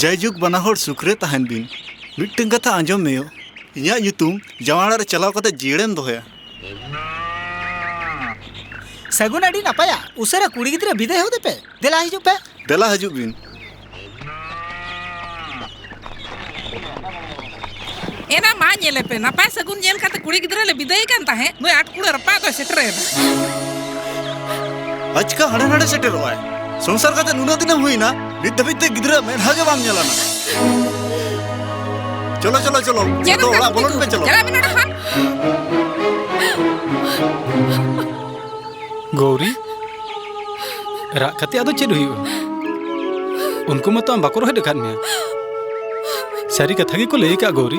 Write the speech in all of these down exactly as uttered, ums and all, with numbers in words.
ᱡᱟᱭᱡᱩᱜᱽ, ᱵᱟᱱᱟ ᱦᱚᱲ ᱥᱩᱠ ᱨᱮ ᱛᱟᱦᱮᱱ ᱵᱤᱱ᱾ ᱢᱤᱫᱴᱟᱝ ᱠᱟᱛᱷᱟ ᱟᱸᱡᱚᱢ ᱢᱮᱭᱚ, ᱤᱧᱟᱹᱜ ᱧᱩᱛᱩᱢ ᱡᱟᱶᱟᱭ ᱚᱲᱟᱜ ᱨᱮ ᱪᱟᱞᱟᱣ ᱠᱟᱛᱮ ᱡᱤᱭᱟᱹᱲᱮᱢ ᱫᱚᱦᱚᱭᱟ᱾ ᱥᱟᱹᱜᱩᱱ ᱟᱹᱰᱤ ᱱᱟᱯᱟᱭᱟ᱾ ᱩᱥᱟᱹᱨᱟ ᱠᱩᱲᱤ ᱜᱤᱫᱽᱨᱟᱹ ᱵᱤᱫᱟᱹᱭ ᱦᱚᱫᱮ ᱯᱮ᱾ ᱫᱮᱞᱟ ᱦᱤᱡᱩᱜ ᱯᱮ᱾ ᱫᱮᱞᱟ ᱦᱤᱡᱩᱜ ᱵᱤᱱ᱾ ᱮᱱᱟ ᱢᱟ ᱧᱮᱞᱮ ᱯᱮ, ᱱᱟᱯᱟᱭ ᱥᱟᱹᱜᱩᱱ ᱧᱮᱞ ᱠᱟᱛᱮ ᱠᱩᱲᱤ ᱜᱤᱫᱽᱨᱟᱹ ᱞᱮ ᱵᱤᱫᱟᱹᱭᱮ ᱠᱟᱱ ᱛᱟᱦᱮᱸᱫ, ᱱᱩᱭ ᱟᱴᱠᱩᱲᱟᱹ ᱨᱟᱯᱟᱜ ᱫᱚᱭ ᱥᱮᱴᱮᱨᱮᱱᱟ᱾ ᱟᱪᱠᱟ ᱦᱟᱸᱰᱮ ᱱᱟᱰᱮ ᱥᱮᱴᱮᱨᱚᱜᱼᱟᱭ᱾ ᱥᱚᱝᱥᱟᱨ ᱠᱟᱛᱮ ᱱᱩᱱᱟᱹᱜ ᱫᱤᱱᱮᱢ ᱦᱩᱭᱱᱟ, ᱱᱤᱛ ᱫᱷᱟᱹᱵᱤᱡ ᱛᱮ ᱜᱤᱫᱽᱨᱟᱹ ᱢᱮᱫᱦᱟ ᱜᱮ ᱵᱟᱢ ᱧᱮᱞᱟᱱᱟ᱾ ᱪᱚᱞᱚ, ᱪᱚᱞᱚ, ᱪᱚᱞᱚ᱾ ᱪᱮᱫ ᱡᱚᱛᱚ ᱮᱢ ᱚᱲᱟᱜ ᱠᱟᱹᱢᱤ ᱵᱚᱞᱚᱱ ᱯᱮ, ᱠᱟᱱᱟ? ᱪᱚᱞᱚ᱾ ᱪᱟᱞᱟᱜ ᱢᱮ ᱱᱚᱰᱮ ᱠᱷᱚᱱ᱾ ᱜᱳᱣᱨᱤ, ᱨᱟᱜ ᱠᱟᱛᱮ ᱟᱫᱚ ᱪᱮᱫ ᱦᱩᱭᱩᱜᱼᱟ? ᱩᱱᱠᱩ ᱢᱟᱛᱚ ᱟᱢ ᱵᱟᱠᱚ ᱨᱚᱦᱮᱫ ᱟᱠᱟᱫ ᱢᱮᱭᱟ᱾ ᱥᱟᱹᱨᱤ ᱠᱟᱛᱷᱟ ᱜᱮᱠᱚ ᱞᱟᱹᱭ ᱟᱠᱟᱫ, ᱜᱳᱣᱨᱤ᱾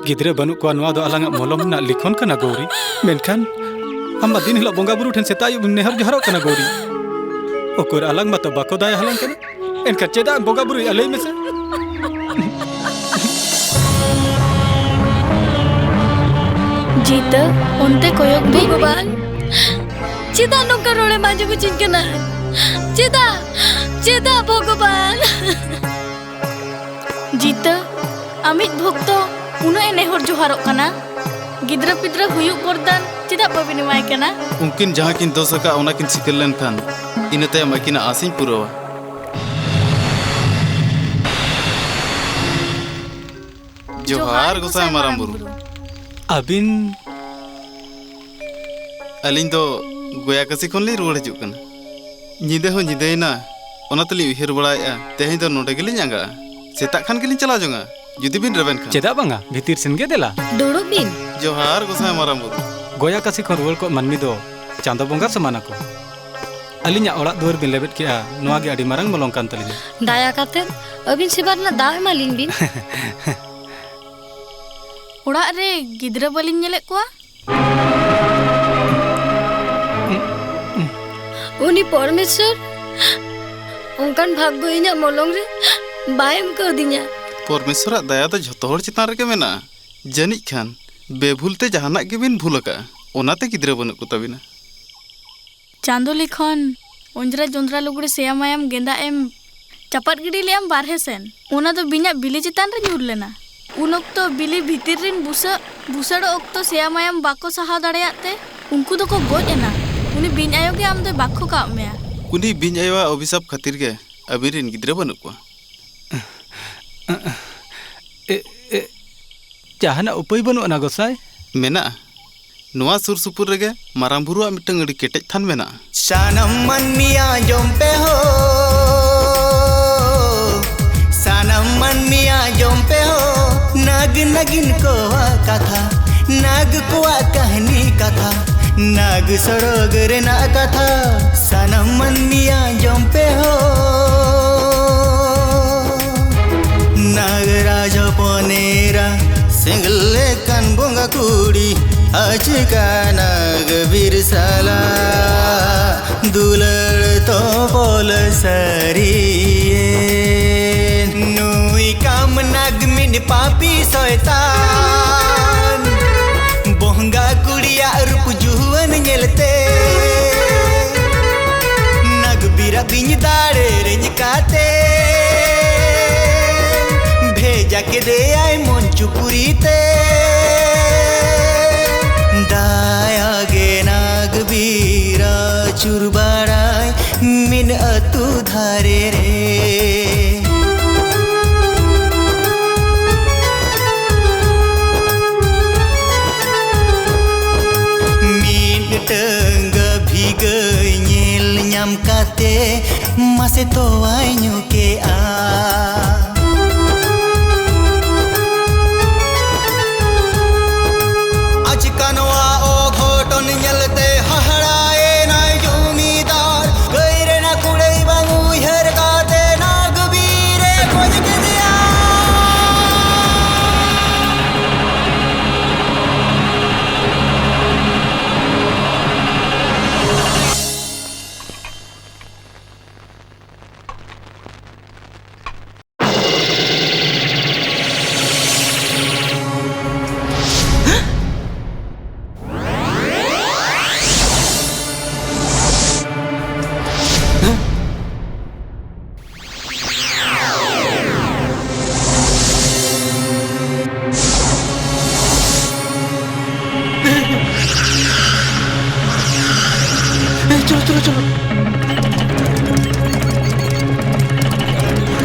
ᱜᱤᱫᱽᱨᱟᱹ ᱵᱟᱹᱱᱩᱜ ᱠᱚᱣᱟ, ᱱᱚᱣᱟ ᱫᱚ ᱟᱞᱟᱝᱟᱜ ᱢᱚᱞᱚᱝ ᱨᱮᱱᱟᱜ ᱞᱤᱠᱷᱚᱱ ᱠᱟᱱᱟ, ᱜᱳᱣᱨᱤ᱾ ᱢᱮᱱᱠᱷᱟᱱ ᱟᱢ ᱢᱟ ᱫᱤᱱ ᱦᱤᱞᱳᱜ ᱵᱚᱸᱜᱟ ᱵᱩᱨᱩ ᱴᱷᱮᱱ ᱥᱮᱛᱟᱜ ᱟᱹᱭᱩᱵ ᱮᱢ ᱱᱮᱦᱚᱨ ᱡᱚᱦᱟᱨᱚᱜ ᱠᱟᱱᱟ, ᱜᱳᱣᱨᱤ᱾ ᱩᱠᱩᱨ ᱟᱞᱟᱝ ᱢᱟᱛᱚ ᱵᱟᱠᱚ ᱫᱟᱭᱟ ᱟᱞᱟᱝ ᱠᱟᱱᱟ᱾ ᱮᱱᱠᱷᱟᱱ ᱪᱮᱫᱟᱜ ᱮᱢ ᱵᱚᱸᱜᱟ ᱵᱩᱨᱩᱭᱮᱫᱼᱟ, ᱞᱟᱹᱭ ᱢᱮᱥᱮ? ᱡᱤᱛᱟᱹ, ᱚᱱᱛᱮ ᱠᱚᱭᱚᱜ ᱢᱮ᱾ ᱵᱷᱚᱜᱚᱵᱟᱱ, ᱪᱮᱫᱟᱜ ᱱᱚᱝᱠᱟ ᱨᱚᱲᱮᱢ ᱟᱸᱡᱚᱢ ᱦᱚᱪᱚᱧ ᱠᱟᱱᱟ? ᱪᱮᱫᱟᱜ? ᱪᱮᱫᱟᱜ ᱵᱷᱚᱜᱚᱵᱟᱱ? ᱡᱤᱛᱟᱹ, ᱟᱢᱤᱡ ᱵᱷᱚᱠᱛᱚ ᱩᱱᱟᱹᱜ ᱮ ᱱᱮᱦᱚᱨ ᱡᱚᱦᱟᱨᱚᱜ ᱠᱟᱱᱟ, ᱜᱤᱫᱽᱨᱟᱹ ᱯᱤᱫᱽᱨᱟᱹ ᱦᱩᱭᱩᱜ ᱵᱚᱨᱫᱟᱱ ᱪᱮᱫᱟᱜ ᱵᱟᱵᱤᱱ ᱮᱢᱟᱭ ᱠᱟᱱᱟ? ᱩᱱᱠᱤᱱ ᱡᱟᱦᱟᱸ ᱠᱤᱱ ᱫᱳᱥ ᱟᱠᱟᱫ, ᱚᱱᱟ ᱠᱤᱱ ᱥᱤᱠᱟᱹᱨ ᱞᱮᱱᱠᱷᱟᱱ, ᱤᱱᱟᱹ ᱛᱟᱭᱚᱢ ᱟᱹᱠᱤᱱᱟᱜ ᱟᱸᱥᱤᱧ ᱯᱩᱨᱟᱹᱣᱟ᱾ ᱡᱚᱦᱟᱨ, ᱡᱚᱦᱟᱨ, ᱜᱚᱸᱥᱟᱭ ᱜᱚᱸᱥᱟᱭ ᱢᱟᱨᱟᱝ ᱢᱟᱨᱟᱝ ᱵᱩᱨᱩ᱾ ᱵᱩᱨᱩ᱾ ᱟᱹᱵᱤᱱ? ᱟᱹᱞᱤᱧ ᱫᱚ ᱜᱚᱭᱟ ᱠᱟᱥᱤ ᱠᱷᱚᱱ ᱞᱤᱧ ᱨᱩᱣᱟᱹᱲ ᱦᱤᱡᱩᱜ ᱠᱟᱱᱟ᱾ ᱧᱤᱫᱟᱹ ᱦᱚᱸ ᱧᱤᱫᱟᱹᱭᱮᱱᱟ, ᱚᱱᱟ ᱛᱮᱞᱤᱧ ᱩᱭᱦᱟᱹᱨ ᱵᱟᱲᱟᱭᱮᱫᱼᱟ, ᱛᱮᱦᱮᱧ ᱫᱚ ᱱᱚᱰᱮ ᱜᱮᱞᱤᱧ ᱟᱸᱜᱟᱜᱼᱟ᱾ ᱥᱮᱛᱟᱜ ᱠᱷᱟᱱ ᱜᱮᱞᱤᱧ ᱪᱟᱞᱟᱣ ᱡᱚᱝᱟ, ᱡᱩᱫᱤ ᱵᱤᱱ ᱨᱮᱵᱮᱱ ᱠᱷᱟᱱ᱾ ᱪᱮᱫᱟᱜ ᱵᱟᱝᱟ, ᱵᱷᱤᱛᱤᱨ ᱥᱮᱱ ᱜᱮ ᱫᱮᱞᱟ᱾ ᱫᱩᱲᱩᱵ ᱵᱤᱱ᱾ ᱡᱚᱦᱟᱨ, ᱜᱚᱸᱥᱟᱭ ᱢᱟᱨᱟᱝ ᱵᱩᱨᱩ᱾ ᱜᱚᱭᱟ ᱠᱟᱥᱤ ᱠᱷᱚᱱ ᱨᱩᱣᱟᱹᱲ ᱠᱚᱜ ᱢᱟᱹᱱᱢᱤ ᱫᱚ ᱪᱟᱸᱫᱚ ᱵᱚᱸᱜᱟ ᱥᱚᱢᱟᱱ ᱟᱠᱚ᱾ ᱟᱹᱞᱤᱧᱟᱜ ᱚᱲᱟᱜ ᱫᱩᱣᱟᱹᱨ ᱵᱤᱱ ᱞᱮᱵᱮᱫ ᱠᱮᱜᱼᱟ, ᱱᱚᱣᱟ ᱜᱮ ᱟᱹᱰᱤ ᱢᱟᱨᱟᱝ ᱢᱚᱞᱚᱝ ᱠᱟᱱ ᱛᱟᱹᱞᱤᱧᱟ᱾ ᱫᱟᱭᱟ ᱠᱟᱛᱮ ᱟᱹᱵᱤᱱ ᱥᱮᱵᱟ ᱨᱮᱱᱟᱜ ᱫᱟᱣ ᱮᱢᱟ ᱞᱤᱧ ᱵᱤᱱ᱾ ᱚᱲᱟᱜ ᱨᱮ ᱜᱤᱫᱽᱨᱟᱹ ᱵᱟᱹᱞᱤᱧ ᱧᱮᱞᱮᱫ ᱠᱚᱣᱟ᱾ ᱩᱱᱤ ᱯᱚᱨᱢᱮᱥᱣᱚᱨ ᱚᱱᱠᱟᱱ ᱵᱷᱟᱜᱽᱜᱚ ᱤᱧᱟᱹᱜ ᱢᱚᱞᱚᱝ ᱨᱮ ᱵᱟᱭ ᱮᱢ ᱠᱟᱣᱫᱤᱧᱟ᱾ ᱯᱚᱨᱢᱮᱥᱣᱚᱨᱟᱜ ᱫᱟᱭᱟ ᱫᱚ ᱡᱷᱚᱛᱚ ᱦᱚᱲ ᱪᱮᱛᱟᱱ ᱨᱮᱜᱮ ᱢᱮᱱᱟᱜᱼᱟ᱾ ᱡᱟᱹᱱᱤᱡ ᱠᱷᱟᱱ ᱵᱮᱵᱷᱩᱞ ᱛᱮ ᱡᱟᱦᱟᱱᱟᱜ ᱜᱮᱵᱤᱱ ᱵᱷᱩᱞ ᱟᱠᱟᱜᱼᱟ, ᱚᱱᱟᱛᱮ ᱜᱤᱫᱽᱨᱟᱹ ᱵᱟᱹᱱᱩᱜ ᱠᱚ ᱛᱟᱹᱵᱤᱱᱟ᱾ ᱪᱟᱸᱫᱚ ᱞᱤᱠᱷᱚᱱ, ᱚᱸᱡᱽᱨᱟ ᱡᱚᱸᱫᱽᱨᱟ ᱞᱩᱜᱽᱲᱤ ᱥᱮᱭᱟ ᱢᱟᱭᱟᱢ ᱜᱮᱸᱫᱟᱜ ᱮᱢ ᱪᱟᱯᱟᱫ ᱜᱤᱰᱤ ᱞᱮᱫᱟᱢ ᱵᱟᱨᱦᱮ ᱥᱮᱱ᱾ ᱚᱱᱟ ᱫᱚ ᱵᱤᱧᱟᱜ ᱵᱤᱞᱤ ᱪᱮᱛᱟᱱ ᱨᱮ ᱧᱩᱨ ᱞᱮᱱᱟ᱾ ᱩᱱ ᱚᱠᱛᱚ ᱵᱤᱞᱤ ᱵᱷᱤᱛᱤᱨ ᱨᱤᱱ ᱵᱩᱥᱟᱹᱜ ᱵᱷᱩᱥᱟᱹᱲᱚᱜ ᱚᱠᱛᱚ ᱥᱮᱭᱟ ᱢᱟᱭᱟᱢ ᱵᱟᱠᱚ ᱥᱟᱦᱟᱣ ᱫᱟᱲᱮᱭᱟᱜ ᱛᱮ ᱩᱱᱠᱩ ᱫᱚᱠᱚ ᱜᱚᱡ ᱮᱱᱟ᱾ ᱩᱱᱤ ᱵᱤᱧ ᱟᱭᱳ ᱜᱮ ᱟᱢ ᱫᱚᱭ ᱵᱟᱠᱠᱷᱚ ᱠᱟᱜ ᱢᱮᱭᱟ᱾ ᱩᱱᱤ ᱵᱤᱧ ᱟᱭᱳᱣᱟᱜ ᱚᱵᱷᱤᱥᱟᱯ ᱠᱷᱟᱹᱛᱤᱨ ᱜᱮ ᱟᱹᱵᱤᱱ ᱨᱤᱱ ᱜᱤᱫᱽᱨᱟᱹ ᱵᱟᱹᱱᱩᱜ ᱠᱚᱣᱟ᱾ ᱮ, ᱮ, ᱡᱟᱦᱟᱱᱟᱜ ᱩᱯᱟᱹᱭ ᱵᱟᱹᱱᱩᱜ ᱟᱱᱟ, ᱜᱚᱸᱥᱟᱭ? ᱢᱮᱱᱟᱜᱼᱟ᱾ ᱱᱚᱣᱟ ᱥᱩᱨ ᱥᱩᱯᱩᱨ ᱨᱮᱜᱮ ᱢᱟᱨᱟᱝ ᱵᱩᱨᱩᱣᱟᱜ ᱢᱤᱫᱴᱟᱝ ᱟᱹᱰᱤ ᱠᱮᱴᱮᱡ ᱛᱷᱟᱱ ᱢᱮᱱᱟᱜᱼᱟ᱾ ᱥᱟᱱᱟᱢ ᱢᱟᱹᱱᱢᱤ ᱟᱸᱡᱚᱢ ᱯᱮ ᱦᱳ, ᱥᱟᱱᱟᱢ ᱢᱟᱹᱱᱢᱤ ᱟᱸᱡᱚᱢ ᱯᱮ ᱦᱳ, ᱱᱟᱜ ᱱᱟᱜᱤᱱ ᱠᱚᱣᱟᱜ ᱠᱟᱛᱷᱟ, ᱱᱟᱜ ᱠᱚᱣᱟᱜ ᱠᱟᱹᱦᱱᱤ ᱠᱟᱛᱷᱟ, ᱱᱟᱜ ᱥᱚᱲᱚᱠ ᱨᱮᱱᱟᱜ ᱠᱟᱛᱷᱟ, ᱥᱟᱱᱟᱢ ᱢᱟᱹᱱᱢᱤ ᱟᱸᱡᱚᱢ ᱯᱮ ᱦᱳ᱾ ᱱᱟᱜᱽᱨᱟᱡᱽ ᱦᱚᱯᱚᱱ ᱮᱨᱟ, ᱥᱮᱸᱜᱮᱞ ᱞᱮᱠᱟᱱ ᱵᱚᱸᱜᱟ ᱠᱩᱲᱤ, ᱟᱪᱠᱟ ᱱᱟᱜᱽ ᱵᱤᱨ ᱥᱟᱞᱟ, ᱫᱩᱞᱟᱹᱲ ᱛᱚᱯᱚᱞ ᱥᱟᱹᱨᱤᱭᱮᱱ᱾ ᱱᱩᱭ ᱠᱟᱢ ᱱᱟᱜᱽ ᱢᱤᱫ ᱯᱟᱯᱤ ᱥᱚᱭᱛᱟᱱ, ᱵᱚᱸᱜᱟ ᱠᱩᱲᱤᱭᱟᱜ ᱨᱩᱯ ᱡᱩᱣᱟᱹᱱ ᱧᱮᱞᱛᱮ, ᱱᱟᱜᱽ ᱵᱤᱨᱟ ᱵᱤᱧ ᱫᱟᱲᱮ ᱨᱮᱧ ᱠᱟᱛᱮ, ᱵᱷᱮᱡᱟ ᱠᱮᱫᱮᱭᱟᱭ ᱢᱚᱧᱪᱩ ᱯᱩᱨᱤ ᱛᱮ᱾ ᱫᱟᱭᱟ ᱜᱮ ᱱᱟᱜᱽ ᱵᱤᱨᱟ ᱪᱩᱨ ᱵᱟᱲᱟᱭ ᱢᱤᱫ ᱟᱹᱛᱩ ᱫᱷᱟᱨᱮ ᱨᱮ᱾ ᱢᱤᱫᱴᱟᱹᱝ ᱜᱟᱹᱵᱷᱤ ᱜᱟᱹᱭ ᱧᱮᱞ ᱧᱟᱢ ᱠᱟᱛᱮ ᱢᱟᱥᱮ ᱛᱚᱣᱟᱭ ᱧᱩ ᱠᱮᱜᱼᱟ᱾ ᱟᱪᱠᱟ ᱱᱚᱣᱟ ᱚᱜᱷᱚᱴᱚᱱ ᱧᱮᱞᱛᱮ ᱦᱟᱦᱟᱲᱟᱭᱮᱱᱟᱭ ᱡᱚᱢᱤᱫᱟᱨ᱾ ᱜᱟᱹᱭ ᱨᱮᱱᱟᱜ ᱠᱩᱲᱟᱹᱭ ᱵᱟᱝ ᱩᱭᱦᱟᱹᱨ ᱠᱟᱛᱮ ᱱᱟᱜᱽ ᱵᱤᱨᱮ ᱜᱚᱡ ᱠᱮᱫᱮᱭᱟ᱾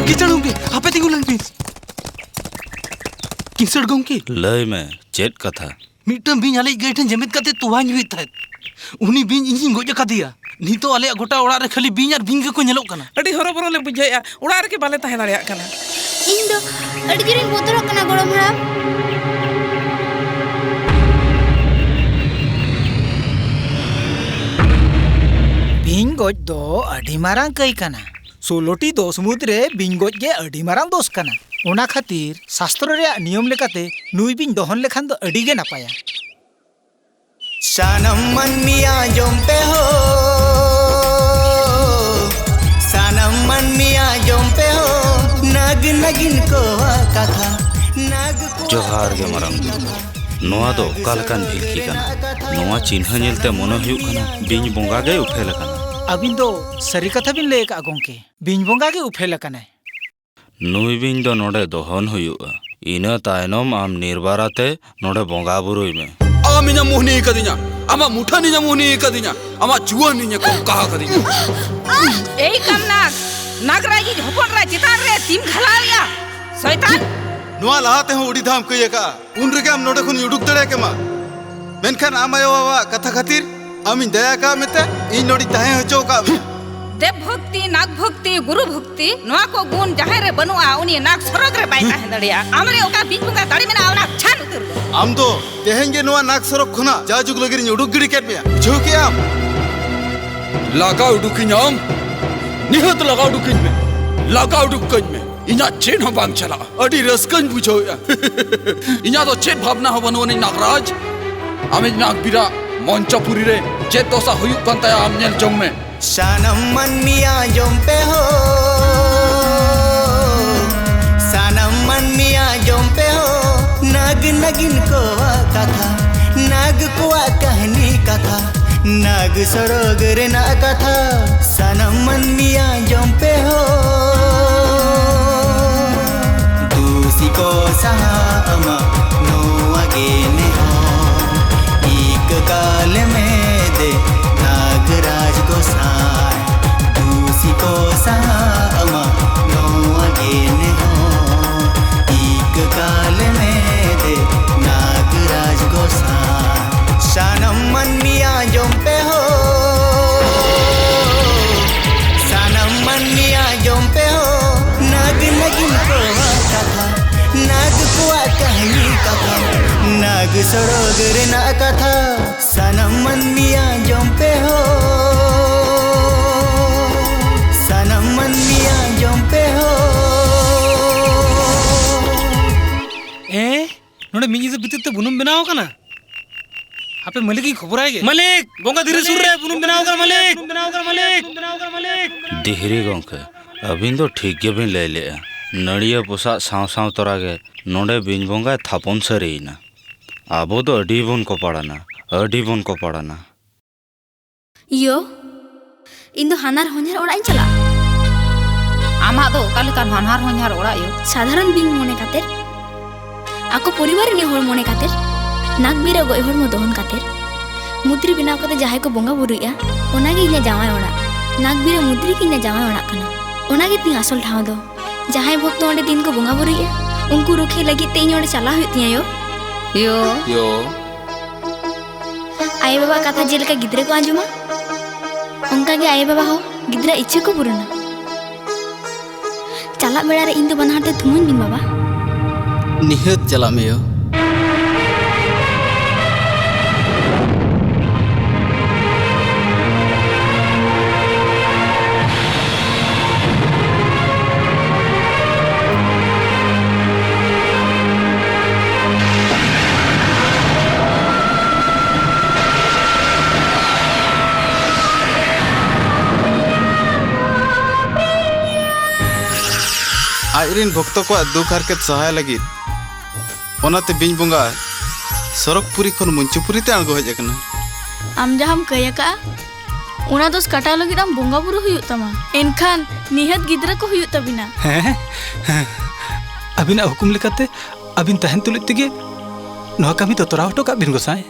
ᱠᱤᱥᱟᱹᱬ ᱜᱚᱢᱠᱮ, ᱦᱟᱯᱮ ᱛᱤᱸᱜᱩ ᱞᱮᱱ ᱵᱤᱱ᱾ ᱠᱤᱥᱟᱹᱬ ᱜᱚᱢᱠᱮ᱾ ᱞᱟᱹᱭ ᱢᱮ, ᱪᱮᱫ ᱠᱟᱛᱷᱟ? ᱢᱤᱫᱴᱟᱝ ᱵᱤᱧ ᱟᱞᱮᱭᱤᱡ ᱜᱟᱹᱭ ᱴᱷᱮᱱ ᱡᱮᱢᱮᱫ ᱠᱟᱛᱮ ᱛᱚᱣᱟᱧ ᱧᱩᱭᱮᱫ ᱛᱟᱦᱮᱸᱫ᱾ ᱩᱱᱤ ᱵᱤᱧ ᱤᱧᱤᱧ ᱜᱚᱡ ᱟᱠᱟᱫᱮᱭᱟ᱾ ᱱᱤᱛᱚᱜ ᱟᱞᱮᱭᱟᱜ ᱜᱚᱴᱟ ᱚᱲᱟᱜ ᱨᱮ ᱠᱷᱟᱹᱞᱤ ᱵᱤᱧ ᱟᱨ ᱵᱤᱧ ᱜᱮᱠᱚ ᱧᱮᱞᱚᱜ ᱠᱟᱱᱟ᱾ ᱟᱹᱰᱤ ᱦᱚᱨᱚᱵᱚᱨᱚ ᱞᱮ ᱵᱩᱡᱷᱟᱹᱣᱮᱫᱼᱟ, ᱚᱲᱟᱜ ᱨᱮᱜᱮ ᱵᱟᱞᱮ ᱛᱟᱦᱮᱸ ᱫᱟᱲᱮᱭᱟᱜ ᱠᱟᱱᱟ᱾ ᱤᱧ ᱫᱚ ᱟᱹᱰᱤ ᱡᱳᱨᱤᱧ ᱵᱚᱛᱚᱨᱚᱜ ᱠᱟᱱᱟ, ᱜᱚᱲᱚᱢ ᱦᱟᱲᱟᱢ᱾ ᱵᱤᱧ ᱜᱚᱡ ᱫᱚ ᱟᱹᱰᱤ ᱢᱟᱨᱟᱝ ᱠᱟᱹᱭ ᱠᱟᱱᱟ᱾ ᱥᱳᱞᱳ ᱴᱤ ᱫᱳᱥ ᱢᱩᱫᱽ ᱨᱮ ᱵᱤᱧ ᱜᱚᱡ ᱜᱮ ᱟᱹᱰᱤ ᱢᱟᱨᱟᱝ ᱫᱳᱥ ᱠᱟᱱᱟ᱾ ᱚᱱᱟ ᱠᱷᱟᱹᱛᱤᱨ ᱥᱟᱥᱛᱨᱚ ᱨᱮᱭᱟᱜ ᱱᱤᱭᱚᱢ ᱞᱮᱠᱟᱛᱮ ᱱᱩᱭ ᱵᱤᱧ ᱫᱚᱦᱚᱱ ᱞᱮᱠᱷᱟᱱ ᱫᱚ ᱟᱹᱰᱤ ᱜᱮ ᱱᱟᱯᱟᱭᱟ᱾ ᱥᱟᱱᱟᱢ ᱢᱟᱹᱱᱢᱤ ᱟᱸᱡᱚᱢ ᱯᱮ ᱦᱳ, ᱥᱟᱱᱟᱢ ᱢᱟᱹᱱᱢᱤ ᱟᱸᱡᱚᱢ ᱯᱮ ᱦᱳ, ᱱᱟᱜ ᱱᱟᱜᱤᱱ ᱠᱚᱣᱟᱜ ᱠᱟᱛᱷᱟ, ᱱᱟᱜ ᱠᱚᱣᱟᱜ ᱡᱚᱦᱟᱨ ᱜᱮ ᱢᱟᱨᱟᱝ ᱵᱩᱨᱩ᱾ ᱱᱚᱣᱟ ᱫᱚ ᱚᱠᱟ ᱞᱮᱠᱟᱱ ᱵᱷᱤᱞᱠᱤ ᱠᱟᱱᱟ? ᱱᱚᱣᱟ ᱪᱤᱱᱦᱟᱹ ᱧᱮᱞᱛᱮ ᱢᱚᱱᱮ ᱦᱩᱭᱩᱜ ᱠᱟᱱᱟ ᱵᱤᱧ ᱵᱚᱸᱜᱟ ᱜᱮᱭ ᱩᱯᱮᱞ ᱟᱠᱟᱱᱟ᱾ ᱟᱹᱵᱤᱱ ᱫᱚ ᱥᱟᱹᱨᱤ ᱠᱟᱛᱷᱟ ᱵᱤᱱ ᱞᱟᱹᱭ ᱟᱠᱟᱫᱼᱟ ᱜᱚᱢᱠᱮ, ᱵᱤᱧ ᱵᱚᱸᱜᱟ ᱜᱮ ᱩᱯᱮᱞ ᱟᱠᱟᱱᱟᱭ᱾ ᱱᱩᱭ ᱵᱤᱧ ᱫᱚ ᱱᱚᱰᱮ ᱫᱚᱦᱚᱱ ᱦᱩᱭᱩᱜᱼᱟ᱾ ᱤᱱᱟᱹ ᱛᱟᱭᱱᱚᱢ ᱟᱢ ᱱᱤᱨᱵᱟᱨᱟᱛᱮ ᱱᱚᱰᱮ ᱵᱚᱸᱜᱟ ᱵᱩᱨᱩᱭ ᱢᱮ᱾ ᱟᱢ ᱤᱧᱮᱢ ᱢᱩᱦᱱᱤ ᱟᱠᱟᱫᱤᱧᱟ, ᱟᱢᱟᱜ ᱢᱩᱴᱷᱟᱹᱱ ᱤᱧᱮᱢ ᱢᱩᱦᱱᱤ ᱟᱠᱟᱫᱤᱧᱟ, ᱟᱢᱟᱜ ᱡᱩᱣᱟᱹᱱ ᱤᱧᱮ ᱠᱚᱯᱠᱟ ᱟᱠᱟᱫᱤᱧᱟ᱾ ᱮᱭ ᱠᱟᱢᱱᱟᱜ, ᱱᱟᱜᱽᱨᱟᱡᱤᱡ ᱦᱚᱯᱚᱱ ᱨᱟ ᱪᱮᱛᱟᱱ ᱨᱮ ᱛᱤᱢ ᱜᱷᱟᱞᱟᱣ ᱮᱭᱟ, ᱥᱚᱭᱛᱟᱱ! ᱱᱚᱣᱟ ᱞᱟᱦᱟ ᱛᱮᱦᱚᱸ ᱟᱹᱰᱤ ᱫᱷᱟᱣ ᱮᱢ ᱠᱟᱹᱭ ᱟᱠᱟᱫᱼᱟ, ᱩᱱ ᱨᱮᱜᱮ ᱟᱢ ᱱᱚᱰᱮ ᱠᱷᱚᱱᱤᱧ ᱩᱰᱩᱠ ᱫᱟᱲᱮ ᱠᱮᱢᱟ᱾ ᱢᱮᱱᱠᱷᱟᱱ ᱟᱢ ᱟᱭᱳ ᱵᱟᱵᱟᱣᱟᱜ ᱠᱟᱛᱷᱟ ᱠᱷᱟᱹᱛᱤᱨ ᱟᱢᱤᱧ ᱫᱟᱭᱟ ᱟᱠᱟᱫ ᱢᱮᱛᱮ ᱤᱧ ᱱᱚᱰᱮᱧ ᱛᱟᱦᱮᱸ ᱦᱚᱪᱚ ᱟᱠᱟᱫ ᱢᱮᱭᱟ᱾ ᱫᱮᱵ ᱵᱷᱚᱠᱛᱤ, ᱱᱟᱜᱽ ᱵᱷᱚᱠᱛᱤ, ᱜᱩᱨᱩ ᱵᱷᱚᱠᱛᱤ, ᱱᱚᱣᱟ ᱠᱚ ᱜᱩᱱ ᱡᱟᱦᱟᱸᱭ ᱨᱮ ᱵᱟᱹᱱᱩᱜᱼᱟ, ᱩᱱᱤ ᱱᱟᱜᱽ ᱥᱚᱨᱚᱜᱽ ᱨᱮ ᱵᱟᱭ ᱛᱟᱦᱮᱸ ᱫᱟᱲᱮᱭᱟᱜᱼᱟ᱾ ᱟᱢ ᱨᱮ ᱚᱠᱟ ᱵᱤᱧ ᱵᱚᱸᱜᱟ ᱫᱟᱲᱮ ᱢᱮᱱᱟᱜᱼᱟ, ᱚᱱᱟ ᱪᱷᱟᱱ ᱩᱛᱟᱹᱨ ᱢᱮ᱾ ᱟᱢ ᱫᱚ ᱛᱮᱦᱮᱧ ᱜᱮ ᱱᱚᱣᱟ ᱱᱟᱜᱽ ᱥᱚᱨᱚᱜᱽ ᱠᱷᱚᱱᱟᱜ ᱡᱟ ᱡᱩᱜᱽ ᱞᱟᱹᱜᱤᱫ ᱤᱧ ᱩᱰᱩᱠ ᱜᱤᱰᱤ ᱠᱮᱫ ᱢᱮᱭᱟ, ᱵᱩᱡᱷᱟᱹᱣ ᱠᱮᱜ ᱟᱢ? ᱞᱟᱜᱟ ᱩᱰᱩᱠᱤᱧ ᱟᱢ, ᱱᱤᱦᱟᱹᱛ ᱞᱟᱜᱟ ᱩᱰᱩᱠᱤᱧ ᱢᱮ, ᱞᱟᱜᱟ ᱩᱰᱩᱠ ᱠᱟᱹᱧ ᱢᱮ᱾ ᱤᱧᱟᱜ ᱪᱮᱫ ᱦᱚᱸ ᱵᱟᱝ ᱪᱟᱞᱟᱜᱼᱟ᱾ ᱟᱹᱰᱤ ᱨᱟᱹᱥᱠᱟᱹᱧ ᱵᱩᱡᱷᱟᱹᱣᱮᱫᱼᱟ᱾ ᱤᱧᱟᱜ ᱫᱚ ᱪᱮᱫ ᱵᱷᱟᱵᱽᱱᱟ ᱦᱚᱸ ᱵᱟᱹᱱᱩᱜ ᱟᱹᱱᱤᱡ ᱱᱟᱜᱽᱨᱟᱡᱽ᱾ ᱟᱢᱤᱡ ᱱᱟᱜᱽᱵᱤᱨᱟᱜ ᱢᱚᱧᱪᱚᱯᱩᱨᱤ ᱨᱮ ᱪᱮᱫ ᱫᱚᱥᱟ ᱦᱩᱭᱩᱜ ᱠᱟᱱ ᱛᱟᱭᱟ, ᱟᱢ ᱧᱮᱞ ᱡᱚᱝ ᱢᱮ᱾ ᱥᱟᱱᱟᱢ ᱢᱟᱹᱱᱢᱤ ᱟᱸᱡᱚᱢ ᱯᱮ ᱦᱳ, ᱥᱟᱱᱟᱢ ᱢᱟᱹᱱᱢᱤ ᱟᱸᱡᱚᱢ ᱯᱮ ᱦᱳ, ᱱᱟᱜᱽ ᱱᱟᱜᱤᱱ ᱠᱚᱣᱟᱜ ᱠᱟᱛᱷᱟ, ᱱᱟᱜᱽ ᱠᱚᱣᱟᱜ ᱠᱟᱹᱦᱱᱤ ᱠᱟᱛᱷᱟ᱾ ᱱᱟᱜᱽ ᱥᱚᱨᱚᱜᱽ ᱨᱮᱱᱟᱜ ᱠᱟᱛᱷᱟ ᱥᱟᱱᱟᱢ ᱢᱟᱹᱱᱢᱤ ᱟᱸᱡᱚᱢ ᱯᱮ ᱦᱳ᱾ ᱫᱩᱥᱤ ᱠᱚ ᱥᱟᱦᱟ ᱟᱢᱟ ᱱᱚᱣᱟ ᱜᱮ ᱱᱮᱦᱚᱨ, ᱤᱠᱟᱹ ᱠᱟᱞᱮ ᱢᱮ ᱫᱮ ᱱᱟᱜᱽᱨᱟᱡᱽ ᱜᱚᱸᱥᱟᱭ᱾ ᱫᱩᱥᱤ ᱠᱚ ᱥᱟᱦᱟ ᱟᱢᱟ ᱱᱚᱣᱟ ᱥᱚᱲᱚᱠ ᱨᱮᱱᱟᱜ ᱠᱟᱛᱷᱟ ᱥᱟᱱᱟᱢ ᱢᱟᱹᱱᱢᱤ ᱟᱸᱡᱚᱢ ᱯᱮ ᱦᱳ, ᱥᱟᱱᱟᱢ ᱢᱟᱹᱱᱢᱤ ᱟᱸᱡᱚᱢ ᱯᱮ ᱦᱳ᱾ ᱮ, ᱱᱚᱰᱮ ᱢᱤᱫ ᱧᱤᱫᱟᱹ ᱵᱷᱤᱛᱤᱨ ᱛᱮ ᱵᱩᱱᱩᱢ ᱵᱮᱱᱟᱣ ᱟᱠᱟᱱᱟ? ᱦᱟᱯᱮ ᱢᱟᱹᱞᱤᱠ ᱤᱧ ᱠᱷᱚᱵᱚᱨᱟᱭ ᱜᱮ᱾ ᱢᱟᱹᱞᱤᱠ, ᱵᱚᱸᱜᱟ ᱫᱷᱤᱨᱤ ᱥᱩᱨ ᱨᱮ ᱵᱩᱱᱩᱢ ᱵᱮᱱᱟᱣ ᱟᱠᱟᱱᱟ, ᱢᱟᱹᱞᱤᱠ᱾ ᱫᱷᱤᱦᱤᱨᱤ ᱜᱚᱢᱠᱮ, ᱟᱹᱵᱤᱱ ᱫᱚ ᱴᱷᱤᱠ ᱜᱮᱵᱤᱱ ᱞᱟᱹᱭ ᱞᱮᱜᱼᱟ᱾ ᱱᱟᱹᱲᱤᱭᱟᱹ ᱯᱚᱥᱟᱜ ᱥᱟᱶ ᱥᱟᱶ ᱛᱚᱨᱟ ᱜᱮ ᱱᱚᱰᱮ ᱵᱤᱧ ᱵᱚᱸᱜᱟᱭ ᱛᱷᱟᱯᱚᱱ ᱥᱟᱹᱨᱤᱭᱮᱱᱟ᱾ ᱟᱵᱚ ᱫᱚ ᱟᱹᱰᱤ ᱵᱚᱱ ᱠᱚᱯᱟᱲᱟᱱᱟ, ᱟᱹᱰᱤ ᱵᱚᱱ ᱠᱚᱯᱟᱲᱟᱱᱟ᱾ ᱤᱭᱳ, ᱤᱧ ᱫᱚ ᱦᱟᱱᱦᱟᱨ ᱦᱚᱧᱦᱟᱨ ᱚᱲᱟᱜ ᱤᱧ ᱪᱟᱞᱟᱜᱼᱟ᱾ ᱟᱢᱟᱜ ᱫᱚ ᱚᱠᱟ ᱞᱮᱠᱟᱱ ᱦᱟᱱᱦᱟᱨ ᱦᱚᱧᱦᱟᱨ ᱚᱲᱟᱜ ᱭᱳ? ᱥᱟᱫᱷᱟᱨᱚᱱ ᱵᱤᱧ ᱢᱚᱱᱮ ᱠᱟᱛᱮ, ᱟᱠᱚ ᱯᱚᱨᱤᱵᱟᱨ ᱨᱤᱱᱤᱡ ᱦᱚᱲ ᱢᱚᱱᱮ ᱠᱟᱛᱮ, ᱱᱟᱜᱽ ᱵᱤᱨ ᱨᱮ ᱜᱚᱡ ᱦᱚᱲᱢᱚ ᱫᱚᱦᱚᱱ ᱠᱟᱛᱮ, ᱢᱩᱫᱽᱨᱤ ᱵᱮᱱᱟᱣ ᱠᱟᱛᱮ ᱡᱟᱦᱟᱸᱭ ᱠᱚ ᱵᱚᱸᱜᱟ ᱵᱩᱨᱩᱭᱮᱫᱼᱟ, ᱚᱱᱟᱜᱮ ᱤᱧᱟᱹᱜ ᱡᱟᱶᱟᱭ ᱚᱲᱟᱜ᱾ ᱱᱟᱜᱽ ᱵᱤᱨ ᱨᱮ ᱢᱩᱫᱽᱨᱤ ᱜᱮ ᱤᱧᱟᱹᱜ ᱡᱟᱶᱟᱭ ᱚᱲᱟᱜ ᱠᱟᱱᱟ᱾ ᱚᱱᱟᱜᱮ ᱛᱤᱧ ᱟᱥᱚᱞ ᱴᱷᱟᱶ ᱫᱚ᱾ ᱡᱟᱦᱟᱸᱭ ᱵᱷᱚᱠᱛᱚ ᱚᱸᱰᱮ ᱫᱤᱱ ᱠᱚ ᱵᱚᱸᱜᱟ ᱵᱩᱨᱩᱭᱮᱫᱼᱟ, ᱩᱱᱠᱩ ᱨᱩᱠᱷᱤᱭᱟᱹ ᱞᱟᱹᱜᱤᱫ ᱛᱮ ᱤᱧ ᱚᱸᱰᱮ ᱪᱟᱞᱟᱣ ᱦᱩᱭᱩᱜ ᱛᱤᱧᱟᱹ ᱭᱳ᱾ ᱭᱳ᱾ ᱭᱳ᱾ ᱟᱭᱳ ᱵᱟᱵᱟ ᱠᱟᱛᱷᱟ ᱡᱮᱞᱮᱠᱟ ᱜᱤᱫᱽᱨᱟᱹ ᱠᱚ ᱟᱸᱡᱚᱢᱟ, ᱚᱱᱠᱟ ᱜᱮ ᱟᱭᱳ ᱵᱟᱵᱟ ᱦᱚᱸ ᱜᱤᱫᱽᱨᱟᱹ ᱤᱪᱪᱷᱟᱹ ᱠᱚ ᱯᱩᱨᱩᱱᱟ᱾ ᱪᱟᱞᱟᱜ ᱵᱮᱲᱟ ᱨᱮ ᱤᱧ ᱫᱚ ᱵᱟᱱᱟ ᱦᱚᱲ ᱛᱮ ᱛᱷᱩᱢᱟᱹᱧ ᱵᱤᱱ ᱵᱟᱵᱟ᱾ ᱱᱤᱦᱟᱹᱛ ᱪᱟᱞᱟᱜ ᱢᱮ ᱭᱳ᱾ ᱟᱡ ᱨᱤᱱ ᱵᱷᱚᱠᱛᱚ ᱠᱚᱣᱟᱜ ᱫᱩᱠ ᱦᱟᱨᱠᱮᱛ ᱥᱟᱦᱟᱭ ᱞᱟᱹᱜᱤᱫ ᱚᱱᱟᱛᱮ ᱵᱤᱧ ᱵᱚᱸᱜᱟ ᱥᱚᱨᱚᱜᱽᱯᱩᱨᱤ ᱠᱷᱚᱱ ᱢᱚᱧᱪᱚᱯᱩᱨᱤ ᱛᱮ ᱟᱬᱜᱚ ᱦᱮᱡ ᱟᱠᱟᱱᱟ᱾ ᱟᱢ ᱡᱟᱦᱟᱸᱢ ᱠᱟᱹᱭ ᱟᱠᱟᱜᱼᱟ, ᱚᱱᱟ ᱫᱚᱥ ᱠᱟᱴᱟᱣ ᱞᱟᱹᱜᱤᱫ ᱟᱢ ᱵᱚᱸᱜᱟ ᱵᱩᱨᱩ ᱦᱩᱭᱩᱜ ᱛᱟᱢᱟ᱾ ᱮᱱᱠᱷᱟᱱ ᱱᱤᱦᱟᱹᱛ ᱜᱤᱫᱽᱨᱟᱹ ᱠᱚ ᱦᱩᱭᱩᱜ ᱛᱟᱵᱤᱱᱟ᱾ ᱦᱮᱸ, ᱦᱮᱸ᱾ ᱟᱹᱵᱤᱱᱟᱜ ᱦᱩᱠᱩᱢ ᱞᱮᱠᱟᱛᱮ ᱟᱹᱵᱤᱱ ᱛᱟᱦᱮᱱ ᱛᱩᱞᱩᱡ ᱛᱮᱜᱮ ᱱᱚᱣᱟ ᱠᱟᱹᱢᱤ ᱫᱚ ᱛᱚᱨᱟᱣ ᱦᱚᱴᱚ ᱠᱟᱜ ᱵᱤᱱ, ᱜᱚᱸᱥᱟᱭ᱾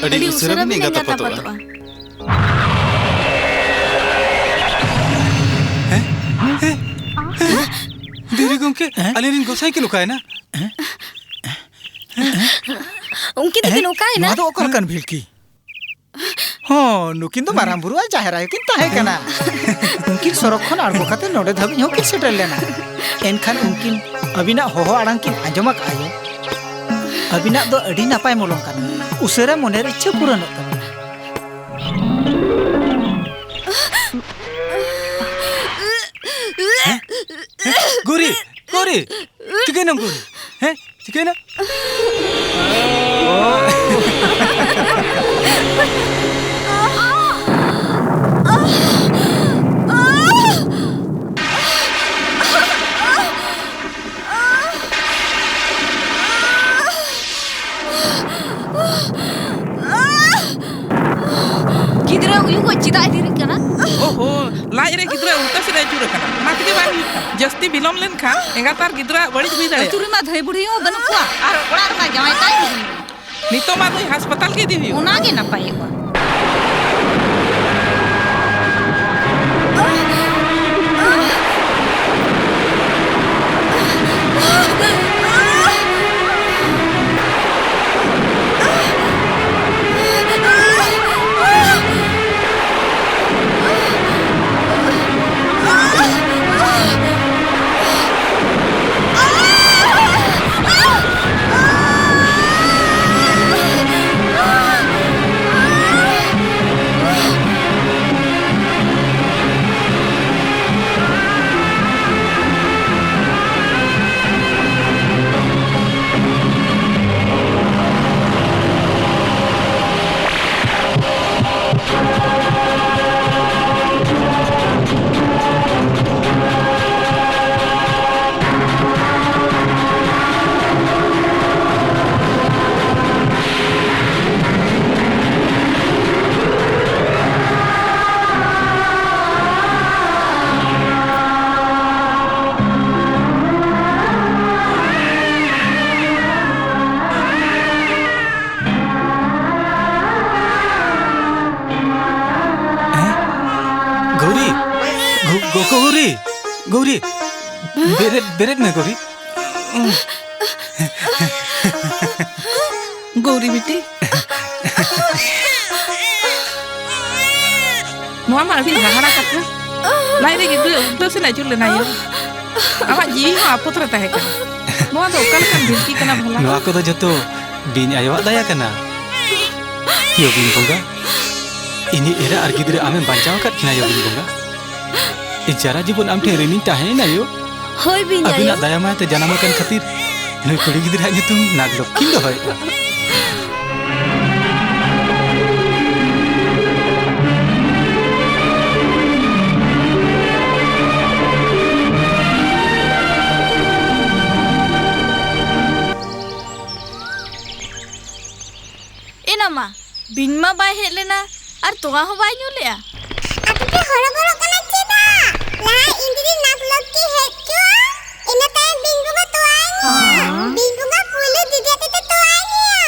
ᱟᱹᱰᱤ ᱟᱹᱰᱤ ᱩᱥᱟᱹᱨᱟ ᱩᱥᱟᱹᱨᱟ ᱵᱤᱱ ᱵᱤᱱ ᱮᱸᱜᱟᱛ ᱮᱸᱜᱟᱛ ᱟᱯᱟᱛᱚᱜᱼᱟ᱾ ᱟᱯᱟᱛᱚᱜᱼᱟ᱾ ᱦᱮᱸ? ᱦᱮᱸ? ᱫᱷᱤᱨᱤ ᱜᱚᱢᱠᱮ, ᱦᱮᱸ? ᱟᱹᱞᱤᱧ ᱨᱤᱱ ᱜᱚᱸᱥᱟᱭ ᱠᱤᱱ ᱚᱠᱟᱭᱮᱱᱟ? ᱦᱮᱸ? ᱩᱱᱠᱤᱱ ᱫᱚᱠᱤᱱ ᱦᱮᱸ? ᱚᱠᱟᱭᱮᱱᱟ? ᱱᱚᱣᱟ ᱫᱚ ᱚᱠᱟ ᱞᱮᱠᱟᱱ ᱵᱷᱤᱲᱠᱤ? ᱦᱚᱸ, ᱱᱩᱠᱤᱱ ᱫᱚ ᱢᱟᱨᱟᱝ ᱵᱩᱨᱩ ᱟᱨ ᱡᱟᱦᱮᱨ ᱟᱭᱳ ᱠᱤᱱ ᱛᱟᱦᱮᱸ ᱠᱟᱱᱟ᱾ ᱩᱱᱠᱤᱱ ᱥᱚᱨᱚᱜ ᱠᱷᱚᱱ ᱟᱬᱜᱚ ᱠᱟᱛᱮ ᱱᱚᱰᱮ ᱫᱷᱟᱹᱵᱤᱡ ᱦᱚᱸ ᱠᱤᱱ ᱥᱮᱴᱮᱨ ᱞᱮᱱᱟ᱾ ᱮᱱᱠᱷᱟᱱ ᱩᱱᱠᱤᱱ ᱟᱹᱵᱤᱱᱟᱜ ᱦᱚᱦᱚ ᱟᱲᱟᱝ ᱠᱤᱱ ᱟᱸᱡᱚᱢ ᱟᱠᱟᱫᱼᱟ ᱭᱳ᱾ ᱟᱹᱵᱤᱱᱟᱜ ᱫᱚ ᱟᱹᱰᱤ ᱱᱟᱯᱟᱭ ᱢᱚᱞᱚᱝ ᱠᱟᱱᱟ᱾ ᱩᱥᱟᱹᱨᱟ ᱢᱚᱱᱮᱨ ᱤᱪᱪᱷᱟᱹ ᱯᱩᱨᱚᱱᱚᱜ ᱛᱟᱹᱵᱤᱱᱟ᱾ ᱦᱮᱸ? ᱦᱮᱸ? ᱜᱳᱨᱤ! ᱜᱳᱨᱤ! ᱪᱤᱠᱟᱹᱭᱮᱱᱟᱢ ᱜᱳᱨᱤ? ᱦᱮᱸ? ᱪᱤᱠᱟᱹᱭᱮᱱᱟ? ᱜᱤᱫᱽᱨᱟᱹ ᱩᱭᱩ ᱜᱚᱡ ᱪᱮᱫᱟᱜ ᱮ ᱫᱮᱨᱤᱜ ᱠᱟᱱᱟ? ᱳᱦᱳ, ᱞᱟᱡ ᱨᱮ ᱜᱤᱫᱽᱨᱟᱹ ᱩᱞᱴᱟᱹ ᱥᱮᱫ ᱮ ᱟᱹᱪᱩᱨ ᱟᱠᱟᱱᱟ, ᱚᱱᱟ ᱛᱮᱜᱮ ᱵᱟᱝ ᱦᱩᱭᱩᱜ ᱠᱟᱱᱟ᱾ ᱡᱟᱹᱥᱛᱤ ᱵᱤᱞᱚᱢ ᱞᱮᱱᱠᱷᱟᱱ ᱮᱸᱜᱟᱛ ᱟᱨ ᱜᱤᱫᱽᱨᱟᱹᱣᱟᱜ ᱵᱟᱹᱲᱤᱡ ᱦᱩᱭ ᱫᱟᱲᱮᱭᱟᱜᱼᱟ᱾ ᱟᱹᱛᱩ ᱨᱮᱢᱟ ᱫᱷᱟᱹᱭ ᱵᱩᱲᱦᱤ ᱦᱚᱸ ᱵᱟᱹᱱᱩᱜ ᱠᱚᱣᱟ ᱟᱨ ᱚᱲᱟᱜ ᱨᱮᱢᱟ ᱡᱟᱶᱟᱭ ᱛᱟᱭ ᱦᱩᱭ ᱮᱱᱟ᱾ ᱱᱤᱛᱚᱜ ᱢᱟ ᱱᱩᱭ ᱦᱟᱥᱯᱟᱛᱟᱞ ᱜᱮ ᱤᱫᱤ ᱦᱩᱭᱩᱜᱼᱟ᱾ ᱚᱱᱟ ᱜᱮ ᱱᱟᱯᱟᱭᱚᱜᱼᱟ᱾ ᱦᱮᱸ? ᱜᱳᱨᱤ! ᱜᱳ-, ᱜᱳ-, ᱜᱳᱨᱤ! ᱜᱳᱨᱤ! ᱵᱮᱨᱮᱫ, ᱵᱮᱨᱮᱫ ᱢᱮ, ᱜᱳᱨᱤ᱾ ᱩᱨᱤ ᱵᱤᱴᱤ᱾ ᱱᱚᱣᱟ ᱢᱟ ᱟᱹᱰᱤ ᱦᱟᱦᱟᱲᱟ ᱠᱟᱛᱷᱟ᱾ ᱞᱟᱡ ᱨᱮ ᱜᱤᱫᱽᱨᱟᱹ ᱩᱞᱴᱟᱹ ᱥᱮᱫ ᱟᱹᱪᱩᱨ ᱞᱮᱱᱟᱭ ᱭᱟ᱾ ᱟᱢᱟᱜ ᱡᱤᱣᱤ ᱦᱚᱸ ᱟᱯᱚᱛ ᱨᱮ ᱛᱟᱦᱮᱸ ᱠᱟᱱᱟ᱾ ᱱᱚᱣᱟ ᱫᱚ ᱚᱠᱟ ᱞᱮᱠᱟᱱ ᱵᱤᱱᱛᱤ ᱠᱟᱱᱟ ᱵᱷᱟᱞᱟ? ᱱᱚᱣᱟ ᱠᱚᱫᱚ ᱡᱚᱛᱚ ᱵᱤᱧ ᱟᱭᱳᱣᱟᱜ ᱫᱟᱭᱟ ᱠᱟᱱᱟ᱾ ᱭᱳ ᱵᱤᱧ ᱵᱚᱸᱜᱟ, ᱤᱧᱤᱡ ᱮᱨᱟ ᱟᱨ ᱜᱤᱫᱽᱨᱟᱹ ᱟᱢᱮᱢ ᱵᱟᱧᱪᱟᱣ ᱟᱠᱟᱫ ᱠᱤᱱᱟ ᱭᱳ ᱵᱤᱧ ᱵᱚᱸᱜᱟ᱾ ᱤᱧ ᱥᱟᱨᱟ ᱡᱤᱵᱚᱱ ᱟᱢ ᱴᱷᱮᱱ ᱨᱤᱱᱤᱧ ᱛᱟᱦᱮᱸᱭᱮᱱᱟ ᱭᱳ᱾ ᱦᱳᱭ ᱵᱤᱧ ᱟᱭᱳ᱾ ᱟᱹᱵᱤᱱᱟᱜ ᱫᱟᱭᱟ ᱢᱟᱭᱟ ᱛᱮ ᱡᱟᱱᱟᱢ ᱟᱠᱟᱱ ᱠᱷᱟᱹᱛᱤᱨ ᱱᱩᱭ ᱠᱩᱲᱤ ᱜᱤᱫᱽᱨᱟᱹᱣᱟᱜ ᱧᱩᱛᱩᱢ ᱱᱟᱜᱽᱞᱚᱠᱠᱷᱤᱧ ᱫᱚᱦᱚᱭᱮᱫᱼᱟ᱾ ᱮᱱᱟ ᱢᱟ, ᱵᱤᱧ ᱢᱟ ᱵᱟᱭ ᱦᱮᱡ ᱞᱮᱱᱟ ᱟᱨ ᱛᱚᱣᱟ ᱦᱚᱸ ᱵᱟᱭ ᱧᱩ ᱞᱮᱜᱼᱟ᱾ ᱟᱯᱮ ᱯᱮ ᱦᱚᱨᱚᱵᱚᱨᱚᱜ ᱠᱟᱱᱟ ᱪᱮᱫᱟᱜ? ᱞᱟᱦᱟ ᱤᱧ ᱫᱤᱫᱤ ᱱᱟᱜᱽᱞᱚᱠᱠᱷᱤ ᱦᱮᱡ ᱪᱚᱣᱟᱱ, ᱤᱱᱟᱹ ᱛᱟᱭᱚᱢ ᱵᱤᱧ ᱵᱚᱸᱜᱟ ᱛᱚᱣᱟᱭ ᱧᱩᱭᱟ᱾ ᱦᱮᱸ᱾ ᱵᱤᱧ ᱵᱚᱸᱜᱟ ᱯᱩᱭᱞᱩ ᱫᱤᱫᱤ ᱟᱛᱮ ᱛᱚᱣᱟᱭ ᱧᱩᱭᱟ᱾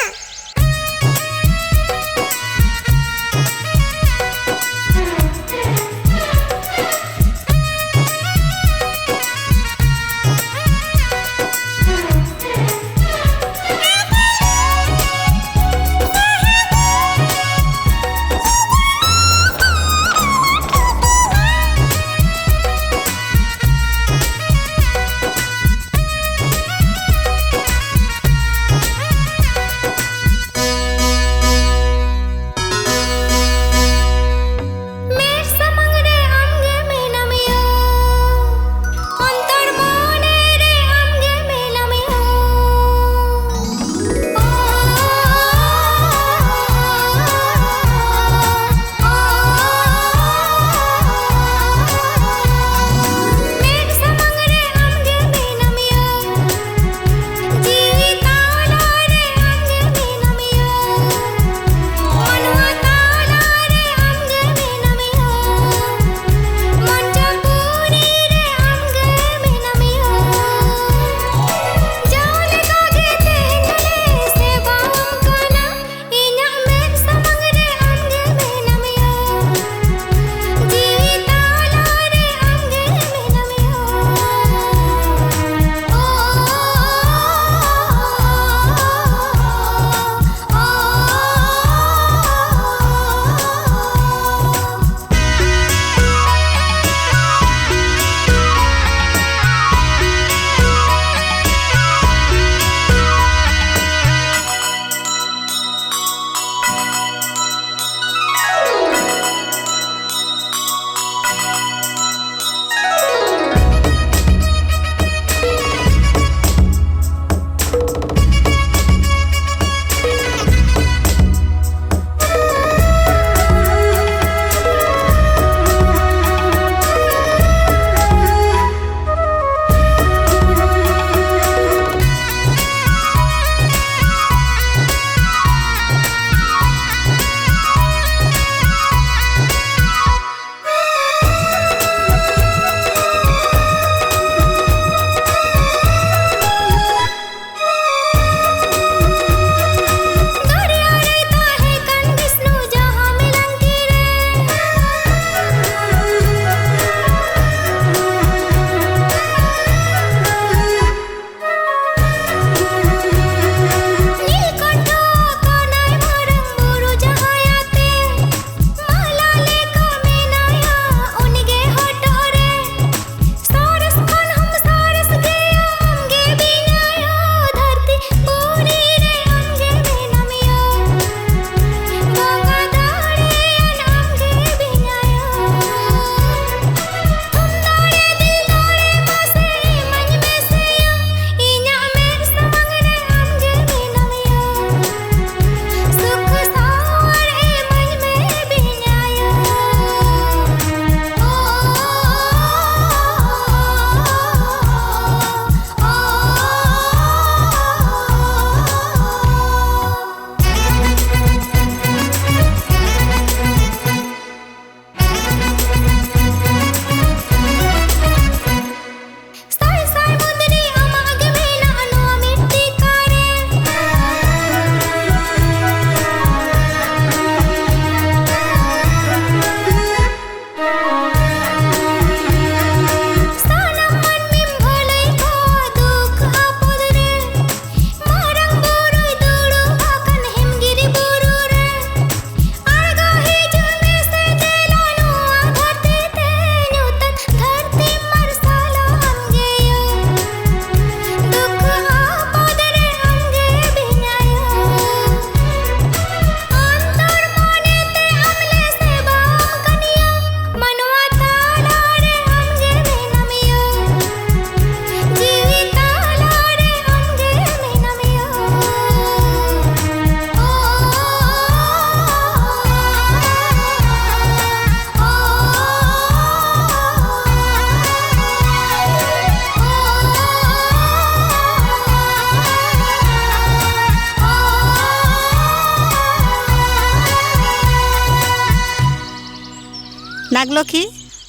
ᱱᱟᱜᱽᱞᱚᱠᱠᱷᱤ,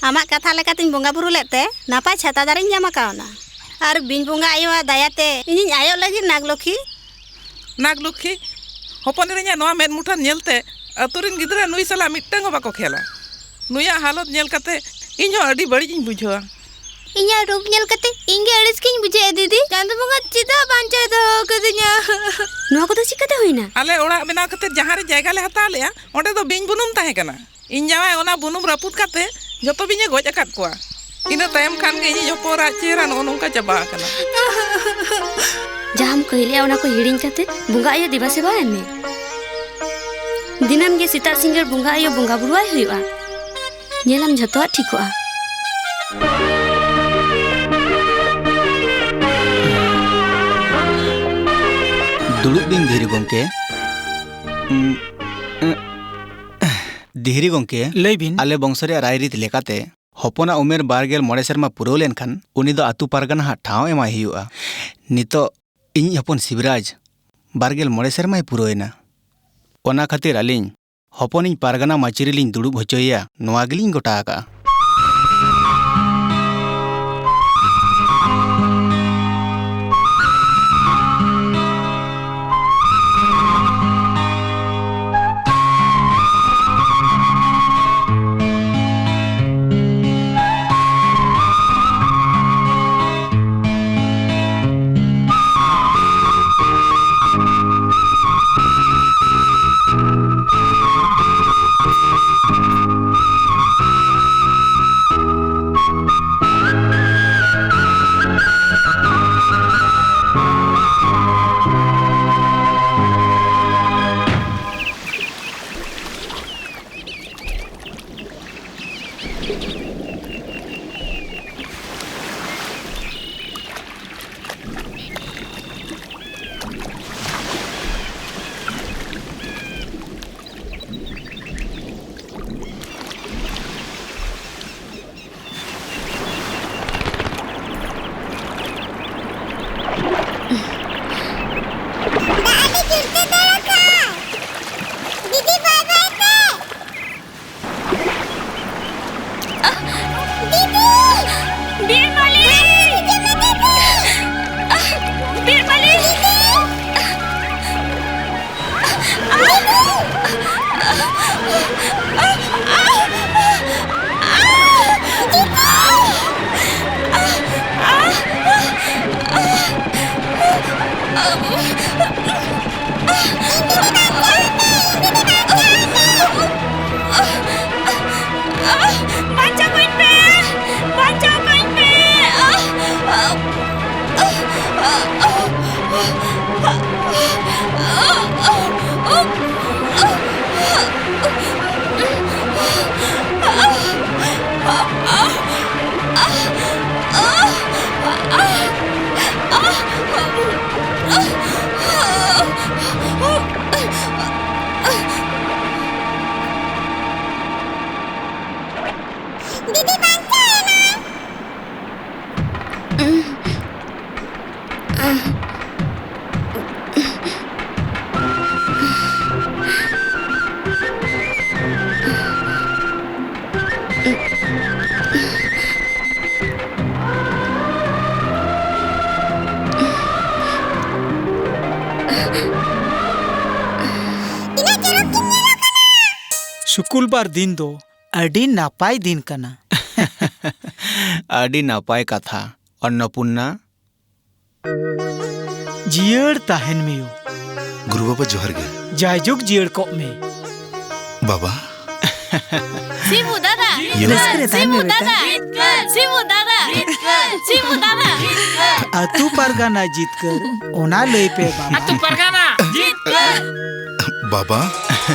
ᱟᱢᱟᱜ ᱠᱟᱛᱷᱟ ᱞᱮᱠᱟᱛᱤᱧ ᱵᱚᱸᱜᱟ ᱵᱩᱨᱩ ᱞᱮᱫ ᱛᱮ ᱱᱟᱯᱟᱭ ᱪᱷᱟᱛᱟ ᱫᱟᱨᱮᱧ ᱧᱟᱢ ᱟᱠᱟᱣᱱᱟ᱾ ᱟᱨ ᱵᱤᱧ ᱵᱚᱸᱜᱟ ᱟᱭᱳᱣᱟᱜ ᱫᱟᱭᱟᱛᱮ ᱤᱧᱤᱧ ᱟᱭᱚᱜ ᱞᱟᱹᱜᱤᱫ ᱱᱟᱜᱽᱞᱚᱠᱠᱷᱤ᱾ ᱱᱟᱜᱽᱞᱚᱠᱠᱷᱤ, ᱦᱚᱯᱚᱱ ᱮᱨᱟᱧᱟᱜ ᱱᱚᱣᱟ ᱢᱮᱫ ᱢᱩᱴᱷᱟᱹᱱ ᱧᱮᱞᱛᱮ ᱟᱹᱛᱩ ᱨᱮᱱ ᱜᱤᱫᱽᱨᱟᱹ ᱱᱩᱭ ᱥᱟᱞᱟᱜ ᱢᱤᱫᱴᱟᱝ ᱦᱚᱸ ᱵᱟᱠᱚ ᱠᱷᱮᱞᱟ᱾ ᱱᱩᱭᱟᱜ ᱦᱟᱞᱚᱛ ᱧᱮᱞ ᱠᱟᱛᱮ ᱤᱧ ᱦᱚᱸ ᱟᱹᱰᱤ ᱵᱟᱹᱲᱤᱡ ᱤᱧ ᱵᱩᱡᱷᱟᱹᱣᱟ᱾ ᱤᱧᱟᱜ ᱨᱩᱯ ᱧᱮᱞ ᱠᱟᱛᱮ ᱤᱧ ᱜᱮ ᱟᱹᱲᱤᱥ ᱜᱤᱧ ᱵᱩᱡᱷᱟᱹᱣᱮᱫᱼᱟ ᱫᱤᱫᱤ᱾ ᱪᱟᱸᱫᱚ ᱵᱚᱸᱜᱟ ᱪᱮᱫᱟᱜ ᱵᱟᱧᱪᱟᱣ ᱫᱚᱦᱚ ᱠᱟᱹᱫᱤᱧᱟ? ᱱᱚᱣᱟ ᱠᱚᱫᱚ ᱪᱤᱠᱟᱹᱛᱮ ᱦᱩᱭᱱᱟ? ᱟᱞᱮ ᱚᱲᱟᱜ ᱵᱮᱱᱟᱣ ᱠᱟᱛᱮ ᱡᱟᱦᱟᱸ ᱨᱮ ᱡᱟᱭᱜᱟ ᱞᱮ ᱦᱟᱛᱟᱣ ᱞᱮᱜᱼᱟ, ᱚᱸᱰᱮ ᱫᱚ ᱵᱤᱧ ᱵᱩᱱᱩᱢ ᱛᱟᱦᱮᱸ ᱠᱟᱱᱟ᱾ ᱤᱧ ᱡᱟᱶᱟᱭ ᱚᱱᱟ ᱵᱩᱱᱩᱢ ᱨᱟᱹᱯᱩᱫ ᱠᱟᱛᱮ ᱡᱚᱛᱚ ᱵᱤᱧᱮ ᱜᱚᱡ ᱟᱠᱟᱫ ᱠᱚᱣᱟ᱾ ᱤᱱᱟᱹ ᱛᱟᱭᱚᱢ ᱠᱷᱟᱱ ᱜᱮ ᱤᱧᱤᱡ ᱦᱚᱯᱚᱱ ᱮᱨᱟᱜ ᱪᱮᱦᱨᱟ ᱱᱚᱜᱼᱚ ᱱᱚᱝᱠᱟ ᱪᱟᱵᱟ ᱟᱠᱟᱱᱟ᱾ ᱡᱟᱦᱟᱸᱢ ᱠᱟᱹᱭ ᱞᱮᱜᱼᱟ, ᱚᱱᱟ ᱠᱚ ᱦᱤᱲᱤᱧ ᱠᱟᱛᱮ ᱵᱚᱸᱜᱟ ᱟᱭᱳ ᱫᱮᱵᱟ ᱥᱮᱵᱟ ᱟᱭ ᱢᱮ᱾ ᱫᱤᱱᱟᱹᱢ ᱜᱮ ᱥᱮᱛᱟᱜ ᱥᱤᱸᱜᱟᱹᱲ ᱵᱚᱸᱜᱟ ᱟᱭᱳ ᱵᱚᱸᱜᱟ ᱵᱩᱨᱩᱣᱟᱭ ᱦᱩᱭᱩᱜᱼᱟ᱾ ᱧᱮᱞᱟᱢ, ᱡᱷᱚᱛᱚᱣᱟᱜ ᱴᱷᱤᱠᱚᱜᱼᱟ᱾ ᱫᱩᱲᱩᱵ ᱵᱤᱱ, ᱫᱷᱤᱨᱤ ᱜᱚᱢᱠᱮ᱾ ᱩᱸ, ᱩᱸ, ᱫᱷᱤᱨᱤ ᱜᱚᱢᱠᱮ, ᱞᱟᱹᱭ ᱵᱤᱱ᱾ ᱟᱞᱮ ᱵᱚᱝᱥᱚ ᱨᱮᱭᱟᱜ ᱨᱟᱭᱨᱤᱛ ᱞᱮᱠᱟᱛᱮ, ᱦᱚᱯᱚᱱᱟᱜ ᱩᱢᱮᱨ ᱵᱟᱨ ᱜᱮᱞ ᱢᱚᱬᱮ ᱥᱮᱨᱢᱟ ᱯᱩᱨᱟᱹᱣ ᱞᱮᱱᱠᱷᱟᱱ, ᱩᱱᱤ ᱫᱚ ᱟᱹᱛᱩ ᱯᱟᱨᱜᱟᱱᱟ ᱦᱟᱜ ᱴᱷᱟᱶ ᱮᱢᱟᱭ ᱦᱩᱭᱩᱜᱼᱟ᱾ ᱱᱤᱛᱚᱜ ᱤᱧᱤᱡ ᱦᱚᱯᱚᱱ ᱥᱤᱵᱨᱟᱡᱽ ᱵᱟᱨ ᱜᱮᱞ ᱢᱚᱬᱮ ᱥᱮᱨᱢᱟᱭ ᱯᱩᱨᱟᱹᱣᱮᱱᱟ᱾ ᱚᱱᱟ ᱠᱷᱟᱹᱛᱤᱨ ᱟᱹᱞᱤᱧ ᱦᱚᱯᱚᱱᱤᱧ ᱯᱟᱨᱜᱟᱱᱟ ᱢᱟᱹᱪᱤ ᱨᱮᱞᱤᱧ ᱫᱩᱲᱩᱵ ᱦᱚᱪᱚᱭᱮᱭᱟ, ᱱᱚᱣᱟ ᱜᱮᱞᱤᱧ ᱜᱚᱴᱟ ᱟᱠᱟᱜᱼᱟ᱾ ᱥᱩᱠᱩᱞᱵᱟᱨ ᱫᱤᱱ ᱫᱚ ᱟᱹᱰᱤ ᱱᱟᱯᱟᱭ ᱫᱤᱱ ᱠᱟᱱᱟ᱾ ᱟᱹᱰᱤ ᱱᱟᱯᱟᱭ ᱠᱟᱛᱷᱟ, ᱚᱱᱱᱚᱯᱩᱨᱱᱟ᱾ ᱡᱤᱭᱟᱹᱲ ᱛᱟᱦᱮᱱ ᱢᱮᱭᱳ᱾ ᱜᱩᱨᱩ ᱵᱟᱵᱟ, ᱡᱚᱦᱟᱨ ᱜᱮ᱾ ᱡᱟᱭᱡᱩᱜᱽ ᱡᱤᱭᱟᱹᱲ ᱠᱚᱜ ᱢᱮ᱾ ᱵᱟᱵᱟ᱾ ᱥᱤᱵᱩ ᱫᱟᱫᱟ᱾ ᱭᱳ᱾ ᱨᱟᱹᱥᱠᱟᱹ ᱨᱮ ᱛᱟᱦᱮᱱ ᱢᱮ, ᱥᱤᱵᱩ ᱵᱮᱴᱟ᱾ ᱫᱟᱫᱟ᱾ ᱥᱤᱵᱩ ᱫᱟᱫᱟ᱾ ᱥᱤᱵᱩ ᱫᱟᱫᱟ᱾ ᱟᱹᱛᱩ ᱯᱟᱨᱜᱟᱱᱟ ᱡᱤᱛᱠᱟᱹᱨ, ᱚᱱᱟ ᱞᱟᱹᱭ ᱯᱮ ᱵᱟᱵᱟ᱾ ᱟᱹᱛᱩ ᱯᱟᱨᱜᱟᱱᱟ ᱡᱤᱛᱠᱟᱹᱨ᱾ ᱵᱟᱵᱟ᱾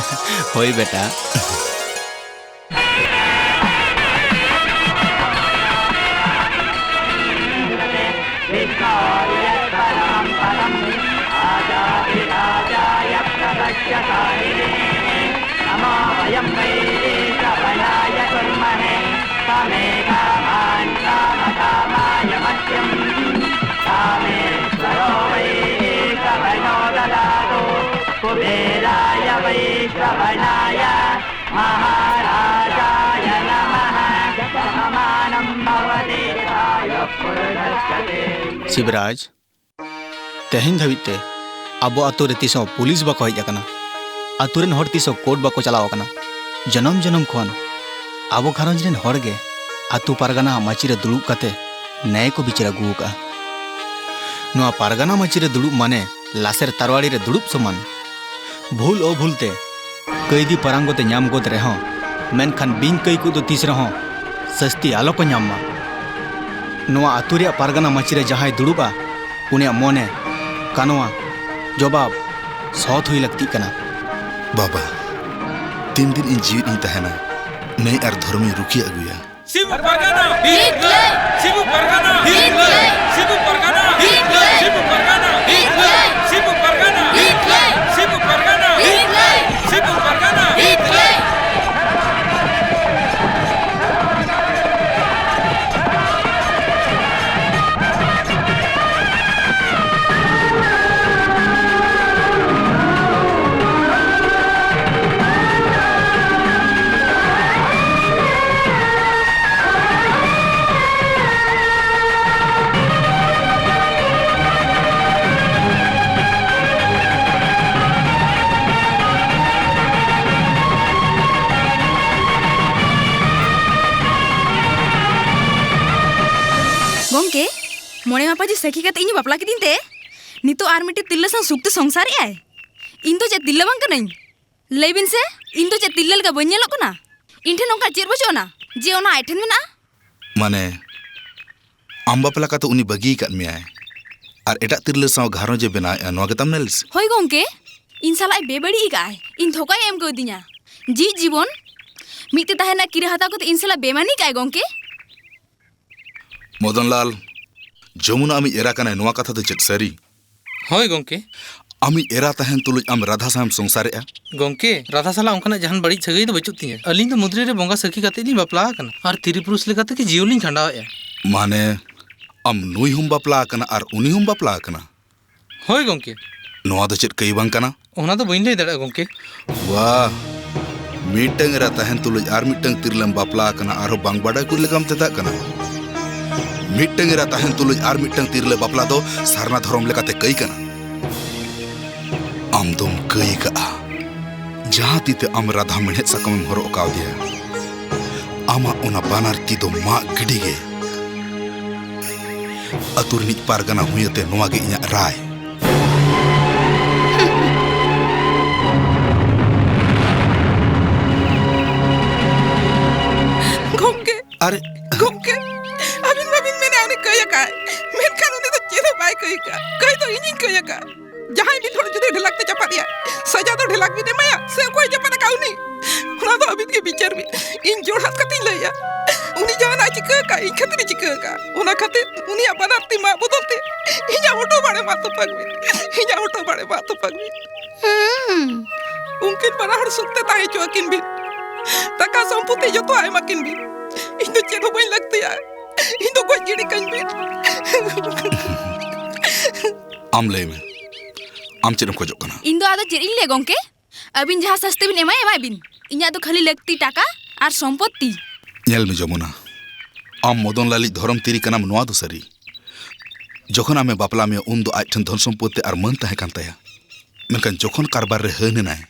ᱦᱳᱭ ᱵᱮᱴᱟ᱾ ᱥᱤᱵᱨᱟᱡᱽ, ᱛᱮᱦᱮᱧ ᱫᱷᱟᱹᱵᱤᱡ ᱛᱮ ᱟᱵᱚ ᱟᱛᱳ ᱨᱮ ᱛᱤᱥ ᱦᱚᱸ ᱯᱩᱞᱤᱥ ᱵᱟᱠᱚ ᱦᱮᱡ ᱟᱠᱟᱱᱟ᱾ ᱟᱛᱳ ᱨᱮᱱ ᱦᱚᱲ ᱛᱤᱥ ᱦᱚᱸ ᱠᱳᱨᱴ ᱵᱟᱠᱚ ᱪᱟᱞᱟᱣ ᱟᱠᱟᱱᱟ᱾ ᱡᱚᱱᱚᱢ ᱡᱚᱱᱚᱢ ᱠᱷᱚᱱ ᱟᱵᱚ ᱜᱷᱟᱨᱚᱸᱡᱽ ᱨᱮᱱ ᱦᱚᱲ ᱜᱮ ᱟᱛᱳ ᱯᱟᱨᱜᱟᱱᱟ ᱢᱟᱹᱪᱤ ᱨᱮ ᱫᱩᱲᱩᱵ ᱠᱟᱛᱮ ᱱᱮᱭ ᱠᱚ ᱵᱤᱪᱟᱹᱨ ᱟᱹᱜᱩ ᱟᱠᱟᱫᱼᱟ᱾ ᱱᱚᱣᱟ ᱯᱟᱨᱜᱟᱱᱟ ᱢᱟᱹᱪᱤ ᱨᱮ ᱫᱩᱲᱩᱵ ᱢᱟᱱᱮ ᱞᱟᱥᱮᱨ ᱛᱟᱨᱣᱟᱲᱤ ᱨᱮ ᱫᱩᱲᱩᱵ ᱥᱚᱢᱟᱱ᱾ ᱵᱷᱩᱞ ᱚᱵᱷᱩᱞ ᱛᱮ ᱠᱟᱹᱭᱫᱤ ᱯᱟᱨᱟᱝᱜᱚ ᱛᱮ ᱧᱟᱢ ᱜᱚᱫ ᱨᱮᱦᱚᱸ, ᱢᱮᱱᱠᱷᱟᱱ ᱵᱤᱧ ᱠᱟᱹᱭ ᱠᱚᱫᱚ ᱛᱤᱥ ᱨᱮᱦᱚᱸ ᱥᱟᱹᱥᱛᱤ ᱟᱞᱚ ᱠᱚ ᱧᱟᱢ ᱢᱟ᱾ ᱱᱚᱣᱟ ᱟᱹᱛᱩ ᱨᱮᱭᱟᱜ ᱯᱟᱨᱜᱟᱱᱟ ᱢᱟᱹᱪᱤ ᱨᱮ ᱡᱟᱦᱟᱸᱭ ᱫᱩᱲᱩᱵᱼᱟ, ᱩᱱᱤᱭᱟᱜ ᱢᱚᱱᱮ ᱠᱟᱱᱣᱟ ᱡᱚᱵᱟᱵ ᱥᱚᱛ ᱦᱩᱭ ᱞᱟᱹᱠᱛᱤᱜ ᱠᱟᱱᱟ᱾ ᱵᱟᱵᱟ, ᱛᱤᱱ ᱫᱤᱱ ᱤᱧ ᱡᱤᱣᱤᱫ ᱤᱧ ᱛᱟᱦᱮᱱᱟ, ᱱᱮᱭ ᱟᱨ ᱫᱷᱚᱨᱚᱢᱤᱧ ᱨᱩᱠᱷᱤᱭᱟᱹ ᱟᱹᱜᱩᱭᱟ᱾ ᱥᱤᱵᱩ ᱯᱟᱨᱜᱟᱱᱟ ᱦᱤᱡᱩᱜ ᱢᱮ! ᱥᱤᱵᱩ ᱯᱟᱨᱜᱟᱱᱟ ᱦᱤᱡᱩᱜ ᱢᱮ! ᱥᱤᱵᱩ ᱯᱟᱨᱜᱟᱱᱟ ᱦᱤᱡᱩᱜ ᱢᱮ! ᱥᱤᱵᱩ ᱯᱟᱨᱜᱟᱱᱟ ᱦᱤᱡᱩᱜ ᱢᱮ! ᱥᱤᱵᱩ ᱯᱟᱨᱜᱟᱱᱟ ᱦᱤᱡᱩᱜ ᱢᱮ! ᱥᱤᱵᱩ ᱯᱟᱨᱜᱟᱱᱟ ᱦᱤᱡᱩᱜ ᱢᱮ! ᱥᱤᱵᱩ ᱯᱟᱨᱜᱟᱱᱟ ᱦᱤᱡᱩᱜ ᱢᱮ! ᱡᱮ ᱥᱟᱹᱠᱷᱤ ᱠᱟᱛᱮ ᱤᱧ ᱵᱟᱯᱞᱟ ᱠᱤᱫᱤᱧ ᱛᱮ ᱱᱤᱛᱚᱜ ᱟᱨ ᱢᱤᱫᱴᱤᱡ ᱛᱤᱨᱞᱟᱹ ᱥᱟᱶ ᱥᱩᱠᱛᱮ ᱥᱚᱝᱥᱟᱨᱮᱜ ᱟᱭ? ᱤᱧ ᱫᱚ ᱪᱮᱫ ᱛᱤᱨᱞᱟᱹ ᱵᱟᱝ ᱠᱟᱹᱱᱟᱹᱧ? ᱞᱟᱹᱭ ᱵᱤᱱ ᱥᱮ, ᱤᱧ ᱫᱚ ᱪᱮᱫ ᱛᱤᱨᱞᱟᱹ ᱞᱮᱠᱟ ᱵᱟᱹᱧ ᱧᱮᱞᱚᱜ ᱠᱟᱱᱟ? ᱤᱧ ᱴᱷᱮᱱ ᱱᱚᱝᱠᱟ ᱪᱮᱫ ᱵᱟᱹᱪᱩᱜ ᱟᱱᱟ ᱡᱮ ᱚᱱᱟ ᱟᱡ ᱴᱷᱮᱱ ᱢᱮᱱᱟᱜᱼᱟ? ᱢᱟᱱᱮ, ᱟᱢ ᱵᱟᱯᱞᱟ ᱠᱟᱛᱮ ᱩᱱᱤ ᱵᱟᱹᱜᱤ ᱟᱠᱟᱫ ᱢᱮᱭᱟᱭ ᱟᱨ ᱮᱴᱟᱜ ᱛᱤᱨᱞᱟᱹ ᱥᱟᱶ ᱜᱷᱟᱨᱚᱸᱡᱽ ᱮ ᱵᱮᱱᱟᱣᱮᱫᱼᱟ, ᱱᱚᱣᱟ ᱜᱮᱛᱟᱢ ᱞᱟᱹᱞᱤᱥ? ᱦᱳᱭ ᱜᱚᱝᱠᱮ, ᱤᱧ ᱥᱟᱞᱟᱜ ᱮ ᱵᱮᱵᱟᱹᱲᱤᱡ ᱟᱠᱟᱫᱼᱟᱭ, ᱤᱧ ᱫᱷᱳᱠᱟᱭ ᱮᱢ ᱠᱟᱣᱫᱤᱧᱟ᱾ ᱡᱤᱣᱤᱫ ᱡᱤᱵᱚᱱ ᱢᱤᱫ ᱛᱮ ᱛᱟᱦᱮᱱ ᱨᱮᱱᱟᱜ ᱠᱤᱨᱟᱹ ᱦᱟᱛᱟᱣ ᱠᱟᱛᱮ ᱤᱧ ᱥᱟᱞᱟᱜ ᱵᱮᱢᱟᱱᱤ ᱠᱟᱜᱼᱟᱭ ᱜᱚᱝᱠᱮ᱾ ᱢᱚᱫᱚᱱᱞᱟᱞ, ᱡᱚᱢᱩᱱᱟ ᱟᱢᱤᱡ ᱮᱨᱟ ᱠᱟᱱᱟᱭ, ᱱᱚᱣᱟ ᱠᱟᱛᱷᱟ ᱫᱚ ᱪᱮᱫ ᱥᱟᱹᱨᱤ? ᱦᱳᱭ ᱜᱚᱝᱠᱮ᱾ ᱟᱢᱤᱡ ᱮᱨᱟ ᱛᱟᱦᱮᱱ ᱛᱩᱞᱩᱡ ᱟᱢ ᱨᱟᱫᱷᱟ ᱥᱟᱶ ᱮᱢ ᱥᱚᱝᱥᱟᱨᱮᱜᱼᱟ? ᱜᱚᱝᱠᱮ, ᱨᱟᱫᱷᱟ ᱥᱟᱞᱟᱜ ᱚᱱᱠᱟᱱᱟᱜ ᱡᱟᱦᱟᱱ ᱵᱟᱹᱲᱤᱡ ᱥᱟᱹᱜᱟᱹᱭ ᱫᱚ ᱵᱟᱹᱪᱩᱜ ᱛᱤᱧᱟᱹ᱾ ᱟᱹᱞᱤᱧ ᱫᱚ ᱢᱩᱫᱽᱨᱤ ᱨᱮ ᱵᱚᱸᱜᱟ ᱥᱟᱹᱠᱷᱤ ᱠᱟᱛᱮ ᱞᱤᱧ ᱵᱟᱯᱞᱟ ᱟᱠᱟᱱᱟ ᱟᱨ ᱛᱤᱨᱤ ᱯᱩᱨᱩᱥ ᱞᱮᱠᱟ ᱛᱮᱜᱮ ᱡᱤᱭᱚᱱ ᱞᱤᱧ ᱠᱷᱟᱸᱰᱟᱣᱮᱫᱼᱟ᱾ ᱢᱟᱱᱮ, ᱟᱢ ᱱᱩᱭ ᱦᱚᱸᱢ ᱵᱟᱯᱞᱟ ᱟᱠᱟᱱᱟ ᱟᱨ ᱩᱱᱤ ᱦᱚᱸᱢ ᱵᱟᱯᱞᱟ ᱟᱠᱟᱱᱟ? ᱦᱳᱭ ᱜᱚᱝᱠᱮ᱾ ᱱᱚᱣᱟ ᱫᱚ ᱪᱮᱫ ᱠᱟᱹᱭ ᱵᱟᱝ ᱠᱟᱱᱟ? ᱚᱱᱟ ᱫᱚ ᱵᱟᱹᱧ ᱞᱟᱹᱭ ᱫᱟᱲᱮᱭᱟᱜᱼᱟ ᱜᱚᱝᱠᱮ᱾ ᱣᱟᱦ, ᱢᱤᱫᱴᱟᱝ ᱮᱨᱟ ᱛᱟᱦᱮᱱ ᱛᱩᱞᱩᱡ ᱟᱨ ᱢᱤᱫᱴᱟᱝ ᱛᱤᱨᱞᱟᱹᱢ ᱵᱟᱯᱞᱟ ᱟᱠᱟᱱᱟ, ᱟᱨᱦᱚᱸ ᱵᱟᱝ ᱵᱟᱰᱟᱭ ᱠᱩᱲᱤ ᱞᱮᱠᱟᱢ ᱪᱮᱫᱟᱜ ᱠᱟᱱᱟ? ᱢᱤᱫᱴᱟᱝ ᱮᱨᱟ ᱛᱟᱦᱮᱱ ᱛᱩᱞᱩᱡ ᱟᱨ ᱢᱤᱫᱴᱟᱝ ᱛᱤᱨᱞᱟᱹ ᱵᱟᱯᱞᱟ ᱫᱚ ᱥᱟᱨᱱᱟ ᱫᱷᱚᱨᱚᱢ ᱞᱮᱠᱟᱛᱮ ᱠᱟᱹᱭ ᱠᱟᱱᱟ᱾ ᱟᱢ ᱫᱚᱢ ᱠᱟᱹᱭ ᱠᱟᱜᱼᱟ᱾ ᱡᱟᱦᱟᱸ ᱛᱤ ᱛᱮ ᱟᱢ ᱨᱟᱫᱷᱟ ᱢᱮᱬᱦᱮᱫ ᱥᱟᱠᱟᱢᱮᱢ ᱦᱚᱨᱚᱜ ᱠᱟᱣᱫᱮᱭᱟ, ᱟᱢᱟᱜ ᱚᱱᱟ ᱵᱟᱱᱟᱨ ᱛᱤ ᱫᱚ ᱢᱟᱜ ᱜᱤᱰᱤ ᱜᱮ᱾ ᱟᱹᱛᱩ ᱨᱤᱱᱤᱡ ᱯᱟᱨᱜᱟᱱᱟ ᱦᱩᱭ ᱟᱛᱮ ᱱᱚᱣᱟ ᱜᱮ ᱤᱧᱟᱜ ᱨᱟᱭ᱾ ᱜᱚᱢᱠᱮ, ᱟᱨᱮ ᱜᱚᱢᱠᱮ, ᱟᱹᱵᱤᱱ ᱢᱟᱵᱤᱱ ᱢᱮᱱᱟ ᱩᱱᱤ ᱠᱟᱹᱭ ᱟᱠᱟᱫ, ᱢᱮᱱᱠᱷᱟᱱ ᱩᱱᱤ ᱫᱚ ᱪᱮᱫ ᱦᱚᱸ ᱵᱟᱭ ᱠᱟᱹᱭ ᱟᱠᱟᱫ᱾ ᱠᱟᱹᱭ ᱫᱚ ᱤᱧᱤᱧ ᱠᱟᱹᱭ ᱟᱠᱟᱫ᱾ ᱡᱟᱦᱟᱸᱭ ᱢᱤᱫ ᱦᱚᱲ ᱡᱩᱫᱤ ᱰᱷᱮᱞᱟᱠ ᱛᱮ ᱪᱟᱯᱟᱫ ᱮᱭᱟ, ᱥᱟᱡᱟ ᱫᱚ ᱰᱷᱮᱞᱟᱠ ᱵᱤᱱ ᱮᱢᱟᱭᱟ ᱥᱮ ᱚᱠᱚᱭ ᱪᱟᱯᱟᱫ ᱟᱠᱟᱫ ᱩᱱᱤ? ᱚᱱᱟ ᱫᱚ ᱟᱹᱵᱤᱱ ᱜᱮ ᱵᱤᱪᱟᱹᱨ ᱵᱤᱱ᱾ ᱤᱧ ᱡᱳᱲ ᱦᱟᱛ ᱠᱟᱛᱮᱧ ᱞᱟᱹᱭᱟ, ᱩᱱᱤ ᱡᱟᱦᱟᱱᱟᱜ ᱮ ᱪᱤᱠᱟᱹ ᱟᱠᱟᱫ, ᱤᱧ ᱠᱷᱟᱹᱛᱤᱨ ᱮ ᱪᱤᱠᱟᱹ ᱟᱠᱟᱫ᱾ ᱚᱱᱟ ᱠᱷᱟᱹᱛᱤᱨ ᱩᱱᱤᱭᱟᱜ ᱵᱟᱱᱟᱨ ᱛᱤ ᱢᱟᱜ ᱵᱚᱫᱚᱞ ᱛᱮ ᱤᱧᱟᱜ ᱦᱚᱴᱚᱜ ᱵᱟᱲᱮ ᱢᱟᱜ ᱛᱚᱯᱟᱜ ᱵᱤᱱ᱾ ᱤᱧᱟᱜ ᱦᱚᱴᱚᱜ ᱵᱟᱲᱮ ᱢᱟᱜ ᱛᱚᱯᱟᱜ ᱵᱤᱱ᱾ ᱦᱩᱸ᱾ ᱩᱱᱠᱤᱱ ᱵᱟᱱᱟ ᱦᱚᱲ ᱥᱩᱠ ᱛᱮ ᱛᱟᱦᱮᱸ ᱦᱚᱪᱚ ᱟᱹᱠᱤᱱ ᱵᱤᱱ᱾ ᱴᱟᱠᱟ ᱥᱚᱢᱯᱚᱛᱤ ᱡᱚᱛᱚᱣᱟᱜ ᱮᱢᱟ ᱠᱤᱱ ᱵᱤᱱ᱾ ᱤᱧ ᱫᱚ ᱪᱮᱫ ᱦᱚᱸ ᱵᱟᱹᱧ ᱞᱟᱹᱠᱛᱤᱭᱟ᱾ ᱤᱧ ᱫᱚ ᱜᱚᱡ ᱜᱤᱰᱤ ᱠᱟᱹᱧ ᱵᱤᱱ᱾ ᱟᱢ ᱞᱟᱹᱭ ᱢᱮ, ᱟᱢ ᱪᱮᱫ ᱮᱢ ᱠᱷᱚᱡᱚᱜ ᱠᱟᱱᱟ? ᱤᱧ ᱫᱚ ᱟᱫᱚ ᱪᱮᱫ ᱤᱧ ᱞᱟᱹᱭᱟ ᱜᱚᱝᱠᱮ? ᱟᱹᱵᱤᱱ ᱡᱟᱦᱟᱸ ᱥᱟᱥᱛᱤ ᱵᱤᱱ ᱮᱢᱟᱭ, ᱮᱢᱟᱭ ᱵᱤᱱ᱾ ᱤᱧᱟᱜ ᱫᱚ ᱠᱷᱟᱹᱞᱤ ᱞᱟᱹᱠᱛᱤ ᱴᱟᱠᱟ ᱟᱨ ᱥᱚᱢᱯᱚᱛᱛᱤ᱾ ᱧᱮᱞ ᱢᱮ ᱡᱚᱢᱩᱱᱟ, ᱟᱢ ᱢᱚᱫᱚᱱ ᱞᱟᱞᱤᱡ ᱫᱷᱚᱨᱚᱢ ᱛᱤᱨᱤ ᱠᱟᱱᱟᱢ, ᱱᱚᱣᱟ ᱫᱚ ᱥᱟᱹᱨᱤ᱾ ᱡᱚᱠᱷᱚᱱ ᱟᱢᱮ ᱵᱟᱯᱞᱟ ᱢᱮᱭᱟ, ᱩᱱ ᱫᱚ ᱟᱡ ᱴᱷᱮᱱ ᱫᱷᱚᱱ ᱥᱚᱢᱯᱚᱛᱛᱤ ᱟᱨ ᱢᱟᱹᱱ ᱛᱟᱦᱮᱸ ᱠᱟᱱ ᱛᱟᱭᱟ᱾ ᱢᱮᱱᱠᱷᱟᱱ ᱡᱚᱠᱷᱚᱱ ᱠᱟᱨᱵᱟᱨ ᱨᱮ ᱦᱟᱹᱱ ᱮᱱᱟᱭ,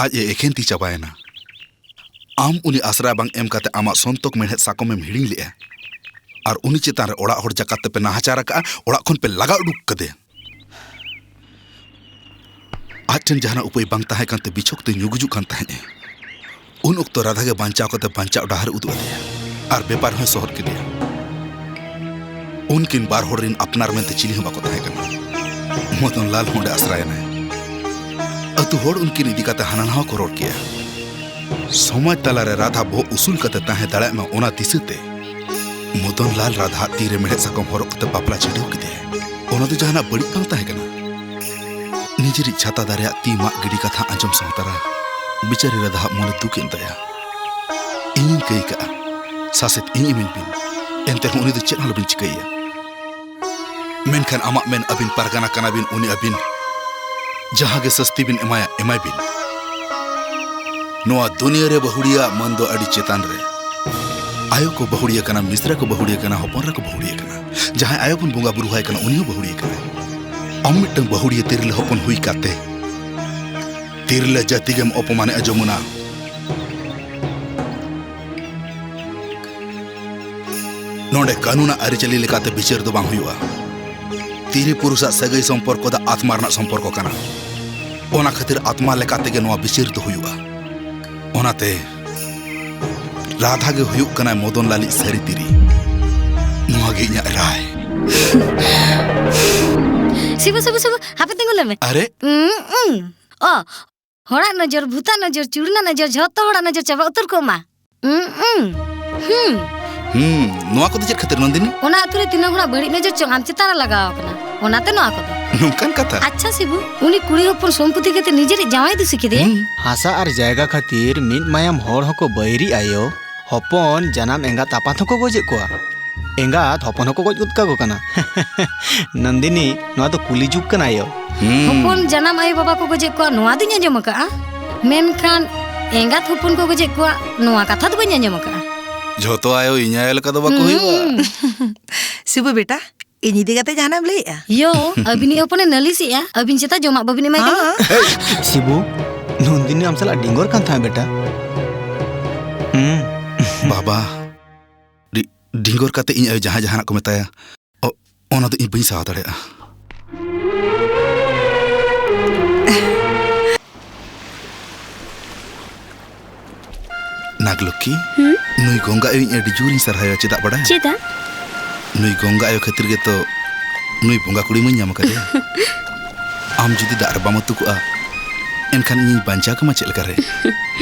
ᱟᱡ ᱮ ᱮᱠᱷᱮᱱ ᱛᱤ ᱪᱟᱵᱟᱭᱮᱱᱟ᱾ ᱟᱢ ᱩᱱᱤ ᱟᱥᱨᱟ ᱵᱟᱝ ᱮᱢ ᱠᱟᱛᱮ ᱟᱢᱟᱜ ᱥᱚᱱᱛᱚᱠ ᱢᱮᱬᱦᱮᱫ ᱥᱟᱠᱚᱢᱮᱢ ᱦᱤᱲᱤᱧ ᱞᱮᱜᱼᱟ᱾ ᱟᱨ ᱩᱱᱤ ᱪᱮᱛᱟᱱ ᱨᱮ ᱚᱲᱟᱜ ᱦᱚᱲ ᱡᱟᱠᱟᱛ ᱛᱮᱯᱮ ᱱᱟᱦᱟᱪᱟᱨ ᱟᱠᱟᱫᱼᱟ, ᱚᱲᱟᱜ ᱠᱷᱚᱱ ᱯᱮ ᱞᱟᱜᱟ ᱩᱰᱩᱠ ᱠᱟᱫᱮᱭᱟ᱾ ᱟᱡ ᱴᱷᱮᱱ ᱡᱟᱦᱟᱱᱟᱜ ᱩᱯᱟᱹᱭ ᱵᱟᱝ ᱛᱟᱦᱮᱸ ᱠᱟᱱᱛᱮ ᱵᱤᱪᱷᱚᱠ ᱛᱮ ᱧᱩ ᱜᱩᱡᱩᱜ ᱠᱟᱱ ᱛᱟᱦᱮᱸᱫ ᱮ᱾ ᱩᱱ ᱚᱠᱛᱚ ᱨᱟᱫᱷᱟ ᱜᱮ ᱵᱟᱧᱪᱟᱣ ᱠᱟᱛᱮ ᱵᱟᱧᱪᱟᱣ ᱰᱟᱦᱟᱨ ᱮ ᱩᱫᱩᱜ ᱟᱫᱮᱭᱟ ᱟᱨ ᱵᱮᱯᱟᱨ ᱦᱚᱸᱭ ᱥᱚᱦᱚᱫ ᱠᱮᱫᱮᱭᱟ᱾ ᱩᱱᱠᱤᱱ ᱵᱟᱨ ᱦᱚᱲ ᱨᱤᱱ ᱟᱯᱱᱟᱨ ᱢᱮᱱᱛᱮ ᱪᱤᱞᱤ ᱦᱚᱸ ᱵᱟᱠᱚ ᱛᱟᱦᱮᱸ ᱠᱟᱱᱟ᱾ ᱢᱚᱫᱚᱱ ᱞᱟᱞ ᱦᱚᱸ ᱚᱸᱰᱮ ᱟᱥᱨᱟᱭᱮᱱᱟᱭ᱾ ᱟᱹᱛᱩ ᱦᱚᱲ ᱩᱱᱠᱤᱱ ᱤᱫᱤ ᱠᱟᱛᱮ ᱦᱟᱱᱟ ᱱᱟᱣᱟ ᱠᱚ ᱨᱚᱲ ᱠᱮᱜᱼᱟ᱾ ᱥᱚᱢᱟᱡᱽ ᱛᱟᱞᱟᱨᱮ ᱨᱟᱫᱷᱟ ᱵᱚᱦᱚᱜ ᱩᱥᱩᱞ ᱠᱟᱛᱮ ᱛᱟᱦᱮᱸ ᱫᱟᱲᱮᱭᱟᱜ ᱢᱟ, ᱚᱱᱟ ᱫᱤᱥᱟᱹᱛᱮ ᱢᱚᱫᱚᱱ ᱞᱟᱞ ᱨᱟᱫᱷᱟ ᱛᱤᱨᱮ ᱢᱮᱲᱦᱮᱫ ᱥᱟᱠᱚᱢ ᱦᱚᱨᱚᱜ ᱠᱟᱛᱮ ᱵᱟᱯᱞᱟ ᱪᱷᱤᱰᱟᱹᱣ ᱠᱮᱫᱮᱭᱟ᱾ ᱚᱱᱟ ᱫᱚ ᱡᱟᱦᱟᱱᱟᱜ ᱵᱟᱹᱲᱤᱡ ᱵᱟᱝ ᱛᱟᱦᱮᱸ ᱠᱟᱱᱟ᱾ ᱱᱤᱡᱮᱨᱤᱡ ᱪᱷᱟᱛᱟ ᱫᱟᱨᱮᱭᱟᱜ ᱛᱤ ᱢᱟᱜ ᱜᱤᱰᱤ ᱠᱟᱛᱷᱟ ᱟᱸᱡᱚᱢ ᱥᱟᱶ ᱛᱟᱨᱟ ᱵᱤᱪᱟᱹᱨᱤ ᱨᱟᱫᱷᱟᱣᱟᱜ ᱢᱚᱱᱮ ᱫᱩᱠ ᱮᱱ ᱛᱟᱭᱟ᱾ ᱤᱧᱤᱧ ᱠᱟᱹᱭ ᱠᱟᱜᱼᱟ, ᱥᱟᱥᱮᱛ ᱤᱧ ᱤᱢᱟᱹᱧ ᱵᱤᱱ, ᱮᱱᱛᱮ ᱨᱮᱦᱚᱸ ᱩᱱᱤ ᱫᱚ ᱪᱮᱫ ᱦᱚᱸ ᱟᱞᱚᱵᱤᱱ ᱪᱤᱠᱟᱹᱭᱮᱭᱟ᱾ ᱢᱮᱱᱠᱷᱟᱱ ᱟᱢᱟᱜ ᱢᱮᱱ, ᱟᱹᱵᱤᱱ ᱯᱟᱨᱜᱟᱱᱟ ᱠᱟᱱᱟᱵᱤᱱ, ᱩᱱᱤ ᱟᱹᱵᱤᱱ ᱡᱟᱦᱟᱸ ᱜᱮ ᱥᱟᱹᱥᱛᱤ ᱵᱤᱱ ᱮᱢᱟᱭᱟ, ᱮᱢᱟᱭ ᱵᱤᱱ᱾ ᱱᱚᱣᱟ ᱫᱩᱱᱤᱭᱟᱹ ᱨᱮ ᱵᱟᱹᱦᱩᱲᱤᱭᱟᱹᱣᱟᱜ ᱢᱟᱹᱱ ᱫᱚ ᱟᱹᱰᱤ ᱪᱮᱛᱟᱱ ᱨᱮ᱾ ᱟᱭᱳ ᱠᱚ ᱵᱟᱹᱦᱩᱲᱤᱭᱟᱹ ᱠᱟᱱᱟ, ᱢᱤᱥᱨᱟ ᱠᱚ ᱵᱟᱹᱦᱩᱲᱤᱭᱟᱹ ᱠᱟᱱᱟ, ᱦᱚᱯᱚᱱ ᱮᱨᱟ ᱠᱚ ᱵᱟᱹᱦᱩᱲᱤᱭᱟᱹ ᱠᱟᱱᱟ᱾ ᱡᱟᱦᱟᱸᱭ ᱟᱭᱳ ᱵᱚᱱ ᱵᱚᱸᱜᱟ ᱵᱩᱨᱩ ᱟᱭ ᱠᱟᱱᱟ, ᱩᱱᱤ ᱦᱚᱸ ᱵᱟᱹᱦᱩᱲᱤᱭᱟᱹ ᱠᱟᱱᱟᱭ᱾ ᱟᱢ ᱢᱤᱫᱴᱟᱝ ᱵᱟᱹᱦᱩᱲᱤᱭᱟᱹ ᱛᱤᱨᱞᱟᱹ ᱦᱚᱯᱚᱱ ᱦᱩᱭ ᱠᱟᱛᱮ ᱛᱤᱨᱞᱟᱹ ᱡᱟᱹᱛᱤ ᱜᱮᱢ ᱚᱯᱚᱢᱟᱱᱮᱜᱼᱟ ᱡᱚᱢᱩᱱᱟ᱾ ᱱᱚᱰᱮ ᱠᱟᱹᱱᱩᱱᱟᱜ ᱟᱹᱨᱤᱪᱟᱹᱞᱤ ᱞᱮᱠᱟᱛᱮ ᱵᱤᱪᱟᱹᱨ ᱫᱚ ᱵᱟᱝ ᱦᱩᱭᱩᱜᱼᱟ᱾ ᱛᱤᱨᱤ ᱯᱩᱨᱩᱥᱟᱜ ᱥᱟᱹᱜᱟᱹᱭ ᱥᱚᱢᱯᱚᱨᱠᱚ ᱫᱚ ᱟᱛᱢᱟ ᱨᱮᱱᱟᱜ ᱥᱚᱢᱯᱚᱨᱠᱚ ᱠᱟᱱᱟ᱾ ᱚᱱᱟ ᱠᱷᱟᱹᱛᱤᱨ ᱟᱛᱢᱟ ᱞᱮᱠᱟ ᱛᱮᱜᱮ ᱱᱚᱣᱟ ᱵᱤᱪᱟᱹᱨ ᱫᱚ ᱦᱩᱭᱩᱜᱼᱟ᱾ ᱚᱱᱟᱛᱮ ᱨᱟᱫᱷᱟ ᱜᱮ ᱦᱩᱭᱩᱜ ᱠᱟᱱᱟᱭ ᱢᱚᱫᱚᱱ ᱞᱟᱞᱤᱡ ᱥᱟᱹᱨᱤ ᱛᱤᱨᱤ᱾ ᱱᱚᱣᱟ ᱜᱮ ᱤᱧᱟᱹᱜ ᱨᱟᱭ᱾ ᱥᱤᱵᱩ, ᱥᱤᱵᱩ, ᱥᱤᱵᱩ, ᱦᱟᱯᱮ ᱛᱤᱸᱜᱩ ᱞᱮ ᱢᱮ᱾ ᱟᱨᱮ? ᱩᱸ, ᱩᱸ᱾ ᱚ, ᱦᱚᱲᱟᱜ ᱱᱚᱡᱚᱨ, ᱵᱷᱩᱛᱟᱜ ᱱᱚᱡᱚᱨ, ᱪᱩᱲᱱᱟ ᱱᱚᱡᱚᱨ, ᱡᱷᱚᱛᱚ ᱦᱚᱲᱟᱜ ᱱᱚᱡᱚᱨ ᱪᱟᱵᱟ ᱩᱛᱟᱹᱨ ᱠᱚᱜ ᱢᱟ᱾ ᱩᱸ, ᱩᱸ᱾ ᱦᱩᱸ᱾ ᱦᱩᱸ, ᱱᱚᱣᱟ ᱠᱚᱫᱚ ᱪᱮᱫ ᱠᱷᱟᱹᱛᱤᱨ, ᱱᱚᱱᱫᱤᱱᱤ? ᱚᱱᱟ ᱟᱹᱛᱩ ᱨᱮ ᱛᱤᱱᱟᱹᱜ ᱦᱚᱲᱟᱜ ᱵᱟᱹᱲᱤᱡ ᱱᱚᱡᱚᱨ ᱪᱚᱝ ᱟᱢ ᱪᱮᱛᱟᱱ ᱨᱮ ᱞᱟᱜᱟᱣ ᱟᱠᱟᱱᱟ, ᱚᱱᱟᱛᱮ ᱱᱚᱣᱟ ᱠᱚᱫᱚ᱾ ᱱᱚᱝᱠᱟᱱ ᱠᱟᱛᱷᱟ? ᱟᱪᱪᱷᱟ ᱥᱤᱵᱩ, ᱩᱱᱤ ᱠᱩᱲᱤ ᱦᱚᱯᱚᱱ ᱥᱚᱢᱯᱚᱛᱤ ᱠᱟᱛᱮ ᱱᱤᱡᱮᱨᱤᱡ ᱡᱟᱶᱟᱭ ᱫᱩᱥᱤ ᱠᱮᱫᱮᱭᱟ? ᱦᱩᱸ᱾ ᱦᱟᱥᱟ ᱟᱨ ᱡᱟᱭᱜᱟ ᱠᱷᱟᱹᱛᱤᱨ ᱢᱤᱫ ᱢᱟᱭᱟᱢ ᱦᱚᱲ ᱦᱚᱸᱠᱚ ᱵᱟᱹᱭᱨᱤ ᱟᱭᱳ ᱦᱚᱯᱚᱱ ᱡᱟᱱᱟᱢ ᱮᱸᱜᱟᱛ ᱟᱯᱟᱛ ᱦᱚᱸᱠᱚ ᱜᱚᱡᱮᱫ ᱠᱚᱣᱟ᱾ ᱮᱸᱜᱟᱛ ᱦᱚᱯᱚᱱ ᱦᱚᱸᱠᱚ ᱜᱚᱡ ᱜᱚᱫ ᱠᱟᱠᱚ ᱠᱟᱱᱟ᱾ ᱱᱚᱱᱫᱤᱱᱤ, ᱱᱚᱣᱟ ᱫᱚ ᱠᱩᱞᱤ ᱡᱩᱜᱽ ᱠᱟᱱᱟ ᱟᱭᱳ᱾ ᱦᱩᱸ᱾ ᱦᱚᱯᱚᱱ ᱡᱟᱱᱟᱢ ᱟᱭᱳ ᱵᱟᱵᱟ ᱠᱚ ᱜᱚᱡᱮᱫ ᱠᱚᱣᱟ, ᱱᱚᱣᱟ ᱫᱚᱧ ᱟᱸᱡᱚᱢ ᱟᱠᱟᱫᱼᱟ᱾ ᱢᱮᱱᱠᱷᱟᱱ ᱮᱸᱜᱟᱛ ᱦᱚᱯᱚᱱ ᱠᱚ ᱜᱚᱡᱮᱫ ᱠᱚᱣᱟ, ᱱᱚᱣᱟ ᱠᱟᱛᱷᱟ ᱫᱚ ᱵᱟᱹᱧ ᱟᱸᱡᱚᱢ ᱟᱠᱟᱫᱼᱟ᱾ ᱡᱷᱚᱛᱚ ᱟᱭᱳ ᱤᱧ ᱟᱭᱳ ᱞᱮᱠᱟ ᱫᱚ ᱵᱟᱠᱚ ᱦᱩᱭᱩᱜᱼᱟ᱾ ᱦᱩᱸ᱾ ᱥᱤᱵᱩ ᱵᱮᱴᱟ, ᱤᱧ ᱤᱫᱤ ᱠᱟᱛᱮ ᱡᱟᱦᱟᱱᱟᱜ ᱮᱢ ᱞᱟᱹᱭᱮᱜᱼᱟ? ᱭᱳ, ᱟᱹᱵᱤᱱᱤᱡ ᱦᱚᱯᱚᱱᱮ ᱱᱟᱹᱞᱤᱥᱮᱜᱼᱟ, ᱟᱹᱵᱤᱱ ᱪᱮᱛᱟ ᱡᱚᱢᱟᱜ ᱵᱟᱹᱵᱤᱱ ᱮᱢᱟᱭ ᱠᱟᱱᱟ? ᱦᱮᱸ᱾ ᱥᱤᱵᱩ, ᱱᱚᱱᱫᱤᱱᱤ ᱟᱢ ᱥᱟᱞᱟᱜ ᱰᱤᱝᱜᱚᱨ ᱠᱟᱱ ᱛᱟᱦᱮᱸᱫ ᱵᱮᱴᱟ᱾ ᱦᱩᱸ᱾ ᱵᱟᱵᱟ, ᱟᱹᱰᱤ ᱰᱷᱤᱸᱜᱚᱨ ᱠᱟᱛᱮ ᱤᱧ ᱟᱭᱳ ᱡᱟᱦᱟᱸ ᱡᱟᱦᱟᱱᱟᱜ ᱠᱚ ᱢᱮᱛᱟᱭᱟ, ᱚ-, ᱚᱱᱟ ᱫᱚ ᱤᱧ ᱵᱟᱹᱧ ᱥᱟᱦᱟᱣ ᱫᱟᱲᱮᱭᱟᱜᱼᱟ᱾ ᱱᱟᱜᱽᱞᱚᱠᱠᱷᱤ, ᱦᱩᱸ? ᱱᱩᱭ ᱜᱚᱝᱜᱟ ᱟᱭᱳᱧ ᱟᱹᱰᱤ ᱡᱳᱨᱤᱧ ᱥᱟᱨᱦᱟᱣᱮᱭᱟ, ᱪᱮᱫᱟᱜ ᱵᱟᱲᱟᱭ? ᱪᱮᱫᱟᱜ? ᱱᱩᱭ ᱜᱚᱝᱜᱟ ᱟᱭᱳ ᱠᱷᱟᱹᱛᱤᱨ ᱜᱮᱛᱚ ᱱᱩᱭ ᱵᱚᱸᱜᱟ ᱠᱩᱲᱤ ᱢᱟᱹᱧ ᱧᱟᱢ ᱟᱠᱟᱫᱮᱭᱟ᱾ ᱟᱢ ᱡᱩᱫᱤ ᱫᱟᱜ ᱨᱮ ᱵᱟᱢ ᱟᱹᱛᱩ ᱠᱚᱜᱼᱟ, ᱮᱱᱠᱷᱟᱱ ᱤᱧᱤᱧ ᱵᱟᱧᱪᱟᱣ ᱠᱮᱢᱟ ᱪᱮᱫ ᱞᱮᱠᱟᱨᱮ?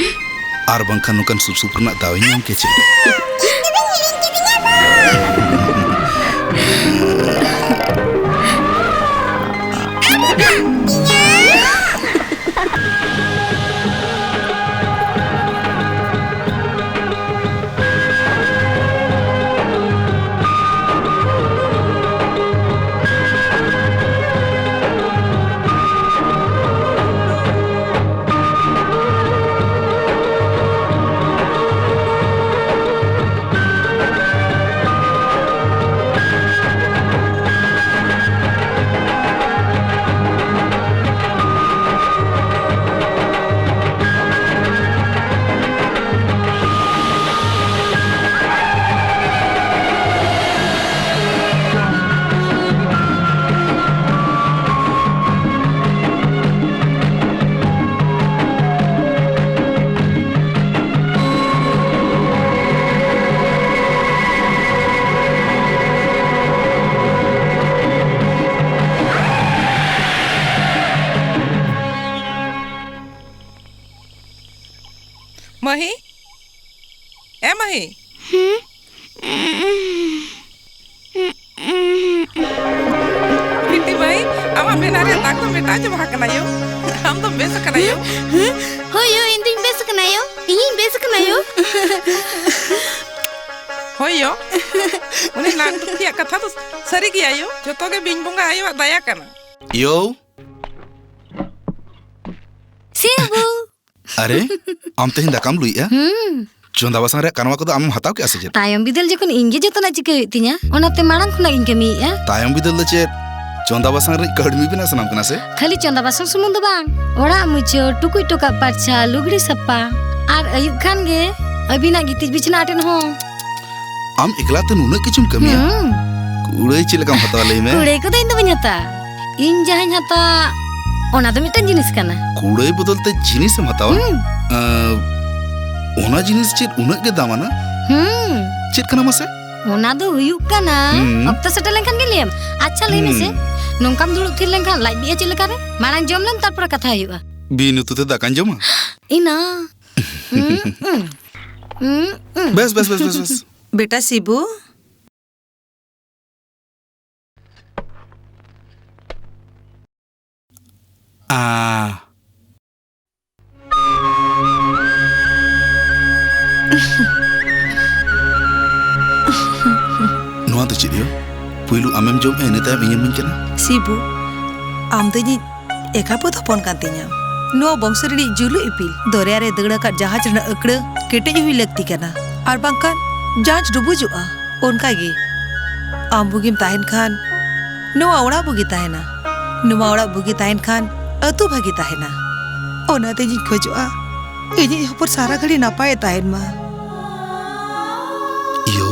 ᱟᱨ ᱵᱟᱝᱠᱷᱟᱱ ᱱᱚᱝᱠᱟᱱ ᱥᱩᱨ ᱥᱩᱯᱩᱨ ᱨᱮᱱᱟᱜ ᱫᱟᱣ ᱤᱧ ᱧᱟᱢ ᱠᱮᱭᱟ ᱪᱮᱫ? ᱢᱟᱹᱦᱤ? ᱮ ᱢᱟᱹᱦᱤ? ᱦᱩᱸ? ᱵᱤᱴᱤ ᱢᱟᱹᱭ, ᱟᱢᱟᱜ ᱢᱮᱫᱦᱟ ᱨᱮᱭᱟᱜ ᱫᱟᱜ ᱫᱚ ᱢᱮᱴᱟᱣ ᱪᱟᱵᱟ ᱟᱠᱟᱱᱟ ᱭᱳ᱾ ᱟᱢ ᱫᱚᱢ ᱵᱮᱥ ᱟᱠᱟᱱᱟ ᱭᱳ᱾ ᱦᱩᱸ? ᱦᱳᱭ ᱭᱳ, ᱤᱧ ᱫᱩᱧ ᱵᱮᱥ ᱟᱠᱟᱱᱟ ᱭᱳ᱾ ᱤᱧᱤᱧ ᱵᱮᱥ ᱟᱠᱟᱱᱟ ᱭᱳ᱾ ᱦᱳᱭ ᱭᱳ, ᱩᱱᱤ ᱱᱟᱜᱽ ᱫᱩᱠᱷᱤᱭᱟᱜ ᱠᱟᱛᱷᱟ ᱫᱚ ᱥᱟᱹᱨᱤ ᱜᱮᱭᱟ ᱭᱳ᱾ ᱡᱚᱛᱚ ᱜᱮ ᱵᱤᱧ ᱵᱚᱸᱜᱟ ᱟᱭᱳᱣᱟᱜ ᱫᱟᱭᱟ ᱠᱟᱱᱟ᱾ ᱭᱳ᱾ ᱥᱤ ᱵᱟᱹᱵᱩ᱾ ᱟᱨᱮ, ᱟᱢ ᱛᱮᱦᱮᱧ ᱫᱟᱠᱟᱢ ᱞᱩᱭᱮᱜᱼᱟ? ᱦᱩᱸ᱾ ᱪᱚᱸᱫᱟ ᱵᱟᱥᱟᱝ ᱨᱮᱭᱟᱜ ᱠᱟᱱᱣᱟ ᱠᱚᱫᱚ ᱟᱢᱮᱢ ᱦᱟᱛᱟᱣ ᱠᱮᱜᱼᱟ ᱥᱮ ᱪᱮᱫ? ᱛᱟᱭᱚᱢ ᱵᱤᱫᱟᱹᱞ ᱡᱚᱠᱷᱚᱱ ᱤᱧ ᱜᱮ ᱡᱚᱛᱚᱱᱟᱜ ᱪᱤᱠᱟᱹ ᱦᱩᱭᱩᱜ ᱛᱤᱧᱟ, ᱚᱱᱟᱛᱮ ᱢᱟᱲᱟᱝ ᱠᱷᱚᱱᱟᱜ ᱜᱤᱧ ᱠᱟᱹᱢᱤᱭᱮᱜᱼᱟ᱾ ᱛᱟᱭᱚᱢ ᱵᱤᱫᱟᱹᱞ ᱫᱚ ᱪᱮᱫ? ᱪᱚᱸᱫᱟ ᱵᱟᱥᱟᱝ ᱨᱤᱱᱤᱡ ᱠᱟᱹᱲᱢᱤ ᱵᱮᱱᱟᱜ ᱥᱟᱱᱟᱢ ᱠᱟᱱᱟ ᱥᱮ? ᱠᱷᱟᱹᱞᱤ ᱪᱚᱸᱫᱟ ᱵᱟᱥᱟᱝ ᱥᱩᱢᱩᱝ ᱫᱚ ᱵᱟᱝ, ᱚᱲᱟᱜ ᱢᱩᱪᱷᱟᱹᱣ, ᱴᱩᱠᱩᱡ ᱴᱚᱠᱟᱜ ᱯᱟᱨᱪᱷᱟ, ᱞᱩᱜᱽᱲᱤ ᱥᱟᱯᱷᱟ, ᱟᱨ ᱟᱹᱭᱩᱵ ᱠᱷᱟᱱ ᱜᱮ ᱟᱹᱵᱤᱱᱟᱜ ᱜᱤᱛᱤᱡ ᱵᱤᱪᱷᱱᱟᱹ ᱟᱴᱮᱫ ᱦᱚᱸ᱾ ᱟᱢ ᱮᱠᱞᱟ ᱛᱮ ᱱᱩᱱᱟᱹᱜ ᱠᱤᱪᱷᱩᱢ ᱠᱟᱹᱢᱤᱭᱟ? ᱦᱩᱸ᱾ ᱠᱩᱲᱟᱹᱭ ᱪᱮᱫ ᱞᱮᱠᱟᱢ ᱦᱟᱛᱟᱣᱟ, ᱞᱟᱹᱭ ᱢᱮ? ᱠᱩᱲᱟᱹᱭ ᱠᱚᱫᱚ ᱤᱧ ᱫᱚ ᱵᱟᱹᱧ ᱦᱟᱛᱟᱣᱟ᱾ ᱤᱧ ᱡᱟᱦᱟᱸᱧ ᱦᱟᱛᱟᱣᱟ, ᱚᱱᱟ ᱫᱚ ᱢᱤᱫᱴᱟᱝ ᱡᱤᱱᱤᱥ ᱠᱟᱱᱟ᱾ ᱠᱩᱲᱟᱹᱭ ᱵᱚᱫᱚᱞ ᱛᱮ ᱡᱤᱱᱤᱥ ᱮᱢ ᱦᱟᱛᱟᱣᱟ? ᱦᱩᱸ᱾ ᱟᱸ, ᱚᱱᱟ ᱡᱤᱱᱤᱥ ᱪᱮᱫ ᱩᱱᱟᱹᱜ ᱜᱮ ᱫᱟᱢᱟᱱᱟ? ᱦᱩᱸ᱾ ᱪᱮᱫ ᱠᱟᱱᱟ ᱢᱟᱥᱮ? ᱚᱱᱟ ᱫᱚ ᱦᱩᱭᱩᱜ ᱠᱟᱱᱟ, ᱦᱩᱸ᱾ ᱚᱠᱛᱚ ᱥᱮᱴᱮᱨ ᱞᱮᱱᱠᱷᱟᱱ ᱜᱮ ᱞᱟᱹᱭᱟᱢ᱾ ᱟᱪᱪᱷᱟ, ᱞᱟᱹᱭ ᱢᱮᱥᱮ, ᱦᱩᱸ᱾ ᱱᱚᱝᱠᱟᱢ ᱫᱩᱲᱩᱵ ᱛᱷᱤᱨ ᱞᱮᱱᱠᱷᱟᱱ ᱞᱟᱡ ᱵᱤᱜᱼᱟ ᱪᱮᱫ ᱞᱮᱠᱟᱨᱮ? ᱢᱟᱲᱟᱝ ᱡᱚᱢ ᱞᱮᱢ, ᱛᱟᱨᱯᱚᱨᱮ ᱠᱟᱛᱷᱟ ᱦᱩᱭᱩᱜᱼᱟ᱾ ᱵᱤᱱ ᱩᱛᱩ ᱛᱮ ᱫᱟᱠᱟᱧ ᱡᱚᱢᱟ? ᱤᱱᱟ᱾ ᱦᱩᱸ, ᱦᱩᱸ᱾ ᱦᱩᱸ, ᱦᱩᱸ᱾ ᱵᱮᱥ, ᱵᱮᱥ, ᱵᱮᱥ, ᱵᱮᱥ, ᱵᱮᱥ᱾ ᱵᱮᱴᱟ ᱥᱤᱵᱩ᱾ ᱟ᱾ ᱱᱚᱣᱟ ᱫᱚ ᱪᱮᱫ ᱭᱳ? ᱯᱩᱭᱞᱩ ᱟᱢᱮᱢ ᱡᱚᱢᱮᱜᱼᱟ, ᱤᱱᱟᱹ ᱛᱟᱭᱚᱢ ᱤᱧᱮᱢ ᱤᱢᱟᱹᱧ ᱠᱟᱱᱟ? ᱥᱤᱵᱩ, ᱟᱢ ᱫᱚ ᱤᱧᱤᱡ ᱮᱠᱟᱯᱩᱛ ᱦᱚᱯᱚᱱ ᱠᱟᱱ ᱛᱤᱧᱟᱢ᱾ ᱱᱚᱣᱟ ᱵᱚᱝᱥᱚ ᱨᱤᱱᱤᱡ ᱡᱩᱞᱩᱜ ᱤᱯᱤᱞ᱾ ᱫᱚᱨᱭᱟ ᱨᱮ ᱫᱟᱹᱲ ᱟᱠᱟᱫ ᱡᱟᱦᱟᱡᱽ ᱨᱮᱱᱟᱜ ᱟᱹᱠᱲᱟᱹ ᱠᱮᱴᱮᱡ ᱦᱩᱭ ᱞᱟᱹᱠᱛᱤ ᱠᱟᱱᱟ, ᱟᱨ ᱵᱟᱝᱠᱷᱟᱱ ᱡᱟᱦᱟᱡᱽ ᱰᱩᱵᱩᱡᱚᱜᱼᱟ᱾ ᱚᱱᱠᱟ ᱜᱮ, ᱟᱢ ᱵᱩᱜᱤᱢ ᱛᱟᱦᱮᱱ ᱠᱷᱟᱱ, ᱱᱚᱣᱟ ᱚᱲᱟᱜ ᱵᱩᱜᱤ ᱛᱟᱦᱮᱱᱟ᱾ ᱱᱚᱣᱟ ᱚᱲᱟᱜ ᱵᱩᱜᱤ ᱛᱟᱦᱮᱱ ᱠᱷᱟᱱ, ᱟᱹᱛᱩ ᱵᱷᱟᱹᱜᱤ ᱛᱟᱦᱮᱱᱟ᱾ ᱚᱱᱟᱛᱮ ᱤᱧᱤᱧ ᱠᱷᱚᱡᱚᱜᱼᱟ, ᱤᱧᱤᱡ ᱦᱚᱯᱚᱱ ᱥᱟᱨᱟ ᱜᱷᱟᱹᱲᱤ ᱱᱟᱯᱟᱭᱮ ᱛᱟᱦᱮᱱ ᱢᱟ᱾ ᱤᱭᱳ,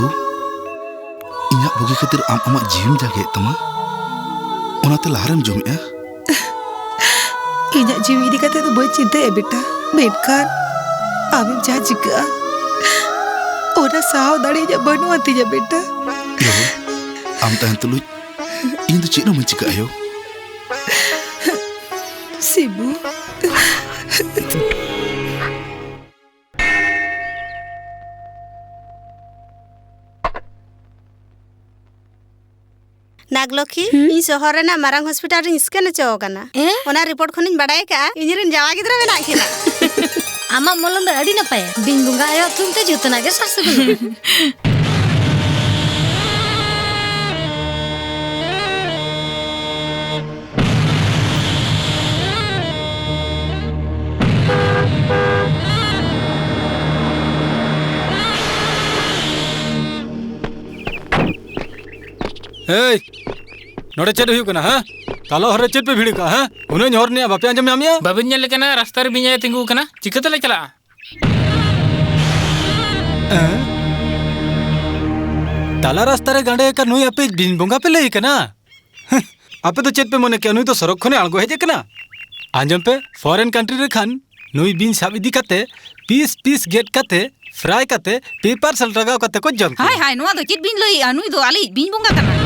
ᱤᱧᱟᱹᱜ ᱵᱩᱜᱤ ᱠᱷᱟᱹᱛᱤᱨ ᱟᱢ ᱟᱢᱟᱜ ᱡᱤᱣᱤᱢ ᱡᱟᱸᱜᱮᱭᱮᱫ ᱛᱟᱢᱟ, ᱚᱱᱟᱛᱮ ᱞᱟᱦᱟᱨᱮᱢ ᱡᱚᱢᱮᱜᱼᱟ? ᱤᱧᱟᱹᱜ ᱡᱤᱣᱤ ᱤᱫᱤ ᱠᱟᱛᱮ ᱫᱚ ᱵᱟᱹᱧ ᱪᱤᱱᱛᱟᱹᱭᱟ ᱵᱮᱴᱟ, ᱢᱮᱱᱠᱷᱟᱱ ᱟᱢᱮᱢ ᱡᱟᱦᱟᱸ ᱪᱤᱠᱟᱹᱜᱼᱟ, ᱚᱱᱟ ᱥᱟᱦᱟᱣ ᱫᱟᱲᱮ ᱤᱧᱟᱹᱜ ᱵᱟᱹᱱᱩᱜ ᱟᱱ ᱛᱤᱧᱟ ᱵᱮᱴᱟ᱾ ᱤᱭᱳ, ᱟᱢ ᱛᱟᱦᱮᱱ ᱛᱩᱞᱩᱡ ᱤᱧ ᱫᱚ ᱪᱮᱫ ᱦᱚᱸ ᱵᱟᱹᱧ ᱪᱤᱠᱟᱹᱜᱼᱟ ᱭᱳ᱾ ᱥᱤᱵᱩ᱾ ᱱᱟᱜᱽᱞᱚᱠᱷᱤ, ᱦᱩᱸ? ᱤᱧ ᱥᱚᱦᱚᱨ ᱨᱮᱱᱟᱜ ᱢᱟᱨᱟᱝ ᱦᱚᱥᱯᱤᱴᱟᱞ ᱨᱤᱧ ᱥᱠᱮᱱ ᱦᱚᱪᱚ ᱟᱠᱟᱱᱟ᱾ ᱮᱸ? ᱚᱱᱟ ᱨᱤᱯᱳᱨᱴ ᱠᱷᱚᱱᱤᱧ ᱵᱟᱰᱟᱭ ᱟᱠᱟᱫᱼᱟ, ᱤᱧ ᱨᱮᱱ ᱡᱟᱶᱟᱭ ᱜᱤᱫᱽᱨᱟᱹ ᱢᱮᱱᱟᱜ ᱠᱤᱱᱟ᱾ ᱟᱢᱟᱜ ᱢᱚᱞᱚᱝ ᱫᱚ ᱟᱹᱰᱤ ᱱᱟᱯᱟᱭᱟ᱾ ᱵᱤᱧ ᱵᱚᱸᱜᱟ ᱟᱭᱳ ᱛᱷᱩᱢ ᱛᱮ ᱡᱷᱚᱛᱚᱱᱟᱜ ᱜᱮ ᱥᱟᱨ ᱥᱟᱹᱜᱩᱱᱚᱜᱼᱟ᱾ ᱮᱭ, ᱱᱚᱰᱮ ᱪᱮᱫ ᱦᱩᱭᱩᱜ ᱠᱟᱱᱟ, ᱦᱮᱸ? ᱛᱟᱞᱟ ᱦᱚᱨ ᱨᱮ ᱪᱮᱫ ᱯᱮ ᱵᱷᱤᱲ ᱠᱟᱜᱼᱟ, ᱦᱮᱸ? ᱩᱱᱟᱹᱜ ᱦᱚᱲ ᱨᱮᱱᱟᱜ ᱵᱟᱯᱮ ᱟᱸᱡᱚᱢ ᱧᱟᱢᱮᱜᱼᱟ? ᱵᱟᱵᱤᱱ ᱧᱮᱞ ᱠᱟᱱᱟ, ᱨᱟᱥᱛᱟ ᱨᱮ ᱵᱤᱧ ᱟᱭᱳ ᱛᱤᱸᱜᱩ ᱟᱠᱟᱱᱟ, ᱪᱤᱠᱟᱹ ᱛᱮᱞᱮ ᱪᱟᱞᱟᱜᱼᱟ? ᱦᱮᱸ? ᱛᱟᱞᱟ ᱨᱟᱥᱛᱟ ᱨᱮ ᱜᱟᱸᱰᱮ ᱟᱠᱟᱱ ᱱᱩᱭ ᱟᱯᱮ ᱵᱤᱧ ᱵᱚᱸᱜᱟ ᱯᱮ ᱞᱟᱹᱭ ᱠᱟᱱᱟ? ᱟᱯᱮ ᱫᱚ ᱪᱮᱫ ᱯᱮ ᱢᱚᱱᱮ ᱠᱮᱜᱼᱟ, ᱱᱩᱭ ᱫᱚ ᱥᱚᱨᱚᱜ ᱠᱷᱚᱱᱮ ᱟᱬᱜᱚ ᱦᱮᱡ ᱟᱠᱟᱱᱟ? ᱟᱸᱡᱚᱢ ᱯᱮ, ᱯᱷᱚᱨᱮᱱ ᱠᱟᱱᱴᱨᱤ ᱨᱮ ᱠᱷᱟᱱ ᱱᱩᱭ ᱵᱤᱧ ᱥᱟᱵ ᱤᱫᱤ ᱠᱟᱛᱮ, ᱯᱤᱥ ᱯᱤᱥ ᱜᱮᱫ ᱠᱟᱛᱮ, ᱯᱷᱨᱟᱭ ᱠᱟᱛᱮ, ᱯᱮᱯᱟᱨ ᱥᱟᱞᱴ ᱞᱟᱜᱟᱣ ᱠᱟᱛᱮ ᱠᱚ ᱡᱚᱢ ᱠᱚᱣᱟ᱾ ᱦᱟᱭ ᱦᱟᱭ, ᱱᱚᱣᱟ ᱫᱚ ᱪᱮᱫ ᱵᱤᱱ ᱞᱟᱹᱭᱮᱜᱼᱟ? ᱱᱩᱭ ᱫᱚ ᱟᱞᱮᱭᱤᱡ ᱵᱤᱧ ᱵᱚᱸᱜᱟ ᱠᱟᱱᱟᱭ᱾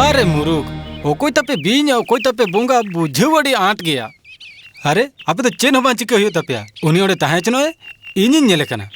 ᱟᱨᱮ ᱢᱩᱨᱩᱠ, ᱚᱠᱚᱭ ᱛᱟᱯᱮ ᱵᱤᱧ ᱟᱨ ᱚᱠᱚᱭ ᱛᱟᱯᱮ ᱵᱚᱸᱜᱟ, ᱵᱩᱡᱷᱟᱹᱣ ᱟᱹᱰᱤ ᱟᱸᱴ ᱜᱮᱭᱟ᱾ ᱟᱨᱮ, ᱟᱯᱮ ᱫᱚ ᱪᱮᱫ ᱦᱚᱸ ᱵᱟᱝ ᱪᱤᱠᱟᱹ ᱦᱩᱭᱩᱜ ᱛᱟᱯᱮᱭᱟ᱾ ᱩᱱᱤ ᱚᱸᱰᱮ ᱛᱟᱦᱮᱸ ᱦᱚᱪᱚᱱᱚᱜ ᱮ, ᱤᱧᱤᱧ ᱧᱮᱞᱮ ᱠᱟᱱᱟ᱾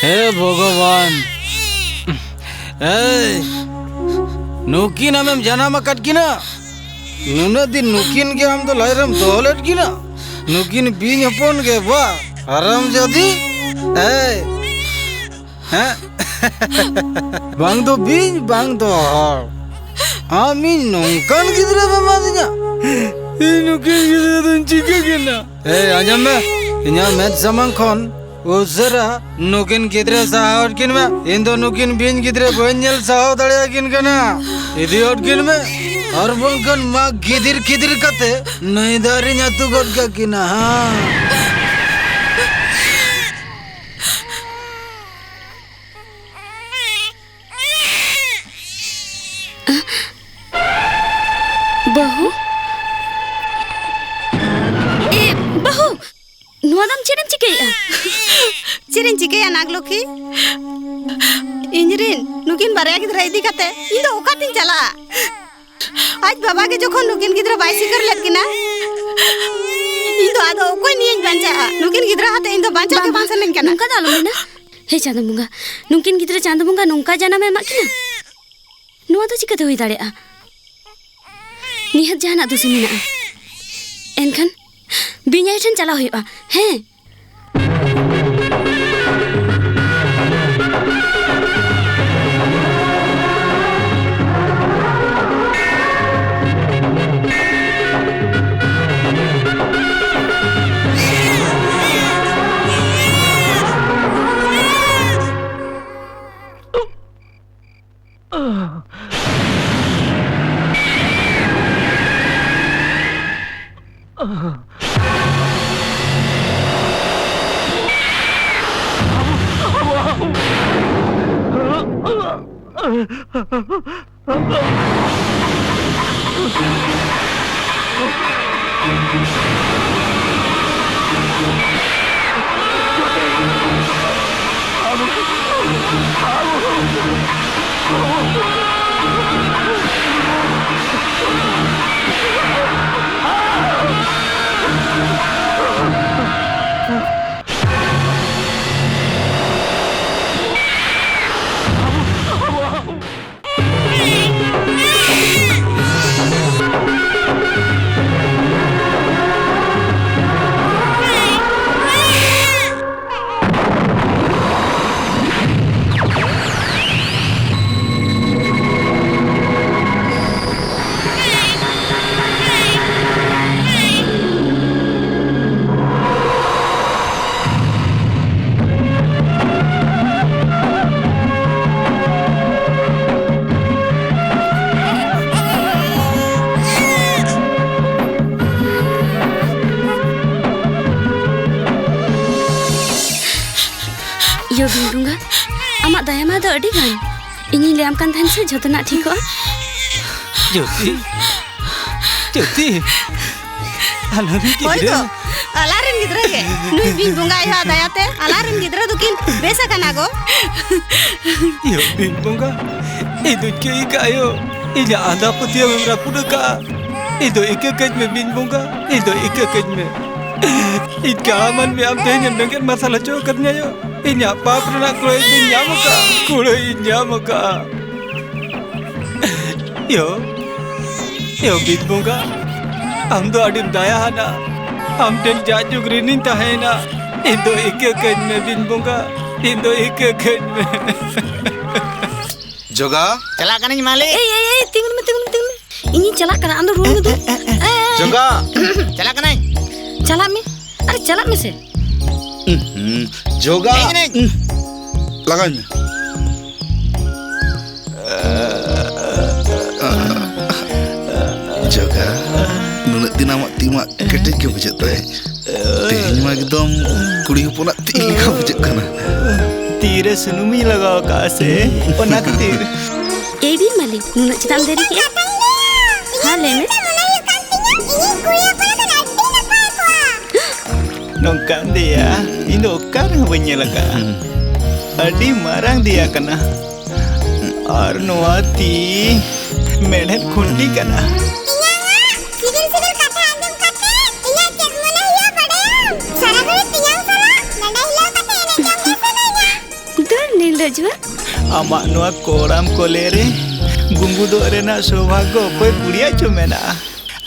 ᱦᱮ ᱵᱷᱚᱜᱚᱵᱟᱱ, ᱮᱭ, ᱱᱩᱠᱤᱱ ᱟᱢᱮᱢ ᱡᱟᱱᱟᱢ ᱟᱠᱟᱫ ᱠᱤᱱᱟ? ᱱᱩᱱᱟᱹᱜ ᱫᱤᱱ ᱱᱩᱠᱤᱱ ᱜᱮ ᱟᱢ ᱫᱚ ᱞᱟᱡ ᱨᱮᱢ ᱫᱚᱦᱚ ᱞᱮᱫ ᱠᱤᱱᱟ? ᱱᱩᱠᱤᱱ ᱵᱤᱧ ᱦᱚᱯᱚᱱ ᱜᱮ ᱵᱟ, ᱦᱟᱨᱟᱢ ᱡᱟᱫᱤ᱾ ᱮᱭ, ᱦᱮᱸ? ᱵᱟᱝ ᱫᱚ ᱵᱤᱧ, ᱵᱟᱝ ᱫᱚ ᱦᱚᱲ᱾ ᱟᱢ ᱤᱧ ᱱᱚᱝᱠᱟᱱ ᱜᱤᱫᱽᱨᱟᱹᱢ ᱮᱢᱟᱫᱤᱧᱟ? ᱤᱧ ᱱᱩᱠᱤᱱ ᱜᱤᱫᱽᱨᱟᱹ ᱫᱚᱧ ᱪᱤᱠᱟᱹ ᱠᱤᱱᱟ? ᱮᱭ, ᱟᱸᱡᱚᱢ ᱢᱮ, ᱤᱧᱟᱹᱜ ᱢᱮᱫ ᱥᱟᱢᱟᱝ ᱠᱷᱚᱱ ᱩᱥᱟᱹᱨᱟ ᱱᱩᱠᱤᱱ ᱜᱤᱫᱽᱨᱟᱹ ᱥᱟᱦᱟ ᱦᱚᱴ ᱠᱤᱱ ᱢᱮ᱾ ᱤᱧ ᱫᱚ ᱱᱩᱠᱤᱱ ᱵᱤᱧ ᱜᱤᱫᱽᱨᱟᱹ ᱵᱟᱹᱧ ᱧᱮᱞ ᱥᱟᱦᱟᱣ ᱫᱟᱲᱮᱭᱟᱠᱤᱱ ᱠᱟᱱᱟ᱾ ᱤᱫᱤ ᱦᱚᱴ ᱠᱤᱱ ᱢᱮ᱾ ᱟᱨ ᱵᱟᱝᱠᱷᱟᱱ ᱢᱟᱜ ᱜᱤᱫᱤᱨ ᱠᱤᱫᱤᱨ ᱠᱟᱛᱮ ᱱᱟᱹᱭ ᱫᱟᱜ ᱨᱤᱧ ᱟᱹᱛᱩ ᱜᱚᱫ ᱠᱟᱠᱤᱱᱟ, ᱦᱟᱸ᱾ ᱵᱟᱹᱦᱩ? ᱮ, ᱵᱟᱹᱦᱩ! ᱱᱚᱣᱟ ᱫᱚ ᱟᱢ ᱪᱮᱫ ᱮᱢ ᱪᱤᱠᱟᱹᱭᱮᱫᱼᱟ? ᱪᱮᱫ ᱤᱧ ᱪᱤᱠᱟᱹᱭᱟ, ᱱᱟᱜᱽᱞᱚᱠᱠᱷᱤ? ᱤᱧᱨᱤᱱ ᱱᱩᱠᱤᱱ ᱵᱟᱨᱭᱟ ᱜᱤᱫᱽᱨᱟᱹ ᱤᱫᱤ ᱠᱟᱛᱮ ᱤᱧ ᱫᱚ ᱚᱠᱟᱛᱤᱧ ᱪᱟᱞᱟᱜᱼᱟ? ᱟᱡ ᱵᱟᱵᱟ ᱜᱮ ᱡᱚᱠᱷᱚᱱ ᱱᱩᱠᱤᱱ ᱜᱤᱫᱽᱨᱟᱹ ᱵᱟᱭ ᱥᱤᱠᱟᱹᱨ ᱞᱮᱫ ᱠᱤᱱᱟ, ᱤᱧ ᱫᱚ ᱟᱫᱚ ᱚᱠᱚᱭ ᱱᱤᱭᱟᱹᱧ ᱵᱟᱧᱪᱟᱜᱼᱟ? ᱱᱩᱠᱤᱱ ᱜᱤᱫᱽᱨᱟᱹ ᱟᱛᱮ ᱤᱧ ᱫᱚ ᱵᱟᱧᱪᱟᱜ ᱜᱮ ᱵᱟᱝ, ᱵᱟᱝ ᱥᱟᱱᱟᱧ ᱠᱟᱱᱟ᱾ ᱱᱚᱝᱠᱟ ᱫᱚ ᱟᱞᱚᱢ ᱢᱮᱱᱟ᱾ ᱦᱮ ᱪᱟᱸᱫᱚ ᱵᱚᱸᱜᱟ, ᱱᱩᱠᱤᱱ ᱜᱤᱫᱽᱨᱟᱹ ᱪᱟᱸᱫᱚ ᱵᱚᱸᱜᱟ ᱱᱚᱝᱠᱟ ᱡᱟᱱᱟᱢ ᱮ ᱮᱢᱟᱜ ᱠᱤᱱᱟ? ᱱᱚᱣᱟ ᱫᱚ ᱪᱤᱠᱟᱹᱛᱮ ᱦᱩᱭ ᱫᱟᱲᱮᱭᱟᱜᱼᱟ? ᱱᱤᱦᱟᱹᱛ ᱡᱟᱦᱟᱱᱟᱜ ᱫᱩᱥᱤ ᱢᱮᱱᱟᱜᱼᱟ᱾ ᱮᱱᱠᱷᱟᱱ ᱵᱤᱧ ᱟᱭᱳ ᱴᱷᱮᱱ ᱪᱟᱞᱟᱣ ᱦᱩᱭᱩᱜᱼᱟ᱾ ᱦᱮᱸ᱾ ᱤᱭᱟᱹ ᱵᱤᱧ ᱵᱚᱸᱜᱟ, ᱟᱢᱟᱜ ᱫᱟᱭᱟ ᱢᱟᱭᱟ ᱫᱚ ᱟᱹᱰᱤ ᱜᱟᱱ᱾ ᱤᱧᱤᱧ ᱞᱟᱹᱭᱟᱢ ᱠᱟᱱ ᱛᱟᱦᱮᱱ ᱥᱮ, ᱡᱷᱚᱛᱚᱱᱟᱜ ᱴᱷᱤᱠᱚᱜᱼᱟ᱾ ᱡᱳᱛᱤ, ᱡᱳᱛᱤ, ᱟᱞᱟᱝ ᱨᱮᱱ ᱦᱳᱭ ᱜᱤᱫᱽᱨᱟᱹ᱾ ᱜᱚ, ᱟᱞᱟᱝ ᱨᱮᱱ ᱜᱤᱫᱽᱨᱟᱹ ᱜᱮ᱾ ᱱᱩᱭ ᱵᱤᱧ ᱵᱚᱸᱜᱟ ᱟᱭᱳᱣᱟᱜ ᱫᱟᱭᱟ ᱛᱮ ᱟᱞᱟᱝ ᱨᱮᱱ ᱜᱤᱫᱽᱨᱟᱹ ᱫᱚᱠᱤᱱ ᱵᱮᱥ ᱟᱠᱟᱱᱟ ᱜᱚ᱾ ᱤᱭᱟᱹ ᱵᱤᱧ ᱵᱚᱸᱜᱟ, ᱤᱧ ᱫᱚᱧ ᱠᱟᱹᱭ ᱠᱟᱜ ᱟᱭᱳ, ᱤᱧᱟᱹᱜ ᱟᱸᱫᱷᱟ ᱯᱟᱹᱛᱭᱟᱹᱣ ᱮᱢ ᱨᱟᱹᱯᱩᱫ ᱟᱠᱟᱫᱼᱟ᱾ ᱤᱧ ᱫᱚ ᱤᱠᱟᱹ ᱠᱟᱹᱧ ᱢᱮ ᱵᱤᱧ ᱵᱚᱸᱜᱟ, ᱤᱧ ᱫᱚ ᱤᱠᱟᱹ ᱠᱟᱹᱧ ᱢᱮ᱾ ᱤᱧ ᱠᱟᱲᱟ ᱢᱟᱹᱱᱢᱤ ᱟᱢ ᱛᱮᱦᱮᱧ ᱮᱢ ᱵᱮᱸᱜᱮᱫ ᱢᱟᱨᱥᱟᱞ ᱦᱚᱪᱚ ᱟᱠᱟᱫᱤᱧᱟ ᱭᱳ᱾ ᱤᱧᱟᱜ ᱯᱟᱯ ᱨᱮᱱᱟᱜ ᱠᱩᱲᱟᱹᱭ ᱫᱚᱧ ᱧᱟᱢ ᱟᱠᱟᱫᱼᱟ, ᱠᱩᱲᱟᱹᱭ ᱤᱧ ᱧᱟᱢ ᱟᱠᱟᱫᱼᱟ᱾ ᱭᱳ, ᱭᱳ ᱵᱤᱫ ᱵᱚᱸᱜᱟ, ᱟᱢ ᱫᱚ ᱟᱹᱰᱤᱢ ᱫᱟᱭᱟᱣᱟᱱᱟ᱾ ᱟᱢ ᱴᱷᱮᱱ ᱡᱟᱜ ᱡᱩᱜᱽ ᱨᱤᱱᱤᱧ ᱛᱟᱦᱮᱸᱭᱮᱱᱟ᱾ ᱤᱧ ᱫᱚ ᱤᱠᱟᱹ ᱠᱟᱹᱧ ᱢᱮ ᱵᱤᱧ ᱵᱚᱸᱜᱟ, ᱤᱧ ᱫᱚ ᱤᱠᱟᱹ ᱠᱟᱹᱧ ᱢᱮ᱾ ᱡᱚᱜᱟ᱾ ᱪᱟᱞᱟᱜ ᱠᱟᱹᱱᱟᱹᱧ ᱢᱟᱹᱞᱤᱠ᱾ ᱮᱭ, ᱮᱭ, ᱮᱭ, ᱛᱤᱸᱜᱩᱱ ᱢᱮ, ᱛᱤᱸᱜᱩᱱ ᱢᱮ, ᱛᱤᱸᱜᱩᱱ ᱢᱮ᱾ ᱤᱧᱤᱧ ᱪᱟᱞᱟᱜ ᱠᱟᱱᱟ, ᱟᱢ ᱫᱚ ᱨᱩᱣᱟᱹᱲ ᱢᱮ ᱫᱩ᱾ ᱮ, ᱮ, ᱮ, ᱮ᱾ ᱮ, ᱮ᱾ ᱡᱚᱜᱟ᱾ ᱪᱟᱞᱟᱜ ᱠᱟᱹᱱᱟᱹᱧ᱾ ᱪᱟᱞᱟᱜ ᱢᱮ᱾ ᱟᱨᱮ, ᱪᱟᱞᱟᱜ ᱢᱮᱥᱮ᱾ ᱩᱸᱦᱩᱸ, ᱡᱚᱜᱟ᱾ ᱦᱮᱡ ᱠᱟᱹᱱᱟᱹᱧ᱾ ᱩᱸᱦ, ᱞᱟᱜᱟᱣᱤᱧ ᱢᱮ᱾ ᱡᱚᱜᱟ, ᱱᱩᱱᱟᱹᱜ ᱫᱤᱱ ᱟᱢᱟᱜ ᱛᱤ ᱢᱟ ᱠᱮᱴᱮᱡ ᱜᱮ ᱵᱩᱡᱷᱟᱹᱜ ᱛᱟᱦᱮᱸᱫ᱾ ᱛᱮᱦᱮᱧ ᱢᱟ ᱮᱠᱫᱚᱢ ᱠᱩᱲᱤ ᱦᱚᱯᱚᱱᱟᱜ ᱛᱤ ᱞᱮᱠᱟ ᱵᱩᱡᱷᱟᱹᱜ ᱠᱟᱱᱟ᱾ ᱛᱤᱨᱮ ᱥᱩᱱᱩᱢᱤᱧ ᱞᱟᱜᱟᱣ ᱠᱟᱜᱼᱟ ᱥᱮ, ᱚᱱᱟ ᱠᱷᱟᱹᱛᱤᱨ᱾ ᱮᱭ ᱵᱤᱨ ᱢᱟᱹᱞᱤᱠ, ᱱᱩᱱᱟᱹᱜ ᱪᱮᱫᱟᱜ ᱮᱢ ᱫᱮᱨᱤ ᱠᱮᱜᱼᱟ? ᱠᱟᱛᱷᱟᱧ ᱞᱟᱹᱭᱟ, ᱦᱮᱸ, ᱞᱟᱹᱭ ᱢᱮ᱾ ᱤᱧᱤᱡ ᱠᱩᱲᱤ ᱦᱚᱯᱚᱱ ᱠᱷᱚᱱ ᱟᱹᱰᱤ ᱱᱟᱯᱟᱭ ᱠᱚᱜᱼᱟ᱾ ᱱᱚᱝᱠᱟᱱ ᱫᱮᱭᱟ ᱤᱧ ᱫᱚ ᱚᱠᱟ ᱨᱮᱦᱚᱸ ᱵᱟᱹᱧ ᱧᱮᱞ ᱟᱠᱟᱫᱼᱟ᱾ ᱟᱹᱰᱤ ᱢᱟᱨᱟᱝ ᱫᱮᱭᱟ ᱠᱟᱱᱟ᱾ ᱟᱨ ᱱᱚᱣᱟ ᱛᱤ ᱢᱮᱬᱦᱮᱫ ᱠᱷᱩᱱᱴᱤ ᱠᱟᱱᱟ᱾ ᱛᱮᱧᱟᱝᱟᱜ ᱥᱤᱵᱤᱞ ᱥᱤᱵᱤᱞ ᱠᱟᱛᱷᱟ ᱟᱸᱡᱚᱢ ᱠᱟᱛᱮ ᱤᱧᱟᱜ ᱪᱮᱫ ᱢᱚᱱᱮ ᱦᱩᱭᱩᱜᱼᱟ ᱵᱟᱰᱟᱭᱟᱢ? ᱥᱟᱨᱟ ᱜᱷᱟᱹᱲᱤᱡ ᱛᱮᱧᱟᱝ ᱥᱟᱞᱟᱜ ᱱᱚᱰᱮ ᱦᱤᱞᱟᱹᱣ ᱠᱟᱛᱮ ᱮᱱᱮᱡ ᱡᱚᱝ ᱜᱮ ᱥᱟᱱᱟᱧᱟ᱾ ᱫᱟᱹᱲ ᱱᱤᱞᱟᱹᱡᱩᱜ᱾ ᱟᱢᱟᱜ ᱱᱚᱣᱟ ᱠᱚᱲᱟᱢ ᱠᱚᱞᱮ ᱨᱮ ᱜᱩᱸᱜᱩᱫᱚᱜ ᱨᱮᱱᱟᱜ ᱥᱳᱵᱷᱟᱜᱽᱜᱚ ᱚᱠᱚᱭ ᱠᱩᱲᱤᱭᱟᱜ ᱪᱚ ᱢᱮᱱᱟᱜᱼᱟ?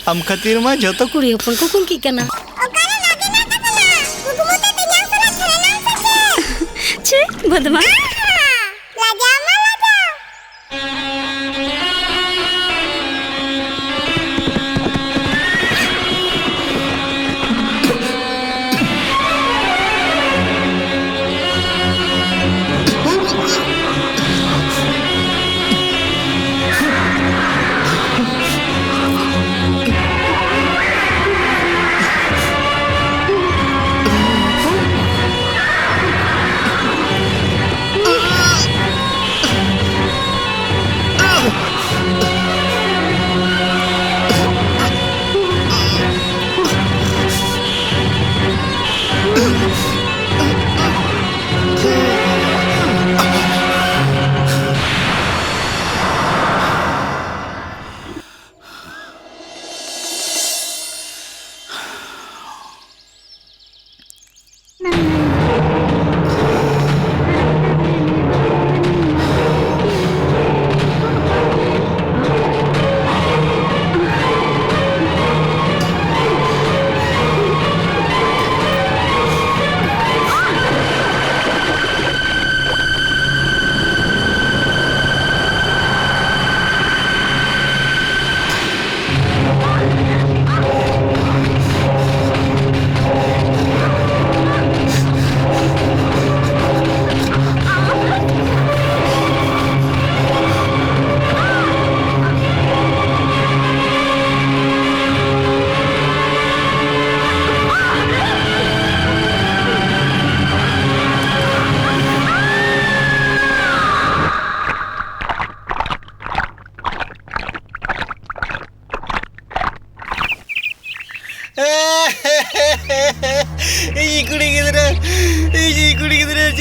ᱟᱢ ᱠᱷᱟᱹᱛᱤᱨ ᱢᱟ ᱡᱷᱚᱛᱚ ᱠᱩᱲᱤ ᱦᱚᱯᱚᱱ ᱠᱚ ᱠᱩᱝᱠᱤᱜ ᱠᱟᱱᱟ᱾ ᱚᱠᱟᱨᱮ ᱱᱟᱜᱤᱱᱟ ᱠᱟᱱᱟ? ᱠᱩᱠᱢᱩ ᱛᱮ ᱛᱮᱧᱟᱝ ᱥᱟᱞᱟᱜ ᱠᱷᱮᱞᱱᱟᱢ ᱥᱮ ᱪᱮᱫ? ᱪᱷᱤ, ᱵᱚᱫᱢᱟᱥ᱾ ᱟᱦᱟ! ᱞᱟᱡᱟᱣ ᱢᱟ ᱞᱟᱡᱟᱣ᱾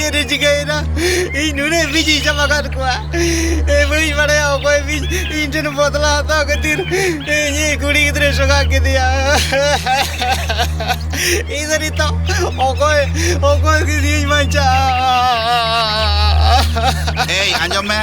ᱪᱮᱫ ᱮ ᱪᱤᱠᱟᱹᱭᱮᱱᱟ? ᱤᱧ ᱱᱩᱱᱟᱹᱜ ᱵᱤᱧ ᱤᱧ ᱪᱟᱵᱟ ᱠᱟᱫ ᱠᱚᱣᱟ᱾ ᱮ, ᱵᱟᱹᱧ ᱵᱟᱲᱟᱭᱟ ᱚᱠᱚᱭ ᱵᱤᱧ ᱤᱧ ᱴᱷᱮᱱ ᱵᱚᱫᱞᱟ ᱦᱟᱛᱟᱣ ᱠᱷᱟᱹᱛᱤᱨ ᱤᱧᱤᱡ ᱠᱩᱲᱤ ᱜᱤᱫᱽᱨᱟᱹ ᱥᱚᱜᱟ ᱠᱮᱫᱮᱭᱟ᱾ ᱤᱧ ᱫᱚ ᱱᱤᱛᱚᱜ ᱚᱠᱚᱭ, ᱚᱠᱚᱭ ᱠᱤᱫᱤᱧ ᱵᱟᱧᱪᱟᱜᱼᱟ? ᱮᱭ, ᱟᱸᱡᱚᱢ ᱢᱮ᱾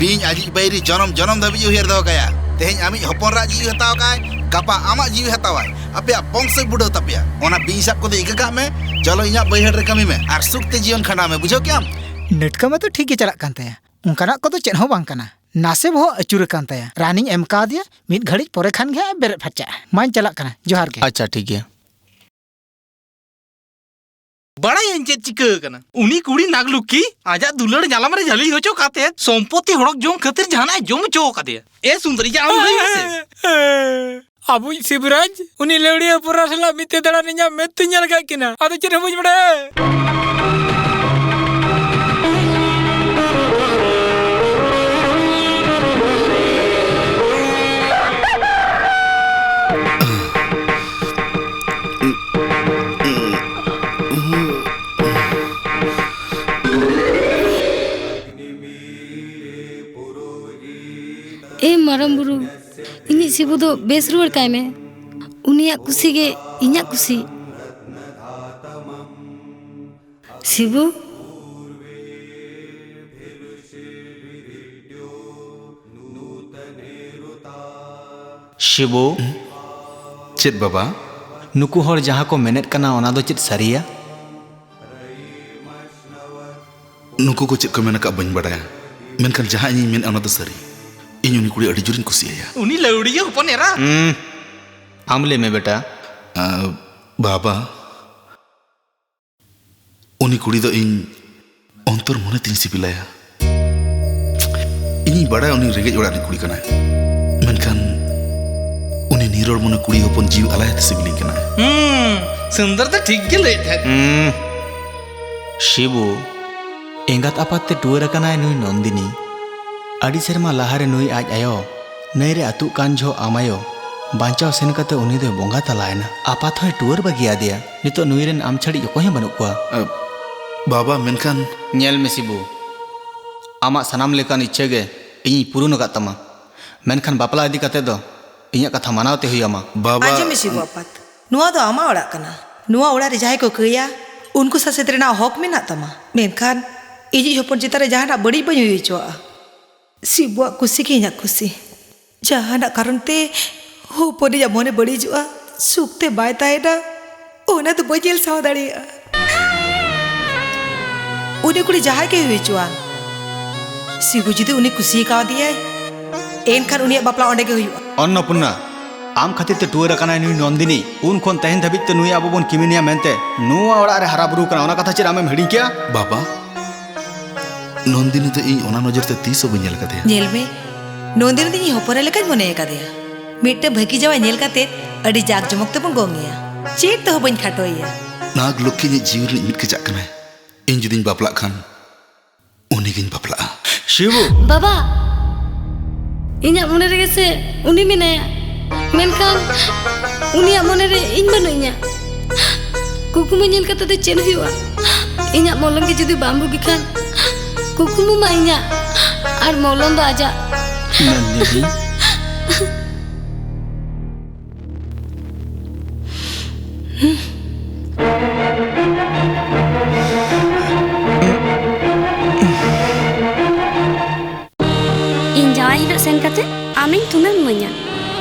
ᱵᱤᱧ ᱟᱡᱤᱡ ᱵᱟᱹᱭᱨᱤ ᱡᱚᱱᱚᱢ ᱡᱚᱱᱚᱢ ᱫᱷᱟᱹᱵᱤᱡ ᱮ ᱩᱭᱦᱟᱹᱨ ᱫᱚᱦᱚ ᱠᱟᱭᱟ᱾ ᱛᱮᱦᱮᱧ ᱟᱢᱤᱡ ᱦᱚᱯᱚᱱ ᱨᱟᱜ ᱡᱤᱣᱤ ᱦᱟᱛᱟᱣ ᱠᱟᱭ, ᱜᱟᱯᱟ ᱟᱢᱟᱜ ᱡᱤᱣᱤ ᱦᱟᱛᱟᱣᱟᱭ᱾ ᱟᱯᱮᱭᱟᱜ ᱵᱚᱝᱥᱚᱭ ᱵᱩᱰᱟᱹᱣ ᱛᱟᱯᱮᱭᱟ᱾ ᱚᱱᱟ ᱵᱤᱧ ᱥᱟᱵ ᱠᱚᱫᱚ ᱤᱠᱟᱹ ᱠᱟᱜ ᱢᱮ᱾ ᱪᱚᱞᱚ, ᱤᱧᱟᱹᱜ ᱵᱟᱹᱭᱦᱟᱹᱲ ᱨᱮ ᱠᱟᱹᱢᱤ ᱢᱮ ᱟᱨ ᱥᱩᱠ ᱛᱮ ᱡᱤᱭᱚᱱ ᱠᱷᱟᱸᱰᱟᱣ ᱢᱮ, ᱵᱩᱡᱷᱟᱹᱣ ᱠᱮᱜᱼᱟᱢ? ᱱᱟᱹᱴᱠᱟᱹ ᱢᱟᱛᱚ ᱴᱷᱤᱠ ᱜᱮ ᱪᱟᱞᱟᱜ ᱠᱟᱱ ᱛᱟᱭᱟ, ᱚᱱᱠᱟᱱᱟᱜ ᱠᱚᱫᱚ ᱪᱮᱫ ᱦᱚᱸ ᱵᱟᱝ ᱠᱟᱱᱟ᱾ ᱱᱟᱥᱮ ᱵᱚᱦᱚᱜ ᱟᱹᱪᱩᱨ ᱟᱠᱟᱱ ᱛᱟᱭᱟ᱾ ᱨᱟᱱᱤᱧ ᱮᱢ ᱠᱟᱣᱫᱮᱭᱟ, ᱢᱤᱫ ᱜᱷᱟᱹᱲᱤᱡ ᱯᱚᱨᱮ ᱠᱷᱟᱱ ᱜᱮ ᱦᱟᱸᱜ ᱮ ᱵᱮᱨᱮᱫ ᱯᱷᱟᱨᱪᱟᱜᱼᱟ᱾ ᱢᱟᱧ ᱪᱟᱞᱟᱜ ᱠᱟᱱᱟ, ᱡᱚᱦᱟᱨ ᱜᱮ᱾ ᱟᱪᱪᱷᱟ, ᱴᱷᱤᱠ ᱜᱮᱭᱟ᱾ ᱵᱟᱲᱟᱭᱟᱹᱧ ᱪᱮᱫ ᱪᱤᱠᱟᱹ ᱟᱠᱟᱱᱟ᱾ ᱩᱱᱤ ᱠᱩᱲᱤ ᱱᱟᱜᱽᱞᱩᱠᱠᱷᱤ ᱟᱡᱟᱜ ᱫᱩᱞᱟᱹᱲ ᱡᱟᱞᱟᱢ ᱨᱮ ᱡᱷᱟᱹᱞᱤ ᱦᱚᱪᱚ ᱠᱟᱛᱮ ᱥᱚᱢᱯᱚᱛᱤ ᱦᱚᱲᱚᱠ ᱡᱚᱝ ᱠᱷᱟᱹᱛᱤᱨ ᱡᱟᱦᱟᱱᱟᱜ ᱮ ᱡᱚᱢ ᱦᱚᱪᱚ ᱟᱠᱟᱫᱮᱭᱟ᱾ ᱮ ᱥᱩᱱᱫᱚᱨᱤ, ᱡᱟ ᱟᱢ ᱞᱟᱹᱭ ᱢᱮᱥᱮ᱾ ᱟᱵᱚᱭᱤᱡ ᱥᱤᱵᱨᱟᱡᱽ, ᱩᱱᱤ ᱞᱟᱹᱣᱲᱤᱭᱟᱹ ᱯᱚᱨᱟ ᱥᱟᱞᱟᱜ ᱢᱤᱫ ᱛᱮ ᱫᱟᱬᱟᱱ ᱤᱧᱟᱜ ᱢᱮᱫ ᱛᱮᱧ ᱧᱮᱞ ᱠᱟᱜ ᱠᱤᱱᱟ᱾ ᱟᱫᱚ ᱪᱮᱫ ᱦᱚᱸ ᱵᱟᱹᱧ ᱵᱟᱲᱟᱭᱟ᱾ ᱮ ᱢᱟᱨᱟᱝ ᱵᱩᱨᱩ, ᱤᱧᱤᱡ ᱥᱤᱵᱩ ᱫᱚ ᱵᱮᱥ ᱨᱩᱣᱟᱹᱲ ᱠᱟᱭ ᱢᱮ᱾ ᱩᱱᱤᱭᱟᱜ ᱠᱩᱥᱤ ᱜᱮ ᱤᱧᱟᱜ ᱠᱩᱥᱤ᱾ ᱥᱤᱵᱩ᱾ ᱥᱤᱵᱩ᱾ ᱪᱮᱫ ᱵᱟᱵᱟ? ᱱᱩᱠᱩ ᱦᱚᱲ ᱡᱟᱦᱟᱸ ᱠᱚ ᱢᱮᱱᱮᱫ ᱠᱟᱱᱟ, ᱚᱱᱟ ᱫᱚ ᱪᱮᱫ ᱥᱟᱹᱨᱤᱭᱟ? ᱱᱩᱠᱩ ᱠᱚ ᱪᱮᱫ ᱠᱚ ᱢᱮᱱ ᱟᱠᱟᱫ ᱵᱟᱹᱧ ᱵᱟᱲᱟᱭᱟ, ᱢᱮᱱᱠᱷᱟᱱ ᱡᱟᱦᱟᱸ ᱤᱧᱤᱧ ᱢᱮᱱᱟ ᱚᱱᱟ ᱫᱚ ᱥᱟᱹᱨᱤ᱾ ᱤᱧ ᱩᱱᱤ ᱠᱩᱲᱤ ᱟᱹᱰᱤ ᱡᱳᱨᱤᱧ ᱠᱩᱥᱤᱭᱟᱭᱟ᱾ ᱩᱱᱤ ᱞᱟᱹᱣᱲᱤᱭᱟᱹ ᱦᱚᱯᱚᱱ ᱮᱨᱟ᱾ ᱦᱩᱸ, ᱟᱢ ᱞᱟᱹᱭ ᱢᱮ ᱵᱮᱴᱟ᱾ ᱟ, ᱵᱟᱵᱟ, ᱩᱱᱤ ᱠᱩᱲᱤ ᱫᱚ ᱤᱧ ᱚᱱᱛᱚᱨ ᱢᱚᱱᱮ ᱛᱤᱧ ᱥᱤᱵᱤᱞᱟᱭᱟ᱾ ᱤᱧᱤᱧ ᱵᱟᱲᱟᱭᱟ ᱩᱱᱤ ᱨᱮᱸᱜᱮᱡ ᱚᱲᱟᱜ ᱨᱤᱱᱤᱡ ᱠᱩᱲᱤ ᱠᱟᱱᱟᱭ, ᱢᱮᱱᱠᱷᱟᱱ ᱩᱱᱤ ᱱᱤᱨᱚᱲ ᱢᱚᱱᱮ ᱠᱩᱲᱤ ᱦᱚᱯᱚᱱ ᱡᱤᱣᱤ ᱟᱞᱟᱭ ᱟᱛᱮ ᱥᱤᱵᱤᱞᱤᱧ ᱠᱟᱱᱟᱭ᱾ ᱦᱩᱸ, ᱥᱩᱱᱫᱚᱨ ᱫᱚ ᱴᱷᱤᱠ ᱜᱮ ᱞᱟᱹᱭᱮᱫ ᱛᱟᱦᱮᱸᱫ᱾ ᱦᱩᱸ, ᱥᱤᱵᱩ, ᱮᱸᱜᱟᱛ ᱟᱯᱟᱛ ᱛᱮ ᱴᱩᱣᱟᱹᱨ ᱟᱠᱟᱱᱟᱭ ᱱᱩᱭ ᱱᱚᱱᱫᱤᱱᱤ᱾ ᱟᱹᱰᱤ ᱥᱮᱨᱢᱟ ᱞᱟᱦᱟᱨᱮ ᱱᱩᱭ ᱟᱡ ᱟᱭᱳ ᱱᱟᱹᱭ ᱨᱮ ᱟᱹᱛᱩᱜ ᱠᱟᱱ ᱡᱚᱦᱚᱜ ᱟᱢ ᱟᱭᱳ ᱵᱟᱧᱪᱟᱣ ᱥᱮᱱ ᱠᱟᱛᱮ ᱩᱱᱤ ᱫᱚᱭ ᱵᱚᱸᱜᱟ ᱛᱟᱞᱟᱭᱮᱱᱟ᱾ ᱟᱯᱟᱛ ᱦᱚᱸᱭ ᱴᱩᱣᱟᱹᱨ ᱵᱟᱹᱜᱤᱭᱟᱫᱮᱭᱟ᱾ ᱱᱤᱛᱚᱜ ᱱᱩᱭ ᱨᱮᱱ ᱟᱢ ᱪᱷᱟᱹᱲᱤᱡ ᱚᱠᱚᱭ ᱦᱚᱸ ᱵᱟᱹᱱᱩᱜ ᱠᱚᱣᱟ᱾ ᱟ, ᱵᱟᱵᱟ, ᱢᱮᱱᱠᱷᱟᱱ ᱧᱮᱞ ᱢᱮ ᱥᱤᱵᱩ, ᱟᱢᱟᱜ ᱥᱟᱱᱟᱢ ᱞᱮᱠᱟᱱ ᱤᱪᱪᱷᱟᱹ ᱜᱮ ᱤᱧᱤᱧ ᱯᱩᱨᱩᱱ ᱟᱠᱟᱫ ᱛᱟᱢᱟ, ᱢᱮᱱᱠᱷᱟᱱ ᱵᱟᱯᱞᱟ ᱤᱫᱤ ᱠᱟᱛᱮ ᱫᱚ ᱤᱧᱟᱹᱜ ᱠᱟᱛᱷᱟ ᱢᱟᱱᱟᱣ ᱛᱮ ᱦᱩᱭ ᱟᱢᱟ᱾ ᱵᱟᱵᱟ᱾ ᱟᱸᱡᱚᱢ ᱢᱮ ᱥᱤᱵᱩ ᱟᱯᱟᱛ, ᱱᱚᱣᱟ ᱫᱚ ᱟᱢᱟᱜ ᱚᱲᱟᱜ ᱠᱟᱱᱟ᱾ ᱱᱚᱣᱟ ᱚᱲᱟᱜ ᱨᱮ ᱡᱟᱦᱟᱸᱭ ᱠᱚ ᱠᱟᱹᱭᱟ, ᱩᱱᱠᱩ ᱥᱟᱥᱮᱛ ᱨᱮᱱᱟᱜ ᱦᱚᱠ ᱢᱮᱱᱟᱜ ᱛᱟᱢᱟ, ᱢᱮᱱᱠᱷᱟᱱ ᱤᱧᱤᱡ ᱦᱚᱯᱚᱱ ᱪᱮᱛᱟᱱ ᱨᱮ ᱡᱟᱦᱟᱱᱟᱜ ᱵᱟᱹᱲᱤᱡ ᱵᱟᱹᱧ ᱦᱩᱭ ᱦᱚᱪᱚᱣᱟᱜᱼᱟ᱾ ᱥᱤᱵᱩᱣᱟᱜ ᱠᱩᱥᱤ ᱜᱮ ᱤᱧᱟᱹᱜ ᱠᱩᱥᱤ᱾ ᱡᱟᱦᱟᱱᱟᱜ ᱠᱟᱨᱚᱱ ᱛᱮ ᱦᱚᱯᱚᱱᱤᱡᱟᱜ ᱢᱚᱱᱮ ᱵᱟᱹᱲᱤᱡᱚᱜᱼᱟ, ᱥᱩᱠ ᱛᱮ ᱵᱟᱭ ᱛᱟᱦᱮᱱᱟ, ᱚᱱᱟ ᱫᱚ ᱵᱟᱹᱧ ᱧᱮᱞ ᱥᱟᱦᱟᱣ ᱫᱟᱲᱮᱭᱟᱜᱼᱟ᱾ ᱩᱱᱤ ᱠᱩᱲᱤ ᱡᱟᱦᱟᱸᱭ ᱜᱮ ᱦᱩᱭ ᱦᱚᱪᱚᱣᱟᱱ, ᱥᱤᱵᱩ ᱡᱩᱫᱤ ᱩᱱᱤ ᱠᱩᱥᱤ ᱠᱟᱣᱫᱮᱭᱟᱭ, ᱮᱱᱠᱷᱟᱱ ᱩᱱᱤᱭᱟᱜ ᱵᱟᱯᱞᱟ ᱚᱸᱰᱮ ᱜᱮ ᱦᱩᱭᱩᱜᱼᱟ᱾ ᱚᱱᱱᱚᱯᱩᱨᱱᱟ, ᱟᱢ ᱠᱷᱟᱹᱛᱤᱨ ᱛᱮ ᱴᱩᱣᱟᱹᱨ ᱟᱠᱟᱱᱟᱭ ᱱᱩᱭ ᱱᱚᱱᱫᱤᱱᱤ᱾ ᱩᱱ ᱠᱷᱚᱱ ᱛᱮᱦᱮᱧ ᱫᱷᱟᱹᱵᱤᱡ ᱛᱮ ᱱᱩᱭ ᱟᱵᱚ ᱵᱚᱱ ᱠᱤᱢᱤᱱᱮᱭᱟ ᱢᱮᱱᱛᱮ ᱱᱚᱣᱟ ᱚᱲᱟᱜ ᱨᱮ ᱦᱟᱨᱟ ᱵᱩᱨᱩ ᱠᱟᱱᱟ, ᱚᱱᱟ ᱠᱟᱛᱷᱟ ᱪᱮᱫ ᱟᱢᱮᱢ ᱦᱤᱲᱤᱧ ᱠᱮᱜᱼᱟ? ᱵᱟᱵᱟ, ᱱᱚᱱᱫᱤᱱᱤ ᱫᱚ ᱤᱧ ᱚᱱᱟ ᱱᱚᱡᱚᱨ ᱛᱮ ᱛᱤᱥ ᱦᱚᱸ ᱵᱟᱹᱧ ᱧᱮᱞ ᱟᱠᱟᱫᱮᱭᱟ᱾ ᱧᱮᱞ ᱢᱮ, ᱱᱚᱱᱫᱤᱱᱤ ᱫᱚ ᱤᱧ ᱦᱚᱯᱚᱱ ᱮᱨᱟ ᱞᱮᱠᱟᱧ ᱢᱚᱱᱮ ᱟᱠᱟᱫᱮᱭᱟ᱾ ᱢᱤᱫᱴᱟᱝ ᱵᱷᱟᱹᱜᱤ ᱡᱟᱶᱟᱭ ᱧᱮᱞ ᱠᱟᱛᱮ ᱟᱹᱰᱤ ᱡᱟᱠ ᱡᱚᱢᱚᱠ ᱛᱮᱵᱚᱱ ᱜᱚᱝ ᱮᱭᱟ᱾ ᱪᱮᱫ ᱛᱮᱦᱚᱸ ᱵᱟᱹᱧ ᱠᱷᱟᱴᱚᱭᱮᱭᱟ᱾ ᱱᱟᱜᱽ ᱞᱚᱠᱠᱷᱤ ᱤᱧᱤᱡ ᱡᱤᱣᱤ ᱨᱤᱱᱤᱡ ᱢᱤᱫ ᱠᱮᱪᱟᱜ ᱠᱟᱱᱟᱭ᱾ ᱤᱧ ᱡᱩᱫᱤᱧ ᱵᱟᱯᱞᱟᱜ ᱠᱷᱟᱱ, ᱩᱱᱤᱜᱤᱧ ᱵᱟᱯᱞᱟᱜᱼᱟ᱾ ᱥᱤᱵᱩ! ᱵᱟᱵᱟ, ᱤᱧᱟᱜ ᱢᱚᱱᱮ ᱨᱮᱜᱮ ᱥᱮ ᱩᱱᱤ ᱢᱮᱱᱟᱭᱟ, ᱢᱮᱱᱠᱷᱟᱱ ᱩᱱᱤᱭᱟᱜ ᱢᱚᱱᱮ ᱨᱮ ᱤᱧ ᱵᱟᱹᱱᱩᱧᱟ᱾ ᱠᱩᱠᱢᱩ ᱧᱮᱞ ᱠᱟᱛᱮ ᱫᱚ ᱪᱮᱫ ᱦᱩᱭᱩᱜᱼᱟ? ᱤᱧᱟᱜ ᱢᱚᱞᱚᱝ ᱜᱮ ᱡᱩᱫᱤ ᱵᱟᱢ ᱵᱩᱜᱤ ᱠᱷᱟᱱ, ᱠᱩᱠᱢᱩ ᱢᱟ ᱤᱧᱟᱜ ᱟᱨ ᱢᱚᱞᱚᱝ ᱫᱚ ᱟᱡᱟᱜ᱾ ᱱᱚᱱᱫᱤᱱᱤ᱾ ᱤᱧ ᱡᱟᱶᱟᱭ ᱦᱤᱞᱳᱜ ᱥᱮᱱ ᱠᱟᱛᱮ ᱟᱢᱤᱧ ᱛᱩᱢᱮᱢ ᱤᱢᱟᱹᱧᱟ,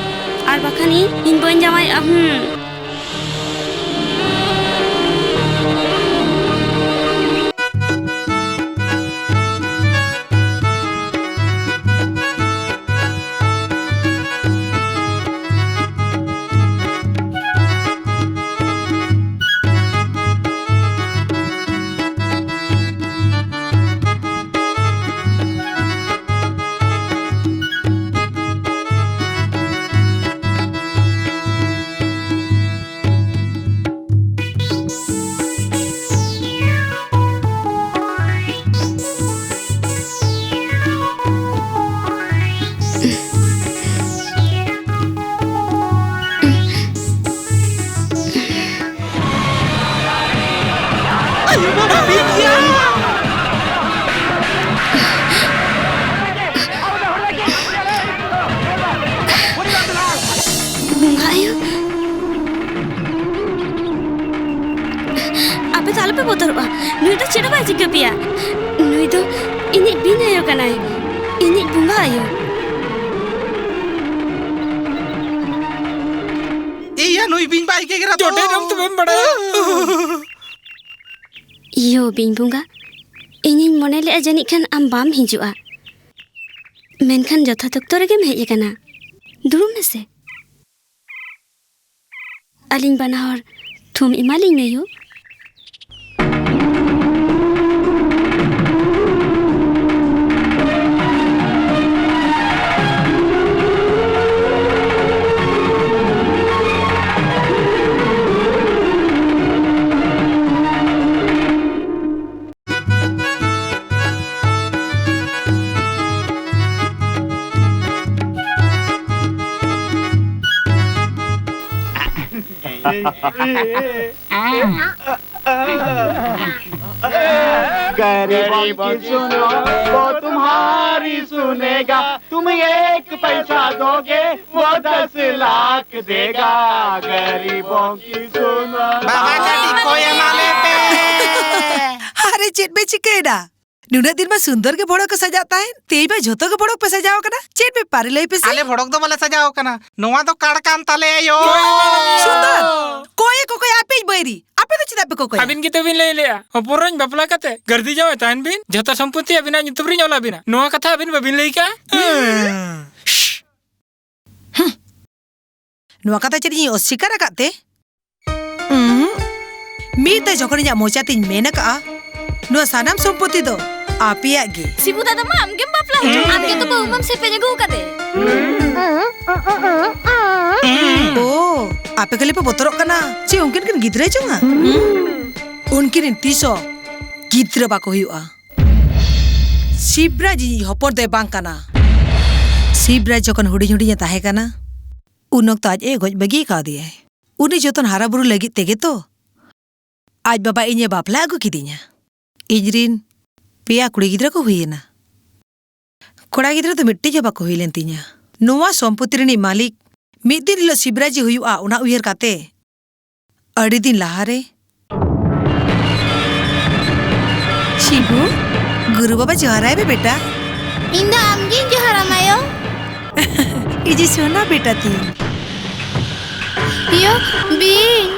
ᱟᱨ ᱵᱟᱠᱷᱟᱱ ᱤᱧ, ᱤᱧ ᱵᱟᱹᱧ ᱡᱟᱶᱟᱭᱚᱜᱼᱟ᱾ ᱦᱩᱸ᱾ ᱟᱯᱮ ᱫᱚ ᱟᱞᱚᱯᱮ ᱵᱚᱛᱚᱨᱚᱜᱼᱟ᱾ ᱱᱩᱭ ᱫᱚ ᱪᱮᱫ ᱦᱚᱸ ᱵᱟᱭ ᱪᱤᱠᱟᱹ ᱯᱮᱭᱟ᱾ ᱱᱩᱭ ᱫᱚ ᱤᱧᱤᱡ ᱵᱤᱧ ᱟᱭᱳ ᱠᱟᱱᱟᱭ᱾ ᱤᱧᱤᱡ ᱵᱚᱸᱜᱟ ᱟᱭᱳ᱾ ᱮᱭᱟ, ᱱᱩᱭ ᱵᱤᱧ ᱵᱟᱭ ᱜᱮᱜᱮᱨᱟ ᱛᱚ? ᱡᱚᱴᱮᱫ ᱟᱢ ᱛᱚᱵᱮᱢ ᱵᱟᱲᱟᱭᱟ᱾ ᱤᱭᱳ, ᱵᱤᱧ ᱵᱚᱸᱜᱟ, ᱤᱧᱤᱧ ᱢᱚᱱᱮ ᱞᱮᱫᱼᱟ ᱡᱟᱹᱱᱤᱡ ᱠᱷᱟᱱ ᱟᱢ ᱵᱟᱢ ᱦᱤᱡᱩᱜᱼᱟ, ᱢᱮᱱᱠᱷᱟᱱ ᱡᱚᱛᱷᱟᱛ ᱚᱠᱛᱚ ᱨᱮᱜᱮᱢ ᱦᱮᱡ ᱟᱠᱟᱱᱟ᱾ ᱫᱩᱲᱩᱵ ᱢᱮᱥᱮ᱾ ᱟᱹᱞᱤᱧ ᱵᱟᱱᱟ ᱦᱚᱲ ᱛᱷᱩᱢ ᱮᱢᱟᱞᱤᱧ ᱢᱮ ᱭᱳ᱾ गरीबों की सुनो, वो तुम्हारी सुनेगा। तुम एक पैसा दोगे, वो दस लाख देगा। गरीबों की सुनो। ᱵᱟᱵᱟ, ᱠᱟᱹᱴᱤᱡ ᱠᱚᱭ ᱮᱢᱟᱞᱮ ᱯᱮ᱾ ᱟᱨᱮ, ᱪᱮᱫ ᱯᱮ ᱪᱤᱠᱟᱹᱭᱮᱫᱟ? ᱱᱩᱱᱟᱹᱜ ᱫᱤᱱ ᱢᱟ ᱥᱩᱱᱫᱚᱨ ᱜᱮ ᱵᱷᱚᱲᱚᱠ ᱠᱚ ᱥᱟᱡᱟᱜ ᱛᱟᱦᱮᱸᱫ, ᱛᱮᱦᱮᱧ ᱢᱟ ᱡᱷᱚᱛᱚ ᱜᱮ ᱵᱷᱚᱲᱚᱠ ᱯᱮ ᱥᱟᱡᱟᱣ ᱟᱠᱟᱱᱟ᱾ ᱪᱮᱫ ᱵᱮᱯᱟᱨ, ᱞᱟᱹᱭ ᱯᱮᱥᱮ? ᱟᱞᱮ ᱵᱷᱚᱲᱚᱠ ᱫᱚ ᱵᱟᱞᱮ ᱥᱟᱡᱟᱣ ᱟᱠᱟᱱᱟ, ᱱᱚᱣᱟ ᱫᱚ ᱠᱟᱲ ᱠᱟᱱ ᱛᱟᱞᱮᱭᱟ ᱭᱳ᱾ ᱥᱩᱱᱫᱚᱨ, ᱠᱚᱭᱮ ᱠᱚᱠᱚᱭ ᱟᱯᱮᱭᱤᱡ ᱵᱟᱹᱭᱨᱤ, ᱟᱯᱮ ᱫᱚ ᱪᱮᱫᱟᱜ ᱯᱮ ᱠᱚᱠᱚᱭᱟ? ᱟᱹᱵᱤᱱ ᱜᱮᱛᱚ ᱵᱤᱱ ᱞᱟᱹᱭ ᱞᱮᱜᱼᱟ, ᱦᱚᱯᱚᱱ ᱨᱮᱧ ᱵᱟᱯᱞᱟ ᱠᱟᱛᱮ ᱜᱟᱹᱨᱫᱤ ᱡᱟᱶᱟᱭ ᱛᱟᱦᱮᱱ ᱵᱤᱱ, ᱡᱷᱚᱛᱚ ᱥᱚᱢᱯᱚᱛᱤ ᱟᱹᱵᱤᱱᱟᱜ ᱧᱩᱛᱩᱢ ᱨᱤᱧ ᱚᱞ ᱟᱹᱵᱤᱱᱟ᱾ ᱱᱚᱣᱟ ᱠᱟᱛᱷᱟ ᱟᱹᱵᱤᱱ ᱵᱟᱹᱵᱤᱱ ᱞᱟᱹᱭ ᱠᱟᱜᱼᱟ? ᱱᱚᱣᱟ ᱠᱟᱛᱷᱟ ᱪᱮᱫ ᱤᱧ ᱚᱥᱥᱤᱠᱟᱨ ᱟᱠᱟᱫ ᱛᱮ? ᱩᱸᱦᱩᱸ᱾ ᱢᱤᱫ ᱫᱷᱟᱣ ᱡᱚᱠᱷᱚᱱ ᱤᱧᱟᱜ ᱢᱚᱪᱟ ᱛᱤᱧ ᱢᱮᱱ ᱟᱠᱟᱜᱼᱟ, ᱱᱚᱣᱟ ᱥᱟᱱᱟᱢ ᱥᱚᱢᱯᱚᱛᱤ ᱫᱚ ᱟᱯᱮᱭᱟᱜ ᱜᱮ᱾ ᱥᱤᱵᱩ ᱫᱟᱫᱟ ᱢᱟ ᱟᱢᱜᱮᱢ ᱵᱟᱯᱞᱟ ᱦᱚᱪᱚ ᱠᱟᱫᱮ᱾ ᱟᱢ ᱜᱮᱛᱚ ᱵᱟᱹᱦᱩ ᱢᱟᱢ ᱥᱮᱯᱮᱧ ᱟᱹᱜᱩ ᱠᱟᱫᱮ᱾ ᱳ, ᱟᱯᱮ ᱠᱷᱟᱹᱞᱤ ᱯᱮ ᱵᱚᱛᱚᱨᱚᱜ ᱠᱟᱱᱟ ᱪᱮ ᱩᱱᱠᱤᱱ ᱠᱤᱱ ᱜᱤᱫᱽᱨᱟᱹ ᱡᱚᱝᱟ? ᱩᱱᱠᱤᱱ ᱨᱤᱱ ᱛᱤᱥ ᱦᱚᱸ ᱜᱤᱫᱽᱨᱟᱹ ᱵᱟᱠᱚ ᱦᱩᱭᱩᱜᱼᱟ᱾ ᱥᱤᱵᱨᱟᱡᱽ ᱤᱧᱤᱡ ᱦᱚᱯᱚᱱ ᱫᱚᱭ ᱵᱟᱝ ᱠᱟᱱᱟ᱾ ᱥᱤᱵᱨᱟᱡᱽ ᱡᱚᱠᱷᱚᱱ ᱦᱩᱰᱤᱧ ᱦᱩᱰᱤᱧ ᱮ ᱛᱟᱦᱮᱸ ᱠᱟᱱᱟ, ᱩᱱ ᱚᱠᱛᱚ ᱟᱡ ᱮ ᱜᱚᱡ ᱵᱟᱹᱜᱤ ᱠᱟᱣᱫᱮᱭᱟᱭ᱾ ᱩᱱᱤ ᱡᱚᱛᱚᱱ ᱦᱟᱨᱟ ᱵᱩᱨᱩ ᱞᱟᱹᱜᱤᱫ ᱛᱮᱜᱮ ᱛᱚ ᱟᱡ ᱵᱟᱵᱟ ᱤᱧᱮ ᱵᱟᱯᱞᱟ ᱟᱹᱜᱩ ᱠᱤᱫᱤᱧᱟ᱾ ᱤᱧ ᱨᱤᱱ ᱯᱮᱭᱟ ᱠᱩᱲᱤ ᱜᱤᱫᱽᱨᱟᱹ ᱠᱚ ᱦᱩᱭᱮᱱᱟ᱾ ᱠᱚᱲᱟ ᱜᱤᱫᱽᱨᱟᱹ ᱫᱚ ᱢᱤᱫᱴᱤᱡ ᱦᱚᱸ ᱵᱟᱠᱚ ᱦᱩᱭ ᱞᱮᱱ ᱛᱤᱧᱟ᱾ ᱱᱚᱣᱟ ᱥᱚᱢᱯᱚᱛᱤ ᱨᱤᱱᱤᱡ ᱢᱟᱹᱞᱤᱠ ᱢᱤᱫ ᱫᱤᱱ ᱦᱤᱞᱳᱜ ᱥᱤᱵᱨᱟᱡᱽ ᱮ ᱦᱩᱭᱩᱜᱼᱟ, ᱚᱱᱟ ᱩᱭᱦᱟᱹᱨ ᱠᱟᱛᱮ ᱟᱹᱰᱤ ᱫᱤᱱ ᱞᱟᱦᱟᱨᱮ ᱦᱩᱸ? ᱜᱩᱨᱩ ᱵᱟᱵᱟ ᱡᱚᱦᱟᱨᱟᱭ ᱢᱮ ᱵᱮᱴᱟ᱾ ᱤᱧ ᱫᱚ ᱟᱢᱜᱤᱧ ᱡᱚᱦᱟᱨᱟᱢᱟ ᱭᱳ᱾ ᱤᱡᱤ ᱥᱳᱱᱟ ᱵᱮᱴᱟ ᱛᱤᱧ᱾ ᱭᱳ, ᱵᱤᱧ᱾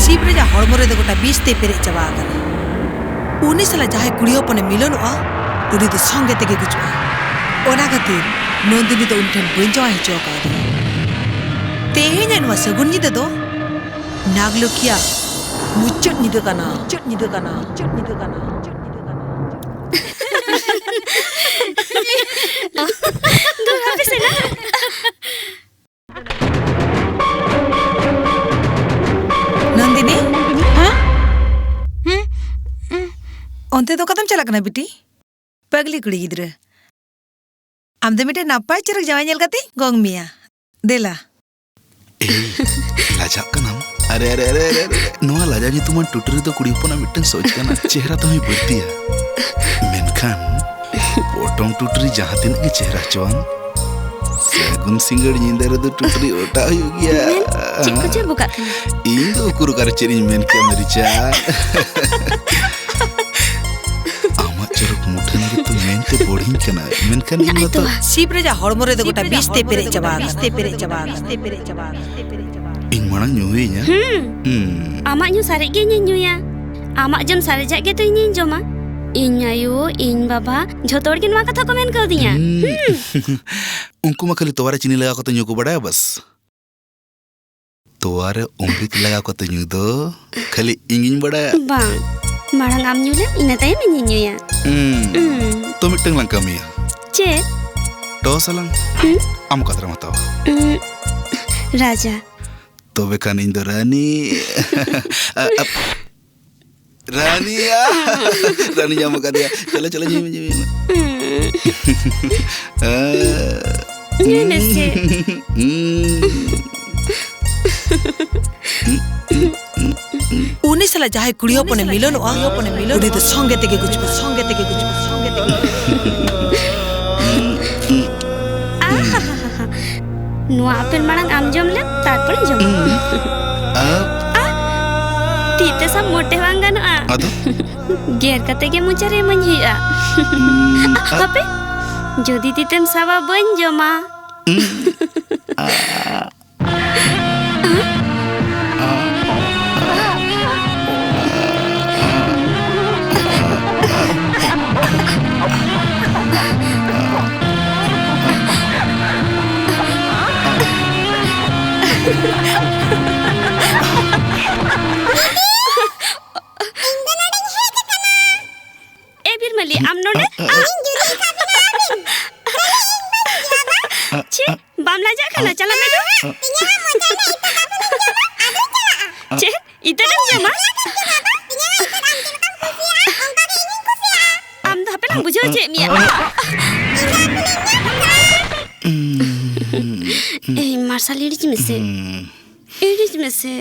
ᱥᱤᱵ ᱨᱟᱡᱟ ᱦᱚᱲᱢᱚ ᱨᱮᱫᱚ ᱜᱚᱴᱟ ᱵᱤᱥ ᱛᱮ ᱯᱮᱨᱮᱡ ᱪᱟᱵᱟ ᱟᱠᱟᱱᱟ᱾ ᱩᱱᱤ ᱥᱟᱞᱟᱜ ᱡᱟᱦᱟᱸᱭ ᱠᱩᱲᱤ ᱦᱚᱯᱚᱱᱮ ᱢᱤᱞᱚᱱᱚᱜᱼᱟ, ᱩᱱᱤ ᱫᱚ ᱥᱚᱸᱜᱮ ᱛᱮᱜᱮ ᱜᱩᱡᱩᱜᱼᱟ᱾ ᱚᱱᱟ ᱠᱷᱟᱹᱛᱤᱨ ᱱᱚᱱᱫᱤᱱᱤ ᱫᱚ ᱩᱱᱤ ᱴᱷᱮᱱ ᱵᱟᱹᱧ ᱡᱟᱶᱟᱭ ᱦᱚᱪᱚ ᱟᱠᱟᱫᱮᱭᱟ᱾ ᱛᱮᱦᱮᱧᱟᱜ ᱱᱚᱣᱟ ᱥᱟᱹᱜᱩᱱ ᱧᱤᱫᱟᱹ ᱫᱚ ᱱᱟᱜᱽᱞᱚᱠᱷᱤᱭᱟᱜ ᱢᱩᱪᱟᱹᱫ ᱧᱤᱫᱟᱹ ᱠᱟᱱᱟ᱾ ᱢᱩᱪᱟᱹᱫ ᱧᱤᱫᱟᱹ ᱠᱟᱱᱟ᱾ ᱢᱩᱪᱟᱹᱫ ᱧᱤᱫᱟᱹ ᱠᱟᱱᱟ᱾ ᱢᱩᱪᱟᱹᱫ ᱧᱤᱫᱟᱹ ᱠᱟᱱᱟ᱾ ᱫᱩᱨ ᱦᱟᱯᱮ ᱥᱮᱱᱟ᱾ ᱱᱚᱱᱫᱤᱱᱤ? ᱦᱮᱸ? ᱦᱮᱸ? ᱚᱱᱛᱮ ᱫᱚ ᱚᱠᱟᱛᱮᱢ ᱪᱟᱞᱟᱜ ᱠᱟᱱᱟ ᱵᱤᱴᱤ? ᱯᱟᱜᱽᱞᱤ ᱠᱩᱲᱤ ᱜᱤᱫᱽᱨᱟᱹ, ᱟᱢ ᱫᱚ ᱢᱤᱫᱴᱮᱱ ᱱᱟᱯᱟᱭ ᱪᱚᱨᱚᱠ ᱡᱟᱶᱟᱭ ᱧᱮᱞ ᱠᱟᱛᱮᱧ ᱜᱚᱝ ᱢᱮᱭᱟ᱾ ᱫᱮᱞᱟ᱾ ᱮᱭ, ᱞᱟᱡᱟᱜ ᱠᱟᱱᱟᱢ? ᱟᱨᱮ, ᱟᱨᱮ, ᱟᱨᱮ, ᱟᱨᱮ, ᱟᱨᱮ᱾ ᱱᱚᱣᱟ ᱞᱟᱡᱟ ᱧᱩᱛᱩᱢᱟᱱ ᱴᱩᱴᱩᱨᱤ ᱫᱚ ᱠᱩᱲᱤ ᱦᱚᱯᱚᱱᱟᱜ ᱢᱤᱫᱴᱟᱝ ᱥᱚᱡ ᱠᱟᱱᱟ᱾ ᱪᱮᱦᱨᱟ ᱛᱟᱢ ᱵᱟᱹᱲᱛᱤᱭᱟ᱾ ᱢᱮᱱᱠᱷᱟᱱ ᱯᱚᱴᱚᱢ ᱴᱩᱴᱩᱨᱤ ᱡᱟᱦᱟᱸ ᱛᱤᱱᱟᱹᱜ ᱜᱮ ᱪᱮᱦᱨᱟ ᱦᱚᱪᱚᱣᱟᱱ, ᱥᱟᱹᱜᱩᱱ ᱥᱤᱸᱜᱟᱹᱲ ᱧᱤᱫᱟᱹ ᱨᱮᱫᱚ ᱴᱩᱴᱩᱨᱤ ᱚᱴᱟᱜ ᱦᱩᱭᱩᱜ ᱜᱮᱭᱟ᱾ ᱢᱮᱱ, ᱪᱮᱫ ᱠᱚᱪᱚ ᱵᱚᱠᱟᱜ ᱠᱟᱱᱟ? ᱤᱧ ᱫᱚ ᱩᱠᱩᱨ ᱚᱠᱟᱨᱮ ᱪᱮᱫ ᱤᱧ ᱢᱮᱱ ᱠᱮᱭᱟ ᱢᱮᱨᱤᱪᱟ᱾ ᱟᱢᱟᱜ ᱪᱚᱨᱚᱠ ᱢᱩᱴᱷᱟᱹᱱ ᱜᱮᱛᱚ ᱢᱮᱱᱛᱮ ᱵᱚᱲᱦᱤᱧ ᱠᱟᱱᱟ, ᱢᱮᱱᱠᱷᱟᱱ ᱤᱧ ᱢᱟᱛᱚ ᱥᱤᱵ ᱨᱟᱡᱟ ᱦᱚᱲᱢᱚ ᱨᱮᱫᱚ ᱜᱚᱴᱟ ᱵᱤᱥ ᱛᱮ ᱯᱮᱨᱮᱡ ᱪᱟᱵᱟ ᱟᱠᱟᱱᱟ᱾ ᱤᱧ ᱢᱟᱲᱟᱝ ᱧᱩ ᱦᱩᱭᱤᱧᱟ᱾ ᱦᱩᱸ᱾ ᱦᱩᱸ᱾ ᱟᱢᱟᱜ ᱧᱩ ᱥᱟᱨᱮᱡ ᱜᱮ ᱤᱧᱤᱧ ᱧᱩᱭᱟ᱾ ᱟᱢᱟᱜ ᱡᱚᱢ ᱥᱟᱨᱮᱡᱟᱜ ᱜᱮᱛᱚ ᱤᱧᱤᱧ ᱡᱚᱢᱟ᱾ ᱤᱧ ᱟᱭᱳ, ᱤᱧ ᱵᱟᱵᱟ, ᱡᱷᱚᱛᱚ ᱦᱚᱲ ᱜᱮ ᱱᱚᱣᱟ ᱠᱟᱛᱷᱟ ᱠᱚ ᱢᱮᱱ ᱠᱟᱣᱫᱤᱧᱟ᱾ ᱦᱩᱸ᱾ ᱦᱩᱸ᱾ ᱩᱱᱠᱩ ᱢᱟ ᱠᱷᱟᱹᱞᱤ ᱛᱚᱣᱟ ᱨᱮ ᱪᱤᱱᱤ ᱞᱟᱜᱟᱣ ᱠᱟᱛᱮ ᱧᱩ ᱠᱚ ᱵᱟᱲᱟᱭᱟ, ᱵᱟᱥ᱾ ᱛᱚᱣᱟ ᱨᱮ ᱚᱢᱨᱤᱛ ᱞᱟᱜᱟᱣ ᱠᱟᱛᱮ ᱧᱩ ᱫᱚ ᱠᱷᱟᱹᱞᱤ ᱤᱧ ᱜᱤᱧ ᱵᱟᱲᱟᱭᱟ᱾ ᱵᱟᱝ, ᱢᱟᱲᱟᱝ ᱟᱢ ᱧᱩ ᱞᱮᱢ, ᱤᱱᱟᱹ ᱛᱟᱭᱚᱢ ᱤᱧᱤᱧ ᱧᱩᱭᱟ᱾ ᱦᱩᱸ᱾ ᱦᱩᱸ᱾ ᱛᱚ ᱢᱤᱫᱴᱟᱝ ᱞᱟᱝ ᱠᱟᱹᱢᱤᱭᱟ᱾ ᱪᱮᱫ? ᱴᱚᱥ ᱟᱞᱟᱝ᱾ ᱦᱩᱸ᱾ ᱟᱢ ᱚᱠᱟ ᱫᱷᱟᱨᱮᱢ ᱦᱟᱛᱟᱣᱟ? ᱩᱸ, ᱨᱟᱡᱟ᱾ ᱛᱚᱵᱮ ᱠᱷᱟᱱ ᱤᱧ ᱫᱚ ᱨᱟᱱᱤ᱾ ᱟ, ᱟ, ᱨᱟᱱᱤᱭᱟ᱾ ᱨᱟᱱᱤ ᱧᱟᱢ ᱟᱠᱟᱫᱮᱭᱟ᱾ ᱪᱚᱞᱚ, ᱪᱚᱞᱚ, ᱧᱩᱭ ᱢᱮ, ᱧᱩᱭ ᱢᱮ᱾ ᱦᱩᱸ᱾ ᱟ, ᱧᱩᱭ ᱢᱮᱥᱮ᱾ ᱦᱩᱸ᱾ ᱩᱱᱤ ᱥᱟᱞᱟᱜ ᱡᱟᱦᱟᱸᱭ ᱠᱩᱲᱤ ᱦᱚᱯᱚᱱᱮ ᱢᱤᱞᱚᱱᱚᱜᱼᱟ, ᱩᱱᱤ ᱫᱚ ᱥᱚᱸᱜᱮ ᱛᱮᱜᱮ ᱜᱩᱡᱩᱜᱼᱟ, ᱥᱚᱸᱜᱮ ᱛᱮᱜᱮ ᱜᱩᱡᱩᱜᱼᱟ, ᱥᱚᱸᱜᱮ ᱛᱮᱜᱮ ᱜᱩᱡᱩᱜᱼᱟ᱾ ᱟᱦᱟᱦᱟᱦᱟ᱾ ᱱᱚᱣᱟ ᱟᱯᱮᱞ ᱢᱟᱲᱟᱝ ᱟᱢ ᱡᱚᱢ ᱞᱮᱢ, ᱛᱟᱨᱯᱚᱨᱮᱧ ᱡᱚᱢᱟ᱾ ᱩᱸ᱾ ᱟ? ᱟ? ᱛᱤ ᱛᱮ ᱥᱟᱵ ᱢᱚᱴᱮ ᱵᱟᱝ ᱜᱟᱱᱚᱜᱼᱟ᱾ ᱟᱫᱚ? ᱜᱮᱨ ᱠᱟᱛᱮ ᱜᱮ ᱢᱚᱪᱟ ᱨᱮ ᱮᱢᱟᱹᱧ ᱦᱩᱭᱩᱜᱼᱟ᱾ ᱩᱸ, ᱟ? ᱦᱟᱯᱮ, ᱡᱩᱫᱤ ᱛᱤ ᱛᱮᱢ ᱥᱟᱵᱟ, ᱵᱟᱹᱧ ᱡᱚᱢᱟ᱾ ᱩᱸ᱾ ᱟ? ᱮ ᱵᱤᱨᱢᱟᱹᱞᱤ, ᱟᱢ ᱱᱚᱰᱮ? ᱟ, ᱟ, ᱟ᱾ ᱤᱧ ᱡᱩᱨᱤᱧ ᱥᱟᱵ ᱮᱱᱟ ᱟᱹᱵᱤᱱ᱾ ᱛᱟᱦᱞᱮ ᱤᱧ ᱵᱟᱹᱧ ᱪᱟᱞᱟᱜᱼᱟ? ᱪᱮᱫ? ᱵᱟᱢ ᱞᱟᱡᱟᱜ ᱠᱟᱱᱟ? ᱪᱟᱞᱟᱜ ᱢᱮ ᱫᱩ᱾ ᱤᱧᱟᱹᱜ ᱦᱚᱸ ᱢᱚᱪᱟ ᱨᱮᱱᱟᱜ ᱤᱛᱟᱹ ᱠᱟᱹᱯᱤ ᱞᱤᱧ ᱡᱚᱢᱟ, ᱟᱫᱚᱧ ᱪᱟᱞᱟᱜᱼᱟ᱾ ᱪᱮᱫ? ᱤᱛᱟᱹ ᱠᱟᱹᱯᱤᱢ ᱡᱚᱢᱟ? ᱤᱧᱟᱹᱜ ᱤᱛᱟᱹ ᱟᱢ ᱪᱮᱫ ᱞᱮᱠᱟᱢ ᱠᱩᱥᱤᱭᱟᱜᱼᱟ, ᱚᱱᱠᱟ ᱜᱮ ᱤᱧᱤᱧ ᱠᱩᱥᱤᱭᱟᱜᱼᱟ᱾ ᱟᱢ ᱫᱚ ᱦᱟᱯᱮ ᱞᱟᱝ ᱵᱩᱡᱷᱟᱹᱣ ᱦᱚᱪᱚᱭᱮᱫ ᱢᱮᱭᱟ᱾ ᱤᱧ ᱫᱚ ᱟᱹᱛᱩ ᱨᱤᱧ ᱧᱟᱢ ᱠᱟᱜᱼᱟ᱾ ᱮᱭ ᱢᱟᱨᱥᱟᱞ, ᱤᱲᱤᱡ ᱢᱮᱥᱮ᱾ ᱤᱲᱤᱡ ᱢᱮᱥᱮ᱾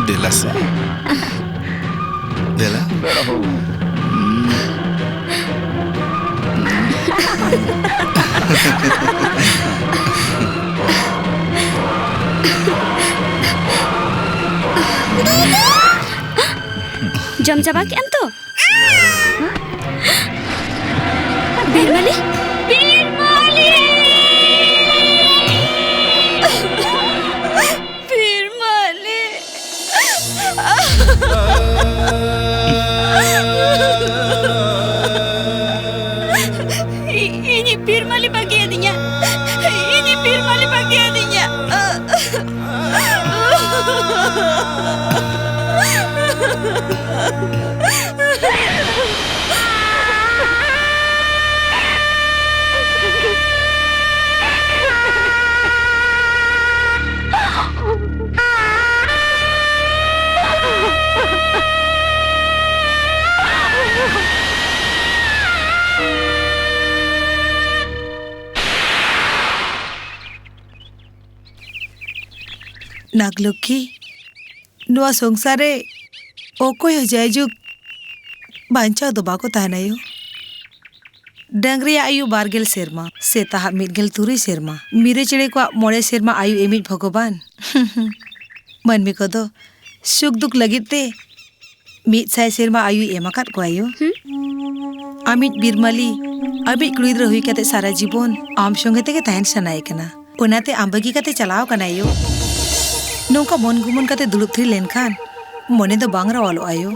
ᱫᱮᱞᱟ ᱥᱮ᱾ ᱫᱮᱞᱟ᱾ ᱡᱚᱢ ᱪᱟᱵᱟ ᱠᱮᱫ ᱟᱢ ᱛᱚ? ᱵᱤᱨᱢᱟᱹᱞᱤ? ᱵᱤᱨᱢᱟᱹᱞᱤ! ᱱᱟᱜᱽᱞᱚᱠᱠᱷᱤ, ᱱᱚᱣᱟ ᱥᱚᱝᱥᱟᱨ ᱨᱮ ᱚᱠᱚᱭ ᱦᱚᱸ ᱡᱟᱭᱡᱩᱜᱽ ᱵᱟᱧᱪᱟᱣ ᱫᱚ ᱵᱟᱠᱚ ᱛᱟᱦᱮᱱᱟ ᱭᱳ᱾ ᱰᱟᱹᱝᱨᱤᱭᱟᱜ ᱟᱭᱩ ᱵᱟᱨᱜᱮᱞ ᱥᱮᱨᱢᱟ, ᱥᱮᱛᱟᱦᱟᱜ ᱢᱤᱫ ᱜᱮᱞ ᱛᱩᱨᱩᱭ ᱥᱮᱨᱢᱟ, ᱢᱤᱨᱩ ᱪᱮᱬᱮ ᱠᱚᱣᱟᱜ ᱢᱚᱬᱮ ᱥᱮᱨᱢᱟ ᱟᱭᱩ ᱮᱢᱤᱡ ᱵᱷᱚᱜᱚᱵᱟᱱ᱾ ᱢᱟᱹᱱᱢᱤ ᱠᱚᱫᱚ ᱥᱩᱠ ᱫᱩᱠ ᱞᱟᱹᱜᱤᱫ ᱛᱮ ᱢᱤᱫ ᱥᱟᱭ ᱥᱮᱨᱢᱟ ᱟᱭᱩᱭ ᱮᱢ ᱟᱠᱟᱫ ᱠᱚᱣᱟ ᱭᱳ᱾ ᱦᱩᱸ? ᱟᱢᱤᱡ ᱵᱤᱨᱢᱟᱞᱤ, ᱟᱢᱤᱡ ᱠᱩᱲᱤ ᱜᱤᱫᱽᱨᱟᱹ ᱦᱩᱭ ᱠᱟᱛᱮ ᱥᱟᱨᱟ ᱡᱤᱵᱚᱱ ᱟᱢ ᱥᱚᱸᱜᱮ ᱛᱮᱜᱮ ᱛᱟᱦᱮᱱ ᱥᱟᱱᱟᱭᱮ ᱠᱟᱱᱟ᱾ ᱚᱱᱟᱛᱮ ᱟᱢ ᱵᱟᱹᱜᱤ ᱠᱟᱛᱮ ᱪᱟᱞᱟᱣ ᱠᱟᱱᱟᱭ ᱭᱳ᱾ ᱱᱚᱝᱠᱟ ᱢᱚᱱ ᱜᱩᱢᱟᱹᱱ ᱠᱟᱛᱮ ᱫᱩᱲᱩᱵ ᱛᱷᱤᱨ ᱞᱮᱱᱠᱷᱟᱱ ᱢᱚᱱᱮ ᱫᱚ ᱵᱟᱝ ᱨᱟᱣᱟᱞᱚᱜᱼᱟ ᱭᱳ᱾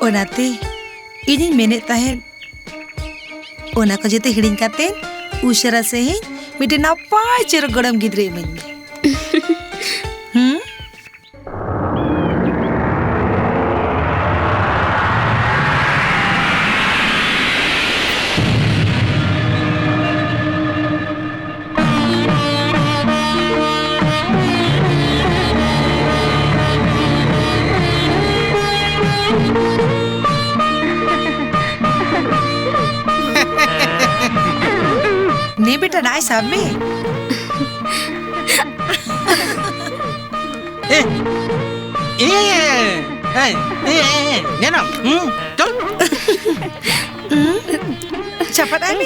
ᱚᱱᱟᱛᱮ ᱤᱧᱤᱧ ᱢᱮᱱᱮᱫ ᱛᱟᱦᱮᱸᱫ, ᱚᱱᱟ ᱠᱚ ᱡᱚᱛᱚ ᱦᱤᱲᱤᱧ ᱠᱟᱛᱮ ᱩᱥᱟᱹᱨᱟ ᱥᱟᱺᱦᱤᱡ ᱢᱤᱫᱴᱮᱱ ᱱᱟᱯᱟᱭ ᱪᱮᱨᱚᱠ ᱜᱚᱲᱚᱢ ᱜᱤᱫᱽᱨᱟᱹ ᱤᱢᱟᱹᱧ ᱢᱮ᱾ ᱦᱩᱸ? ᱱᱮ ᱵᱮᱴᱟ, ᱱᱟᱭ ᱥᱟᱵ ᱢᱮ᱾ ᱮ, ᱮ, ᱮ, ᱮ, ᱮ, ᱮ, ᱧᱮᱞᱟᱢ? ᱦᱩᱸ, ᱪᱚᱞ᱾ ᱪᱟᱯᱟᱫ ᱟᱭ ᱢᱮ᱾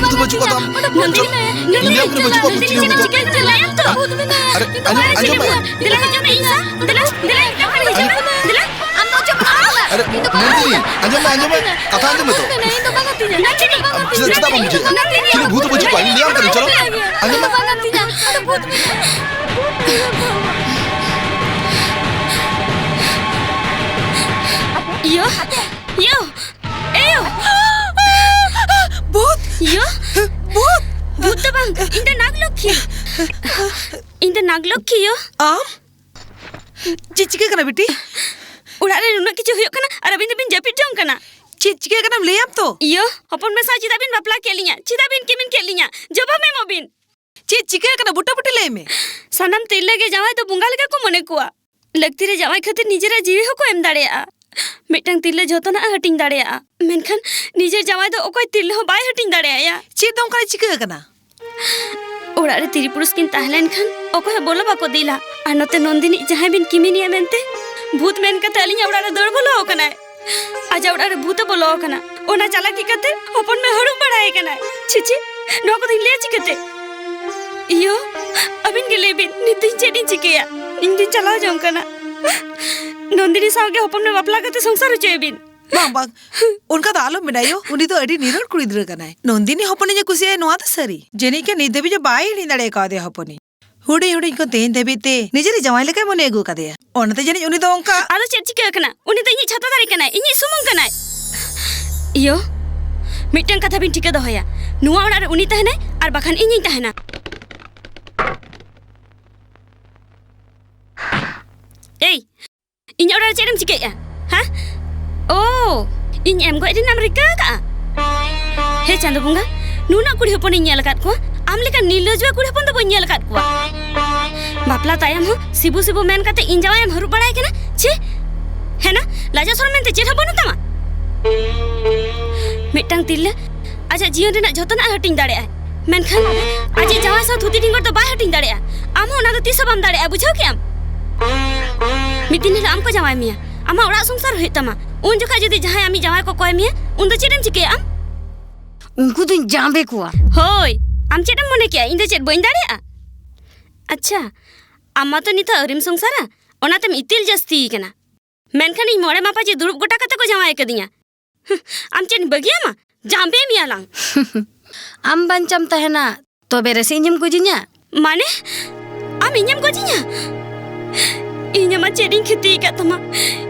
ᱵᱷᱩᱛ ᱵᱟᱹᱪᱩᱜ ᱠᱚᱣᱟ ᱛᱚ ᱟᱢ? ᱱᱚᱱᱫᱤᱱᱤ, ᱱᱚᱱᱫᱤᱱᱤ, ᱞᱟᱹᱭᱟᱢ ᱠᱟᱱᱟ ᱵᱟᱹᱪᱩᱜ ᱠᱚᱣᱟ ᱵᱷᱩᱛ ᱪᱤᱠᱟᱹ ᱵᱷᱩᱛ? ᱟᱨᱮ, ᱟᱸᱡᱚᱢ ᱢᱮ, ᱟᱸᱡᱚᱢ ᱢᱮ᱾ ᱫᱮᱞᱟ ᱦᱤᱡᱩᱜ ᱢᱮ ᱤᱧ ᱥᱟᱶ, ᱫᱮᱞᱟ, ᱫᱮᱞᱟ ᱤᱧ ᱥᱟᱶ ᱦᱤᱡᱩᱜ ᱢᱮ, ᱫᱮᱞᱟ᱾ ᱟᱢ ᱫᱚ ᱪᱮᱫ ᱮᱢ ᱟᱹᱛᱤᱧᱟ? ᱟᱨᱮ, ᱤᱧ ᱫᱚ ᱵᱟᱝ ᱱᱚᱱᱫᱤᱱᱤ, ᱟᱹᱛᱤᱧᱟ᱾ ᱟᱸᱡᱚᱢ ᱢᱮ, ᱟᱸᱡᱚᱢ ᱢᱮ᱾ ᱠᱟᱛᱷᱟ ᱟᱸᱡᱚᱢ ᱢᱮ ᱛᱚ᱾ ᱱᱚᱱᱫᱤᱱᱤ, ᱤᱧ ᱫᱚ ᱵᱟᱝ ᱟᱹᱛᱤᱧᱟ᱾ ᱪᱮᱫᱟᱜ, ᱪᱮᱫᱟᱜ ᱵᱟᱢ ᱵᱩᱡᱷᱟᱹᱣᱮᱫᱼᱟ? ᱱᱚᱱᱫᱤᱱᱤ, ᱪᱤᱞᱤ ᱵᱷᱩᱛ ᱵᱟᱹᱪᱩᱜ ᱠᱚᱣᱟ? ᱤᱧ ᱞᱟᱹᱭᱟᱢ ᱠᱟᱹᱱᱟᱹᱧ, ᱪᱚᱞᱚ᱾ ᱟᱸᱡᱚᱢ ᱢᱮ᱾ ᱤᱧ ᱫᱚ ᱵᱟᱝ ᱟᱹᱛᱤᱧᱟ᱾ ᱟᱫᱚ ᱵᱷᱩᱛ ᱢᱮᱱᱟᱭᱟ᱾ ᱤᱭᱳ, ᱤᱭᱳ, ᱮᱭᱳ᱾ ᱵᱷᱩᱛ! ᱤᱭᱳ, ᱵᱷᱩᱛ! ᱵᱷᱩᱛ ᱫᱚ ᱵᱟᱝ, ᱤᱧ ᱫᱚ ᱱᱟᱜᱽ ᱞᱚᱠᱠᱷᱤ᱾ ᱤᱧ ᱫᱚ ᱱᱟᱜᱽ ᱞᱚᱠᱠᱷᱤ ᱭᱳ᱾ ᱟᱢ? ᱪᱮᱫ ᱪᱤᱠᱟᱹ ᱠᱟᱱᱟ ᱵᱤᱴᱤ? ᱚᱲᱟᱜ ᱨᱮ ᱱᱩᱱᱟᱹᱜ ᱠᱤᱪᱷᱩ ᱦᱩᱭᱩᱜ ᱠᱟᱱᱟ ᱟᱨ ᱟᱹᱵᱤᱱ ᱫᱚᱵᱤᱱ ᱡᱟᱹᱯᱤᱫ ᱡᱚᱝ ᱠᱟᱱᱟ᱾ ᱪᱮᱫ ᱪᱤᱠᱟᱹ ᱠᱟᱱᱟᱢ ᱞᱟᱹᱭᱟᱢ ᱛᱚ? ᱤᱭᱳ, ᱦᱚᱯᱚᱱ ᱢᱮᱥᱟ ᱪᱮᱫᱟᱜ ᱵᱤᱱ ᱵᱟᱯᱞᱟ ᱠᱮᱫ ᱞᱤᱧᱟ? ᱪᱮᱫᱟᱜ ᱵᱤᱱ ᱠᱤᱢᱤᱱ ᱠᱮᱫ ᱞᱤᱧᱟ? ᱡᱚᱵᱟᱵ ᱮᱢᱚᱜ ᱵᱤᱱ᱾ ᱪᱮᱫ ᱪᱤᱠᱟᱹ ᱠᱟᱱᱟ ᱵᱩᱴᱟᱹ ᱵᱩᱴᱤ ᱞᱟᱹᱭ ᱢᱮ᱾ ᱥᱟᱱᱟᱢ ᱛᱤᱨᱞᱟᱹ ᱜᱮ ᱡᱟᱶᱟᱭ ᱫᱚ ᱵᱚᱸᱜᱟ ᱞᱮᱠᱟ ᱠᱚ ᱢᱚᱱᱮ ᱠᱚᱣᱟ᱾ ᱞᱟᱹᱠᱛᱤ ᱨᱮ ᱡᱟᱶᱟᱭ ᱠᱷᱟᱹᱛᱤᱨ ᱱᱤᱡᱮᱨᱟᱜ ᱡᱤᱣᱤ ᱦᱚᱸᱠᱚ ᱮᱢ ᱫᱟᱲᱮᱭᱟᱜᱼᱟ᱾ ᱢᱤᱫᱴᱟᱝ ᱛᱤᱨᱞᱟᱹ ᱡᱷᱚᱛᱚᱱᱟᱜ ᱮ ᱦᱟᱹᱴᱤᱧ ᱫᱟᱲᱮᱭᱟᱜᱼᱟ, ᱢᱮᱱᱠᱷᱟᱱ ᱱᱤᱡᱮᱨ ᱡᱟᱶᱟᱭ ᱫᱚ ᱚᱠᱚᱭ ᱛᱤᱨᱞᱟᱹ ᱦᱚᱸ ᱵᱟᱭ ᱦᱟᱹᱴᱤᱧ ᱫᱟᱲᱮᱭᱟᱭᱟ᱾ ᱪᱮᱫ ᱫᱚ ᱚᱱᱠᱟᱱᱟᱜ ᱪᱤᱠᱟᱹ ᱟᱠᱟᱱᱟ? ᱚᱲᱟᱜ ᱨᱮ ᱛᱤᱨᱤ ᱯᱩᱨᱩᱥ ᱠᱤᱱ ᱛᱟᱦᱮᱸ ᱞᱮᱱᱠᱷᱟᱱ ᱚᱠᱚᱭ ᱦᱚᱸ ᱵᱚᱞᱚ ᱵᱟᱠᱚ ᱫᱤᱞᱟ᱾ ᱟᱨ ᱱᱚᱛᱮ ᱱᱚᱱᱫᱤᱱᱤ ᱡᱟᱦᱟᱸᱭ ᱵᱤᱱ ᱠᱤᱢᱤᱱᱮᱭᱟ ᱢᱮᱱᱛᱮ ᱵᱷᱩᱛ ᱢᱮᱱ ᱠᱟᱛᱮ ᱟᱹᱞᱤᱧᱟᱜ ᱚᱲᱟᱜ ᱨᱮ ᱫᱟᱹᱲ ᱵᱚᱞᱚ ᱟᱠᱟᱱᱟᱭ᱾ ᱟᱡᱟᱜ ᱚᱲᱟᱜ ᱨᱮ ᱵᱷᱩᱛ ᱮ ᱵᱚᱞᱚ ᱟᱠᱟᱱᱟ᱾ ᱚᱱᱟ ᱪᱟᱞᱟᱠᱤ ᱠᱟᱛᱮ ᱦᱚᱯᱚᱱ ᱢᱮ ᱦᱟᱹᱨᱩᱵ ᱵᱟᱲᱟᱭᱮ ᱠᱟᱱᱟᱭ᱾ ᱪᱷᱤ ᱪᱷᱤ, ᱱᱚᱣᱟ ᱠᱚᱫᱚᱧ ᱞᱟᱹᱭᱟ ᱪᱤᱠᱟᱹᱛᱮ? ᱤᱭᱳ, ᱟᱹᱵᱤᱱ ᱜᱮ ᱞᱟᱹᱭ ᱵᱤᱱ, ᱱᱤᱛ ᱫᱚᱧ ᱪᱮᱫ ᱤᱧ ᱪᱤᱠᱟᱹᱭᱟ? ᱤᱧ ᱫᱚᱧ ᱪᱟᱞᱟᱣ ᱡᱚᱝ ᱠᱟᱱᱟ᱾ ᱱᱚᱱᱫᱤᱱᱤ ᱥᱟᱶᱜᱮ ᱦᱚᱯᱚᱱ ᱢᱮ ᱵᱟᱯᱞᱟ ᱠᱟᱛᱮ ᱥᱚᱝᱥᱟᱨ ᱦᱚᱪᱚᱭᱮ ᱵᱤᱱ᱾ ᱵᱟᱝ, ᱵᱟᱝ, ᱚᱱᱠᱟ ᱫᱚ ᱟᱞᱚᱢ ᱢᱮᱱᱟ ᱭᱳ᱾ ᱩᱱᱤ ᱫᱚ ᱟᱹᱰᱤ ᱱᱤᱨᱚᱲ ᱠᱩᱲᱤ ᱜᱤᱫᱽᱨᱟᱹ ᱠᱟᱱᱟᱭ᱾ ᱱᱚᱱᱫᱤᱱᱤ ᱦᱚᱯᱚᱱᱤᱧ ᱮ ᱠᱩᱥᱤᱭᱟᱭᱟ, ᱱᱚᱣᱟ ᱫᱚ ᱥᱟᱹᱨᱤ᱾ ᱡᱟᱹᱱᱤᱡ ᱠᱷᱟᱱ ᱱᱤᱛ ᱫᱷᱟᱹᱵᱤᱡ ᱦᱚᱸ ᱵᱟᱭ ᱦᱤᱲᱤᱧ ᱫᱟᱲᱮ ᱠᱟᱣᱫᱮᱭᱟ ᱦᱚᱯᱚᱱᱤᱧ᱾ ᱦᱩᱰᱤᱧ ᱦᱩᱰᱤᱧ ᱠᱷᱚᱱ ᱛᱮᱦᱮᱧ ᱫᱷᱟᱹᱵᱤᱡ ᱛᱮ ᱱᱤᱡᱮᱨᱤᱡ ᱡᱟᱶᱟᱭ ᱞᱮᱠᱟᱭ ᱢᱚᱱᱮ ᱟᱹᱜᱩ ᱠᱟᱫᱮᱭᱟ᱾ ᱚᱱᱟᱛᱮ ᱡᱟᱹᱱᱤᱡ ᱩᱱᱤ ᱫᱚ ᱚᱱᱠᱟ᱾ ᱟᱫᱚ ᱪᱮᱫ ᱪᱤᱠᱟᱹ ᱟᱠᱟᱱᱟ? ᱩᱱᱤ ᱫᱚ ᱤᱧᱤᱡ ᱪᱷᱟᱛᱟ ᱫᱟᱨᱮ ᱠᱟᱱᱟᱭ, ᱤᱧᱤᱡ ᱥᱩᱢᱩᱝ ᱠᱟᱱᱟᱭ᱾ ᱤᱭᱳ, ᱢᱤᱫᱴᱟᱝ ᱠᱟᱛᱷᱟ ᱵᱤᱱ ᱴᱷᱤᱠᱟᱹ ᱫᱚᱦᱚᱭᱟ, ᱱᱚᱣᱟ ᱚᱲᱟᱜ ᱨᱮ ᱩᱱᱤ ᱛᱟᱦᱮᱱᱟᱭ ᱟᱨ ᱵᱟᱠᱷᱟᱱ ᱤᱧᱤᱧ ᱛᱟᱦᱮᱱᱟ᱾ ᱪᱮᱫ ᱮᱢ ᱪᱤᱠᱟᱹᱭᱮᱫᱼᱟ? ᱦᱮᱸ? ᱳ, ᱤᱧ ᱮᱢ ᱜᱚᱡ ᱨᱮᱱᱟᱜ ᱮᱢ ᱨᱤᱠᱟᱹ ᱟᱠᱟᱫᱼᱟ? ᱦᱮ ᱪᱟᱸᱫᱚ ᱵᱚᱸᱜᱟ, ᱱᱩᱱᱟᱹᱜ ᱠᱩᱲᱤ ᱦᱚᱯᱚᱱᱤᱧ ᱧᱮᱞ ᱟᱠᱟᱫ ᱠᱚᱣᱟ, ᱟᱢ ᱞᱮᱠᱟᱱ ᱱᱤᱨᱞᱟᱡᱽᱣᱟ ᱠᱩᱲᱤ ᱦᱚᱯᱚᱱ ᱫᱚ ᱵᱟᱹᱧ ᱧᱮᱞ ᱟᱠᱟᱫ ᱠᱚᱣᱟ᱾ ᱵᱟᱯᱞᱟ ᱛᱟᱭᱚᱢ ᱦᱚᱸ ᱥᱤᱵᱩ ᱥᱤᱵᱩ ᱢᱮᱱ ᱠᱟᱛᱮ ᱤᱧ ᱡᱟᱶᱟᱭᱮᱢ ᱦᱟᱹᱨᱩᱵ ᱵᱟᱲᱟᱭ ᱠᱟᱱᱟ᱾ ᱪᱷᱤ! ᱦᱮᱱᱟ, ᱞᱟᱡᱟ ᱥᱚᱨᱚᱢ ᱢᱮᱱᱛᱮ ᱪᱮᱫ ᱦᱚᱸ ᱵᱟᱹᱱᱩᱜ ᱛᱟᱢᱟ? ᱢᱤᱫᱴᱟᱝ ᱛᱤᱨᱞᱟᱹ ᱟᱡᱟᱜ ᱡᱤᱭᱚᱱ ᱨᱮᱱᱟᱜ ᱡᱷᱚᱛᱚᱱᱟᱜ ᱮ ᱦᱟᱹᱴᱤᱧ ᱫᱟᱲᱮᱭᱟᱜᱼᱟ, ᱢᱮᱱᱠᱷᱟᱱ ᱟᱡᱤᱡ ᱡᱟᱶᱟᱭ ᱥᱟᱶ ᱛᱷᱩᱛᱤ ᱰᱷᱤᱸᱜᱚᱨ ᱫᱚ ᱵᱟᱭ ᱦᱟᱹᱴᱤᱧ ᱫᱟᱲᱮᱭᱟᱜᱼᱟ᱾ ᱟᱢ ᱦᱚᱸ ᱚᱱᱟ ᱫᱚ ᱛᱤᱥ ᱦᱚᱸ ᱵᱟᱢ ᱫᱟᱲᱮᱭᱟᱜᱼᱟ, ᱵᱩᱡᱷᱟᱹᱣ ᱠᱮᱜᱼᱟᱢ? ᱢᱤᱫ ᱫᱤᱱ ᱦᱤᱞᱳᱜ ᱟᱢ ᱠᱚ ᱡᱟᱶᱟᱭ ᱢᱮᱭᱟ, ᱟᱢᱟᱜ ᱚᱲᱟᱜ ᱥᱚᱝᱥᱟᱨ ᱦᱩᱭᱩᱜ ᱛᱟᱢᱟ᱾ ᱩᱱ ᱡᱚᱠᱷᱟᱡ ᱡᱩᱫᱤ ᱡᱟᱦᱟᱸᱭ ᱟᱢᱤᱡ ᱡᱟᱶᱟᱭ ᱠᱚ ᱠᱚᱭ ᱢᱮᱭᱟ, ᱩᱱ ᱫᱚ ᱪᱮᱫ ᱮᱢ ᱪᱤᱠᱟᱹᱭᱟ ᱟᱢ? ᱩᱱᱠᱩ ᱫᱚᱧ ᱡᱟᱸᱵᱮ ᱠᱚᱣᱟ᱾ ᱦᱳᱭ, ᱟᱢ ᱪᱮᱫ ᱮᱢ ᱢᱚᱱᱮ ᱠᱮᱜᱼᱟ, ᱤᱧ ᱫᱚ ᱪᱮᱫ ᱵᱟᱹᱧ ᱫᱟᱲᱮᱭᱟᱜᱼᱟ? ᱟᱪᱪᱷᱟ, ᱟᱢ ᱢᱟᱛᱚ ᱱᱤᱛᱚᱜ ᱟᱹᱣᱨᱤᱢ ᱥᱚᱝᱥᱟᱨᱟ, ᱚᱱᱟᱛᱮᱢ ᱤᱛᱤᱞ ᱡᱟᱹᱥᱛᱤ ᱟᱠᱟᱱᱟ᱾ ᱢᱮᱱᱠᱷᱟᱱ ᱤᱧ ᱢᱚᱬᱮ ᱢᱟᱯᱟᱡᱤ ᱫᱩᱲᱩᱵ ᱜᱚᱴᱟ ᱠᱟᱛᱮ ᱠᱚ ᱡᱟᱶᱟᱭ ᱟᱠᱟᱫᱤᱧᱟ᱾ ᱦᱩᱸ, ᱟᱢ ᱪᱮᱫ ᱤᱧ ᱵᱟᱹᱜᱤᱭᱟᱢᱟ? ᱡᱟᱸᱵᱮ ᱢᱮᱭᱟ ᱞᱟᱝ᱾ ᱟᱢ ᱵᱟᱧᱪᱟᱢ ᱛᱟᱦᱮᱱᱟ, ᱛᱚᱵᱮ ᱨᱮᱥᱮ ᱤᱧᱮᱢ ᱜᱚᱡᱤᱧᱟ᱾ ᱢᱟᱱᱮ? ᱟᱢ ᱤᱧᱮᱢ ᱜᱚᱡᱤᱧᱟ? ᱤᱧ ᱟᱢᱟᱜ ᱪᱮᱫ ᱤᱧ ᱠᱷᱚᱛᱤ ᱟᱠᱟᱫ ᱛᱟᱢᱟ?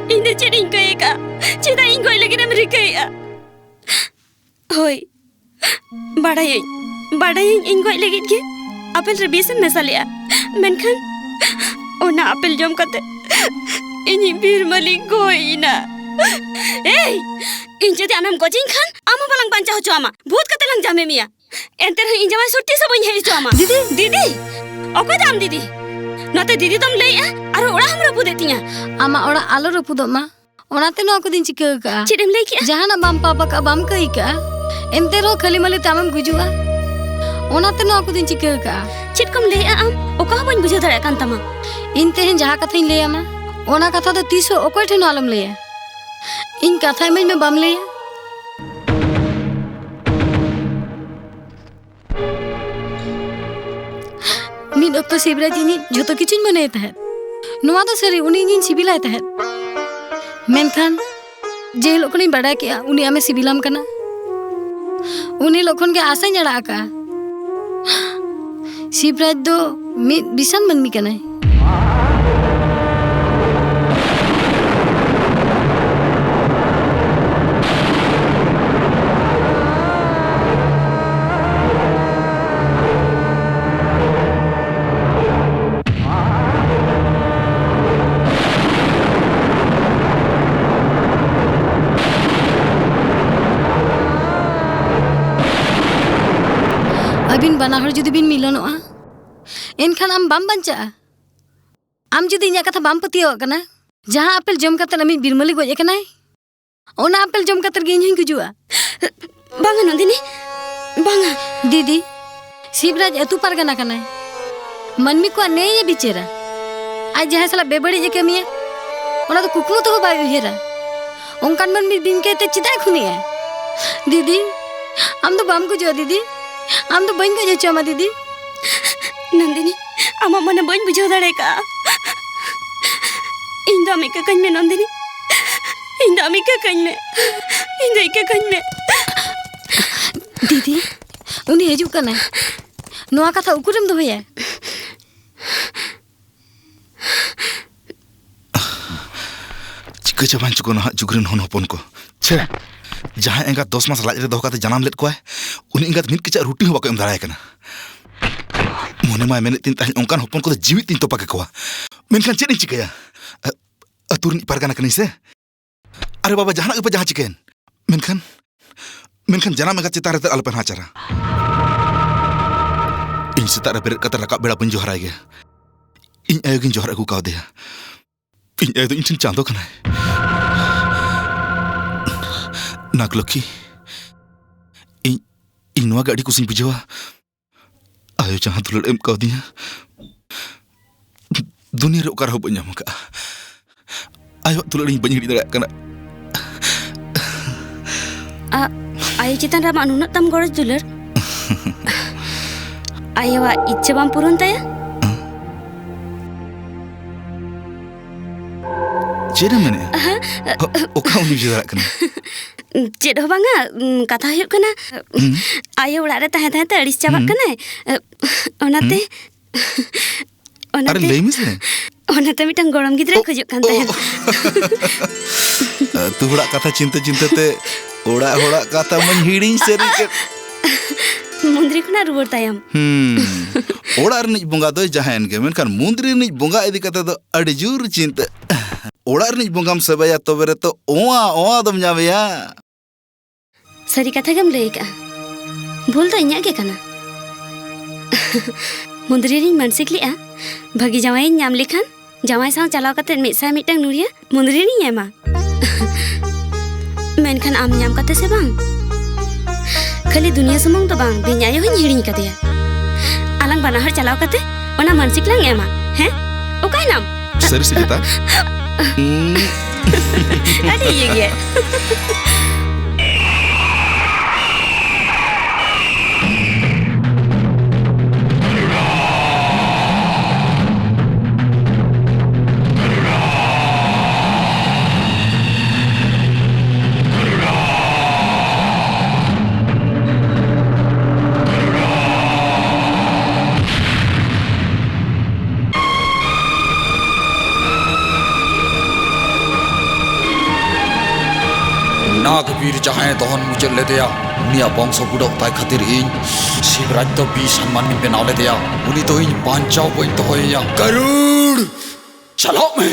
ᱤᱧ ᱫᱚ ᱪᱮᱫ ᱤᱧ ᱠᱟᱹᱭ ᱟᱠᱟᱫᱼᱟ? ᱪᱮᱫᱟᱜ ᱤᱧ ᱜᱚᱡ ᱞᱟᱹᱜᱤᱫ ᱮᱢ ᱨᱤᱠᱟᱹᱭᱮᱫᱼᱟ? ᱦᱳᱭ, ᱵᱟᱰᱟᱭᱟᱹᱧ, ᱵᱟᱰᱟᱭᱟᱹᱧ ᱤᱧ ᱜᱚᱡ ᱞᱟᱹᱜᱤᱫ ᱜᱮ ᱟᱯᱮᱞ ᱨᱮ ᱵᱤᱥ ᱮᱢ ᱢᱮᱥᱟ ᱞᱮᱜᱼᱟ, ᱢᱮᱱᱠᱷᱟᱱ ᱚᱱᱟ ᱟᱯᱮᱞ ᱡᱚᱢ ᱠᱟᱛᱮ ᱤᱧᱤᱡ ᱵᱤᱨ ᱢᱟᱹᱞᱤᱠ ᱜᱚᱡ ᱮᱱᱟ᱾ ᱮᱭ, ᱤᱧ ᱡᱩᱫᱤ ᱟᱢᱮᱢ ᱜᱚᱡᱤᱧ ᱠᱷᱟᱱ ᱟᱢ ᱦᱚᱸ ᱵᱟᱞᱟᱝ ᱵᱟᱧᱪᱟᱣ ᱦᱚᱪᱚ ᱟᱢᱟ, ᱵᱷᱩᱛ ᱠᱟᱛᱮ ᱞᱟᱝ ᱡᱟᱢᱮ ᱢᱮᱭᱟ᱾ ᱮᱱᱛᱮ ᱨᱮᱦᱚᱸ ᱤᱧ ᱡᱟᱶᱟᱭ ᱥᱩᱨ ᱛᱤᱥ ᱦᱚᱸ ᱵᱟᱹᱧ ᱦᱮᱡ ᱦᱚᱪᱚ ᱟᱢᱟ᱾ ᱫᱤᱫᱤ! ᱫᱤᱫᱤ! ᱚᱠᱚᱭ ᱫᱚ ᱟᱢ ᱫᱤᱫᱤ? ᱱᱚᱛᱮ ᱫᱤᱫᱤ ᱫᱚᱢ ᱞᱟᱹᱭᱮᱜᱼᱟ, ᱟᱨᱦᱚᱸ ᱚᱲᱟᱜ ᱦᱚᱸᱢ ᱨᱟᱹᱯᱩᱫᱮᱫ ᱛᱤᱧᱟ᱾ ᱟᱢᱟᱜ ᱚᱲᱟᱜ ᱟᱞᱚ ᱨᱟᱹᱯᱩᱫᱚᱜ ᱢᱟ, ᱚᱱᱟᱛᱮ ᱱᱚᱣᱟ ᱠᱚᱫᱚᱧ ᱪᱤᱠᱟᱹ ᱟᱠᱟᱜᱼᱟ᱾ ᱪᱮᱫ ᱮᱢ ᱞᱟᱹᱭ ᱠᱮᱜᱼᱟ? ᱡᱟᱦᱟᱱᱟᱜ ᱵᱟᱢ ᱯᱟᱯ ᱟᱠᱟᱜᱼᱟ, ᱵᱟᱢ ᱠᱟᱹᱭ ᱟᱠᱟᱜᱼᱟ, ᱮᱱᱛᱮ ᱨᱮᱦᱚᱸ ᱠᱷᱟᱹᱞᱤ ᱢᱟᱹᱞᱤ ᱛᱮ ᱟᱢᱮᱢ ᱜᱩᱡᱩᱜᱼᱟ, ᱚᱱᱟᱛᱮ ᱱᱚᱣᱟ ᱠᱚᱫᱚᱧ ᱪᱤᱠᱟᱹ ᱟᱠᱟᱜᱼᱟ᱾ ᱪᱮᱫ ᱠᱚᱢ ᱞᱟᱹᱭᱮᱜᱼᱟ ᱟᱢ? ᱚᱠᱟ ᱦᱚᱸ ᱵᱟᱹᱧ ᱵᱩᱡᱷᱟᱹᱣ ᱫᱟᱲᱮᱭᱟᱜ ᱠᱟᱱ ᱛᱟᱢᱟ᱾ ᱤᱧ ᱛᱮᱦᱮᱧ ᱡᱟᱦᱟᱸ ᱠᱟᱛᱷᱟᱧ ᱞᱟᱹᱭ ᱟᱢᱟ, ᱚᱱᱟ ᱠᱟᱛᱷᱟ ᱫᱚ ᱛᱤᱥ ᱦᱚᱸ ᱚᱠᱚᱭ ᱴᱷᱮᱱ ᱦᱚᱸ ᱟᱞᱚᱢ ᱞᱟᱹᱭᱟ᱾ ᱤᱧ ᱠᱟᱛᱷᱟ ᱤᱢᱟᱹᱧ ᱢᱮ, ᱵᱟᱢ ᱞᱟᱹᱭᱟ? ᱢᱤᱫ ᱚᱠᱛᱚ ᱥᱤᱵᱨᱟᱡᱽ ᱤᱧᱤᱡ ᱡᱷᱚᱛᱚ ᱠᱤᱪᱷᱩᱧ ᱢᱚᱱᱮᱭ ᱛᱟᱦᱮᱸᱫ᱾ ᱱᱚᱣᱟ ᱫᱚ ᱥᱟᱹᱨᱤ, ᱩᱱᱤ ᱤᱧᱤᱧ ᱥᱤᱵᱤᱞᱟᱭ ᱛᱟᱦᱮᱸᱫ᱾ ᱢᱮᱱᱠᱷᱟᱱ ᱡᱮ ᱦᱤᱞᱳᱜ ᱠᱷᱚᱱᱤᱧ ᱵᱟᱰᱟᱭ ᱠᱮᱜᱼᱟ ᱩᱱᱤ ᱟᱢᱮ ᱥᱤᱵᱤᱞᱟᱢ ᱠᱟᱱᱟ, ᱩᱱ ᱦᱤᱞᱳᱜ ᱠᱷᱚᱱ ᱜᱮ ᱟᱥᱟᱧ ᱟᱲᱟᱜ ᱟᱠᱟᱜᱼᱟ᱾ ᱥᱤᱵᱨᱟᱡᱽ ᱫᱚ ᱢᱤᱫ ᱵᱤᱥᱟᱱ ᱢᱟᱹᱱᱢᱤ ᱠᱟᱱᱟᱭ᱾ ᱵᱟᱱᱟ ᱦᱚᱲ ᱡᱩᱫᱤ ᱵᱤᱱ ᱢᱤᱞᱚᱱᱚᱜᱼᱟ, ᱮᱱᱠᱷᱟᱱ ᱟᱢ ᱵᱟᱢ ᱵᱟᱧᱪᱟᱜᱼᱟ᱾ ᱟᱢ ᱡᱩᱫᱤ ᱤᱧᱟᱜ ᱠᱟᱛᱷᱟ ᱵᱟᱢ ᱯᱟᱹᱛᱭᱟᱹᱣᱟᱜ ᱠᱟᱱᱟ, ᱡᱟᱦᱟᱸ ᱟᱯᱮᱞ ᱡᱚᱢ ᱠᱟᱛᱮ ᱟᱢᱤᱡ ᱵᱤᱨᱢᱟᱹᱞᱤ ᱜᱚᱡ ᱟᱠᱟᱱᱟᱭ, ᱚᱱᱟ ᱟᱯᱮᱞ ᱡᱚᱢ ᱠᱟᱛᱮ ᱜᱮ ᱤᱧ ᱦᱚᱸᱧ ᱜᱩᱡᱩᱜᱼᱟ᱾ ᱵᱟᱝᱟ ᱱᱚᱱᱫᱤᱱᱤ, ᱵᱟᱝᱟ᱾ ᱫᱤᱫᱤ, ᱥᱤᱵᱨᱟᱡᱽ ᱟᱹᱛᱩ ᱯᱟᱨᱜᱟᱱᱟ ᱠᱟᱱᱟᱭ, ᱢᱟᱹᱱᱢᱤ ᱠᱚᱣᱟᱜ ᱱᱮᱭ ᱮ ᱵᱤᱪᱟᱹᱨᱟ᱾ ᱟᱡ ᱡᱟᱦᱟᱸᱭ ᱥᱟᱞᱟᱜ ᱵᱮᱵᱟᱹᱲᱤᱡ ᱮ ᱠᱟᱹᱢᱤᱭᱟ, ᱚᱱᱟ ᱫᱚ ᱠᱩᱠᱢᱩ ᱛᱮᱦᱚᱸ ᱵᱟᱭ ᱩᱭᱦᱟᱹᱨᱟ᱾ ᱚᱱᱠᱟᱱ ᱢᱟᱹᱱᱢᱤ ᱵᱤᱧ ᱠᱟᱹᱭᱛᱮ ᱪᱮᱫᱟᱜ ᱮ ᱠᱷᱩᱱᱤᱜᱼᱟ? ᱫᱤᱫᱤ, ᱟᱢ ᱫᱚ ᱵᱟᱢ ᱜᱩᱡᱩᱜᱼᱟ ᱫᱤᱫᱤ, ᱟᱢ ᱫᱚ ᱵᱟᱹᱧ ᱜᱚᱡ ᱦᱚᱪᱚ ᱟᱢᱟ ᱫᱤᱫᱤ᱾ ᱱᱚᱱᱫᱤᱱᱤ, ᱟᱢᱟᱜ ᱢᱚᱱᱮ ᱵᱟᱹᱧ ᱵᱩᱡᱷᱟᱹᱣ ᱫᱟᱲᱮ ᱠᱟᱜᱼᱟ᱾ ᱤᱧ ᱫᱚ ᱟᱢ ᱤᱠᱟᱹ ᱠᱟᱹᱧ ᱢᱮ ᱱᱚᱱᱫᱤᱱᱤ, ᱤᱧ ᱫᱚ ᱟᱢ ᱤᱠᱟᱹ ᱠᱟᱹᱧ ᱢᱮ, ᱤᱧ ᱫᱚ ᱤᱠᱟᱹ ᱠᱟᱹᱧ ᱢᱮ᱾ ᱫᱤᱫᱤ, ᱩᱱᱤ ᱦᱤᱡᱩᱜ ᱠᱟᱱᱟᱭ᱾ ᱱᱚᱣᱟ ᱠᱟᱛᱷᱟ ᱩᱠᱩᱨᱮᱢ ᱫᱚᱦᱚᱭᱟ? ᱪᱤᱠᱟᱹ ᱪᱟᱵᱟᱭᱮᱱ ᱪᱚᱠᱚ ᱱᱟᱦᱟᱜ ᱡᱩᱜᱽ ᱨᱮᱱ ᱦᱚᱱ ᱦᱚᱯᱚᱱ ᱠᱚ᱾ ᱪᱷᱮ, ᱡᱟᱦᱟᱸᱭ ᱮᱸᱜᱟᱛ ᱫᱚᱥ ᱢᱟᱥ ᱞᱟᱡ ᱨᱮ ᱫᱚᱦᱚ ᱠᱟᱛᱮ ᱡᱟᱱᱟᱢ ᱞᱮᱫ ᱠᱚᱣᱟᱭ, ᱩᱱᱤ ᱮᱸᱜᱟᱛ ᱢᱤᱫ ᱠᱮᱪᱟᱜ ᱨᱩᱴᱤ ᱦᱚᱸ ᱵᱟᱠᱚ ᱮᱢ ᱫᱟᱲᱮᱭᱟᱭ ᱠᱟᱱᱟ᱾ ᱢᱚᱱᱮ ᱢᱟᱭ ᱢᱮᱱᱮᱫ ᱛᱤᱧ ᱛᱟᱦᱮᱸᱫ, ᱚᱱᱠᱟᱱ ᱦᱚᱯᱚᱱ ᱠᱚᱫᱚ ᱡᱤᱣᱤᱫ ᱛᱤᱧ ᱛᱚᱯᱟ ᱠᱟᱠᱚᱣᱟ᱾ ᱢᱮᱱᱠᱷᱟᱱ ᱪᱮᱫ ᱤᱧ ᱪᱤᱠᱟᱹᱭᱟ? ᱟ-, ᱟᱹᱛᱩ ᱨᱤᱱᱤᱡ ᱯᱟᱨᱜᱟᱱᱟ ᱠᱟᱹᱱᱟᱹᱧ ᱥᱮ᱾ ᱟᱨᱮ ᱵᱟᱵᱟ, ᱡᱟᱦᱟᱱᱟᱜ ᱜᱮᱯᱮ ᱡᱟᱦᱟᱸ ᱪᱤᱠᱟᱹᱭᱮᱱ, ᱢᱮᱱᱠᱷᱟᱱ, ᱢᱮᱱᱠᱷᱟᱱ ᱡᱟᱱᱟᱢ ᱮᱸᱜᱟᱛ ᱪᱮᱛᱟᱱ ᱨᱮ ᱟᱞᱚᱯᱮ ᱱᱟᱦᱟᱪᱟᱨᱟ᱾ ᱤᱧ ᱥᱮᱛᱟᱜ ᱨᱮ ᱵᱮᱨᱮᱫ ᱠᱟᱛᱮ ᱨᱟᱠᱟᱵ ᱵᱮᱲᱟ ᱵᱟᱹᱧ ᱡᱚᱦᱟᱨᱟᱭ ᱜᱮᱭᱟ᱾ ᱤᱧ ᱟᱭᱳ ᱜᱤᱧ ᱡᱚᱦᱟᱨ ᱟᱹᱜᱩ ᱠᱟᱣᱫᱮᱭᱟ᱾ ᱤᱧ ᱟᱭᱳ ᱫᱚ ᱤᱧ ᱴᱷᱮᱱ ᱪᱟᱸᱫᱚ ᱠᱟᱱᱟᱭ᱾ ᱱᱟᱜᱽᱞᱚᱠᱠᱷᱤ, ᱤᱧ, ᱤᱧ ᱱᱚᱣᱟ ᱜᱮ ᱟᱹᱰᱤ ᱠᱩᱥᱤᱧ ᱵᱩᱡᱷᱟᱹᱣᱟ᱾ ᱟᱭᱳ ᱡᱟᱦᱟᱸ ᱫᱩᱞᱟᱹᱲ ᱮᱢ ᱠᱟᱣᱫᱤᱧᱟ, ᱫᱩᱱᱤᱭᱟᱹ ᱨᱮ ᱚᱠᱟ ᱨᱮᱦᱚᱸ ᱵᱟᱹᱧ ᱧᱟᱢ ᱟᱠᱟᱫᱼᱟ᱾ ᱟᱭᱳᱣᱟᱜ ᱫᱩᱞᱟᱹᱲ ᱤᱧ ᱵᱟᱹᱧ ᱦᱤᱲᱤᱧ ᱫᱟᱲᱮᱭᱟᱜ ᱠᱟᱱᱟ᱾ ᱟ-, ᱟᱭᱳ ᱪᱮᱛᱟᱱ ᱨᱮ ᱟᱢᱟᱜ ᱱᱩᱱᱟᱹᱜ ᱛᱟᱢ ᱜᱚᱨᱚᱡᱽ ᱫᱩᱞᱟᱹᱲ? ᱟᱭᱳᱣᱟᱜ ᱤᱪᱪᱷᱟᱹ ᱵᱟᱢ ᱯᱩᱨᱩᱱ ᱛᱟᱭᱟ? ᱪᱮᱫ ᱮᱢ ᱢᱮᱱᱮᱫᱼᱟ? ᱦᱮᱸ? ᱚ-, ᱚᱠᱟ ᱩᱱᱤ ᱵᱩᱡᱷᱟᱹᱣ ᱫᱟᱲᱮᱭᱟᱜ ᱠᱟᱱᱟ? ᱪᱮᱫ ᱦᱚᱸ ᱵᱟᱝᱟ, ᱩᱢ, ᱠᱟᱛᱷᱟ ᱦᱩᱭᱩᱜ ᱠᱟᱱᱟ, ᱦᱩᱸ᱾ ᱟᱭᱳ ᱚᱲᱟᱜ ᱨᱮ ᱛᱟᱦᱮᱸ ᱛᱟᱦᱮᱸ ᱛᱮ ᱟᱹᱲᱤᱥ ᱪᱟᱵᱟᱜ ᱦᱩᱸ᱾ ᱠᱟᱱᱟᱭ᱾ ᱚᱱᱟᱛᱮ, ᱦᱩᱸ᱾ ᱚᱱᱟᱛᱮ, ᱟᱨᱮ ᱞᱟᱹᱭ ᱢᱮᱥᱮ᱾ ᱚᱱᱟᱛᱮ ᱢᱤᱫᱴᱟᱝ ᱜᱚᱲᱚᱢ ᱜᱤᱫᱽᱨᱟᱹᱭ ᱚ, ᱠᱷᱚᱡᱚᱜ ᱠᱟᱱ ᱚ, ᱛᱟᱦᱮᱸᱫ᱾ ᱟᱹᱛᱩ ᱦᱚᱲᱟᱜ ᱠᱟᱛᱷᱟ ᱪᱤᱱᱛᱟᱹ ᱪᱤᱱᱛᱟᱹ ᱛᱮ ᱚᱲᱟᱜ ᱦᱚᱲᱟᱜ ᱠᱟᱛᱷᱟ ᱢᱟᱧ ᱦᱤᱲᱤᱧ ᱥᱟᱹᱨᱤ ᱠᱮᱫ᱾ ᱢᱚᱱᱫᱤᱨ ᱠᱷᱚᱱᱟᱜ ᱨᱩᱣᱟᱹᱲ ᱛᱟᱭᱚᱢ᱾ ᱦᱩᱸ᱾ ᱚᱲᱟᱜ ᱨᱤᱱᱤᱡ ᱵᱚᱸᱜᱟ ᱫᱚᱭ ᱡᱟᱦᱟᱸᱭᱮᱱ ᱜᱮ, ᱢᱮᱱᱠᱷᱟᱱ ᱢᱚᱱᱫᱤᱨ ᱨᱤᱱᱤᱡ ᱵᱚᱸᱜᱟ ᱤᱫᱤ ᱠᱟᱛᱮ ᱫᱚ ᱟᱹᱰᱤ ᱡᱳᱨ ᱪᱤᱱᱛᱟᱹ᱾ ᱚᱲᱟᱜ ᱨᱤᱱᱤᱡ ᱵᱚᱸᱜᱟᱢ ᱥᱮᱵᱟᱭᱟ, ᱛᱚᱵᱮ ᱨᱮᱛᱚ ᱚᱣᱟ ᱚᱣᱟ ᱫᱚᱢ ᱧᱟᱢᱮᱭᱟ᱾ ᱥᱟᱹᱨᱤ ᱠᱟᱛᱷᱟ ᱜᱮᱢ ᱞᱟᱹᱭ ᱟᱠᱟᱫᱼᱟ᱾ ᱵᱷᱩᱞ ᱫᱚ ᱤᱧᱟᱹᱜ ᱜᱮ ᱠᱟᱱᱟ᱾ ᱢᱩᱱᱫᱽᱨᱤ ᱨᱤᱧ ᱢᱟᱱᱥᱤᱠ ᱞᱮᱜᱼᱟ, ᱵᱷᱟᱹᱜᱤ ᱡᱟᱶᱟᱭᱤᱧ ᱧᱟᱢ ᱞᱮᱠᱷᱟᱱ ᱡᱟᱶᱟᱭ ᱥᱟᱶ ᱪᱟᱞᱟᱣ ᱠᱟᱛᱮ ᱢᱤᱫ ᱥᱟᱭ ᱢᱤᱫᱴᱟᱝ ᱱᱩᱲᱤᱭᱟᱹ ᱢᱩᱱᱫᱽᱨᱤ ᱨᱤᱧ ᱮᱢᱟ᱾ ᱢᱮᱱᱠᱷᱟᱱ ᱟᱢ ᱧᱟᱢ ᱠᱟᱛᱮ ᱥᱮ ᱵᱟᱝ, ᱠᱷᱟᱹᱞᱤ ᱫᱩᱱᱤᱭᱟᱹ ᱥᱩᱢᱩᱝ ᱫᱚ ᱵᱟᱝ, ᱵᱤᱧ ᱟᱭᱳ ᱦᱚᱸᱧ ᱦᱤᱲᱤᱧ ᱠᱟᱫᱮᱭᱟ᱾ ᱟᱞᱟᱝ ᱵᱟᱱᱟ ᱦᱚᱲ ᱪᱟᱞᱟᱣ ᱠᱟᱛᱮ ᱚᱱᱟ ᱢᱟᱱᱥᱤᱠ ᱞᱟᱝ ᱮᱢᱟ, ᱦᱮᱸ? ᱚᱠᱟᱭᱱᱟᱢ? ᱥᱟᱹᱨᱤ ᱥᱮ ᱪᱮᱛᱟ? ᱟᱹᱰᱤ ᱤᱭᱟᱹ ᱜᱮ᱾ ᱱᱟᱜᱽᱵᱤᱨ ᱡᱟᱦᱟᱸᱭ ᱫᱚᱦᱚᱱ ᱢᱩᱪᱟᱹᱫ ᱞᱮᱫᱮᱭᱟ, ᱩᱱᱤᱭᱟᱜ ᱵᱚᱝᱥᱚ ᱵᱩᱰᱟᱹᱜ ᱛᱟᱭ ᱠᱷᱟᱹᱛᱤᱨ ᱤᱧ ᱥᱤᱵᱨᱟᱡᱽ ᱫᱚ ᱵᱤᱥ ᱟᱱ ᱢᱟᱹᱱᱢᱤᱧ ᱵᱮᱱᱟᱣ ᱞᱮᱫᱮᱭᱟ᱾ ᱩᱱᱤ ᱫᱚ ᱤᱧ ᱵᱟᱧᱪᱟᱣ ᱵᱟᱹᱧ ᱫᱚᱦᱚᱭᱮᱭᱟ᱾ ᱜᱟᱨᱩᱲ! ᱪᱟᱞᱟᱜ ᱢᱮ!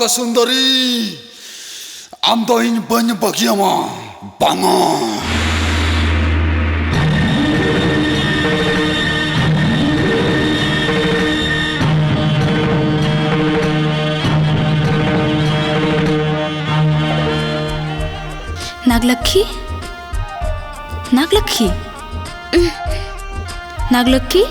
ᱥᱩᱱᱫᱚᱨᱤ, ᱟᱢ ᱫᱚ ᱤᱧ ᱵᱟᱹᱧ ᱵᱟᱹᱜᱤᱭᱟᱢᱟ, ᱵᱟᱝᱟ᱾ ᱱᱟᱜᱽᱞᱚᱠᱠᱷᱤ, ᱱᱟᱜᱽᱞᱚᱠᱠᱷᱤ, ᱱᱟᱜᱽᱞᱚᱠᱠᱷᱤ᱾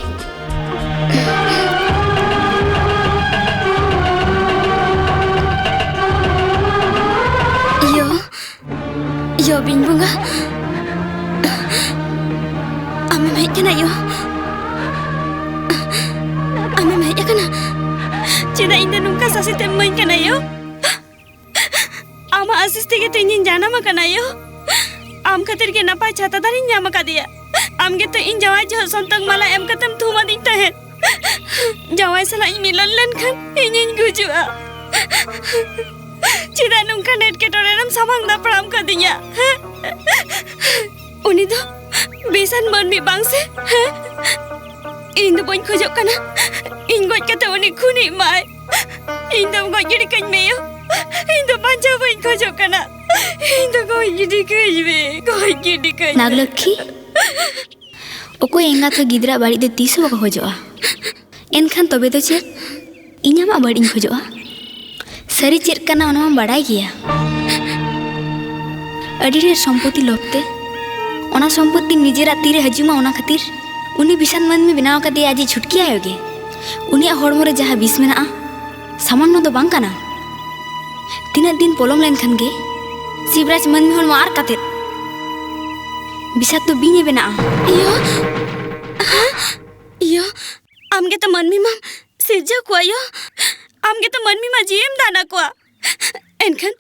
ᱭᱳ, ᱭᱳ ᱵᱤᱧ ᱵᱚᱸᱜᱟ, ᱟᱢᱮᱢ ᱦᱮᱡ ᱠᱟᱱᱟ ᱭᱳ? ᱟᱢᱮᱢ ᱦᱮᱡ ᱟᱠᱟᱱᱟ? ᱪᱮᱫᱟᱜ ᱤᱧ ᱫᱚ ᱱᱚᱝᱠᱟ ᱥᱟᱥᱮᱛᱮᱢ ᱤᱢᱟᱹᱧ ᱠᱟᱱᱟ ᱭᱳ? ᱟᱢᱟᱜ ᱟᱥᱤᱥ ᱛᱮᱜᱮ ᱛᱚ ᱤᱧᱤᱧ ᱡᱟᱱᱟᱢ ᱟᱠᱟᱱᱟ ᱭᱳ᱾ ᱟᱢ ᱠᱷᱟᱹᱛᱤᱨ ᱜᱮ ᱱᱟᱯᱟᱭ ᱪᱷᱟᱛᱟ ᱫᱟᱨᱮᱧ ᱧᱟᱢ ᱟᱠᱟᱫᱮᱭᱟ᱾ ᱟᱢ ᱜᱮᱛᱚ ᱤᱧ ᱡᱟᱶᱟᱭ ᱡᱚᱦᱚᱜ ᱥᱚᱱᱛᱚᱠ ᱢᱟᱞᱟ ᱮᱢ ᱠᱟᱛᱮᱢ ᱛᱷᱩᱢ ᱟᱹᱫᱤᱧ ᱛᱟᱦᱮᱸᱫ᱾ ᱡᱟᱶᱟᱭ ᱥᱟᱞᱟᱜ ᱤᱧ ᱢᱤᱞᱚᱱ ᱞᱮᱱᱠᱷᱟᱱ ᱤᱧᱤᱧ ᱜᱩᱡᱩᱜᱼᱟ᱾ ᱪᱮᱫᱟᱜ ᱱᱚᱝᱠᱟᱱ ᱮᱴᱠᱮᱴᱚᱬᱮ ᱨᱮᱢ ᱥᱟᱢᱟᱝ ᱫᱟᱯᱨᱟᱢ ᱠᱟᱫᱤᱧᱟ? ᱦᱮᱸ? ᱩᱱᱤ ᱫᱚ ᱵᱮᱥᱟᱱ ᱢᱟᱹᱱᱢᱤ ᱵᱟᱝ ᱥᱮ? ᱦᱮᱸ? ᱤᱧ ᱫᱚ ᱵᱟᱹᱧ ᱠᱷᱚᱡᱚᱜ ᱠᱟᱱᱟ ᱤᱧ ᱜᱚᱡ ᱠᱟᱛᱮ ᱩᱱᱤ ᱠᱷᱩᱱᱤᱜ ᱢᱟᱭ᱾ ᱤᱧ ᱫᱚ ᱜᱚᱡ ᱜᱤᱰᱤ ᱠᱟᱹᱧ ᱢᱮ ᱭᱳ᱾ ᱤᱧ ᱫᱚ ᱵᱟᱧᱪᱟᱣ ᱵᱟᱹᱧ ᱠᱷᱚᱡᱚᱜ ᱠᱟᱱᱟ᱾ ᱤᱧ ᱫᱚ ᱜᱚᱡ ᱜᱤᱰᱤ ᱠᱟᱹᱧ ᱢᱮ, ᱜᱚᱡ ᱜᱤᱰᱤ ᱠᱟᱹᱧ ᱢᱮ᱾ ᱱᱟᱜᱽᱞᱚᱠᱠᱷᱤ, ᱚᱠᱚᱭ ᱮᱸᱜᱟᱛ ᱦᱚᱸ ᱜᱤᱫᱽᱨᱟᱹ ᱵᱟᱹᱲᱤᱡ ᱫᱚ ᱛᱤᱥ ᱦᱚᱸ ᱵᱟᱠᱚ ᱠᱷᱚᱡᱚᱜᱼᱟ᱾ ᱮᱱᱠᱷᱟᱱ ᱛᱚᱵᱮ ᱫᱚ ᱪᱮᱫ? ᱤᱧ ᱟᱢᱟᱜ ᱵᱟᱹᱲᱤᱡ ᱤᱧ ᱠᱷᱚᱡᱚᱜᱼᱟ? ᱥᱟᱹᱨᱤ ᱪᱮᱫ ᱠᱟᱱᱟ ᱚᱱᱟ ᱢᱟᱢ ᱵᱟᱲᱟᱭ ᱜᱮᱭᱟ᱾ ᱟᱹᱰᱤ ᱰᱷᱮᱨ ᱥᱚᱢᱯᱚᱛᱤ ᱞᱳᱵᱷ ᱛᱮ ᱚᱱᱟ ᱥᱚᱢᱯᱚᱛᱤ ᱱᱤᱡᱮᱨᱟᱜ ᱛᱤᱨᱮ ᱦᱤᱡᱩᱜ ᱢᱟ, ᱚᱱᱟ ᱠᱷᱟᱹᱛᱤᱨ ᱩᱱᱤ ᱵᱤᱥᱟᱱ ᱢᱟᱹᱱᱢᱤ ᱵᱮᱱᱟᱣ ᱟᱠᱟᱫᱮᱭᱟ ᱟᱡᱤᱡ ᱪᱷᱩᱴᱠᱤ ᱟᱭᱳ ᱜᱮ᱾ ᱩᱱᱤᱭᱟᱜ ᱦᱚᱲᱢᱚ ᱨᱮ ᱡᱟᱦᱟᱸ ᱵᱤᱥ ᱢᱮᱱᱟᱜᱼᱟ, ᱥᱟᱢᱟᱱᱱᱚ ᱫᱚ ᱵᱟᱝ ᱠᱟᱱᱟ᱾ ᱛᱤᱱᱟᱹᱜ ᱫᱤᱱ ᱯᱚᱞᱚᱢ ᱞᱮᱱᱠᱷᱟᱱ ᱜᱮ ᱥᱤᱵᱨᱟᱡᱽ ᱢᱟᱹᱱᱢᱤ ᱦᱚᱲᱢᱚ ᱟᱨ ᱠᱟᱛᱮᱫ ᱵᱤᱥᱟᱠᱛᱚ ᱵᱤᱧ ᱮ ᱵᱮᱱᱟᱜᱼᱟ᱾ ᱤᱭᱟᱹ, ᱤᱭᱟᱹ, ᱟᱢ ᱜᱮᱛᱚ ᱢᱟᱹᱱᱢᱤ ᱢᱟᱢ ᱥᱤᱨᱡᱟᱹᱣ ᱠᱚᱣᱟ ᱭᱳ᱾ ᱟᱢ ᱜᱮᱛᱚ ᱢᱟᱹᱱᱢᱤ ᱢᱟ ᱡᱤᱣᱤᱢ ᱫᱟᱱ ᱟᱠᱚᱣᱟ᱾ ᱮᱱᱠᱷᱟᱱ,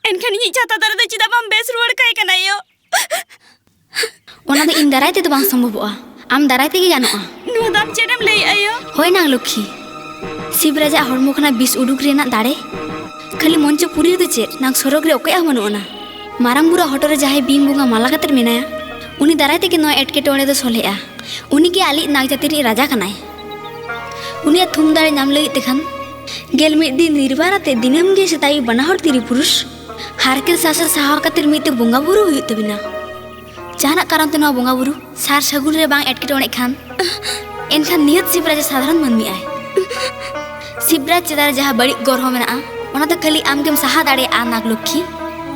ᱮᱱᱠᱷᱟᱱ ᱤᱧᱤᱡ ᱪᱷᱟᱛᱟ ᱫᱟᱨᱮ ᱫᱚ ᱪᱮᱫᱟᱜ ᱵᱟᱢ ᱵᱮᱥ ᱨᱩᱣᱟᱹᱲ ᱠᱟᱭ ᱠᱟᱱᱟ ᱭᱳ? ᱚᱱᱟ ᱫᱚ ᱤᱧ ᱫᱟᱨᱟᱭ ᱛᱮᱫᱚ ᱵᱟᱝ ᱥᱚᱢᱵᱷᱚᱵᱚᱜᱼᱟ, ᱟᱢ ᱫᱟᱨᱟᱭ ᱛᱮᱜᱮ ᱜᱟᱱᱚᱜᱼᱟ᱾ ᱱᱚᱣᱟ ᱫᱚ ᱟᱢ ᱪᱮᱫ ᱮᱢ ᱞᱟᱹᱭᱮᱜᱼᱟ ᱭᱳ? ᱦᱳᱭ ᱱᱟᱝ ᱞᱚᱠᱠᱷᱤ, ᱥᱤᱵᱨᱟᱡᱟᱜ ᱦᱚᱲᱢᱚ ᱠᱷᱚᱱᱟᱜ ᱵᱤᱥ ᱩᱰᱩᱠ ᱨᱮᱱᱟᱜ ᱫᱟᱲᱮ ᱠᱷᱟᱹᱞᱤ ᱢᱚᱧᱪᱚᱯᱩᱨᱤ ᱨᱮᱫᱚ ᱪᱮᱫ, ᱱᱟᱝ ᱥᱚᱨᱚᱜᱽ ᱨᱮ ᱚᱠᱚᱭᱟᱜ ᱦᱚᱸ ᱵᱟᱹᱱᱩᱜ ᱟᱱᱟ᱾ ᱢᱟᱨᱟᱝ ᱵᱩᱨᱩᱣᱟᱜ ᱦᱚᱴᱚᱜ ᱨᱮ ᱡᱟᱦᱟᱸᱭ ᱵᱤᱧ ᱵᱚᱸᱜᱟ ᱢᱟᱞᱟ ᱠᱟᱛᱮᱫ ᱢᱮᱱᱟᱭᱟ, ᱩᱱᱤ ᱫᱟᱨᱟᱭ ᱛᱮᱜᱮ ᱱᱚᱣᱟ ᱮᱴᱠᱮᱴᱚᱬᱮ ᱫᱚ ᱥᱚᱞᱦᱮᱜᱼᱟ᱾ ᱩᱱᱤᱜᱮ ᱟᱞᱮᱭᱤᱡ ᱱᱟᱜ ᱡᱟᱹᱛᱤ ᱨᱤᱱᱤᱡ ᱨᱟᱡᱟ ᱠᱟᱱᱟᱭ᱾ ᱩᱱᱤᱭᱟᱜ ᱛᱷᱩᱢ ᱫᱟᱲᱮ ᱧᱟᱢ ᱞᱟᱹᱜᱤᱫ ᱛᱮᱠᱷᱟᱱ ᱜᱮᱞ ᱢᱤᱫ ᱫᱤᱱ ᱱᱤᱨᱵᱟᱨ ᱟᱛᱮ ᱫᱤᱱᱟᱹᱢ ᱜᱮ ᱥᱮᱛᱟᱜ ᱟᱹᱭᱩᱵ ᱵᱟᱱᱟ ᱦᱚᱲ ᱛᱤᱨᱤ ᱯᱩᱨᱩᱥ ᱦᱟᱨᱠᱮᱛ ᱥᱟᱥᱮᱛ ᱥᱟᱦᱟᱣ ᱠᱟᱛᱮ ᱢᱤᱫ ᱛᱮ ᱵᱚᱸᱜᱟ ᱵᱩᱨᱩ ᱦᱩᱭᱩᱜ ᱛᱟᱵᱤᱱᱟ᱾ ᱡᱟᱦᱟᱱᱟᱜ ᱠᱟᱨᱚᱱ ᱛᱮ ᱱᱚᱣᱟ ᱵᱚᱸᱜᱟ ᱵᱩᱨᱩ ᱥᱟᱨ ᱥᱟᱹᱜᱩᱱ ᱨᱮ ᱵᱟᱝ ᱮᱴᱠᱮᱴᱚᱬᱮᱜ ᱠᱷᱟᱱ, ᱮᱱᱠᱷᱟᱱ ᱱᱤᱦᱟᱹᱛ ᱥᱤᱵᱨᱟᱡᱽ ᱥᱟᱫᱷᱟᱨᱚᱱ ᱢᱟᱹᱱᱢᱤ ᱟᱭ᱾ ᱥᱤᱵᱨᱟᱡᱽ ᱪᱮᱛᱟᱱ ᱨᱮ ᱡᱟᱦᱟᱸ ᱵᱟᱹᱲᱤᱡ ᱜᱨᱚᱦᱚ ᱢᱮᱱᱟᱜᱼᱟ, ᱚᱱᱟ ᱫᱚ ᱠᱷᱟᱹᱞᱤ ᱟᱢ ᱜᱮᱢ ᱥᱟᱦᱟ ᱫᱟᱲᱮᱭᱟᱜᱼᱟ, ᱱᱟᱜᱽ ᱞᱚᱠᱠᱷᱤ᱾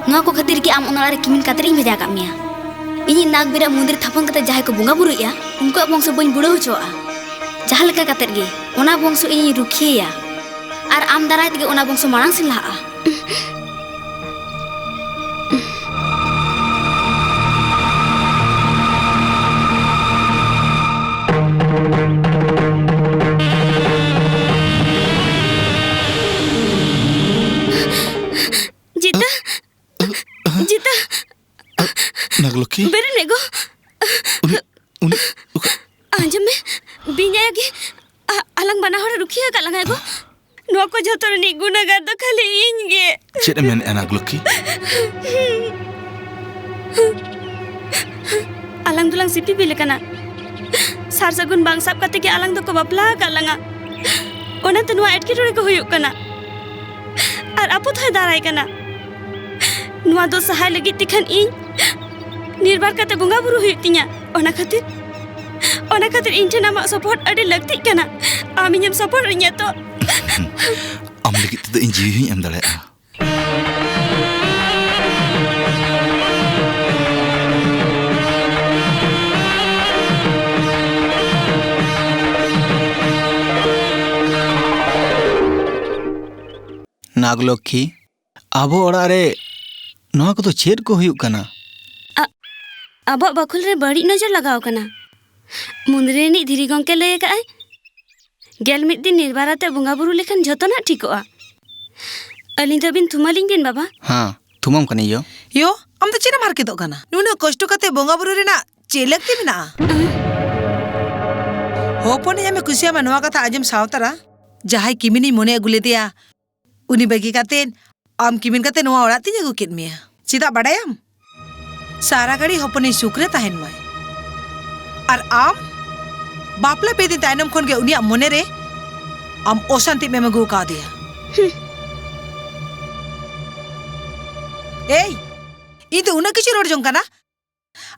ᱱᱚᱣᱟ ᱠᱚ ᱠᱷᱟᱹᱛᱤᱨ ᱜᱮ ᱟᱢ ᱚᱱᱟ ᱚᱲᱟᱜ ᱨᱮ ᱠᱤᱢᱤᱱ ᱠᱟᱛᱮ ᱤᱧ ᱵᱷᱮᱡᱟ ᱟᱠᱟᱫ ᱢᱮᱭᱟ᱾ ᱤᱧᱤᱡ ᱱᱟᱜᱽ ᱵᱤᱨᱟᱜ ᱢᱚᱱᱫᱤᱨ ᱛᱷᱟᱯᱚᱱ ᱠᱟᱛᱮ ᱡᱟᱦᱟᱸᱭ ᱠᱚ ᱵᱚᱸᱜᱟ ᱵᱩᱨᱩᱭᱮᱫᱼᱟ, ᱩᱱᱠᱩᱣᱟᱜ ᱵᱚᱝᱥᱚ ᱵᱟᱹᱧ ᱵᱩᱲᱟᱹᱣ ᱦᱚᱪᱚᱣᱟᱜᱼᱟ᱾ ᱡᱟᱦᱟᱸ ᱞᱮᱠᱟ ᱠᱟᱛᱮ ᱜᱮ ᱚᱱᱟ ᱵᱚᱝᱥᱚ ᱤᱧᱤᱧ ᱨᱩᱠᱷᱤᱭᱟᱹᱭᱟ᱾ ᱟᱨ ᱟᱢ ᱫᱟᱨᱟᱭ ᱛᱮᱜᱮ ᱚᱱᱟ ᱵᱚᱝᱥᱚ ᱢᱟᱲᱟᱝ ᱥᱮᱱ ᱞᱟᱦᱟᱜᱼᱟ᱾ ᱡᱤᱛᱟ, ᱡᱤᱛᱟ, ᱱᱟᱜᱽᱞᱚᱠᱠᱷᱤ? ᱵᱮᱨᱮᱫ ᱢᱮ ᱜᱚ᱾ ᱩᱱᱤ, ᱩᱱᱤ ᱚᱠᱟ- ᱟᱸᱡᱚᱢ ᱢᱮ, ᱵᱤᱧ ᱟᱭᱳ ᱜᱮ ᱟ-, ᱟᱞᱟᱝ ᱵᱟᱱᱟ ᱦᱚᱲᱮ ᱨᱩᱠᱷᱤᱭᱟᱹ ᱟᱠᱟᱫ ᱞᱟᱝᱟᱭ ᱜᱚ᱾ ᱱᱚᱣᱟ ᱠᱚ ᱡᱷᱚᱛᱚ ᱨᱤᱱᱤᱡ ᱜᱩᱱᱟᱹᱜᱟᱨ ᱫᱚ ᱠᱷᱟᱹᱞᱤ ᱤᱧ ᱜᱮ᱾ ᱪᱮᱫ ᱮᱢ ᱢᱮᱱᱮᱫᱼᱟ, ᱱᱟᱜᱽᱞᱚᱠᱠᱷᱤ? ᱟᱞᱟᱝ ᱫᱚᱞᱟᱝ ᱥᱤᱯᱤ ᱵᱤᱞ ᱟᱠᱟᱱᱟ᱾ ᱥᱟᱨ ᱥᱟᱹᱜᱩᱱ ᱵᱟᱝ ᱥᱟᱵ ᱠᱟᱛᱮ ᱜᱮ ᱟᱞᱟᱝ ᱫᱚᱠᱚ ᱵᱟᱯᱞᱟ ᱟᱠᱟᱫ ᱞᱟᱝᱟ᱾ ᱚᱱᱟᱛᱮ ᱱᱚᱣᱟ ᱮᱴᱠᱮᱴᱚᱬᱮ ᱠᱚ ᱦᱩᱭᱩᱜ ᱠᱟᱱᱟ᱾ ᱟᱨ ᱟᱯᱚᱫ ᱦᱚᱸᱭ ᱫᱟᱨᱟᱭ ᱠᱟᱱᱟ᱾ ᱱᱚᱣᱟ ᱫᱚ ᱥᱟᱦᱟᱭ ᱞᱟᱹᱜᱤᱫ ᱛᱮᱠᱷᱟᱱ ᱤᱧ ᱱᱤᱨᱵᱟᱨ ᱠᱟᱛᱮ ᱵᱚᱸᱜᱟ ᱵᱩᱨᱩ ᱦᱩᱭᱩᱜ ᱛᱤᱧᱟ᱾ ᱚᱱᱟ ᱠᱷᱟᱹᱛᱤᱨ, ᱚᱱᱟ ᱠᱷᱟᱹᱛᱤᱨ ᱤᱧ ᱴᱷᱮᱱ ᱟᱢᱟᱜ ᱥᱚᱯᱚᱦᱚᱫ ᱟᱹᱰᱤ ᱞᱟᱹᱠᱛᱤᱜ ᱠᱟᱱᱟ᱾ ᱟᱢ ᱤᱧᱮᱢ ᱥᱚᱯᱚᱦᱚᱫ ᱤᱧᱟ ᱛᱚ? ᱟᱢ ᱞᱟᱹᱜᱤᱫ ᱛᱮᱫᱚ ᱤᱧ ᱡᱤᱣᱤ ᱦᱚᱸᱧ ᱮᱢ ᱫᱟᱲᱮᱭᱟᱜᱼᱟ᱾ ᱱᱟᱜᱽᱞᱚᱠᱠᱷᱤ, ᱟᱵᱚ ᱚᱲᱟᱜ ᱨᱮ ᱱᱚᱣᱟ ᱠᱚᱫᱚ ᱪᱮᱫ ᱠᱚ ᱦᱩᱭᱩᱜ ᱠᱟᱱᱟ? ᱟ-, ᱟᱵᱚᱣᱟᱜ ᱵᱟᱠᱷᱳᱞ ᱨᱮ ᱵᱟᱹᱲᱤᱡ ᱱᱚᱡᱚᱨ ᱞᱟᱜᱟᱣ ᱠᱟᱱᱟ᱾ ᱢᱚᱱᱫᱤᱨ ᱨᱤᱱᱤᱡ ᱫᱷᱤᱨᱤ ᱜᱚᱢᱠᱮ ᱞᱟᱹᱭ ᱟᱠᱟᱫᱼᱟᱭ, ᱜᱮᱞ ᱢᱤᱫ ᱫᱤᱱ ᱱᱤᱨᱵᱟᱨ ᱟᱛᱮ ᱵᱚᱸᱜᱟ ᱵᱩᱨᱩ ᱞᱮᱠᱷᱟᱱ ᱡᱷᱚᱛᱚᱱᱟᱜ ᱴᱷᱤᱠᱚᱜᱼᱟ᱾ ᱟᱹᱞᱤᱧ ᱫᱚ ᱟᱹᱵᱤᱱ ᱛᱷᱩᱢᱟᱹᱞᱤᱧ ᱵᱤᱱ, ᱵᱟᱵᱟ᱾ ᱦᱮᱸ, ᱛᱷᱩᱢᱟᱹᱢ ᱠᱟᱹᱱᱟᱹᱧ ᱭᱳ᱾ ᱭᱳ, ᱟᱢ ᱫᱚ ᱪᱮᱫ ᱮᱢ ᱦᱟᱨᱠᱮᱛᱚᱜ ᱠᱟᱱᱟ? ᱱᱩᱱᱟᱹᱜ ᱠᱚᱥᱴᱚ ᱠᱟᱛᱮ ᱵᱚᱸᱜᱟ ᱵᱩᱨᱩ ᱨᱮᱱᱟᱜ ᱪᱮᱫ ᱞᱟᱹᱠᱛᱤ ᱢᱮᱱᱟᱜᱼᱟ? ᱦᱚᱯᱚᱱᱤᱧ ᱟᱢᱮ ᱠᱩᱥᱤᱭᱟᱢᱟ ᱱᱚᱣᱟ ᱠᱟᱛᱷᱟ ᱟᱸᱡᱚᱢ ᱥᱟᱶ ᱛᱟᱨᱟ, ᱡᱟᱦᱟᱸᱭ ᱠᱤᱢᱤᱱᱤᱧ ᱢᱚᱱᱮ ᱟᱹᱜᱩ ᱞᱮᱫᱮᱭᱟ, ᱩᱱᱤ ᱵᱟᱹᱜᱤ ᱠᱟᱛᱮ ᱟᱢ ᱠᱤᱢᱤᱱ ᱠᱟᱛᱮ ᱱᱚᱣᱟ ᱚᱲᱟᱜ ᱛᱤᱧ ᱟᱹᱜᱩ ᱠᱮᱫ ᱢᱮᱭᱟ᱾ ᱪᱮᱫᱟᱜ ᱵᱟᱰᱟᱭᱟᱢ? ᱥᱟᱨᱟ ᱜᱷᱟᱹᱲᱤ ᱦᱚᱯᱚᱱᱤᱧ ᱥᱩᱠ ᱨᱮ ᱛᱟᱦᱮᱱ ᱢᱟᱭ᱾ ᱟᱨ ᱟᱢ? ᱵᱟᱯᱞᱟ ᱯᱮ ᱫᱤᱱ ᱛᱟᱭᱱᱚᱢ ᱠᱷᱚᱱ ᱜᱮ ᱩᱱᱤᱭᱟᱜ ᱢᱚᱱᱮ ᱨᱮ ᱟᱢ ᱚᱥᱟᱱᱛᱤ ᱮᱢ ᱟᱹᱜᱩ ᱠᱟᱣᱫᱮᱭᱟ᱾ ᱦᱩᱸ᱾ ᱮᱭ, ᱤᱧ ᱫᱚ ᱩᱱᱟᱹᱜ ᱠᱤᱪᱷᱩ ᱨᱚᱲ ᱡᱚᱝ ᱠᱟᱱᱟ,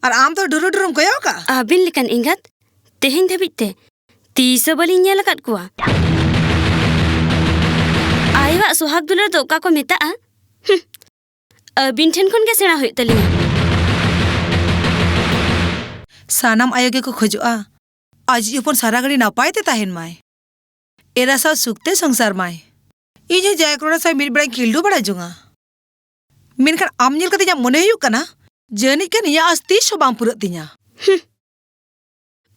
ᱟᱨ ᱟᱢ ᱫᱚ ᱰᱩᱨᱩ ᱰᱩᱨᱩᱢ ᱠᱚᱭᱚᱜ ᱠᱟᱜᱼᱟ᱾ ᱟᱹᱵᱤᱱ ᱞᱮᱠᱟᱱ ᱮᱸᱜᱟᱛ ᱛᱮᱦᱮᱧ ᱫᱷᱟᱹᱵᱤᱡ ᱛᱮ ᱛᱤᱥ ᱦᱚᱸ ᱵᱟᱹᱞᱤᱧ ᱧᱮᱞ ᱟᱠᱟᱫ ᱠᱚᱣᱟ᱾ ᱟᱭᱳᱣᱟᱜ ᱥᱚᱦᱟᱜ ᱫᱩᱞᱟᱹᱲ ᱫᱚ ᱚᱠᱟ ᱠᱚ ᱢᱮᱛᱟᱜᱼᱟ? ᱦᱩᱸ, ᱟᱹᱵᱤᱱ ᱴᱷᱮᱱ ᱠᱷᱚᱱ ᱜᱮ ᱥᱮᱬᱟ ᱦᱩᱭᱩᱜ ᱛᱟᱹᱞᱤᱧᱟ᱾ ᱥᱟᱱᱟᱢ ᱟᱭᱳ ᱜᱮᱠᱚ ᱠᱷᱚᱡᱚᱜᱼᱟ ᱟᱡᱤᱡ ᱦᱚᱯᱚᱱ ᱥᱟᱨᱟ ᱜᱷᱟᱹᱲᱤ ᱱᱟᱯᱟᱭ ᱛᱮ ᱛᱟᱦᱮᱱ ᱢᱟᱭ, ᱮᱨᱟ ᱥᱟᱶ ᱥᱩᱠᱛᱮ ᱥᱚᱝᱥᱟᱨ ᱢᱟᱭ᱾ ᱤᱧ ᱦᱚᱸ ᱡᱟᱶᱟᱭ ᱠᱚᱲᱟ ᱥᱟᱶ ᱢᱤᱫ ᱵᱮᱲᱟᱧ ᱠᱷᱤᱞᱰᱩ ᱵᱟᱲᱟ ᱡᱚᱝᱟ, ᱢᱮᱱᱠᱷᱟᱱ ᱟᱢ ᱧᱮᱞ ᱠᱟᱛᱮ ᱤᱧᱟᱹᱜ ᱢᱚᱱᱮ ᱦᱩᱭᱩᱜ ᱠᱟᱱᱟ ᱡᱟᱹᱱᱤᱡ ᱠᱷᱟᱱ ᱤᱧᱟᱹᱜ ᱟᱸᱥ ᱛᱤᱥ ᱦᱚᱸ ᱵᱟᱝ ᱯᱩᱨᱟᱹᱜ ᱛᱤᱧᱟ᱾ ᱦᱩᱸ᱾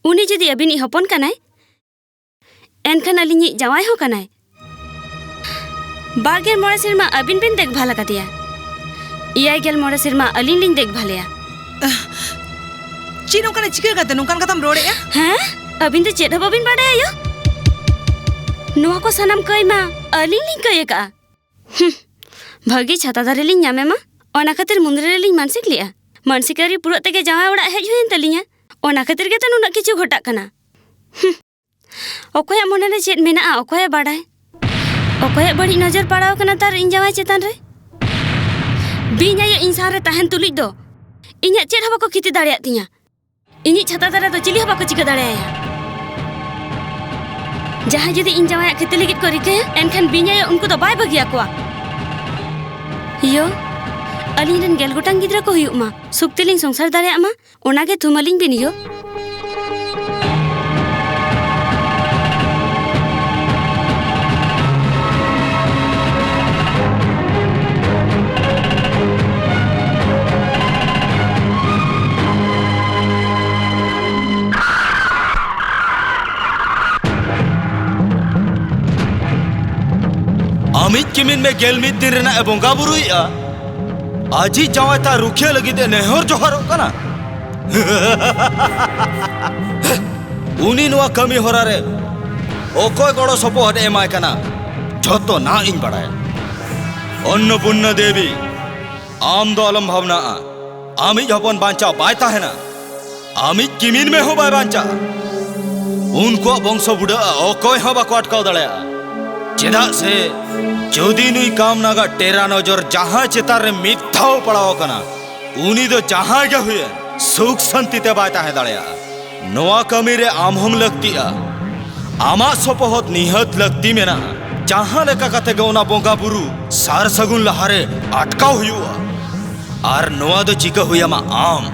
ᱩᱱᱤ ᱡᱩᱫᱤ ᱟᱹᱵᱤᱱᱤᱡ ᱦᱚᱯᱚᱱ ᱠᱟᱱᱟᱭ, ᱮᱱᱠᱷᱟᱱ ᱟᱹᱞᱤᱧᱤᱡ ᱡᱟᱶᱟᱭ ᱦᱚᱸ ᱠᱟᱱᱟᱭ᱾ ᱵᱟᱨ ᱜᱮᱞ ᱢᱚᱬᱮ ᱥᱮᱨᱢᱟ ᱟᱹᱵᱤᱱ ᱵᱤᱱ ᱫᱮᱠᱷᱵᱷᱟᱞ ᱟᱠᱟᱫᱮᱭᱟ᱾ ᱮᱭᱟᱭ ᱜᱮᱞ ᱢᱚᱬᱮ ᱥᱮᱨᱢᱟ ᱟᱹᱞᱤᱧ ᱞᱤᱧ ᱫᱮᱠᱷᱵᱷᱟᱞᱮᱭᱟ᱾ ᱪᱮᱫ ᱱᱚᱝᱠᱟᱱᱟᱜ ᱪᱤᱠᱟᱹ ᱠᱟᱛᱮ ᱱᱚᱝᱠᱟᱱ ᱠᱟᱛᱷᱟᱢ ᱨᱚᱲᱮᱫᱼᱟ? ᱦᱮᱸ? ᱟᱹᱵᱤᱱ ᱫᱚ ᱪᱮᱫ ᱦᱚᱸ ᱵᱟᱹᱵᱤᱱ ᱵᱟᱰᱟᱭᱟ ᱭᱳ? ᱱᱚᱣᱟ ᱠᱚ ᱥᱟᱱᱟᱢ ᱠᱟᱹᱭ ᱢᱟ ᱟᱹᱞᱤᱧ ᱞᱤᱧ ᱠᱟᱹᱭ ᱟᱠᱟᱫᱼᱟ᱾ ᱦᱩᱸ, ᱵᱷᱟᱹᱜᱤ ᱪᱷᱟᱛᱟ ᱫᱟᱨᱮ ᱞᱤᱧ ᱧᱟᱢᱮ ᱢᱟ, ᱚᱱᱟ ᱠᱷᱟᱹᱛᱤᱨ ᱢᱩᱸᱫᱽᱨᱤ ᱨᱮᱞᱤᱧ ᱢᱟᱱᱥᱤᱠ ᱞᱮᱜᱼᱟ᱾ ᱢᱟᱱᱥᱤᱠ ᱟᱹᱣᱨᱤ ᱯᱩᱨᱟᱹᱜ ᱛᱮᱜᱮ ᱡᱟᱶᱟᱭ ᱚᱲᱟᱜ ᱦᱮᱡ ᱦᱩᱭᱮᱱ ᱛᱟᱹᱞᱤᱧᱟ᱾ ᱚᱱᱟ ᱠᱷᱟᱹᱛᱤᱨ ᱜᱮᱛᱚ ᱱᱩᱱᱟᱹᱜ ᱠᱤᱪᱷᱩ ᱜᱷᱚᱴᱟᱜ ᱠᱟᱱᱟ᱾ ᱦᱩᱸ, ᱚᱠᱚᱭᱟᱜ ᱢᱚᱱᱮ ᱨᱮ ᱪᱮᱫ ᱢᱮᱱᱟᱜᱼᱟ, ᱚᱠᱚᱭᱮ ᱵᱟᱰᱟᱭ? ᱚᱠᱚᱭᱟᱜ ᱵᱟᱹᱲᱤᱡ ᱱᱚᱡᱚᱨ ᱯᱟᱲᱟᱣ ᱠᱟᱱᱟ ᱛᱟᱨ ᱤᱧ ᱡᱟᱶᱟᱭ ᱪᱮᱛᱟᱱ ᱨᱮ? ᱵᱤᱧ ᱟᱭᱳ ᱤᱧ ᱥᱟᱶ ᱨᱮ ᱛᱟᱦᱮᱱ ᱛᱩᱞᱩᱡ ᱫᱚ ᱤᱧᱟᱹᱜ ᱪᱮᱫ ᱦᱚᱸ ᱵᱟᱠᱚ ᱠᱷᱤᱛᱤ ᱫᱟᱲᱮᱭᱟᱜ ᱛᱤᱧᱟ᱾ ᱤᱧᱤᱡ ᱪᱷᱟᱛᱟ ᱫᱟᱨᱮ ᱫᱚ ᱪᱤᱞᱤ ᱦᱚᱸ ᱵᱟᱠᱚ ᱪᱤᱠᱟᱹ ᱫᱟᱲᱮᱭᱟᱭᱟ᱾ ᱡᱟᱦᱟᱸᱭ ᱡᱩᱫᱤ ᱤᱧ ᱡᱟᱶᱟᱭᱟᱜ ᱠᱷᱤᱛᱤ ᱞᱟᱹᱜᱤᱫ ᱠᱚ ᱨᱤᱠᱟᱹᱭᱟ, ᱮᱱᱠᱷᱟᱱ ᱵᱤᱧ ᱟᱭᱳ ᱩᱱᱠᱩ ᱫᱚ ᱵᱟᱭ ᱵᱟᱹᱜᱤᱭᱟᱠᱚᱣᱟ᱾ ᱭᱳ, ᱟᱹᱞᱤᱧ ᱨᱮᱱ ᱜᱮᱞ ᱜᱚᱴᱟᱝ ᱜᱤᱫᱽᱨᱟᱹ ᱠᱚ ᱦᱩᱭᱩᱜ ᱢᱟ, ᱥᱩᱠ ᱛᱮᱞᱤᱧ ᱥᱚᱝᱥᱟᱨ ᱫᱟᱲᱮᱭᱟᱜ ᱢᱟ, ᱚᱱᱟ ᱜᱮ ᱛᱷᱩᱢ ᱟᱹᱞᱤᱧ ᱵᱤᱱ ᱭᱳ᱾ ᱟᱢᱤᱡ ᱠᱤᱢᱤᱱ ᱢᱮ ᱜᱮᱞ ᱢᱤᱫ ᱫᱤᱱ ᱨᱮᱱᱟᱜ ᱮ ᱵᱚᱸᱜᱟ ᱵᱩᱨᱩᱭᱮᱫᱼᱟ, ᱟᱡᱤᱡ ᱡᱟᱶᱟᱭ ᱛᱟᱭ ᱨᱩᱠᱷᱤᱭᱟᱹ ᱞᱟᱹᱜᱤᱫ ᱮ ᱱᱮᱦᱚᱨ ᱡᱚᱦᱟᱨᱚᱜ ᱠᱟᱱᱟ᱾ ᱩᱱᱤ ᱱᱚᱣᱟ ᱠᱟᱹᱢᱤ ᱦᱚᱨᱟ ᱨᱮ ᱚᱠᱚᱭ ᱜᱚᱲᱚ ᱥᱚᱯᱚᱦᱚᱫ ᱮ ᱮᱢᱟᱭ ᱠᱟᱱᱟ, ᱡᱷᱚᱛᱚ ᱱᱟᱜ ᱤᱧ ᱵᱟᱲᱟᱭᱟ᱾ ᱚᱱᱱᱚᱯᱩᱨᱱᱟ ᱫᱮᱵᱤ, ᱟᱢ ᱫᱚ ᱟᱞᱚᱢ ᱵᱷᱟᱵᱽᱱᱟᱜᱼᱟ᱾ ᱟᱢᱤᱡ ᱦᱚᱯᱚᱱ ᱵᱟᱧᱪᱟᱣ ᱵᱟᱭ ᱛᱟᱦᱮᱱᱟ᱾ ᱟᱢᱤᱡ ᱠᱤᱢᱤᱱ ᱢᱮ ᱦᱚᱸ ᱵᱟᱭ ᱵᱟᱧᱪᱟᱜᱼᱟ᱾ ᱩᱱᱠᱩᱣᱟᱜ ᱵᱚᱝᱥᱚ ᱵᱩᱰᱟᱹᱜᱼᱟ, ᱚᱠᱚᱭ ᱦᱚᱸ ᱵᱟᱠᱚ ᱟᱴᱠᱟᱣ ᱫᱟᱲᱮᱭᱟᱜᱼᱟ᱾ ᱪᱮᱫᱟᱜ ᱥᱮ ᱡᱩᱫᱤ ᱱᱩᱭ ᱠᱟᱢᱱᱟᱜᱟᱜ ᱴᱮᱨᱟ ᱱᱚᱡᱚᱨ ᱡᱟᱦᱟᱸᱭ ᱪᱮᱛᱟᱱ ᱨᱮ ᱢᱤᱫ ᱫᱷᱟᱣ ᱯᱟᱲᱟᱣ ᱟᱠᱟᱱᱟ, ᱩᱱᱤ ᱫᱚ ᱡᱟᱦᱟᱸᱭ ᱜᱮ ᱦᱩᱭᱮᱱ, ᱥᱩᱠ ᱥᱟᱱᱛᱤ ᱛᱮ ᱵᱟᱭ ᱛᱟᱦᱮᱸ ᱫᱟᱲᱮᱭᱟᱜᱼᱟ᱾ ᱱᱚᱣᱟ ᱠᱟᱹᱢᱤ ᱨᱮ ᱟᱢ ᱦᱚᱸᱢ ᱞᱟᱹᱠᱛᱤᱜᱼᱟ᱾ ᱟᱢᱟᱜ ᱥᱚᱯᱚᱦᱚᱫ ᱱᱤᱦᱟᱹᱛ ᱞᱟᱹᱠᱛᱤ ᱢᱮᱱᱟᱜᱼᱟ᱾ ᱡᱟᱦᱟᱸ ᱞᱮᱠᱟ ᱠᱟᱛᱮ ᱜᱮ ᱚᱱᱟ ᱵᱚᱸᱜᱟ ᱵᱩᱨᱩ ᱥᱟᱨ ᱥᱟᱹᱜᱩᱱ ᱞᱟᱦᱟᱨᱮ ᱟᱴᱠᱟᱣ ᱦᱩᱭᱩᱜᱼᱟ᱾ ᱟᱨ ᱱᱚᱣᱟ ᱫᱚ ᱪᱤᱠᱟᱹ ᱦᱩᱭ ᱟᱢᱟ ᱟᱢ᱾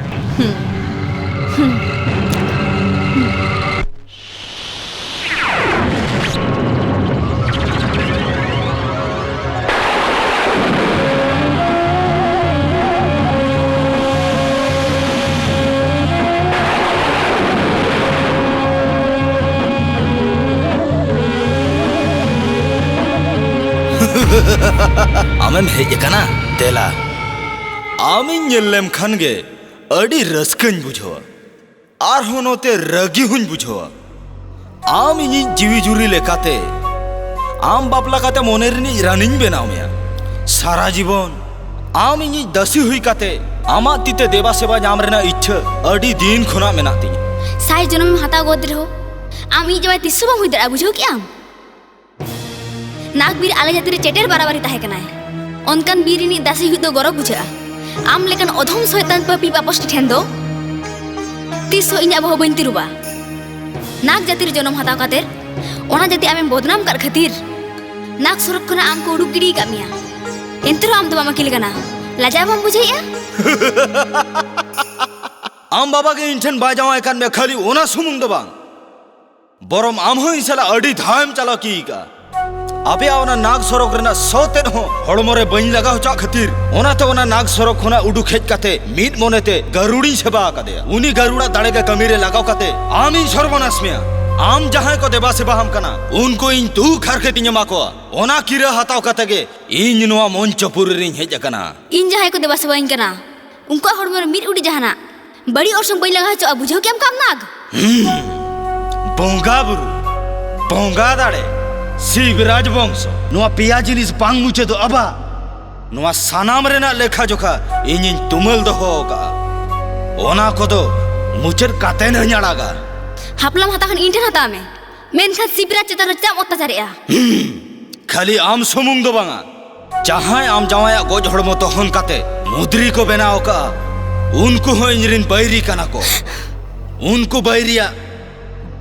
ᱟᱢᱮᱢ ᱦᱮᱡ ᱟᱠᱟᱱᱟ? ᱫᱮᱞᱟ, ᱟᱢᱤᱧ ᱧᱮᱞ ᱞᱮᱢ ᱠᱷᱟᱱ ᱜᱮ ᱟᱹᱰᱤ ᱨᱟᱹᱥᱠᱟᱹᱧ ᱵᱩᱡᱷᱟᱹᱣᱟ᱾ ᱟᱨᱦᱚᱸ ᱱᱚᱛᱮ ᱨᱟᱹᱜᱤ ᱦᱚᱸᱧ ᱵᱩᱡᱷᱟᱹᱣᱟ᱾ ᱟᱢ ᱤᱧᱤᱡ ᱡᱤᱣᱤ ᱡᱩᱨᱤ ᱞᱮᱠᱟᱛᱮ, ᱟᱢ ᱵᱟᱯᱞᱟ ᱠᱟᱛᱮ ᱢᱚᱱᱮ ᱨᱤᱱᱤᱡ ᱨᱟᱱᱤᱧ ᱵᱮᱱᱟᱣ ᱢᱮᱭᱟ᱾ ᱥᱟᱨᱟ ᱡᱤᱵᱚᱱ ᱟᱢ ᱤᱧᱤᱡ ᱫᱟᱹᱥᱤ ᱦᱩᱭ ᱠᱟᱛᱮ ᱟᱢᱟᱜ ᱛᱤᱛᱮ ᱫᱮᱵᱟ ᱥᱮᱵᱟ ᱧᱟᱢ ᱨᱮᱱᱟᱜ ᱤᱪᱪᱷᱟᱹ ᱟᱹᱰᱤ ᱫᱤᱱ ᱠᱷᱚᱱᱟᱜ ᱢᱮᱱᱟᱜ ᱛᱤᱧᱟ᱾ ᱥᱟᱭ ᱡᱚᱱᱚᱢᱮᱢ ᱦᱟᱛᱟᱣ ᱜᱚᱫ ᱨᱮᱦᱚᱸ, ᱟᱢ ᱤᱧᱤᱡ ᱡᱟᱶᱟᱭ ᱛᱤᱥ ᱦᱚᱸ ᱵᱟᱢ ᱦᱩᱭ ᱫᱟᱲᱮᱭᱟᱜᱼᱟ, ᱵᱩᱡᱷᱟᱹᱣ ᱠᱮᱜᱼᱟᱢ? ᱱᱟᱜᱽ ᱵᱤᱨ ᱟᱞᱮ ᱡᱟᱹᱛᱤ ᱨᱮ ᱪᱮᱴᱮᱨ ᱵᱟᱨᱟᱵᱟᱨᱤ ᱛᱟᱦᱮᱸ ᱠᱟᱱᱟᱭ᱾ ᱚᱱᱠᱟᱱ ᱵᱤᱨ ᱨᱤᱱᱤᱡ ᱫᱟᱥᱤ ᱦᱩᱭᱩᱜ ᱫᱚ ᱜᱚᱨᱚᱵᱽ ᱵᱩᱡᱷᱟᱹᱜᱼᱟ᱾ ᱟᱢ ᱞᱮᱠᱟᱱ ᱚᱫᱷᱚᱢ ᱥᱚᱭᱛᱟᱱ ᱯᱟᱹᱯᱤ ᱵᱟᱯᱚᱥᱴᱤ ᱴᱷᱮᱱ ᱫᱚ ᱛᱤᱥ ᱦᱚᱸ ᱤᱧᱟᱜ ᱵᱟᱹᱦᱩ ᱵᱟᱹᱧ ᱛᱤᱨᱩᱵᱟ᱾ ᱱᱟᱜᱽ ᱡᱟᱹᱛᱤ ᱨᱮ ᱡᱚᱱᱚᱢ ᱦᱟᱛᱟᱣ ᱠᱟᱛᱮ ᱚᱱᱟ ᱡᱟᱹᱛᱤ ᱟᱢᱮᱢ ᱵᱚᱫᱱᱟᱢ ᱠᱟᱫ ᱠᱷᱟᱹᱛᱤᱨ ᱱᱟᱜᱽ ᱥᱚᱨᱚᱜ ᱠᱷᱚᱱᱟᱜ ᱟᱢ ᱠᱚ ᱩᱰᱩᱠ ᱜᱤᱰᱤ ᱟᱠᱟᱫ ᱢᱮᱭᱟ᱾ ᱮᱱᱛᱮ ᱨᱮᱦᱚᱸ ᱟᱢ ᱫᱚ ᱵᱟᱢ ᱟᱹᱠᱤᱞ ᱠᱟᱱᱟ᱾ ᱞᱟᱡᱟᱣ ᱵᱟᱢ ᱵᱩᱡᱷᱟᱹᱣᱮᱫᱼᱟ? ᱟᱢ ᱵᱟᱵᱟ ᱜᱮ ᱤᱧ ᱴᱷᱮᱱ ᱵᱟᱭ ᱡᱟᱶᱟᱭ ᱟᱠᱟᱫ ᱢᱮᱭᱟ, ᱠᱷᱟᱹᱞᱤ ᱚᱱᱟ ᱥᱩᱢᱩᱝ ᱫᱚ ᱵᱟᱝ, ᱵᱚᱨᱚᱢ ᱟᱢ ᱦᱚᱸ ᱤᱧ ᱥᱟᱞᱟᱜ ᱟᱹᱰᱤ ᱫᱷᱟᱣᱮᱢ ᱪᱟᱞᱟᱠᱤ ᱟᱠᱟᱫᱼᱟ᱾ ᱟᱯᱮᱭᱟᱜ ᱚᱱᱟ ᱱᱟᱜᱽ ᱥᱚᱨᱚᱜ ᱨᱮᱱᱟᱜ ᱥᱚ ᱛᱮᱫ ᱦᱚᱸ ᱦᱚᱲᱢᱚ ᱨᱮ ᱵᱟᱹᱧ ᱞᱟᱜᱟᱣ ᱦᱚᱪᱚᱣᱟᱜ ᱠᱷᱟᱹᱛᱤᱨ, ᱚᱱᱟᱛᱮ ᱚᱱᱟ ᱱᱟᱜᱽ ᱥᱚᱨᱚᱜ ᱠᱷᱚᱱᱟᱜ ᱩᱰᱩᱠ ᱦᱮᱡ ᱠᱟᱛᱮ ᱢᱤᱫ ᱢᱚᱱᱮᱛᱮ ᱜᱟᱹᱨᱩᱲᱤᱧ ᱥᱮᱵᱟ ᱟᱠᱟᱫᱮᱭᱟ᱾ ᱩᱱᱤ ᱜᱟᱹᱨᱩᱲᱟᱜ ᱫᱟᱲᱮ ᱜᱮ ᱠᱟᱹᱢᱤ ᱨᱮ ᱞᱟᱜᱟᱣ ᱠᱟᱛᱮ ᱟᱢᱤᱧ ᱥᱚᱨᱵᱚᱱᱟᱥ ᱢᱮᱭᱟ᱾ ᱟᱢ ᱡᱟᱦᱟᱸᱭ ᱠᱚ ᱫᱮᱵᱟ ᱥᱮᱵᱟ ᱟᱢ ᱠᱟᱱᱟ, ᱩᱱᱠᱩ ᱤᱧ ᱫᱩᱠ ᱦᱟᱨᱠᱮᱛ ᱤᱧ ᱮᱢᱟ ᱠᱚᱣᱟ᱾ ᱚᱱᱟ ᱠᱤᱨᱟᱹ ᱦᱟᱛᱟᱣ ᱠᱟᱛᱮ ᱜᱮ ᱤᱧ ᱱᱚᱣᱟ ᱢᱚᱧᱪᱚᱯᱩᱨᱤ ᱨᱤᱧ ᱦᱮᱡ ᱟᱠᱟᱱᱟ᱾ ᱤᱧ ᱡᱟᱦᱟᱸᱭ ᱠᱚ ᱫᱮᱵᱟ ᱥᱮᱵᱟᱧ ᱠᱟᱱᱟ, ᱩᱱᱠᱩᱣᱟᱜ ᱦᱚᱲᱢᱚ ᱨᱮ ᱢᱤᱫ ᱩᱰᱤ ᱡᱟᱦᱟᱱᱟᱜ ᱵᱟᱹᱲᱤᱡ ᱚᱨᱥᱚᱝ ᱵᱟᱹᱧ ᱞᱟᱜᱟᱣ ᱦᱚᱪᱚᱜᱼᱟ, ᱵᱩᱡᱷᱟᱹᱣ ᱠᱮᱜᱼᱟᱢ ᱠᱟᱢᱱᱟᱜᱽ? ᱦᱩᱸ᱾ ᱵᱚᱸᱜᱟ ᱵᱩᱨᱩ, ᱵᱚᱸᱜᱟ ᱫᱟᱲᱮ, ᱥᱤᱵᱨᱟᱡᱽ ᱵᱚᱝᱥᱚ, ᱱᱚᱣᱟ ᱯᱮᱭᱟ ᱡᱤᱱᱤᱥ ᱵᱟᱝ ᱢᱩᱪᱟᱹᱫᱚᱜᱼᱟ ᱵᱟ? ᱱᱚᱣᱟ ᱥᱟᱱᱟᱢ ᱨᱮᱱᱟᱜ ᱞᱮᱠᱷᱟ ᱡᱚᱠᱷᱟ ᱤᱧᱤᱧ ᱛᱩᱢᱟᱹᱞ ᱫᱚᱦᱚ ᱟᱠᱟᱫᱼᱟ᱾ ᱚᱱᱟ ᱠᱚᱫᱚ ᱢᱩᱪᱟᱹᱫ ᱠᱟᱛᱮ ᱱᱟᱹᱧ ᱟᱲᱟᱜᱟ᱾ ᱦᱟᱯᱞᱟᱢ ᱦᱟᱛᱟᱣ ᱠᱷᱟᱱ ᱤᱧ ᱴᱷᱮᱱ ᱦᱟᱛᱟᱣ ᱢᱮ, ᱢᱮᱱᱠᱷᱟᱱ ᱥᱤᱵᱨᱟᱡᱽ ᱪᱮᱛᱟᱱ ᱨᱮ ᱪᱮᱫᱟᱜ ᱮᱢ ᱚᱛᱛᱟᱪᱟᱨᱮᱜᱼᱟ? ᱠᱷᱟᱹᱞᱤ ᱟᱢ ᱥᱩᱢᱩᱝ ᱫᱚ ᱵᱟᱝᱟ, ᱡᱟᱦᱟᱸᱭ ᱟᱢ ᱡᱟᱶᱟᱭᱟᱜ ᱜᱚᱡ ᱦᱚᱲᱢᱚ ᱫᱚᱦᱚᱱ ᱠᱟᱛᱮ ᱢᱩᱫᱽᱨᱤ ᱠᱚ ᱵᱮᱱᱟᱣ ᱟᱠᱟᱫᱼᱟ, ᱩᱱᱠᱩ ᱦᱚᱸ ᱤᱧᱨᱤᱱ ᱵᱟᱹᱭᱨᱤ ᱠᱟᱱᱟ ᱠᱚ᱾ ᱩᱱᱠᱩ ᱵᱟᱹᱭᱨᱤᱭᱟᱜ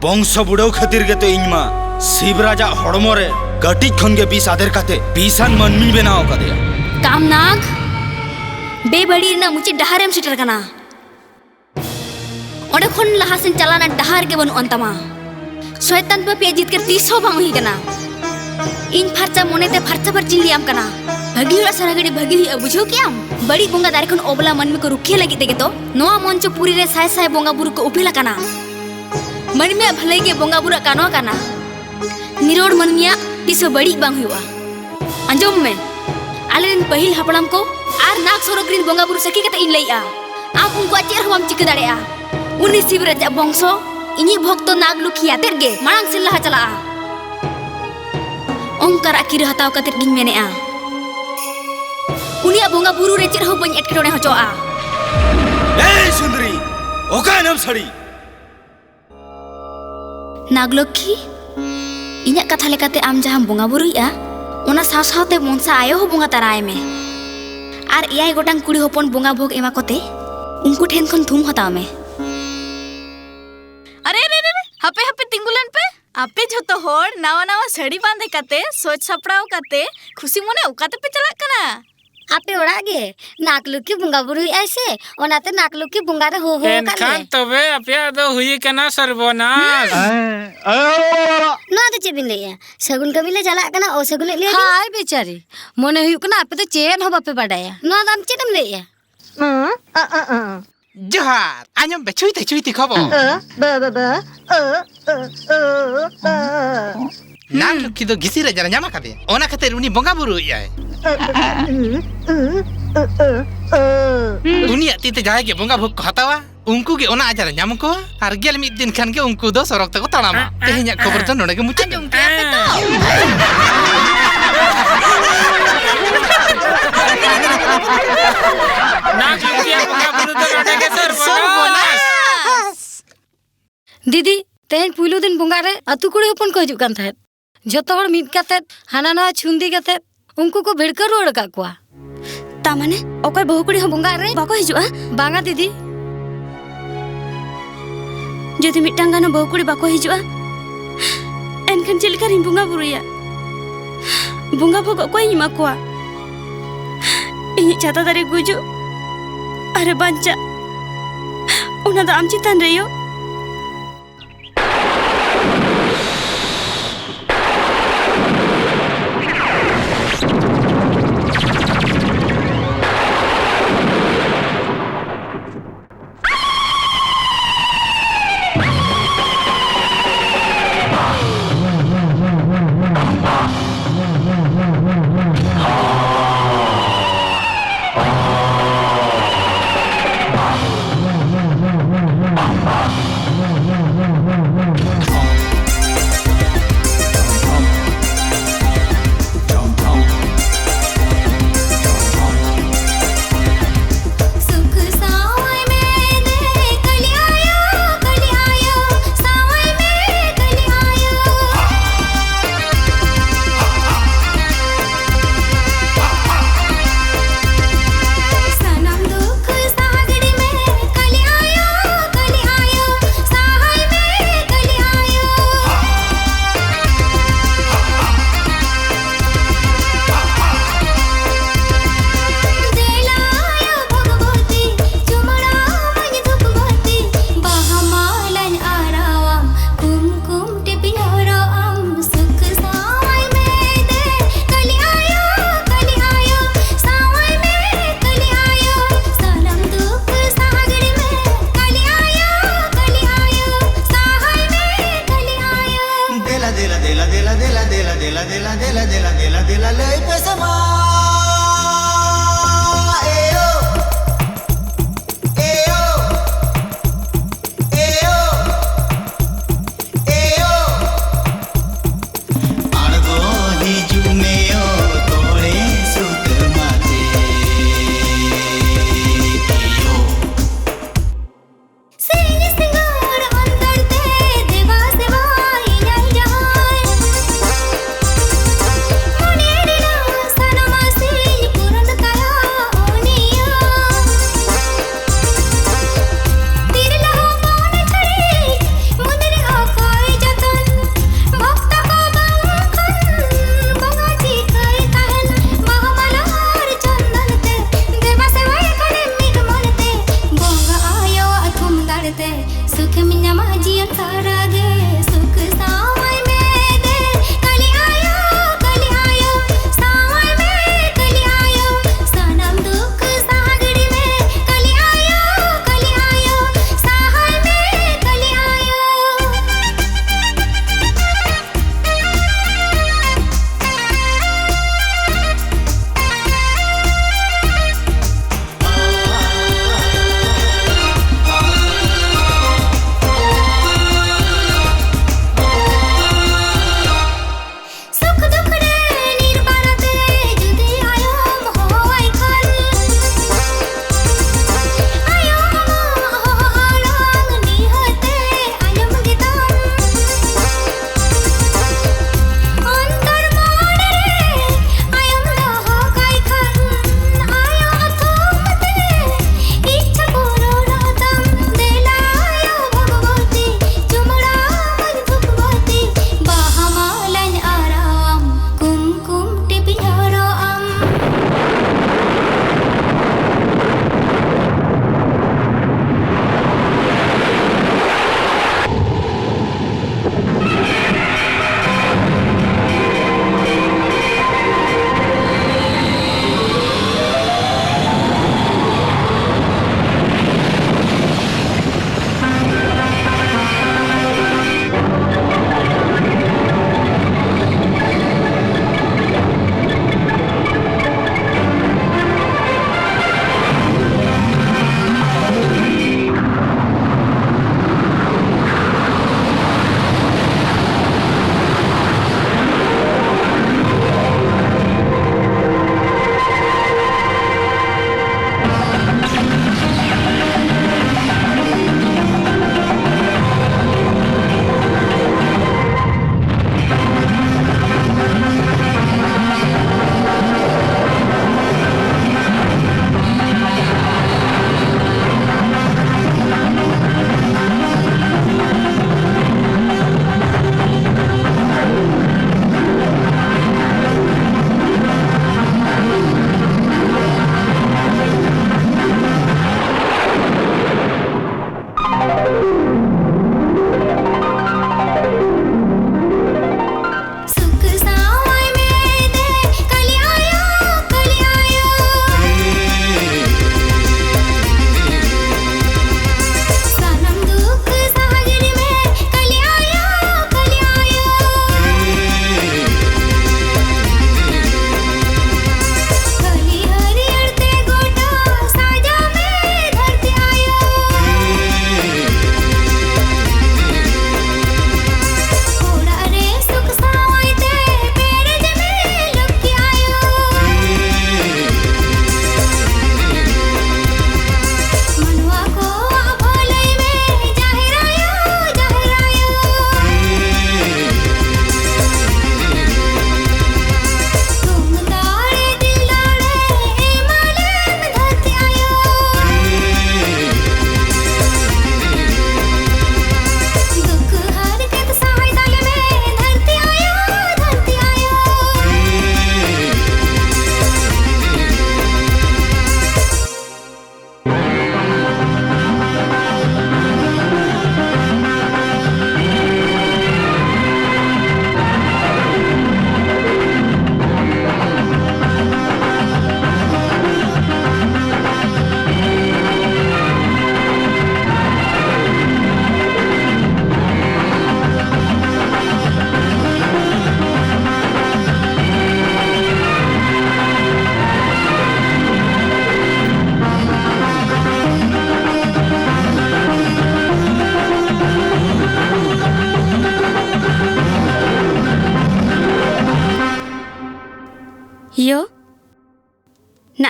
ᱵᱚᱝᱥᱚ ᱵᱩᱰᱟᱹᱣ ᱠᱷᱟᱹᱛᱤᱨ ᱜᱮᱛᱚ ᱤᱧ ᱢᱟ ᱥᱤᱵᱨᱟᱡᱟᱜ ᱦᱚᱲᱢᱚ ᱨᱮ ᱠᱟᱹᱴᱤᱡ ᱠᱷᱚᱱ ᱜᱮ ᱵᱤᱥ ᱟᱫᱮᱨ ᱠᱟᱛᱮ ᱵᱤᱥᱟᱱ ᱢᱟᱹᱱᱢᱤᱧ ᱵᱮᱱᱟᱣ ᱟᱠᱟᱫᱮᱭᱟ᱾ ᱠᱟᱢᱱᱟᱜᱽ, ᱵᱮᱵᱟᱹᱲᱤᱡ ᱨᱮᱱᱟᱜ ᱢᱩᱪᱟᱹᱫ ᱰᱟᱦᱟᱨᱮᱢ ᱥᱮᱴᱮᱨ ᱟᱠᱟᱱᱟ᱾ ᱚᱸᱰᱮ ᱠᱷᱚᱱ ᱞᱟᱦᱟ ᱥᱮᱱ ᱪᱟᱞᱟᱣ ᱨᱮᱱᱟᱜ ᱰᱟᱦᱟᱨ ᱜᱮ ᱵᱟᱹᱱᱩᱜ ᱟᱱ ᱛᱟᱢᱟ᱾ ᱥᱚᱭᱛᱟᱱ ᱯᱟᱹᱯᱤᱭᱟᱜ ᱡᱤᱛᱠᱟᱹᱨ ᱛᱤᱥ ᱦᱚᱸ ᱵᱟᱝ ᱦᱩᱭ ᱟᱠᱟᱱᱟ᱾ ᱤᱧ ᱯᱷᱟᱨᱪᱟ ᱢᱚᱱᱮᱛᱮ ᱯᱷᱟᱨᱪᱟ ᱯᱷᱟᱹᱨᱪᱤᱧ ᱞᱟᱹᱭᱟᱢ ᱠᱟᱱᱟ᱾ ᱵᱷᱟᱹᱜᱤ ᱦᱩᱭᱩᱜᱼᱟ, ᱥᱟᱨᱟ ᱜᱷᱟᱹᱲᱤ ᱵᱷᱟᱹᱜᱤ ᱦᱩᱭᱩᱜᱼᱟ, ᱵᱩᱡᱷᱟᱹᱣ ᱠᱮᱜᱼᱟᱢ? ᱵᱟᱹᱲᱤᱡ ᱵᱚᱸᱜᱟ ᱫᱟᱨᱮ ᱠᱷᱚᱱ ᱚᱵᱞᱟ ᱢᱟᱹᱱᱢᱤ ᱠᱚ ᱨᱩᱠᱷᱤᱭᱟᱹ ᱞᱟᱹᱜᱤᱫ ᱛᱮᱜᱮ ᱛᱚ ᱱᱚᱣᱟ ᱢᱚᱧᱪᱚ ᱯᱩᱨᱤ ᱨᱮ ᱥᱟᱭ ᱥᱟᱭ ᱵᱚᱸᱜᱟ ᱵᱩᱨᱩ ᱠᱚ ᱩᱯᱮᱞ ᱟᱠᱟᱱᱟ᱾ ᱢᱟᱹᱱᱢᱤᱭᱟᱜ ᱵᱷᱟᱹᱞᱟᱹᱭ ᱜᱮ ᱵᱚᱸᱜᱟ ᱵᱩᱨᱩᱣᱟᱜ ᱠᱟᱱᱣᱟ ᱠᱟᱱᱟ᱾ ᱱᱤᱨᱚᱲ ᱢᱟᱹᱱᱢᱤᱭᱟᱜ ᱛᱤᱥ ᱦᱚᱸ ᱵᱟᱹᱲᱤᱡ ᱵᱟᱝ ᱦᱩᱭᱩᱜᱼᱟ᱾ ᱟᱸᱡᱚᱢ ᱢᱮ, ᱟᱞᱮᱨᱮᱱ ᱯᱟᱹᱦᱤᱞ ᱦᱟᱯᱲᱟᱢ ᱠᱚ ᱟᱨ ᱱᱟᱜᱽ ᱥᱚᱨᱚᱜᱽ ᱨᱤᱱ ᱵᱚᱸᱜᱟ ᱵᱩᱨᱩ ᱥᱟᱹᱠᱷᱤ ᱠᱟᱛᱮ ᱤᱧ ᱞᱟᱹᱭᱮᱜᱼᱟ, ᱟᱢ ᱩᱱᱠᱩᱣᱟᱜ ᱪᱮᱫ ᱦᱚᱸ ᱵᱟᱢ ᱪᱤᱠᱟᱹ ᱫᱟᱲᱮᱭᱟᱜᱼᱟ᱾ ᱩᱱᱤ ᱥᱤᱵᱨᱟᱡᱽ ᱟᱜ ᱵᱚᱝᱥᱚ ᱤᱧᱤᱡ ᱵᱷᱚᱠᱛᱚ ᱱᱟᱜᱽ ᱞᱩᱠᱷᱤ ᱟᱛᱮᱫ ᱜᱮ ᱢᱟᱲᱟᱝ ᱥᱮᱫ ᱞᱟᱦᱟ ᱪᱟᱞᱟᱜᱼᱟ᱾ ᱚᱝᱠᱟᱨᱟᱜ ᱠᱤᱨᱟᱹ ᱦᱟᱛᱟᱣ ᱠᱟᱛᱮᱫ ᱜᱤᱧ ᱢᱮᱱᱮᱜᱼᱟ, ᱩᱱᱤᱭᱟᱜ ᱵᱚᱸᱜᱟ ᱵᱩᱨᱩ ᱨᱮ ᱪᱮᱫ ᱦᱚᱸ ᱵᱟᱹᱧ ᱮᱴᱠᱮᱴᱚᱬᱮ ᱦᱚᱪᱚᱣᱟᱜᱼᱟ᱾ ᱮᱭ ᱥᱩᱱᱫᱨᱤ, ᱚᱠᱟᱭᱮᱱᱟᱢ ᱥᱟᱹᱲᱤ? ᱱᱟᱜᱽᱞᱚᱠᱠᱷᱤ, ᱤᱧᱟᱹᱜ ᱠᱟᱛᱷᱟ ᱞᱮᱠᱟᱛᱮ ᱟᱢ ᱡᱟᱦᱟᱸᱢ ᱵᱚᱸᱜᱟ ᱵᱩᱨᱩᱭᱮᱫᱼᱟ, ᱚᱱᱟ ᱥᱟᱶ ᱥᱟᱶᱛᱮ ᱢᱚᱱᱥᱟ ᱟᱭᱳ ᱦᱚᱸ ᱵᱚᱸᱜᱟ ᱛᱟᱨᱟᱭ ᱢᱮ᱾ ᱟᱨ ᱮᱭᱟᱭ ᱜᱚᱴᱟᱝ ᱠᱩᱲᱤ ᱦᱚᱯᱚᱱ ᱵᱚᱸᱜᱟ ᱵᱷᱳᱜᱽ ᱮᱢᱟ ᱠᱚᱛᱮ ᱩᱱᱠᱩ ᱴᱷᱮᱱ ᱠᱷᱚᱱ ᱛᱷᱩᱢ ᱦᱟᱛᱟᱣ ᱢᱮ᱾ ᱟᱨᱮ, ᱟᱨᱮ, ᱟᱨᱮ, ᱟᱨᱮ, ᱦᱟᱯᱮ, ᱦᱟᱯᱮ, ᱛᱤᱸᱜᱩ ᱞᱮᱱ ᱯᱮ᱾ ᱟᱯᱮ ᱡᱷᱚᱛᱚ ᱦᱚᱲ ᱱᱟᱣᱟ ᱱᱟᱣᱟ ᱥᱟᱹᱲᱤ ᱵᱟᱸᱫᱮ ᱠᱟᱛᱮ, ᱥᱚᱡᱽ ᱥᱟᱯᱲᱟᱣ ᱠᱟᱛᱮ, ᱠᱷᱩᱥᱤ ᱢᱚᱱᱮ ᱚᱠᱟ ᱛᱮᱯᱮ ᱪᱟᱞᱟᱜ ᱠᱟᱱᱟ? ᱟᱯᱮ ᱚᱲᱟᱜ ᱜᱮ ᱱᱟᱜᱽ ᱞᱚᱠᱠᱷᱤ ᱵᱚᱸᱜᱟ ᱵᱩᱨᱩᱭᱮᱫᱼᱟᱭ ᱥᱮ, ᱚᱱᱟᱛᱮ ᱱᱟᱜᱽ ᱞᱚᱠᱠᱷᱤ ᱵᱚᱸᱜᱟ ᱨᱮ ᱦᱚᱦᱚ ᱟᱠᱟᱫ ᱮᱱᱠᱷᱟᱱ ᱞᱮ᱾ ᱛᱚᱵᱮ ᱟᱯᱮᱭᱟᱜ ᱫᱚ ᱦᱩᱭ ᱟᱠᱟᱱᱟ ᱥᱚᱨᱵᱚᱱᱟᱥ᱾ ᱱᱚᱣᱟ ᱫᱚ ᱪᱮᱫ ᱵᱤᱱ ᱞᱟᱹᱭᱮᱫᱼᱟ? ᱥᱟᱹᱜᱩᱱ ᱠᱟᱹᱢᱤ ᱞᱮ ᱪᱟᱞᱟᱜ ᱠᱟᱱᱟ, ᱚᱥᱟᱹᱜᱩᱱ ᱞᱮ ᱞᱟᱹᱭ ᱟᱹᱵᱤᱱ? ᱦᱟᱭ ᱵᱮᱪᱟᱨᱤ, ᱢᱚᱱᱮ ᱦᱩᱭᱩᱜ ᱠᱟᱱᱟ ᱟᱯᱮ ᱫᱚ ᱪᱮᱫ ᱦᱚᱸ ᱵᱟᱯᱮ ᱵᱟᱰᱟᱭᱟ᱾ ᱱᱚᱣᱟ ᱫᱚ ᱟᱢ ᱪᱮᱫ ᱮᱢ ᱞᱟᱹᱭᱮᱫᱼᱟ? ᱡᱚᱦᱟᱨ, ᱟᱸᱡᱚᱢ ᱯᱮ, ᱪᱷᱩᱭᱛᱤ ᱪᱷᱩᱭᱛᱤ ᱠᱷᱚᱵᱚᱨ᱾ ᱟᱹ, ᱵᱟᱹ, ᱵᱟᱹ, ᱵᱟᱹ, ᱟᱹ, ᱟᱹ, ᱟᱹ, ᱟᱹ᱾ ᱱᱟᱜᱽ ᱞᱚᱠᱠᱷᱤ ᱫᱚ ᱜᱤᱥᱤ ᱨᱟᱡᱟ ᱨᱮ ᱧᱟᱢ ᱟᱠᱟᱫᱮᱭᱟ, ᱚᱱᱟ ᱠᱷᱟᱹᱛᱤᱨ ᱩᱱᱤ ᱵᱚᱸᱜᱟ ᱵᱩᱨᱩᱭᱮᱫ ᱟᱭ᱾ ᱟᱹ, ᱟᱹ, ᱟᱹ, ᱟᱹ, ᱟᱹ, ᱟᱹ᱾ ᱩᱱᱤᱭᱟᱜ ᱛᱤ ᱛᱮ ᱡᱟᱦᱟᱸᱭ ᱜᱮ ᱵᱚᱸᱜᱟ ᱵᱷᱳᱜᱽ ᱠᱚ ᱦᱟᱛᱟᱣᱟ, ᱩᱱᱠᱩ ᱜᱮ ᱚᱱᱟ ᱟᱡᱟᱨ ᱮ ᱧᱟᱢ ᱠᱚᱣᱟ, ᱟᱨ ᱜᱮᱞ ᱢᱤᱫ ᱫᱤᱱ ᱠᱷᱟᱱ ᱜᱮ ᱩᱱᱠᱩ ᱫᱚ ᱥᱚᱨᱚᱜ ᱛᱮᱠᱚ ᱛᱟᱲᱟᱢᱟ᱾ ᱛᱮᱦᱮᱧᱟᱜ ᱠᱷᱚᱵᱚᱨ ᱫᱚ ᱱᱚᱰᱮ ᱜᱮ ᱢᱩᱪᱟᱹᱫ ᱮᱱᱟ᱾ ᱟᱸᱡᱚᱢ ᱠᱮᱜᱼᱟ ᱯᱮ ᱛᱚ? ᱱᱟᱜᱽ ᱞᱚᱠᱠᱷᱤᱭᱟᱜ ᱵᱚᱸᱜᱟ ᱵᱩᱨᱩ ᱫᱚ ᱱᱚᱰᱮ ᱜᱮ ᱥᱚᱨᱵᱚᱱᱟᱥ᱾ ᱥᱚᱨᱵᱚᱱᱟᱥ᱾ ᱫᱤᱫᱤ, ᱛᱮᱦᱮᱧ ᱯᱩᱭᱞᱩ ᱫᱤᱱ ᱵᱚᱸᱜᱟ ᱨᱮ ᱟᱹᱛᱩ ᱠᱩᱲᱤ ᱦᱚᱯᱚᱱ ᱠᱚ ᱦᱤᱡᱩᱜ ᱠᱟᱱ ᱛᱟᱦᱮᱸᱫ᱾ ᱡᱚᱛᱚ ᱦᱚᱲ ᱢᱤᱫ ᱠᱟᱛᱮᱫ ᱦᱟᱱᱟ ᱱᱟᱣᱟ ᱪᱷᱩᱱᱫᱤ ᱠᱟᱛᱮᱫ ᱩᱱᱠᱩ ᱠᱚ ᱵᱷᱤᱲᱠᱟᱹᱣ ᱨᱩᱣᱟᱹᱲ ᱟᱠᱟᱫ ᱠᱚᱣᱟ᱾ ᱛᱟ ᱢᱟᱱᱮ ᱚᱠᱚᱭ ᱵᱟᱹᱦᱩ ᱠᱩᱲᱤ ᱦᱚᱸ ᱵᱚᱸᱜᱟ ᱨᱮ ᱵᱟᱠᱚ ᱦᱤᱡᱩᱜᱼᱟ? ᱵᱟᱝᱟ ᱫᱤᱫᱤ᱾ ᱡᱩᱫᱤ ᱢᱤᱫᱴᱟᱝ ᱜᱟᱱ ᱦᱚᱸ ᱵᱟᱹᱦᱩ ᱠᱩᱲᱤ ᱵᱟᱠᱚ ᱦᱤᱡᱩᱜᱼᱟ, ᱮᱱᱠᱷᱟᱱ ᱪᱮᱫ ᱞᱮᱠᱟ ᱨᱤᱧ ᱵᱚᱸᱜᱟ ᱵᱩᱨᱩᱭᱟ? ᱵᱚᱸᱜᱟ ᱵᱷᱳᱜ ᱚᱠᱚᱭᱤᱧ ᱮᱢᱟ ᱠᱚᱣᱟ? ᱤᱧᱤᱡ ᱪᱷᱟᱛᱟ ᱫᱟᱨᱮ ᱜᱩᱡᱩᱜ ᱟᱨ ᱵᱟᱧᱪᱟᱜ, ᱚᱱᱟ ᱫᱚ ᱟᱢ ᱪᱮᱛᱟᱱ ᱨᱮ ᱭᱳ᱾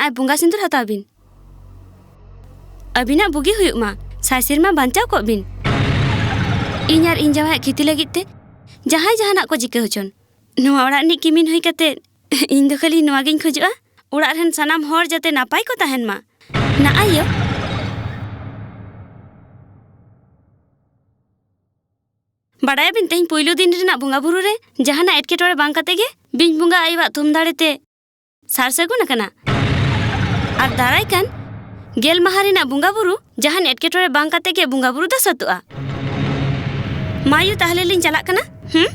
ᱟᱨ ᱵᱚᱸᱜᱟ ᱥᱤᱸᱫᱩᱨ ᱦᱟᱛᱟᱣ ᱵᱤᱱ᱾ ᱟᱹᱵᱤᱱᱟᱜ ᱵᱩᱜᱤ ᱦᱩᱭᱩᱜ ᱢᱟ, ᱥᱟᱭ ᱥᱮᱨᱢᱟ ᱵᱟᱧᱪᱟᱣ ᱠᱚᱜ ᱵᱤᱱ᱾ ᱤᱧ ᱟᱨ ᱤᱧ ᱡᱟᱶᱟᱭᱟᱜ ᱠᱷᱮᱛᱤ ᱞᱟᱹᱜᱤᱫ ᱛᱮ ᱡᱟᱦᱟᱸᱭ ᱡᱟᱦᱟᱱᱟᱜ ᱠᱚ ᱪᱤᱠᱟᱹ ᱦᱚᱪᱚᱱ, ᱱᱚᱣᱟ ᱚᱲᱟᱜ ᱨᱤᱱᱤᱡ ᱠᱤᱢᱤᱱ ᱦᱩᱭ ᱠᱟᱛᱮ ᱤᱧ ᱫᱚ ᱠᱷᱟᱹᱞᱤ ᱱᱚᱣᱟ ᱜᱤᱧ ᱠᱷᱚᱡᱚᱜᱼᱟ, ᱚᱲᱟᱜ ᱨᱮᱱ ᱥᱟᱱᱟᱢ ᱦᱚᱲ ᱡᱟᱛᱮ ᱱᱟᱯᱟᱭ ᱠᱚ ᱛᱟᱦᱮᱱ ᱢᱟ᱾ ᱱᱟᱜᱼᱟᱭ ᱭᱳ᱾ ᱵᱟᱰᱟᱭᱟᱵᱤᱱ, ᱛᱮᱦᱮᱧ ᱯᱩᱭᱞᱩ ᱫᱤᱱ ᱨᱮᱱᱟᱜ ᱵᱚᱸᱜᱟ ᱵᱩᱨᱩ ᱨᱮ ᱡᱟᱦᱟᱱᱟᱜ ᱮᱴᱠᱮᱴᱚᱬᱮ ᱵᱟᱝ ᱠᱟᱛᱮ ᱜᱮ ᱵᱤᱧ ᱵᱚᱸᱜᱟ ᱟᱭᱳᱣᱟᱜ ᱛᱷᱩᱢ ᱫᱟᱲᱮ ᱛᱮ ᱥᱟᱨ ᱥᱟᱹᱜᱩᱱ ᱟᱠᱟᱱᱟ᱾ ᱟᱨ ᱫᱟᱨᱟᱭ ᱠᱟᱱ ᱜᱮᱞ ᱢᱟᱦᱟ ᱨᱮᱱᱟᱜ ᱵᱚᱸᱜᱟ ᱵᱩᱨᱩ ᱡᱟᱦᱟᱱ ᱮᱴᱠᱮᱴᱚᱬᱮ ᱵᱟᱝ ᱠᱟᱛᱮ ᱜᱮ ᱵᱚᱸᱜᱟ ᱵᱩᱨᱩ ᱫᱚ ᱥᱟᱹᱛᱚᱜᱼᱟ᱾ ᱢᱟ ᱭᱩ, ᱛᱟᱦᱞᱮ ᱞᱤᱧ ᱪᱟᱞᱟᱜ ᱠᱟᱱᱟ᱾ ᱦᱩᱸ?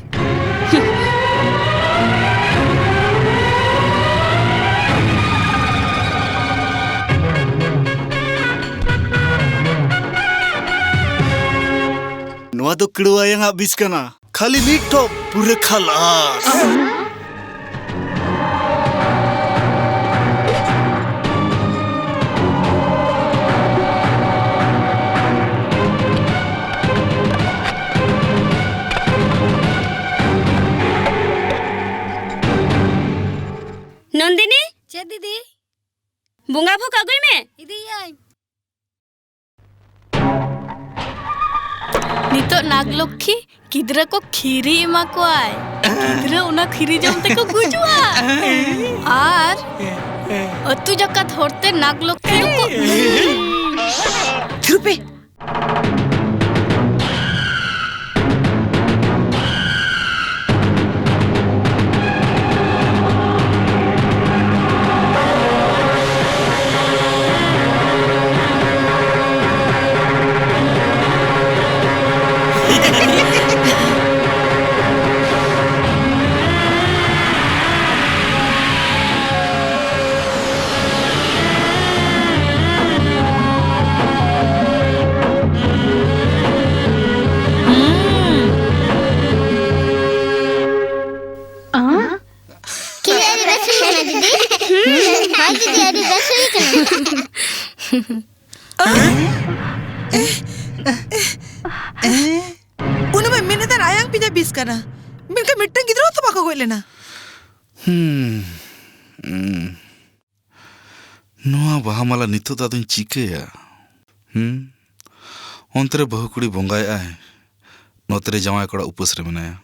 ᱱᱚᱣᱟ ᱫᱚ ᱠᱤᱲᱣᱟᱭᱟᱝ ᱟᱜ ᱵᱤᱥ ᱠᱟᱱᱟ᱾ ᱠᱷᱟᱹᱞᱤ ᱢᱤᱫ ᱴᱷᱚᱯ, ᱯᱩᱨᱟᱹ ᱠᱷᱟᱞᱟᱥ᱾ ᱱᱚᱱᱫᱤᱱᱤ! ᱪᱮᱫ ᱫᱤᱫᱤ? ᱵᱚᱸᱜᱟ ᱵᱷᱳᱜ ᱟᱹᱜᱩᱭ ᱢᱮ᱾ ᱤᱫᱤᱭᱟᱹᱧ᱾ ᱱᱤᱛᱚᱜ ᱱᱟᱜᱽᱞᱚᱠᱠᱷᱤ ᱜᱤᱫᱽᱨᱟᱹ ᱠᱚ ᱠᱷᱤᱨᱤ ᱮᱢᱟ ᱠᱚᱣᱟᱭ᱾ ᱜᱤᱫᱽᱨᱟᱹ ᱚᱱᱟ ᱠᱷᱤᱨᱤ ᱡᱚᱢ ᱛᱮᱠᱚ ᱜᱩᱡᱩᱜᱼᱟ᱾ ᱟᱨ ᱟᱹᱛᱩ ᱡᱟᱠᱟᱛ ᱦᱚᱲᱛᱮ ᱱᱟᱜᱽᱞᱚᱠᱠᱷᱤ ᱫᱚᱠᱚ ᱛᱷᱤᱨ ᱯᱮ᱾ ᱠᱤ ᱟᱹᱰᱤ ᱵᱮᱥ ᱦᱩᱭ ᱠᱟᱱᱟ, ᱫᱤᱫᱤ? ᱦᱳᱭ, ᱫᱤᱫᱤ, ᱟᱹᱰᱤ ᱵᱮᱥ ᱦᱩᱭ ᱠᱟᱱᱟ᱾ ᱩᱱᱤ ᱢᱟ ᱢᱮᱱᱮᱫ ᱛᱟᱦᱮᱱ ᱟᱭᱟᱝ ᱯᱤᱡᱟ ᱵᱤᱥ ᱠᱟᱱᱟ, ᱢᱮᱱᱠᱷᱟᱱ ᱢᱤᱫᱴᱟᱝ ᱜᱤᱫᱽᱨᱟᱹ ᱦᱚᱸ ᱛᱚ ᱵᱟᱠᱚ ᱜᱚᱡ ᱞᱮᱱᱟ᱾ ᱦᱩᱸ᱾ ᱦᱩᱸ᱾ ᱱᱚᱣᱟ ᱵᱟᱦᱟ ᱢᱟᱞᱟ ᱱᱤᱛᱚᱜ ᱫᱚ ᱟᱫᱚᱧ ᱪᱤᱠᱟᱹᱭᱟ? ᱦᱩᱸ? ᱚᱱᱛᱮ ᱨᱮ ᱵᱟᱹᱦᱩ ᱠᱩᱲᱤ ᱵᱚᱸᱜᱟᱭᱮᱫᱼᱟᱭ, ᱱᱚᱛᱮ ᱨᱮ ᱡᱟᱶᱟᱭ ᱠᱚᱲᱟ ᱩᱯᱟᱹᱥ ᱨᱮ ᱢᱮᱱᱟᱭᱟ᱾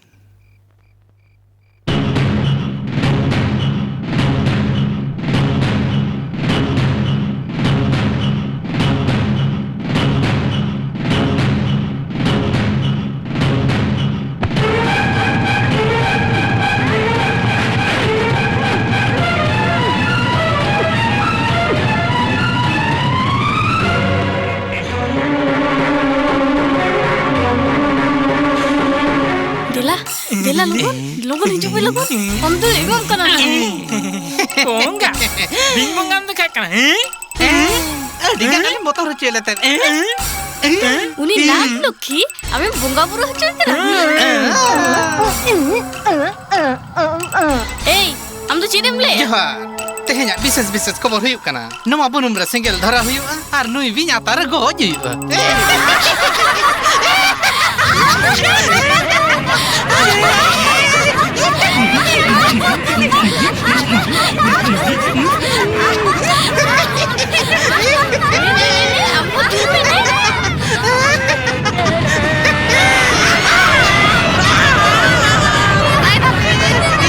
ᱫᱮᱞᱟ, ᱫᱮᱞᱟ, ᱞᱚᱜᱚᱱ, ᱞᱚᱜᱚᱱ ᱦᱤᱡᱩᱜ ᱢᱮ, ᱞᱚᱜᱚᱱ᱾ ᱟᱢ ᱫᱚ ᱮᱜᱳᱢ ᱠᱟᱱᱟ᱾ ᱵᱚᱸᱜᱟ, ᱵᱤᱧ ᱵᱚᱸᱜᱟᱢ ᱫᱮᱠᱷᱟᱜ ᱠᱟᱱᱟ, ᱦᱮᱸ? ᱟᱹᱰᱤ ᱜᱟᱱ ᱮᱢ ᱵᱚᱛᱚᱨ ᱦᱚᱪᱚᱭᱮᱫ ᱞᱮ ᱛᱟᱦᱮᱸᱫ᱾ ᱩᱱᱤ ᱱᱟᱜᱽ ᱞᱚᱠᱠᱷᱤ ᱟᱢᱮᱢ ᱵᱚᱸᱜᱟ ᱵᱩᱨᱩ ᱦᱚᱪᱚᱭᱮ ᱠᱟᱱᱟ? ᱮᱭ, ᱟᱢ ᱫᱚ ᱪᱮᱫ ᱮᱢ ᱞᱟᱹᱭᱟ? ᱡᱚᱦᱟᱨ᱾ ᱛᱮᱦᱮᱧᱟᱜ ᱵᱤᱥᱮᱥ ᱵᱤᱥᱮᱥ ᱠᱷᱚᱵᱚᱨ ᱦᱩᱭᱩᱜ ᱠᱟᱱᱟ, ᱱᱚᱣᱟ ᱵᱩᱱᱩᱢ ᱨᱮ ᱥᱮᱸᱜᱮᱞ ᱫᱷᱚᱨᱟᱣ ᱦᱩᱭᱩᱜᱼᱟ ᱟᱨ ᱱᱩᱭ ᱵᱤᱧ ᱟᱛᱟᱨ ᱨᱮ ᱜᱚᱡ ᱦᱩᱭᱩᱜᱼᱟ᱾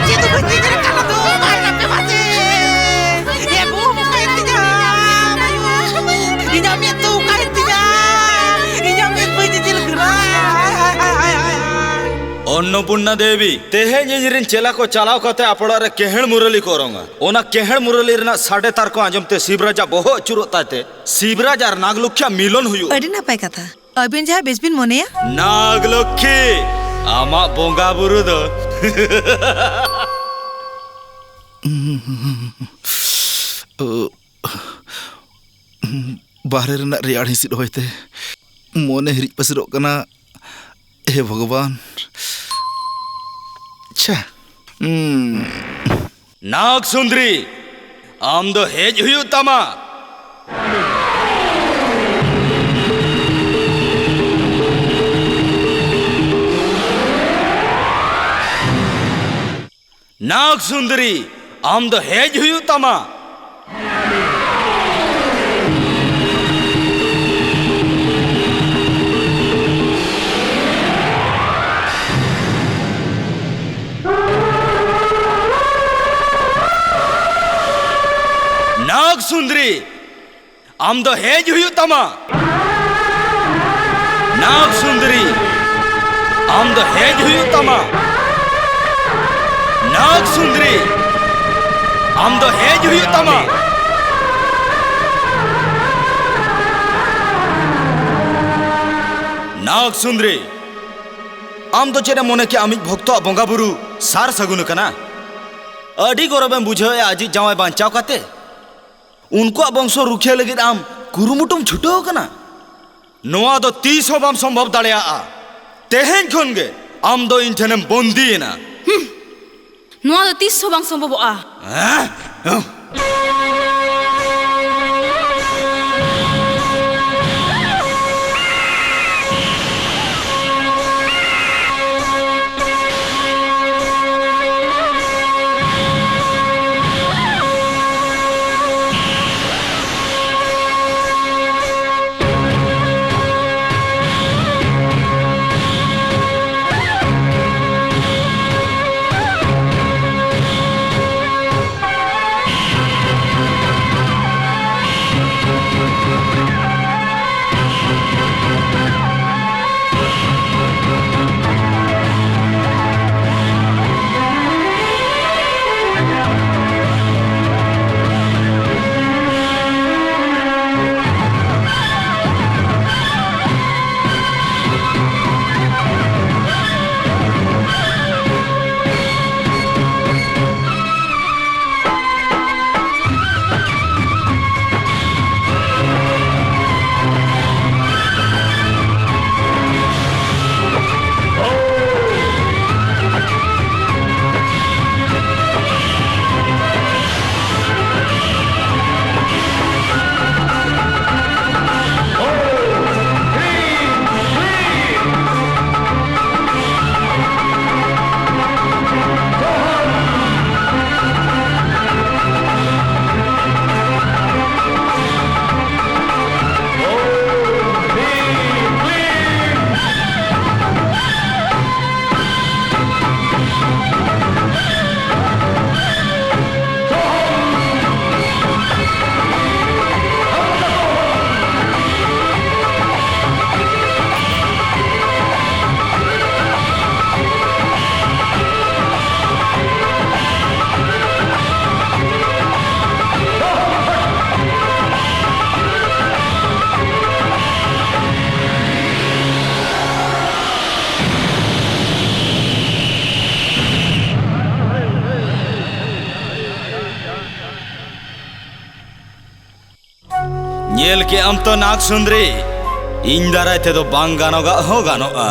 ᱪᱮᱫ ᱦᱚᱸ ᱵᱟᱹᱧ ᱧᱮᱧᱮᱞ ᱠᱟᱱᱟ ᱛᱚ, ᱵᱟᱭ ᱨᱟᱯᱮ ᱢᱟᱥᱮ᱾ ᱮ ᱵᱟᱹᱵᱩ, ᱚᱠᱟᱭᱮᱱ ᱛᱤᱧᱟ? ᱤᱧᱟᱜ ᱢᱮᱫ ᱫᱚ ᱚᱠᱟᱭᱮᱱ ᱛᱤᱧᱟ? ᱤᱧᱟᱜ ᱢᱮᱫ ᱵᱟᱹᱧ ᱧᱮᱧᱮᱞ ᱠᱟᱱᱟ᱾ ᱚᱱᱱᱚᱯᱩᱨᱱᱟ ᱫᱮᱵᱤ, ᱛᱮᱦᱮᱧ ᱤᱧᱨᱮᱱ ᱪᱮᱞᱟ ᱠᱚ ᱪᱟᱞᱟᱣ ᱠᱟᱛᱮ ᱟᱯᱲᱟ ᱨᱮ ᱠᱮᱦᱮᱲ ᱢᱩᱨᱟᱹᱞᱤ ᱠᱚ ᱚᱨᱚᱝᱟ᱾ ᱚᱱᱟ ᱠᱮᱦᱮᱲ ᱢᱩᱨᱟᱹᱞᱤ ᱨᱮᱱᱟᱜ ᱥᱟᱰᱮ ᱛᱟᱨ ᱠᱚ ᱟᱸᱡᱚᱢ ᱛᱮ ᱥᱤᱵᱨᱟᱡᱟᱜ ᱵᱚᱦᱚᱜ ᱟᱹᱪᱩᱨᱚᱜ ᱛᱟᱭ ᱛᱮ ᱥᱤᱵᱨᱟᱡᱽ ᱟᱨ ᱱᱟᱜᱽᱞᱚᱠᱠᱷᱤᱭᱟᱜ ᱢᱤᱞᱚᱱ ᱦᱩᱭᱩᱜᱼᱟ᱾ ᱟᱹᱰᱤ ᱱᱟᱯᱟᱭ ᱠᱟᱛᱷᱟ᱾ ᱟᱹᱵᱤᱱ ᱡᱟᱦᱟᱸ ᱵᱮᱥ ᱵᱤᱱ ᱢᱚᱱᱮᱭᱟ᱾ ᱱᱟᱜᱽᱞᱚᱠᱠᱷᱤ, ᱟᱢᱟᱜ ᱵᱚᱸᱜᱟ ᱵᱩᱨᱩ ᱫᱚ ᱵᱟᱦᱨᱮ ᱨᱮᱱᱟᱜ ᱨᱮᱭᱟᱲ ᱦᱤᱸᱥᱤᱫ ᱦᱚᱭᱛᱮ ᱢᱚᱱᱮ ᱦᱤᱨᱤᱡ ᱯᱟᱹᱥᱤᱨᱚᱜ ᱠᱟᱱᱟ᱾ ᱦᱮ ᱵᱷᱚᱜᱚᱵᱟᱱ᱾ ᱪᱷᱟ᱾ ᱩᱸ᱾ ᱱᱟᱜᱽ ᱥᱩᱱᱫᱨᱤ, ᱟᱢ ᱫᱚ ᱦᱮᱡ ᱦᱩᱭᱩᱜ ᱛᱟᱢᱟ᱾ ᱱᱟᱜᱽ ᱥᱩᱱᱫᱨᱤ, ᱟᱢ ᱫᱚ ᱦᱮᱡ ᱦᱩᱭᱩᱜ ᱛᱟᱢᱟ᱾ ᱱᱟᱜᱽ ᱥᱩᱱᱫᱨᱤ, ᱟᱢ ᱫᱚ ᱦᱮᱡ ᱦᱩᱭᱩᱜ ᱛᱟᱢᱟ᱾ ᱱᱟᱜᱽ ᱥᱩᱱᱫᱨᱤ, ᱟᱢ ᱫᱚ ᱦᱮᱡ ᱦᱩᱭᱩᱜ ᱛᱟᱢᱟ᱾ ᱱᱟᱜᱽ ᱥᱩᱱᱫᱨᱤ, ᱟᱢ ᱫᱚ ᱦᱮᱡ ᱦᱩᱭᱩᱜ ᱛᱟᱢᱟ᱾ ᱱᱟᱜᱽ ᱥᱩᱱᱫᱨᱤ, ᱟᱢ ᱫᱚ ᱪᱮᱫ ᱮᱢ ᱢᱚᱱᱮ ᱠᱮᱜᱼᱟ ᱟᱢᱤᱡ ᱵᱷᱚᱠᱛᱚᱣᱟᱜ ᱵᱚᱸᱜᱟ ᱵᱩᱨᱩ ᱥᱟᱨ ᱥᱟᱹᱜᱩᱱ ᱟᱠᱟᱱᱟ? ᱟᱹᱰᱤ ᱜᱚᱨᱚᱵᱮᱢ ᱵᱩᱡᱷᱟᱹᱣᱮᱜᱼᱟ ᱟᱡᱤᱡ ᱡᱟᱶᱟᱭ ᱵᱟᱧᱪᱟᱣ ᱠᱟᱛᱮ? ᱩᱱᱠᱩᱣᱟᱜ ᱵᱚᱝᱥᱚ ᱨᱩᱠᱷᱤᱭᱟᱹ ᱞᱟᱹᱜᱤᱫ ᱟᱢ ᱠᱩᱨᱩᱢᱩᱴᱩᱢ ᱪᱷᱩᱴᱟᱹᱣ ᱟᱠᱟᱱᱟ? ᱱᱚᱣᱟ ᱫᱚ ᱛᱤᱥ ᱦᱚᱸ ᱵᱟᱢ ᱥᱚᱢᱵᱷᱚᱵ ᱫᱟᱲᱮᱭᱟᱜᱼᱟ᱾ ᱛᱮᱦᱮᱧ ᱠᱷᱚᱱ ᱜᱮ ᱟᱢ ᱫᱚ ᱤᱧ ᱴᱷᱮᱱᱮᱢ ᱵᱚᱱᱫᱤᱭᱮᱱᱟ᱾ ᱱᱚᱣᱟ ᱫᱚ ᱛᱤᱥ ᱦᱚᱸ ᱵᱟᱝ ᱥᱚᱢᱵᱷᱚᱵᱚᱜᱼᱟ᱾ ᱦᱮᱸ? ᱧᱮᱞ ᱠᱮᱜ ᱟᱢ ᱛᱚ, ᱱᱟᱜᱽ ᱥᱩᱱᱫᱨᱤ, ᱤᱧ ᱫᱟᱨᱟᱭ ᱛᱮᱫᱚ ᱵᱟᱝ ᱜᱟᱱᱚᱜᱟᱜ ᱦᱚᱸ ᱜᱟᱱᱚᱜᱼᱟ᱾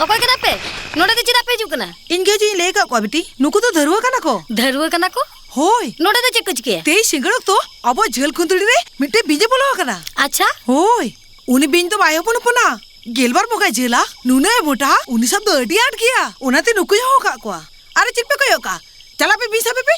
ᱚᱠᱚᱭ ᱠᱟᱱᱟ ᱯᱮ? ᱱᱚᱰᱮ ᱫᱚ ᱪᱮᱫᱟᱜ ᱯᱮ ᱦᱤᱡᱩᱜ ᱠᱟᱱᱟ? ᱤᱧ ᱜᱮ ᱦᱤᱡᱩᱜ ᱤᱧ ᱞᱟᱹᱭ ᱟᱠᱟᱫ ᱠᱚᱣᱟ, ᱵᱤᱴᱤ᱾ ᱱᱩᱠᱩ ᱫᱚ ᱫᱷᱟᱹᱨᱣᱟᱹ ᱠᱟᱱᱟ ᱠᱚ᱾ ᱫᱷᱟᱹᱨᱣᱟᱹ ᱠᱟᱱᱟ ᱠᱚ? ᱦᱳᱭ᱾ ᱱᱚᱰᱮ ᱫᱚ ᱪᱮᱫ ᱠᱚ ᱪᱤᱠᱟᱹᱭᱟ? ᱛᱮᱦᱮᱧ ᱥᱤᱸᱜᱟᱹᱲ ᱚᱠᱛᱚ ᱟᱵᱚᱣᱟᱜ ᱡᱷᱟᱹᱞ ᱠᱷᱩᱱᱫᱲᱤ ᱨᱮ ᱢᱤᱫᱴᱮᱱ ᱵᱤᱧ ᱮ ᱵᱚᱞᱚ ᱟᱠᱟᱱᱟ᱾ ᱟᱪᱪᱷᱟ᱾ ᱦᱳᱭ᱾ ᱩᱱᱤ ᱵᱤᱧ ᱫᱚ ᱵᱟᱭ ᱦᱚᱯᱚᱱ ᱦᱚᱯᱚᱱᱟ᱾ ᱜᱮᱞᱵᱟᱨ ᱵᱚᱸᱜᱟᱭ ᱡᱷᱟᱹᱞᱟ, ᱱᱩᱱᱟᱹᱜ ᱮ ᱢᱚᱴᱟᱜᱼᱟ, ᱩᱱᱤ ᱥᱟᱵ ᱫᱚ ᱟᱹᱰᱤ ᱟᱸᱴ ᱜᱮᱭᱟ᱾ ᱚᱱᱟᱛᱮ ᱱᱩᱠᱩᱧ ᱦᱚᱦᱚ ᱟᱠᱟᱫ ᱠᱚᱣᱟ᱾ ᱟᱨᱮ, ᱪᱮᱫ ᱯᱮ ᱠᱚᱭᱚᱜ ᱠᱟᱜᱼᱟ? ᱪᱟᱞᱟᱜ ᱯᱮ, ᱵᱤᱧ ᱥᱟᱵᱮ ᱯᱮ᱾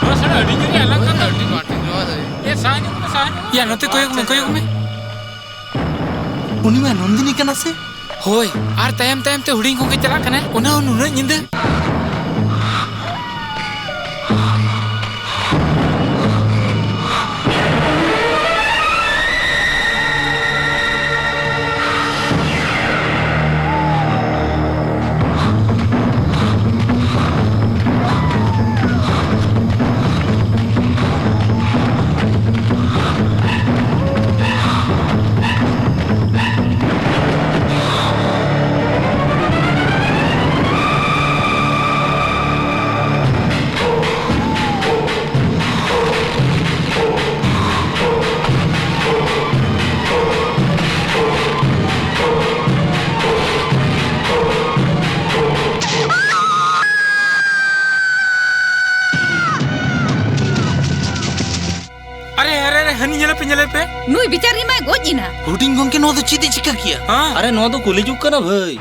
ᱱᱚᱣᱟ ᱥᱟᱞᱟ ᱟᱹᱰᱤ ᱡᱳᱨᱮ ᱟᱞᱟᱝ ᱠᱟᱱ ᱫᱚ᱾ ᱟᱹᱰᱤ ᱵᱟᱹᱲᱛᱤ ᱱᱚᱣᱟ ᱫᱚ᱾ ᱮ, ᱥᱟᱦᱟ ᱧᱚᱜ ᱢᱮ, ᱥᱟᱦᱟ ᱧᱚᱜ ᱢᱮ᱾ ᱭᱟ, ᱱᱚᱛᱮ ᱠᱚᱭᱚᱜ ᱢᱮ, ᱠᱚᱭᱚᱜ ᱢᱮ᱾ ᱩᱱᱤ ᱢᱟ ᱱᱚᱱᱫᱤᱱᱤ ᱠᱟᱱᱟ ᱥᱮ? ᱦᱳᱭ, ᱟᱨ ᱛᱟᱭᱚᱢ ᱛᱟᱭᱚᱢ ᱛᱮ ᱦᱩᱰᱤᱧ ᱠᱚᱜᱮ ᱪᱟᱞᱟᱜ ᱠᱟᱱᱟᱭ, ᱚᱱᱟ ᱦᱚᱸ ᱱᱩᱱᱟᱹᱜ ᱧᱤᱫᱟᱹ᱾ ᱦᱟᱹᱱᱤ ᱧᱮᱞᱮ ᱯᱮ, ᱧᱮᱞᱮ ᱯᱮ᱾ ᱱᱩᱭ ᱵᱤᱪᱟᱹᱨᱤᱭᱟᱹ ᱢᱟᱭ ᱜᱚᱡ ᱮᱱᱟ᱾ ᱦᱩᱰᱤᱧ ᱜᱚᱢᱠᱮ, ᱱᱚᱣᱟ ᱫᱚ ᱪᱮᱫ ᱮ ᱪᱤᱠᱟᱹ ᱠᱮᱭᱟ? ᱦᱮᱸ? ᱟᱨᱮ, ᱱᱚᱣᱟ ᱫᱚ ᱠᱚᱞᱤ ᱡᱩᱜᱽ ᱠᱟᱱᱟ ᱵᱷᱟᱹᱭ᱾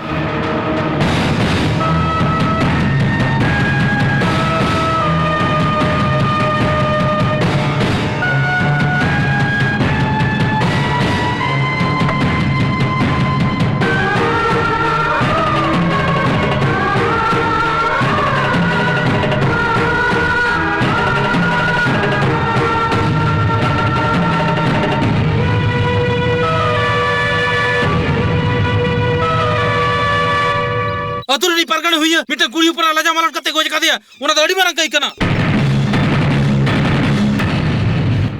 ᱟᱹᱛᱩ ᱨᱤᱱᱤᱡ ᱯᱟᱨᱜᱟᱱᱟ ᱦᱩᱭᱟ, ᱢᱤᱫᱴᱟᱝ ᱠᱩᱲᱤ ᱦᱚᱯᱚᱱᱟᱜ ᱞᱟᱡᱟ ᱢᱟᱞᱚᱴ ᱠᱟᱛᱮ ᱜᱚᱡ ᱟᱠᱟᱫᱮᱭᱟ, ᱚᱱᱟ ᱫᱚ ᱟᱹᱰᱤ ᱢᱟᱨᱟᱝ ᱠᱟᱹᱭ ᱠᱟᱱᱟ᱾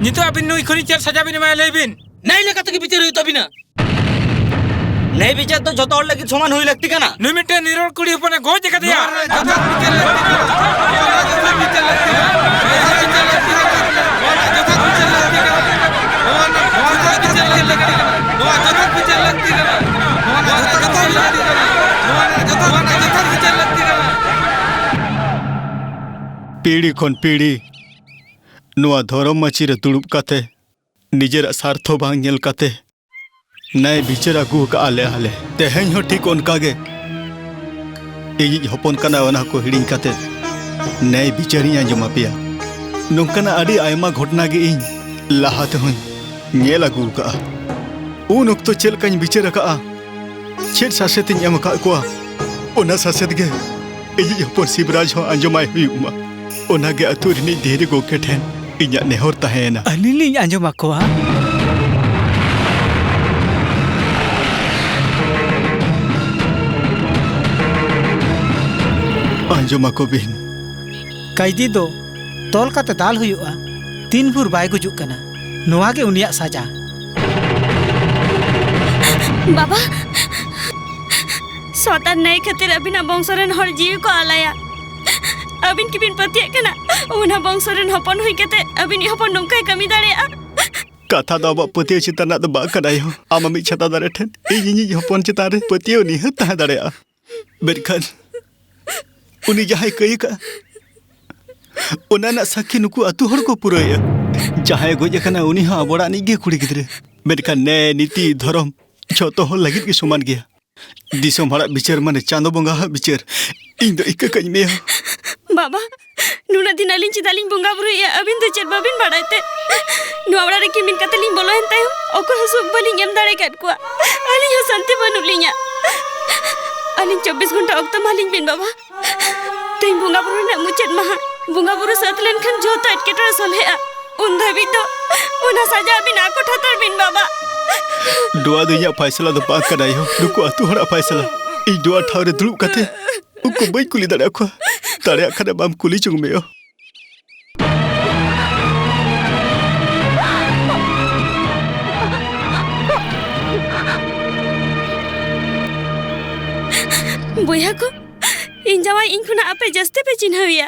ᱱᱤᱛᱚᱜ ᱟᱹᱵᱤᱱ ᱱᱩᱭ ᱠᱷᱚᱱᱤᱡ ᱪᱮᱫ ᱥᱟᱡᱟ ᱵᱤᱱ ᱮᱢᱟᱭᱟ, ᱞᱟᱹᱭ ᱵᱤᱱ? ᱱᱟᱭ ᱞᱮᱠᱟ ᱛᱮᱜᱮ ᱵᱤᱪᱟᱹᱨ ᱦᱩᱭᱩᱜ ᱛᱟᱵᱤᱱᱟ᱾ ᱱᱟᱭ ᱵᱤᱪᱟᱹᱨ ᱫᱚ ᱡᱚᱛᱚ ᱦᱚᱲ ᱞᱟᱹᱜᱤᱫ ᱥᱚᱢᱟᱱ ᱦᱩᱭ ᱞᱟᱹᱠᱛᱤ ᱠᱟᱱᱟ᱾ ᱱᱩᱭ ᱢᱤᱫᱴᱮᱱ ᱱᱤᱨᱚᱲ ᱠᱩᱲᱤ ᱦᱚᱯᱚᱱᱮ ᱜᱚᱡ ᱟᱠᱟᱫᱮᱭᱟ᱾ ᱱᱚᱣᱟ ᱨᱮ ᱡᱚᱛᱷᱟᱛ ᱵᱤᱪᱟᱹᱨ ᱞᱟᱹᱠᱛᱤ ᱠᱟᱱᱟ᱾ ᱱᱚᱣᱟ ᱨᱮ ᱡᱚᱛᱷᱟᱛ ᱵᱤᱪᱟᱹᱨ ᱞᱟᱹᱠᱛᱤ ᱠᱟᱱᱟ᱾ ᱱᱚᱣᱟ ᱨᱮ ᱡᱚᱛᱷᱟᱛ ᱵᱤᱪᱟᱹᱨ ᱞᱟᱹᱠᱛᱤ ᱠᱟᱱᱟ᱾ ᱱᱚᱣᱟ ᱨᱮ ᱡᱚᱛᱷᱟᱛ ᱵᱤᱪᱟᱹᱨ ᱞᱟᱹᱠᱛᱤ ᱠᱟᱱᱟ᱾ ᱱᱚᱣᱟ ᱨᱮ ᱡᱚᱛᱷᱟᱛ ᱵᱤᱪᱟᱹᱨ ᱞᱟᱹᱠᱛᱤ ᱠᱟᱱᱟ᱾ ᱱᱚᱣᱟ ᱨᱮ ᱡᱚᱛᱷᱟᱛ ᱵᱤᱪᱟᱹᱨ ᱞᱟᱹᱠᱛᱤ ᱠᱟᱱᱟ᱾ ᱱᱚᱣᱟ ᱨᱮ ᱡᱚᱛᱷᱟᱛ ᱵᱤᱪᱟᱹᱨ ᱞᱟᱹᱠᱛᱤ ᱠᱟᱱᱟ᱾ ᱯᱤᱲᱦᱤ ᱠᱷᱚᱱ ᱯᱤᱲᱦᱤ ᱱᱚᱣᱟ ᱫᱷᱚᱨᱚᱢ ᱢᱟᱹᱪᱤ ᱨᱮ ᱫᱩᱲᱩᱵ ᱠᱟᱛᱮ, ᱱᱤᱡᱮᱨᱟᱜ ᱥᱟᱨᱛᱷᱚ ᱵᱟᱝ ᱧᱮᱞ ᱠᱟᱛᱮ, ᱱᱟᱭ ᱵᱤᱪᱟᱹᱨ ᱟᱹᱜᱩ ᱟᱠᱟᱫᱼᱟ ᱞᱮ ᱟᱞᱮ᱾ ᱛᱮᱦᱮᱧ ᱦᱚᱸ ᱴᱷᱤᱠ ᱚᱱᱠᱟ ᱜᱮ ᱤᱧᱤᱡ ᱦᱚᱯᱚᱱ ᱠᱟᱱᱟᱭ, ᱚᱱᱟ ᱠᱚ ᱦᱤᱲᱤᱧ ᱠᱟᱛᱮ ᱱᱟᱭ ᱵᱤᱪᱟᱹᱨᱤᱧ ᱟᱸᱡᱚᱢ ᱟᱯᱮᱭᱟ᱾ ᱱᱚᱝᱠᱟᱱᱟᱜ ᱟᱹᱰᱤ ᱟᱭᱢᱟ ᱜᱷᱚᱴᱚᱱᱟ ᱜᱮ ᱤᱧ ᱞᱟᱦᱟ ᱛᱮᱦᱚᱸᱧ ᱧᱮᱞ ᱟᱹᱜᱩ ᱟᱠᱟᱫᱼᱟ᱾ ᱩᱱ ᱚᱠᱛᱚ ᱪᱮᱫ ᱞᱮᱠᱟᱧ ᱵᱤᱪᱟᱹᱨ ᱟᱠᱟᱫᱼᱟ, ᱪᱮᱫ ᱥᱟᱥᱮᱛ ᱤᱧ ᱮᱢ ᱟᱠᱟᱫ ᱠᱚᱣᱟ, ᱚᱱᱟ ᱥᱟᱥᱮᱛ ᱜᱮ ᱤᱧᱤᱡ ᱦᱚᱯᱚᱱ ᱥᱤᱵᱨᱟᱡᱽ ᱦᱚᱸ ᱟᱸᱡᱚᱢᱟᱭ ᱦᱩᱭᱩᱜ ᱢᱟ᱾ ᱚᱱᱟᱜᱮ ᱟᱹᱛᱩ ᱨᱤᱱᱤᱡ ᱫᱷᱤᱨᱤ ᱜᱚᱢᱠᱮ ᱴᱷᱮᱱ ᱤᱧᱟᱜ ᱱᱮᱦᱚᱨ ᱛᱟᱦᱮᱸᱭᱮᱱᱟ᱾ ᱟᱹᱞᱤᱧ ᱞᱤᱧ ᱟᱸᱡᱚᱢ ᱟᱠᱚᱣᱟ᱾ ᱟᱸᱡᱚᱢ ᱟᱠᱚ ᱵᱤᱱ᱾ ᱠᱟᱭᱫᱤ ᱫᱚ ᱛᱚᱞ ᱠᱟᱛᱮ ᱫᱟᱞ ᱦᱩᱭᱩᱜᱼᱟ, ᱛᱤᱱ ᱵᱷᱳᱨ ᱵᱟᱭ ᱜᱩᱡᱩᱜ ᱠᱟᱱᱟ᱾ ᱱᱚᱣᱟ ᱜᱮ ᱩᱱᱤᱭᱟᱜ ᱥᱟᱡᱟ᱾ ᱵᱟᱵᱟ, ᱥᱚᱛ ᱟᱨ ᱱᱟᱹᱭ ᱠᱷᱟᱹᱛᱤᱨ ᱟᱹᱵᱤᱱᱟᱜ ᱵᱚᱝᱥᱚ ᱨᱮᱱ ᱦᱚᱲ ᱡᱤᱣᱤ ᱠᱚ ᱟᱞᱟᱭᱟ᱾ ᱟᱹᱵᱤᱱ ᱠᱤᱵᱤᱱ ᱯᱟᱹᱛᱭᱟᱹᱜ ᱠᱟᱱᱟ, ᱚᱱᱟ ᱵᱚᱝᱥᱚ ᱨᱮᱱ ᱦᱚᱯᱚᱱ ᱦᱩᱭ ᱠᱟᱛᱮ ᱟᱹᱵᱤᱱᱤᱡ ᱦᱚᱯᱚᱱ ᱱᱚᱝᱠᱟᱭ ᱠᱟᱹᱢᱤ ᱫᱟᱲᱮᱭᱟᱜᱼᱟ? ᱠᱟᱛᱷᱟ ᱫᱚ ᱟᱵᱚᱣᱟᱜ ᱯᱟᱹᱛᱭᱟᱹᱣ ᱪᱮᱛᱟᱱ ᱨᱮᱱᱟᱜ ᱫᱚ ᱵᱟᱝ ᱠᱟᱱᱟ ᱭᱳ᱾ ᱟᱢ ᱟᱢᱤᱡ ᱪᱷᱟᱛᱟ ᱫᱟᱨᱮ ᱴᱷᱮᱱ ᱤᱧ ᱤᱧᱤᱡ ᱦᱚᱯᱚᱱ ᱪᱮᱛᱟᱱ ᱨᱮ ᱯᱟᱹᱛᱭᱟᱹᱣ ᱱᱤᱦᱟᱹᱛ ᱛᱟᱦᱮᱸ ᱫᱟᱲᱮᱭᱟᱜᱼᱟ, ᱢᱮᱱᱠᱷᱟᱱ ᱩᱱᱤ ᱡᱟᱦᱟᱸᱭ ᱠᱟᱹᱭ ᱟᱠᱟᱫᱼᱟ, ᱚᱱᱟ ᱨᱮᱱᱟᱜ ᱥᱟᱹᱠᱷᱤ ᱱᱩᱠᱩ ᱟᱹᱛᱩ ᱦᱚᱲ ᱠᱚ ᱯᱩᱨᱟᱹᱣᱮᱫᱼᱟ᱾ ᱡᱟᱦᱟᱸᱭ ᱜᱚᱡ ᱟᱠᱟᱱᱟ, ᱩᱱᱤ ᱦᱚᱸ ᱟᱵᱚ ᱚᱲᱟᱜ ᱨᱤᱱᱤᱡ ᱜᱮ ᱠᱩᱲᱤ ᱜᱤᱫᱽᱨᱟᱹ᱾ ᱢᱮᱱᱠᱷᱟᱱ ᱱᱮᱭ, ᱱᱤᱛᱤ, ᱫᱷᱚᱨᱚᱢ ᱡᱷᱚᱛᱚ ᱦᱚᱲ ᱞᱟᱹᱜᱤᱫ ᱜᱮ ᱥᱚᱢᱟᱱ ᱜᱮᱭᱟ᱾ ᱫᱤᱥᱚᱢ ᱦᱚᱲᱟᱜ ᱵᱤᱪᱟᱹᱨ ᱢᱟᱱᱮ ᱪᱟᱸᱫᱚ ᱵᱚᱸᱜᱟ ᱦᱟᱜ ᱵᱤᱪᱟᱹᱨ᱾ ᱤᱧ ᱫᱚ ᱤᱠᱟᱹ ᱠᱟᱹᱧ ᱢᱮᱭᱟ᱾ ᱵᱟᱵᱟ, ᱱᱩᱱᱟᱹᱜ ᱫᱤᱱ ᱟᱹᱞᱤᱧ ᱪᱮᱫᱟᱜ ᱞᱤᱧ ᱵᱚᱸᱜᱟ ᱵᱩᱨᱩᱭᱮᱫᱼᱟ? ᱟᱹᱵᱤᱱ ᱫᱚ ᱪᱮᱫ ᱵᱟᱹᱵᱤᱱ ᱵᱟᱲᱟᱭ ᱛᱮ? ᱱᱚᱣᱟ ᱚᱲᱟᱜ ᱨᱮ ᱠᱤᱢᱤᱱ ᱠᱟᱛᱮ ᱞᱤᱧ ᱵᱚᱞᱚᱭᱮᱱ ᱛᱟᱭᱚᱢ ᱚᱠᱚᱭ ᱦᱚᱸ ᱥᱩᱠ ᱵᱟᱹᱞᱤᱧ ᱮᱢ ᱫᱟᱲᱮ ᱟᱠᱟᱫ ᱠᱚᱣᱟ᱾ ᱟᱹᱞᱤᱧ ᱦᱚᱸ ᱥᱟᱱᱛᱤ ᱵᱟᱹᱱᱩᱜ ᱞᱤᱧᱟ᱾ ᱟᱹᱞᱤᱧ ᱪᱚᱵᱵᱤᱥ ᱜᱷᱚᱱᱴᱟ ᱚᱠᱛᱚ ᱮᱢᱟ ᱞᱤᱧ ᱵᱤᱱ, ᱵᱟᱵᱟ᱾ ᱛᱮᱦᱮᱧ ᱵᱚᱸᱜᱟ ᱵᱩᱨᱩ ᱨᱮᱱᱟᱜ ᱢᱩᱪᱟᱹᱫ ᱢᱟᱦᱟ᱾ ᱵᱚᱸᱜᱟ ᱵᱩᱨᱩ ᱥᱟᱹᱛ ᱞᱮᱱᱠᱷᱟᱱ ᱡᱷᱚᱛᱚ ᱮᱴᱠᱮᱴᱚᱬᱮ ᱥᱚᱞᱦᱮᱜᱼᱟ᱾ ᱩᱱ ᱫᱷᱟᱹᱵᱤᱡ ᱫᱚ ᱚᱱᱟ ᱥᱟᱡᱟ ᱟᱹᱵᱤᱱ ᱟᱠᱚᱴ ᱦᱟᱛᱟᱲ ᱵᱤᱱ, ᱵᱟᱵᱟ᱾ ᱱᱚᱣᱟ ᱫᱚ ᱤᱧᱟᱹᱜ ᱯᱷᱟᱭᱥᱟᱞᱟ ᱫᱚ ᱵᱟᱝ ᱠᱟᱱᱟ ᱭᱳ, ᱱᱩᱠᱩ ᱟᱹᱛᱩ ᱦᱚᱲᱟᱜ ᱯᱷᱟᱭᱥᱟᱞᱟ᱾ ᱤᱧ ᱱᱚᱣᱟ ᱴᱷᱟᱶ ᱨᱮ ᱫᱩᱲᱩᱵ ᱠᱟᱛᱮ ᱩᱱᱠᱩ ᱵᱟᱹᱧ ᱠᱩᱞᱤ ᱫᱟᱲᱮᱭᱟᱠᱚᱣᱟ᱾ ᱫᱟᱲᱮᱭᱟᱜ ᱠᱷᱟᱱᱮᱢ ᱟᱢ ᱠᱩᱞᱤ ᱡᱚᱝ ᱢᱮ ᱭᱳ᱾ ᱵᱚᱭᱦᱟ ᱠᱚ, ᱤᱧ ᱡᱟᱶᱟᱭ ᱤᱧ ᱠᱷᱚᱱᱟᱜ ᱟᱯᱮ ᱡᱟᱹᱥᱛᱤ ᱯᱮ ᱪᱤᱱᱦᱟᱹᱣᱮᱭᱟ᱾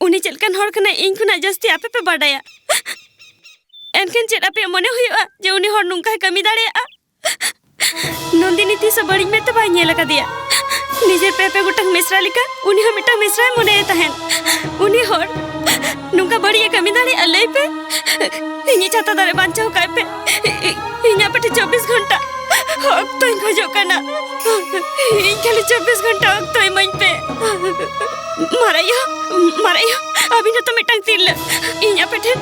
ᱩᱱᱤ ᱪᱮᱫ ᱞᱮᱠᱟᱱ ᱦᱚᱲ ᱠᱟᱱᱟᱭ, ᱤᱧ ᱠᱷᱚᱱᱟᱜ ᱡᱟᱹᱥᱛᱤ ᱟᱯᱮ ᱯᱮ ᱵᱟᱰᱟᱭᱟ᱾ ᱮᱱᱠᱷᱟᱱ ᱪᱮᱫ ᱟᱯᱮᱭᱟᱜ ᱢᱚᱱᱮ ᱦᱩᱭᱩᱜᱼᱟ ᱡᱮ ᱩᱱᱤ ᱦᱚᱲ ᱱᱚᱝᱠᱟᱭ ᱠᱟᱹᱢᱤ ᱫᱟᱲᱮᱭᱟᱜᱼᱟ? ᱱᱚᱱᱫᱤᱱᱤ ᱛᱤᱥ ᱦᱚᱸ ᱵᱟᱹᱲᱤᱡ ᱢᱮᱫ ᱛᱮ ᱵᱟᱭ ᱧᱮᱞ ᱟᱠᱟᱫᱮᱭᱟ᱾ ᱱᱤᱡᱮᱨ ᱯᱮ ᱯᱮ ᱜᱚᱴᱟᱝ ᱢᱤᱥᱨᱟ ᱞᱮᱠᱟ ᱩᱱᱤ ᱦᱚᱸ ᱢᱤᱫᱴᱟᱝ ᱢᱤᱥᱨᱟᱭ ᱢᱚᱱᱮᱭᱮ ᱛᱟᱦᱮᱸᱫ᱾ ᱩᱱᱤ ᱦᱚᱲ ᱱᱚᱝᱠᱟ ᱵᱟᱹᱲᱤᱡ ᱮ ᱠᱟᱹᱢᱤ ᱫᱟᱲᱮᱭᱟᱜᱼᱟ, ᱞᱟᱹᱭ ᱯᱮ? ᱤᱧᱤᱡ ᱪᱷᱟᱛᱟ ᱫᱟᱨᱮ ᱵᱟᱧᱪᱟᱣ ᱠᱟᱭ ᱯᱮ᱾ ᱤ-, ᱤ-, ᱤᱧ ᱟᱯᱮ ᱴᱷᱮᱱ ᱪᱚᱵᱵᱤᱥ ᱜᱷᱚᱱᱴᱟ ᱚᱠᱛᱚᱧ ᱠᱷᱚᱡᱚᱜ ᱠᱟᱱᱟ᱾ ᱤᱧ ᱠᱷᱟᱹᱞᱤ ᱪᱚᱵᱵᱤᱥ ᱜᱷᱚᱱᱴᱟ ᱚᱠᱛᱚ ᱤᱢᱟᱹᱧ ᱯᱮ᱾ ᱢᱟᱨᱟᱭᱳ, ᱢᱟᱨᱟᱭᱳ, ᱟᱹᱵᱤᱱ ᱦᱚᱸᱛᱚ ᱢᱤᱫᱴᱟᱝ ᱛᱤᱨᱞᱟᱹ᱾ ᱤᱧ ᱟᱯᱮ ᱴᱷᱮᱱ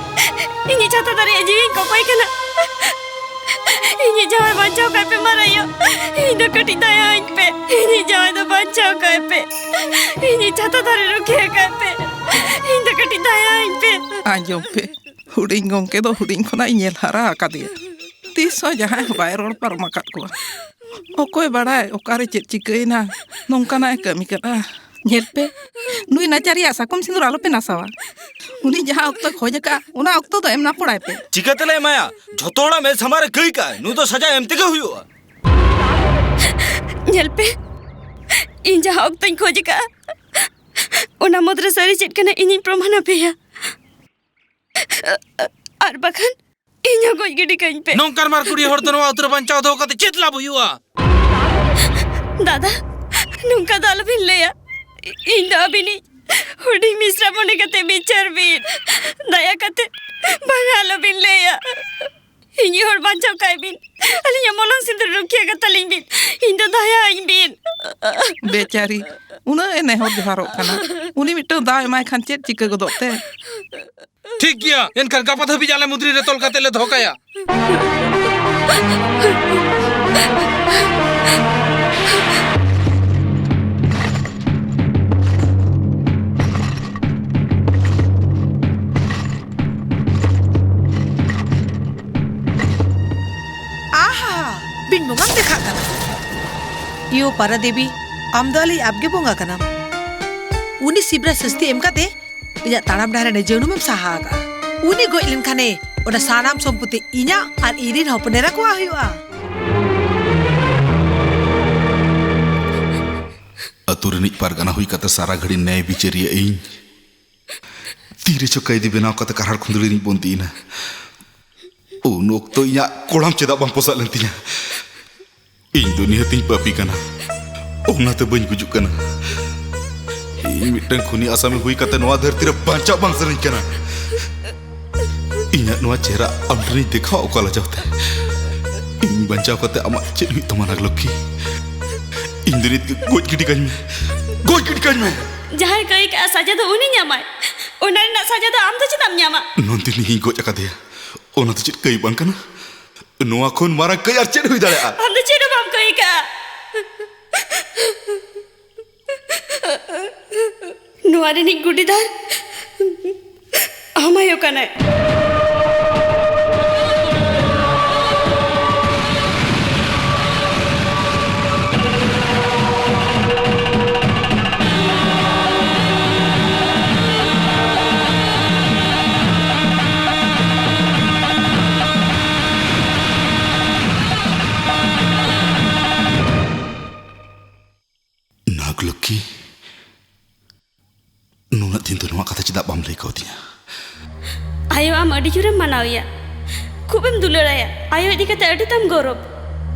ᱤᱧᱤᱡ ᱪᱷᱟᱛᱟ ᱫᱟᱨᱮᱭᱟᱜ ᱡᱤᱣᱤᱧ ᱠᱚᱠᱚᱭ ᱠᱟᱱᱟ᱾ ᱤᱧᱤᱡ ᱡᱟᱶᱟᱭ ᱵᱟᱧᱪᱟᱣ ᱠᱟᱭ ᱯᱮ, ᱢᱟᱨᱟᱭᱳ᱾ ᱤᱧ ᱫᱚ ᱠᱟᱹᱴᱤᱡ ᱫᱟᱭᱟ ᱟᱹᱧ ᱯᱮ᱾ ᱤᱧᱤᱡ ᱡᱟᱶᱟᱭ ᱫᱚ ᱵᱟᱧᱪᱟᱣ ᱠᱟᱭ ᱯᱮ᱾ ᱤᱧᱤᱡ ᱪᱷᱟᱛᱟ ᱫᱟᱨᱮ ᱨᱩᱠᱷᱤᱭᱟᱹ ᱠᱟᱭ ᱯᱮ᱾ ᱤᱧ ᱫᱚ ᱠᱟᱹᱴᱤᱡ ᱫᱟᱭᱟ ᱟᱹᱧ ᱯᱮ᱾ ᱟᱸᱡᱚᱢ ᱯᱮ, ᱦᱩᱰᱤᱧ ᱜᱚᱢᱠᱮ ᱫᱚ ᱦᱩᱰᱤᱧ ᱠᱷᱚᱱᱟᱜ ᱤᱧ ᱧᱮᱞ ᱦᱟᱨᱟ ᱟᱠᱟᱫᱮᱭᱟ᱾ ᱛᱤᱥ ᱦᱚᱸ ᱡᱟᱦᱟᱸᱭ ᱦᱚᱸ ᱵᱟᱭ ᱨᱚᱲ ᱯᱟᱨᱚᱢ ᱟᱠᱟᱫ ᱠᱚᱣᱟ᱾ ᱚᱠᱚᱭ ᱵᱟᱲᱟᱭ ᱚᱠᱟᱨᱮ ᱪᱮᱫ ᱪᱤᱠᱟᱹᱭᱮᱱᱟ, ᱱᱚᱝᱠᱟᱱᱟᱜ ᱮ ᱠᱟᱹᱢᱤ ᱠᱟᱱᱟ᱾ ᱧᱮᱞ ᱯᱮ, ᱱᱩᱭ ᱱᱟᱪᱟᱨᱤᱭᱟᱜ ᱥᱟᱠᱚᱢ ᱥᱤᱸᱫᱩᱨ ᱟᱞᱚᱯᱮ ᱱᱟᱥᱟᱣᱟ᱾ ᱩᱱᱤ ᱡᱟᱦᱟᱸ ᱚᱠᱛᱚᱭ ᱠᱷᱚᱡ ᱟᱠᱟᱫᱼᱟ, ᱚᱱᱟ ᱚᱠᱛᱚ ᱫᱚ ᱮᱢ ᱱᱟᱯᱚᱲᱟᱭ ᱯᱮ᱾ ᱪᱤᱠᱟᱹᱛᱮᱞᱮ ᱮᱢᱟᱭᱟ? ᱡᱷᱚᱛᱚ ᱦᱚᱲᱟᱜ ᱢᱮᱫ ᱥᱟᱢᱟᱝ ᱨᱮ ᱠᱟᱹᱭ ᱠᱟᱜᱼᱟᱭ᱾ ᱱᱩᱭ ᱫᱚ ᱥᱟᱡᱟ ᱮᱢ ᱛᱮᱜᱮ ᱦᱩᱭᱩᱜᱼᱟ᱾ ᱧᱮᱞ ᱯᱮ, ᱤᱧ ᱡᱟᱦᱟᱸ ᱚᱠᱛᱚᱧ ᱠᱷᱚᱡ ᱟᱠᱟᱫᱼᱟ, ᱚᱱᱟ ᱢᱩᱫᱽᱨᱮ ᱥᱟᱹᱨᱤ ᱪᱮᱫ ᱠᱟᱱᱟ, ᱤᱧᱤᱧ ᱯᱨᱚᱢᱟᱱ ᱟᱯᱮᱭᱟ᱾ ᱟᱨ ᱵᱟᱠᱷᱟᱱ ᱤᱧ ᱦᱚᱸ ᱜᱚᱡ ᱜᱤᱰᱤ ᱠᱟᱹᱧ ᱯᱮ᱾ ᱱᱚᱝᱠᱟᱱ ᱢᱟᱨᱠᱩᱲᱤ ᱦᱚᱲ ᱫᱚ ᱱᱚᱣᱟ ᱟᱹᱛᱩ ᱨᱮ ᱵᱟᱧᱪᱟᱣ ᱫᱚᱦᱚ ᱠᱟᱛᱮ ᱪᱮᱫ ᱞᱟᱵᱷ ᱦᱩᱭᱩᱜᱼᱟ? ᱫᱟᱫᱟ, ᱱᱚᱝᱠᱟ ᱫᱚ ᱟᱞᱚᱵᱤᱱ ᱞᱟᱹᱭᱟ᱾ ᱤᱧ ᱫᱚ ᱟᱹᱵᱤᱱᱤᱡ ᱦᱩᱰᱤᱧ ᱢᱤᱥᱨᱟ ᱢᱚᱱᱮ ᱠᱟᱛᱮ ᱵᱤᱪᱟᱹᱨ ᱵᱤᱱ᱾ ᱫᱟᱭᱟ ᱠᱟᱛᱮ ᱵᱟᱝᱟ, ᱟᱞᱚᱵᱤᱱ ᱞᱟᱹᱭᱟ᱾ ᱤᱧᱤᱡ ᱦᱚᱲ ᱵᱟᱧᱪᱟᱣ ᱠᱟᱭ ᱵᱤᱱ᱾ ᱟᱹᱞᱤᱧᱟᱜ ᱢᱚᱞᱚᱝ ᱥᱤᱸᱫᱩᱨ ᱨᱩᱠᱷᱤᱭᱟᱹ ᱠᱟᱛᱟᱞᱤᱧ ᱵᱤᱱ᱾ ᱤᱧ ᱫᱚ ᱫᱟᱭᱟᱣᱟᱹᱧ ᱵᱤᱱ᱾ ᱵᱮᱪᱟᱨᱤ, ᱩᱱᱟᱹᱜ ᱮ ᱱᱮᱦᱚᱨ ᱡᱚᱦᱟᱨᱚᱜ ᱠᱟᱱᱟ᱾ ᱩᱱᱤ ᱢᱤᱫᱴᱟᱝ ᱫᱟᱣ ᱮᱢᱟᱭ ᱠᱷᱟᱱ ᱪᱮᱫ ᱪᱤᱠᱟᱹ ᱜᱚᱫᱚᱜ ᱛᱮ? ᱴᱷᱤᱠ ᱜᱮᱭᱟ, ᱮᱱᱠᱷᱟᱱ ᱜᱟᱯᱟ ᱫᱷᱟᱹᱵᱤᱡ ᱟᱞᱮ ᱢᱩᱫᱽᱨᱤ ᱨᱮ ᱛᱚᱞ ᱠᱟᱛᱮ ᱞᱮ ᱫᱚᱦᱚ ᱠᱟᱭᱟ᱾ ᱟᱦᱟ! ᱵᱤᱱ ᱵᱚᱸᱜᱟᱢ ᱫᱮᱠᱷᱟᱜ ᱠᱟᱱᱟ᱾ ᱤᱭᱳ ᱯᱟᱨᱟ ᱫᱮᱵᱤ, ᱟᱢ ᱫᱚ ᱟᱞᱮᱭᱤᱡ ᱟᱯᱜᱮ ᱵᱚᱸᱜᱟ ᱠᱟᱱᱟᱢ᱾ ᱩᱱᱤ ᱥᱤᱵᱨᱟ ᱥᱟᱹᱥᱛᱤ ᱮᱢ ᱠᱟᱛᱮ ᱤᱧᱟᱜ ᱛᱟᱲᱟᱢ ᱰᱟᱦᱟᱨ ᱨᱮ ᱡᱟᱹᱱᱩᱢᱮᱢ ᱥᱟᱦᱟ ᱟᱠᱟᱫᱼᱟ᱾ ᱩᱱᱤ ᱜᱚᱡ ᱞᱮᱱᱠᱷᱟᱱᱮ ᱚᱱᱟ ᱥᱟᱱᱟᱢ ᱥᱚᱢᱯᱚᱛᱤ ᱤᱧᱟᱜ ᱟᱨ ᱤᱧ ᱨᱤᱱ ᱦᱚᱯᱚᱱ ᱮᱨᱟ ᱠᱚᱣᱟᱜ ᱦᱩᱭᱩᱜᱼᱟ᱾ ᱟᱹᱛᱩ ᱨᱤᱱᱤᱡ ᱯᱟᱨᱜᱟᱱᱟ ᱦᱩᱭ ᱠᱟᱛᱮ ᱥᱟᱨᱟ ᱜᱷᱟᱹᱲᱤ ᱱᱮᱭ ᱵᱤᱪᱟᱹᱨᱤᱭᱟᱹ ᱤᱧ᱾ ᱛᱤᱨᱮ ᱪᱚ ᱠᱟᱹᱭᱫᱤ ᱵᱮᱱᱟᱣ ᱠᱟᱛᱮ ᱠᱟᱨᱦᱟᱲ ᱠᱷᱩᱸᱫᱽᱲᱤ ᱨᱤᱧ ᱵᱚᱱᱫᱤᱭᱮᱱᱟ᱾ ᱩᱱ ᱚᱠᱛᱚ ᱤᱧᱟᱜ ᱠᱚᱲᱟᱢ ᱪᱮᱫᱟᱜ ᱵᱟᱝ ᱯᱚᱥᱟᱜ ᱞᱮᱱ ᱛᱤᱧᱟ? ᱤᱧ ᱫᱚ ᱱᱤᱦᱟᱹᱛᱤᱧ ᱯᱟᱯᱤ ᱠᱟᱱᱟ, ᱚᱱᱟᱛᱮ ᱵᱟᱹᱧ ᱜᱩᱡᱩᱜ ᱠᱟᱱᱟ᱾ ᱤᱧ ᱢᱤᱫᱴᱟᱝ ᱠᱷᱩᱱᱤ ᱟᱥᱟᱢᱤ ᱦᱩᱭ ᱠᱟᱛᱮ ᱱᱚᱣᱟ ᱫᱷᱟᱹᱨᱛᱤ ᱨᱮ ᱵᱟᱧᱪᱟᱜ ᱵᱟᱝ ᱥᱟᱱᱟᱧ ᱠᱟᱱᱟ᱾ ᱤᱧᱟᱜ ᱱᱚᱣᱟ ᱪᱮᱦᱨᱟ ᱟᱢ ᱴᱷᱮᱱᱤᱧ ᱫᱮᱠᱷᱟᱣ ᱚᱠᱟ ᱞᱟᱡᱟᱣ ᱛᱮ? ᱤᱧ ᱵᱟᱧᱪᱟᱣ ᱠᱟᱛᱮ ᱟᱢᱟᱜ ᱪᱮᱫ ᱦᱩᱭᱩᱜ ᱛᱟᱢᱟ ᱱᱟᱜᱞᱚᱠᱠᱷᱤ? ᱤᱧ ᱫᱚ ᱱᱤᱛ ᱜᱮ ᱜᱚᱡ ᱜᱤᱰᱤ ᱠᱟᱹᱧ ᱢᱮ, ᱜᱚᱡ ᱜᱤᱰᱤ ᱠᱟᱹᱧ ᱢᱮ᱾ ᱡᱟᱦᱟᱸᱭ ᱠᱟᱹᱭ ᱠᱟᱜᱼᱟ ᱥᱟᱡᱟ ᱫᱚ ᱩᱱᱤ ᱧᱟᱢᱟᱭ, ᱚᱱᱟ ᱨᱮᱱᱟᱜ ᱥᱟᱡᱟ ᱫᱚ ᱟᱢ ᱫᱚ ᱪᱮᱫᱟᱜ ᱮᱢ ᱧᱟᱢᱟ? ᱱᱚᱱᱫᱤᱱᱤ ᱜᱤᱧ ᱜᱚᱡ ᱟᱠᱟᱫᱮᱭᱟ, ᱚᱱᱟ ᱫᱚ ᱪᱮᱫ ᱠᱟᱹᱭ ᱵᱟᱝ ᱠᱟᱱᱟ? ᱱᱚᱣᱟ ᱠᱷᱚᱱ ᱢᱟᱨᱟᱝ ᱠᱟᱹᱭ ᱟᱨ ᱪᱮᱫ ᱦᱩᱭ ᱫᱟᱲᱮᱭᱟᱜᱼᱟ? ᱟᱢ ᱫᱚ ᱪᱮᱫ ᱦᱚᱸ ᱵᱟᱢ ᱠᱟᱹᱭ ᱠᱟᱜᱼᱟ᱾ ᱱᱚᱣᱟ ᱨᱤᱱᱤᱡ ᱜᱩᱰᱤᱫᱟᱨ ᱟᱢ ᱟᱭᱳ ᱠᱟᱱᱟᱭ᱾ ᱱᱟᱜᱽᱞᱚᱠᱠᱷᱤ, ᱱᱩᱱᱟᱹᱜ ᱫᱤᱱ ᱫᱚ ᱱᱚᱣᱟ ᱠᱟᱛᱷᱟ ᱪᱮᱫᱟᱜ ᱵᱟᱢ ᱞᱟᱹᱭ ᱠᱟᱣᱫᱤᱧᱟ? ᱟᱭᱳ, ᱟᱢ ᱟᱹᱰᱤ ᱡᱳᱨᱮᱢ ᱢᱟᱱᱟᱣ ᱮᱭᱟ, ᱠᱷᱩᱵᱮᱢ ᱫᱩᱞᱟᱹᱲ ᱟᱭᱟ᱾ ᱟᱭᱳ ᱤᱫᱤ ᱠᱟᱛᱮ ᱟᱹᱰᱤ ᱛᱟᱢ ᱜᱚᱨᱚᱵᱽ᱾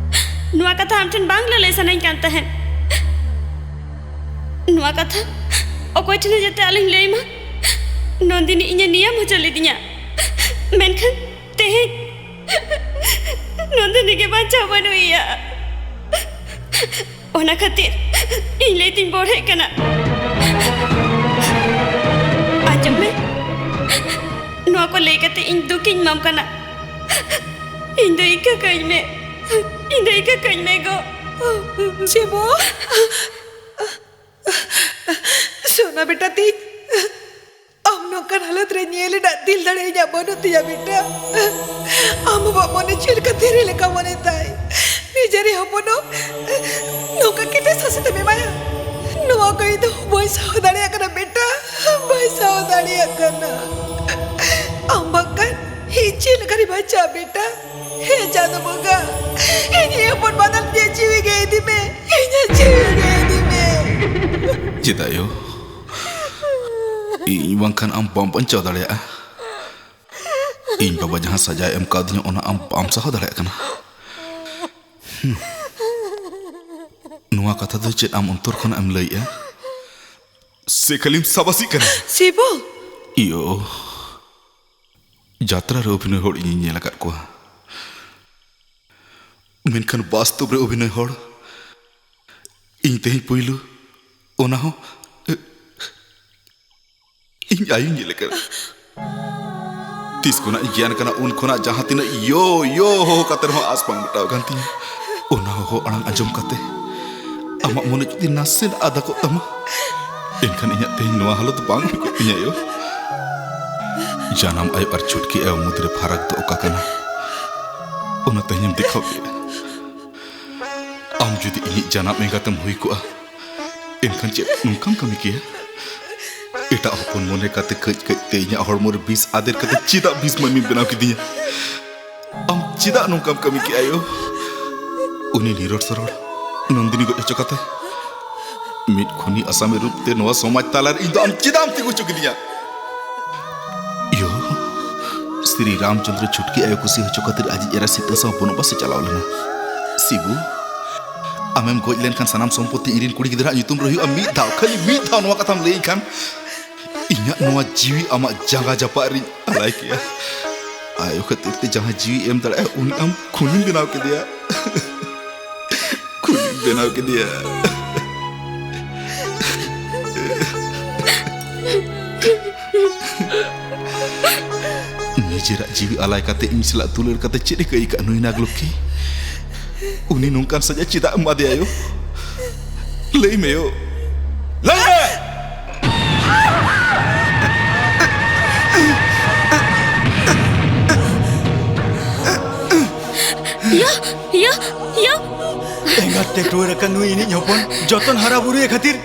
ᱱᱚᱣᱟ ᱠᱟᱛᱷᱟ ᱟᱢ ᱴᱷᱮᱱ ᱵᱟᱝ ᱞᱟᱹᱞᱟᱹᱭ ᱥᱟᱱᱟᱧ ᱠᱟᱱ ᱛᱟᱦᱮᱸᱫ᱾ ᱱᱚᱣᱟ ᱠᱟᱛᱷᱟ ᱚᱠᱚᱭ ᱴᱷᱮᱱ ᱦᱚᱸ ᱡᱟᱛᱮ ᱟᱞᱚᱧ ᱞᱟᱹᱭ ᱢᱟ᱾ ᱱᱚᱱᱫᱤᱱᱤ ᱤᱧᱮ ᱱᱤᱭᱟᱹᱢ ᱦᱚᱪᱚ ᱞᱤᱫᱤᱧᱟ᱾ ᱢᱮᱱᱠᱷᱟᱱ ᱛᱮᱦᱮᱧ ᱱᱚᱱᱫᱤᱱᱤ ᱜᱮ ᱵᱟᱧᱪᱟᱣ ᱵᱟᱹᱱᱩᱜ ᱮᱭᱟ᱾ ᱚᱱᱟ ᱠᱷᱟᱹᱛᱤᱨ ᱤᱧ ᱞᱟᱹᱭ ᱛᱤᱧ ᱵᱚᱲᱦᱮᱜ ᱠᱟᱱᱟ᱾ ᱟᱸᱡᱚᱢ ᱢᱮ, ᱱᱚᱣᱟ ᱠᱚ ᱞᱟᱹᱭ ᱠᱟᱛᱮ ᱤᱧ ᱫᱩᱠᱤᱧ ᱮᱢᱟᱢ ᱠᱟᱱᱟ᱾ ᱤᱧ ᱫᱚ ᱤᱠᱟᱹ ᱠᱟᱹᱧ ᱢᱮ, ᱤᱧ ᱫᱚ ᱤᱠᱟᱹ ᱠᱟᱹᱧ ᱢᱮ ᱜᱚ᱾ ᱪᱮ ᱵᱚ? ᱥᱳᱱᱟ ᱵᱮᱴᱟ ᱛᱤᱧ, ᱟᱢ ᱱᱚᱝᱠᱟᱱ ᱦᱟᱞᱚᱛ ᱨᱮ ᱧᱮᱞ ᱨᱮᱱᱟᱜ ᱫᱤᱞ ᱫᱟᱲᱮ ᱤᱧᱟᱹᱜ ᱵᱟᱹᱱᱩᱜ ᱛᱤᱧᱟ ᱵᱮᱴᱟ᱾ ᱟᱢ ᱵᱟᱵᱟ ᱢᱚᱱᱮ ᱪᱮᱫ ᱞᱮᱠᱟ ᱫᱷᱤᱨᱤ ᱞᱮᱠᱟ ᱢᱚᱱᱮ ᱛᱟᱭ᱾ ᱱᱤᱡᱮᱨᱤᱡ ᱦᱚᱯᱚᱱ ᱦᱚᱸ ᱱᱚᱝᱠᱟ ᱠᱮᱴᱮᱡ ᱥᱟᱥᱮᱛ ᱮᱢ ᱮᱢᱟᱭᱟ? ᱱᱚᱣᱟ ᱠᱚ ᱤᱧ ᱫᱚ ᱵᱟᱹᱧ ᱥᱟᱦᱟᱣ ᱫᱟᱲᱮᱭᱟᱜ ᱠᱟᱱᱟ ᱵᱮᱴᱟ, ᱵᱟᱹᱧ ᱥᱟᱦᱟᱣ ᱫᱟᱲᱮᱭᱟᱜ ᱠᱟᱱᱟ᱾ ᱟᱢ ᱵᱟᱝᱠᱷᱟᱱ ᱤᱧ ᱪᱮᱫ ᱞᱮᱠᱟᱨᱤᱧ ᱵᱟᱧᱪᱟᱜᱼᱟ ᱵᱮᱴᱟ? ᱦᱮ ᱪᱟᱸᱫᱚ ᱵᱚᱸᱜᱟ, ᱤᱧᱤᱡ ᱦᱚᱯᱚᱱ ᱵᱟᱫᱟᱞ ᱛᱮ ᱡᱤᱣᱤ ᱜᱮ ᱤᱫᱤ ᱢᱮ, ᱤᱧᱟᱹᱜ ᱡᱤᱣᱤ ᱜᱮ ᱤᱫᱤ ᱢᱮ᱾ ᱪᱮᱫᱟᱜ ᱭᱳ? ᱤᱧ ᱵᱟᱝᱠᱷᱟᱱ ᱟᱢ ᱵᱟᱢ ᱵᱟᱧᱪᱟᱣ ᱫᱟᱲᱮᱭᱟᱜᱼᱟ᱾ ᱤᱧ ᱵᱟᱵᱟ ᱡᱟᱦᱟᱸ ᱥᱟᱡᱟᱭ ᱮᱢ ᱠᱟᱣᱫᱤᱧᱟ, ᱚᱱᱟ ᱟᱢ ᱵᱟᱢ ᱥᱟᱦᱟᱣ ᱫᱟᱲᱮᱭᱟᱜ ᱠᱟᱱᱟ᱾ ᱦᱩᱸ᱾ ᱱᱚᱣᱟ ᱠᱟᱛᱷᱟ ᱫᱚ ᱪᱮᱫ ᱟᱢ ᱚᱱᱛᱚᱨ ᱠᱷᱚᱱᱟᱜ ᱮᱢ ᱞᱟᱹᱭᱮᱜᱼᱟ ᱥᱮ ᱠᱷᱟᱹᱞᱤᱢ ᱥᱟᱵᱟᱥᱤᱜ ᱠᱟᱱᱟ? ᱥᱤᱵᱚ! ᱤᱭᱳ, ᱡᱟᱛᱨᱟ ᱨᱮ ᱚᱵᱷᱤᱱᱚᱭ ᱦᱚᱲ ᱤᱧᱤᱧ ᱧᱮᱞ ᱟᱠᱟᱫ ᱠᱚᱣᱟ, ᱢᱮᱱᱠᱷᱟᱱ ᱵᱟᱥᱛᱚᱵ ᱨᱮ ᱚᱵᱷᱤᱱᱚᱭ ᱦᱚᱲ ᱤᱧ ᱛᱮᱦᱮᱧ ᱯᱩᱭᱞᱩ, ᱚᱱᱟ ᱦᱚᱸ ᱤᱧ ᱟᱭᱳᱧ ᱧᱮᱞᱮ ᱠᱟᱱᱟ᱾ ᱛᱤᱥ ᱠᱷᱚᱱᱟᱜ ᱤᱧ ᱜᱮᱭᱟᱱ ᱠᱟᱱᱟ, ᱩᱱ ᱠᱷᱚᱱᱟᱜ ᱡᱟᱦᱟᱸ ᱛᱤᱱᱟᱹᱜ ᱭᱳ ᱭᱳ ᱦᱚᱦᱚ ᱠᱟᱛᱮ ᱨᱮᱦᱚᱸ ᱟᱸᱥ ᱵᱟᱝ ᱢᱮᱴᱟᱣ ᱠᱟᱱ ᱛᱤᱧᱟ᱾ ᱚᱱᱟ ᱦᱚᱦᱚ ᱟᱲᱟᱝ ᱟᱸᱡᱚᱢ ᱠᱟᱛᱮ ᱟᱢᱟᱜ ᱢᱚᱱᱮ ᱡᱩᱫᱤ ᱱᱟᱥᱮᱱᱟᱜ ᱟᱫᱟ ᱠᱚᱜ ᱛᱟᱢᱟ, ᱮᱱᱠᱷᱟᱱ ᱤᱧᱟᱹᱜ ᱛᱮᱦᱮᱧ ᱱᱚᱣᱟ ᱦᱟᱞᱚᱛ ᱵᱟᱝ ᱦᱩᱭ ᱠᱚᱜ ᱛᱤᱧᱟ ᱭᱳ᱾ ᱡᱟᱱᱟᱢ ᱟᱭᱳ ᱟᱨ ᱪᱷᱩᱴᱠᱤ ᱟᱭᱳ ᱢᱩᱫᱽᱨᱮ ᱯᱷᱟᱨᱟᱠ ᱫᱚ ᱚᱠᱟ ᱠᱟᱱᱟ, ᱚᱱᱟ ᱛᱮᱦᱮᱧᱮᱢ ᱫᱮᱠᱷᱟᱣ ᱠᱮᱫᱟ᱾ ᱟᱢ ᱡᱩᱫᱤ ᱤᱧᱤᱡ ᱡᱟᱱᱟᱢ ᱮᱸᱜᱟᱛᱮᱢ ᱦᱩᱭ ᱠᱚᱜᱼᱟ, ᱮᱱᱠᱷᱟᱱ ᱪᱮᱫ ᱱᱚᱝᱠᱟᱢ ᱠᱟᱹᱢᱤ ᱠᱮᱭᱟ? ᱮᱴᱟᱜ ᱦᱚᱯᱚᱱ ᱢᱚᱱᱮ ᱠᱟᱛᱮ ᱠᱟᱹᱡ ᱠᱟᱹᱡ ᱛᱮ ᱤᱧᱟᱹᱜ ᱦᱚᱲᱢᱚ ᱨᱮ ᱵᱤᱥ ᱟᱫᱮᱨ ᱠᱟᱛᱮ ᱪᱮᱫᱟᱜ ᱵᱤᱥ ᱢᱟᱹᱱᱢᱤᱢ ᱵᱮᱱᱟᱣ ᱠᱤᱫᱤᱧᱟ? ᱟᱢ ᱪᱮᱫᱟᱜ ᱱᱚᱝᱠᱟᱢ ᱠᱟᱹᱢᱤ ᱠᱮᱜᱼᱟ ᱭᱳ? ᱩᱱᱤ ᱱᱤᱨᱚᱲ ᱥᱚᱨᱚᱲ ᱱᱚᱱᱫᱤᱱᱤ ᱜᱚᱡ ᱦᱚᱪᱚ ᱠᱟᱛᱮ ᱢᱤᱫ ᱠᱷᱩᱱᱤ ᱟᱥᱟᱢᱤ ᱨᱩᱯ ᱛᱮ ᱱᱚᱣᱟ ᱥᱚᱢᱟᱡᱽ ᱛᱟᱞᱟᱨᱮ ᱤᱧ ᱫᱚ ᱟᱢ ᱪᱮᱫᱟᱜ ᱮᱢ ᱛᱤᱸᱜᱩ ᱦᱚᱪᱚ ᱠᱤᱫᱤᱧᱟ? ᱭᱳ, ᱥᱨᱤ ᱨᱟᱢᱪᱚᱸᱫᱽᱨᱚ ᱪᱷᱩᱴᱠᱤ ᱟᱭᱳ ᱠᱩᱥᱤ ᱦᱚᱪᱚ ᱠᱷᱟᱹᱛᱤᱨ ᱟᱡᱤᱡ ᱮᱨᱟ ᱥᱤᱛᱟᱹ ᱥᱟᱶ ᱵᱚᱱᱚᱵᱟᱥᱮ ᱪᱟᱞᱟᱣ ᱞᱮᱱᱟ᱾ ᱥᱤᱵᱩ, ᱟᱢᱮᱢ ᱜᱚᱡ ᱞᱮᱱᱠᱷᱟᱱ ᱥᱟᱱᱟᱢ ᱥᱚᱢᱯᱚᱛᱤ ᱤᱧᱨᱮᱱ ᱠᱩᱲᱤ ᱜᱤᱫᱽᱨᱟᱹᱣᱟᱜ ᱧᱩᱛᱩᱢ ᱨᱮ ᱦᱩᱭᱩᱜᱼᱟ᱾ ᱢᱤᱫ ᱫᱷᱟᱣ, ᱠᱷᱟᱹᱞᱤ ᱢᱤᱫ ᱫᱷᱟᱣ ᱱᱚᱣᱟ ᱠᱟᱛᱷᱟᱢ ᱞᱟᱹᱭᱟᱹᱧ ᱠᱷᱟᱱ ᱤᱧᱟᱹᱜ ᱱᱚᱣᱟ ᱡᱤᱣᱤ ᱟᱢᱟᱜ ᱡᱟᱸᱜᱟ ᱡᱟᱯᱟᱜ ᱨᱤᱧ ᱟᱞᱟᱭ ᱠᱮᱭᱟ᱾ ᱟᱭᱳ ᱠᱷᱟᱹᱛᱤᱨ ᱛᱮ ᱡᱟᱦᱟᱸᱭ ᱡᱤᱣᱤ ᱮᱢ ᱫᱟᱲᱮᱭᱟᱜᱼᱟ, ᱩᱱᱤ ᱟᱢ ᱠᱷᱩᱱᱤᱢ ᱵᱮᱱᱟᱣ ᱠᱮᱫᱮᱭᱟ᱾ ᱠᱷᱩᱱᱤᱢ ᱵᱮᱱᱟᱣ ᱠᱮᱫᱮᱭᱟ᱾ ᱱᱤᱡᱮᱨᱟᱜ ᱡᱤᱣᱤ ᱟᱞᱟᱭ ᱠᱟᱛᱮ ᱤᱧ ᱥᱟᱞᱟᱜ ᱫᱩᱞᱟᱹᱲ ᱠᱟᱛᱮ ᱪᱮᱫ ᱮ ᱟᱹᱭᱠᱟᱹᱜᱼᱟ ᱱᱩᱭ ᱱᱟᱜᱽᱞᱚᱠᱠᱷᱤ? ᱩᱱᱤ ᱱᱚᱝᱠᱟᱱ ᱥᱟᱡᱟ ᱪᱮᱫᱟᱜ ᱮᱢ ᱮᱢᱟᱫᱮᱭᱟ ᱭᱳ? ᱞᱟᱹᱭ ᱢᱮ ᱭᱳ, ᱞᱟᱹᱭ ᱢᱮ! ᱭᱟ, ᱭᱟ, ᱭᱟ᱾ ᱮᱸᱜᱟᱛ ᱛᱮ ᱴᱩᱣᱟᱹᱨ ᱟᱠᱟᱱ ᱱᱩᱭ ᱤᱧᱤᱡ ᱦᱚᱯᱚᱱ ᱡᱚᱛᱚᱱ ᱦᱟᱨᱟ ᱵᱩᱨᱩᱭᱮ ᱠᱷᱟᱹᱛᱤᱨ,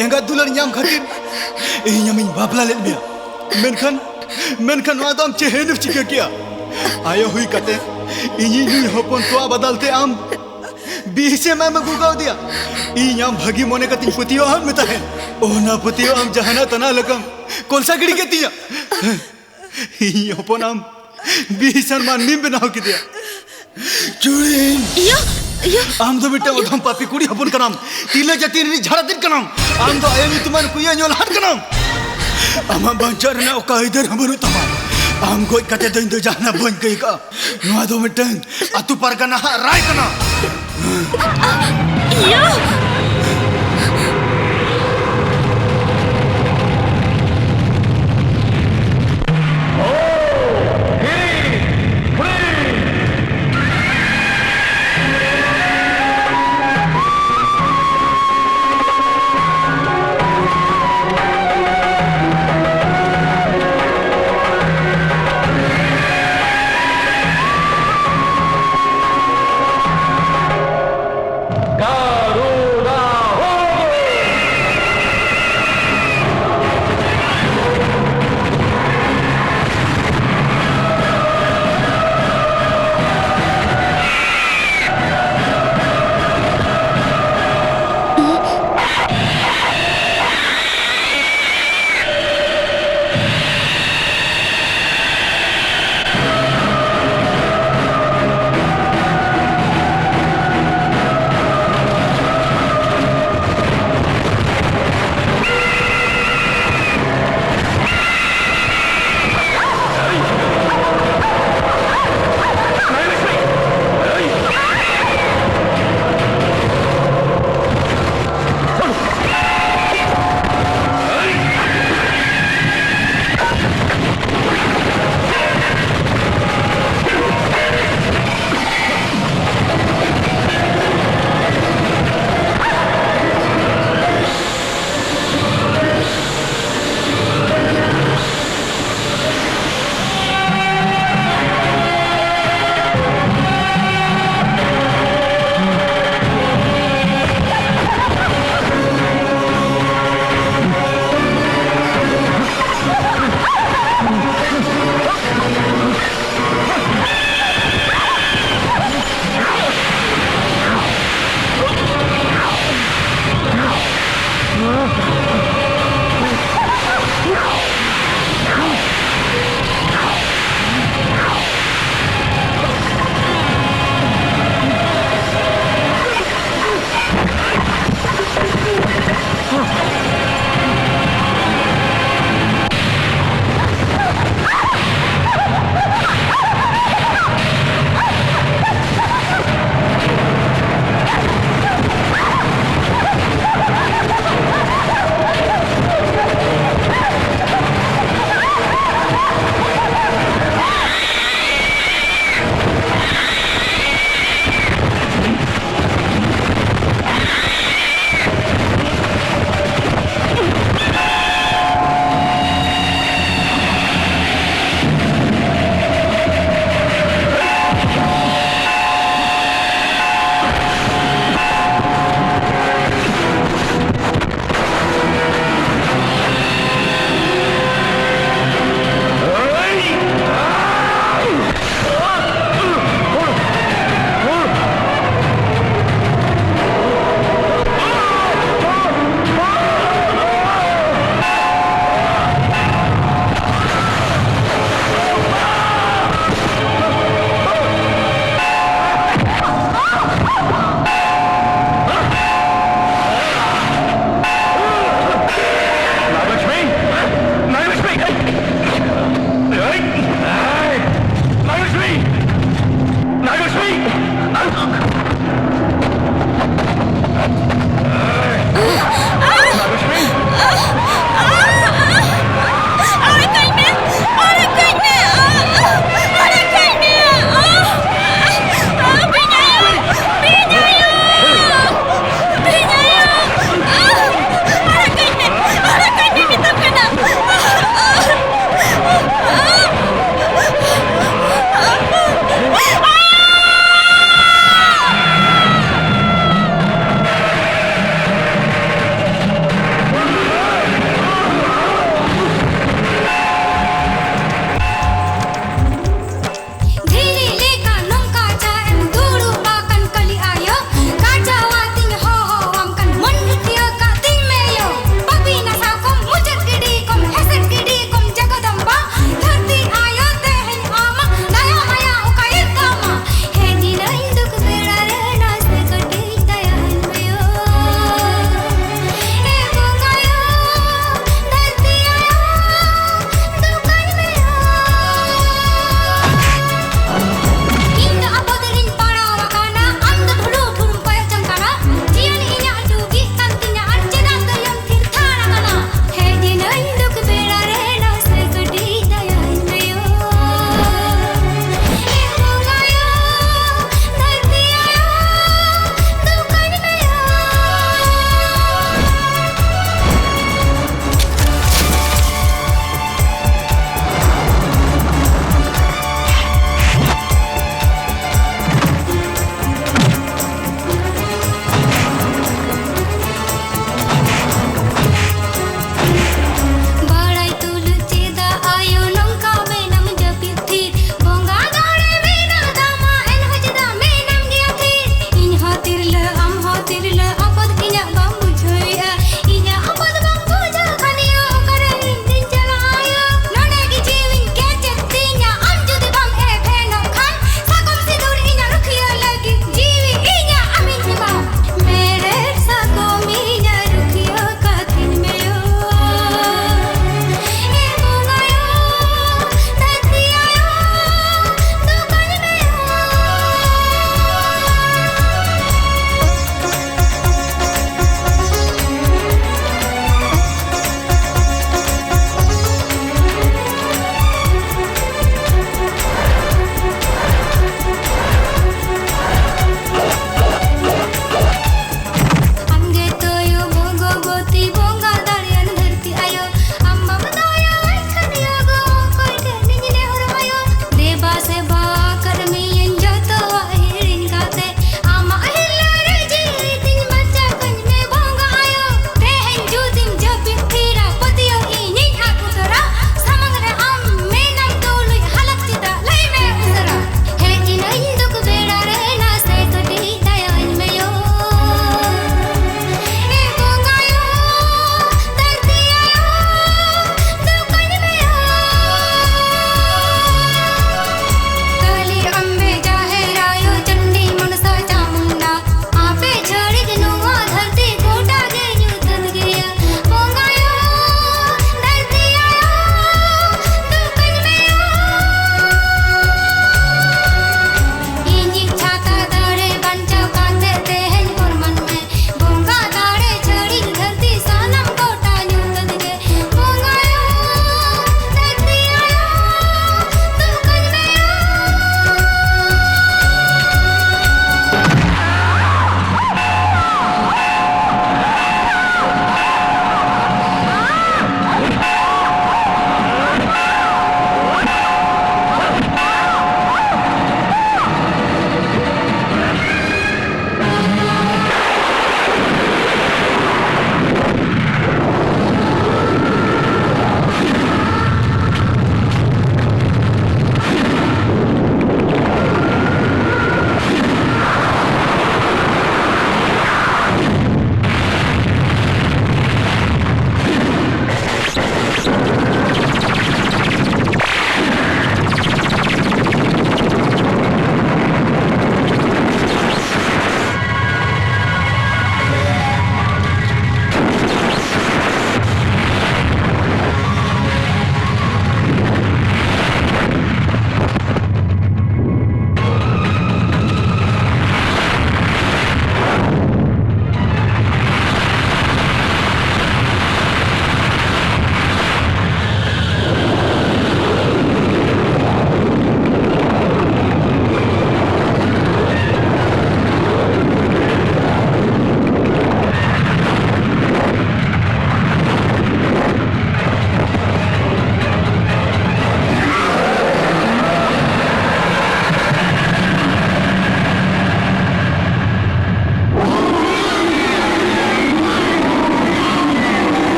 ᱮᱸᱜᱟᱛ ᱫᱩᱞᱟᱹᱲ ᱧᱟᱢ ᱠᱷᱟᱹᱛᱤᱨ ᱤᱧ ᱟᱢᱤᱧ ᱵᱟᱯᱞᱟ ᱞᱮᱫ ᱢᱮᱭᱟ᱾ ᱢᱮᱱᱠᱷᱟᱱ, ᱢᱮᱱᱠᱷᱟᱱ ᱱᱚᱣᱟ ᱫᱚ ᱟᱢ ᱪᱮᱦᱮᱱᱮᱢ ᱪᱤᱠᱟᱹ ᱠᱮᱭᱟ? ᱟᱭᱳ ᱦᱩᱭ ᱠᱟᱛᱮ ᱤᱧᱤᱡ ᱱᱩᱭ ᱦᱚᱯᱚᱱ ᱛᱚᱣᱟ ᱵᱟᱫᱟᱞ ᱛᱮ ᱟᱢ ᱵᱤᱥᱮᱢ ᱮᱢ ᱟᱹᱜᱩ ᱠᱟᱣᱫᱮᱭᱟ᱾ ᱤᱧ ᱟᱢ ᱵᱷᱟᱹᱜᱤ ᱢᱚᱱᱮ ᱠᱟᱛᱮᱧ ᱯᱟᱹᱛᱭᱟᱹᱣ ᱟᱫ ᱢᱮ ᱛᱟᱦᱮᱸᱫ᱾ ᱚᱱᱟ ᱯᱟᱹᱛᱭᱟᱹᱣ ᱟᱢ ᱡᱟᱦᱟᱱᱟᱜ ᱛᱟᱱᱟ ᱞᱮᱠᱟᱢ ᱠᱚᱞᱥᱟ ᱜᱤᱰᱤ ᱠᱮᱫ ᱛᱤᱧᱟ᱾ ᱤᱧ ᱦᱚᱯᱚᱱ ᱟᱢ ᱵᱤᱥᱟᱱ ᱢᱟᱹᱱᱢᱤᱢ ᱵᱮᱱᱟᱣ ᱠᱮᱫᱮᱭᱟ᱾ ᱪᱩᱲᱤᱱ! ᱤᱭᱟᱹ, ᱤᱭᱟᱹ᱾ ᱟᱢ ᱫᱚ ᱢᱤᱫᱴᱟᱝ ᱚᱫᱷᱚᱢ ᱯᱟᱯᱤ ᱠᱩᱲᱤ ᱦᱚᱯᱚᱱ ᱠᱟᱱᱟᱢ᱾ ᱛᱤᱨᱞᱟᱹ ᱡᱟᱹᱛᱤ ᱨᱤᱱᱤᱡ ᱡᱷᱟᱲᱟ ᱫᱤᱱ ᱠᱟᱱᱟᱢ᱾ ᱟᱢ ᱫᱚ ᱟᱭᱳ ᱧᱩᱛᱩᱢᱟᱱ ᱠᱩᱭᱟᱹ ᱧᱩ ᱞᱟᱦᱟᱱ ᱠᱟᱱᱟᱢ᱾ ᱟᱢᱟᱜ ᱵᱟᱧᱪᱟᱣ ᱨᱮᱱᱟᱜ ᱚᱠᱟ ᱟᱹᱭᱫᱟᱹᱨ ᱦᱚᱸ ᱵᱟᱹᱱᱩᱜ ᱛᱟᱢᱟ᱾ ᱟᱢ ᱜᱚᱡ ᱠᱟᱛᱮ ᱫᱚ ᱤᱧ ᱫᱚ ᱡᱟᱦᱟᱱᱟᱜ ᱵᱟᱹᱧ ᱠᱟᱹᱭ ᱠᱟᱜᱼᱟ᱾ ᱱᱚᱣᱟ ᱫᱚ ᱢᱤᱫᱴᱟᱝ ᱟᱹᱛᱩ ᱯᱟᱨᱜᱟᱱᱟ ᱦᱟᱜ ᱨᱟᱭ ᱠᱟᱱᱟ᱾ ᱤᱭᱟᱹ!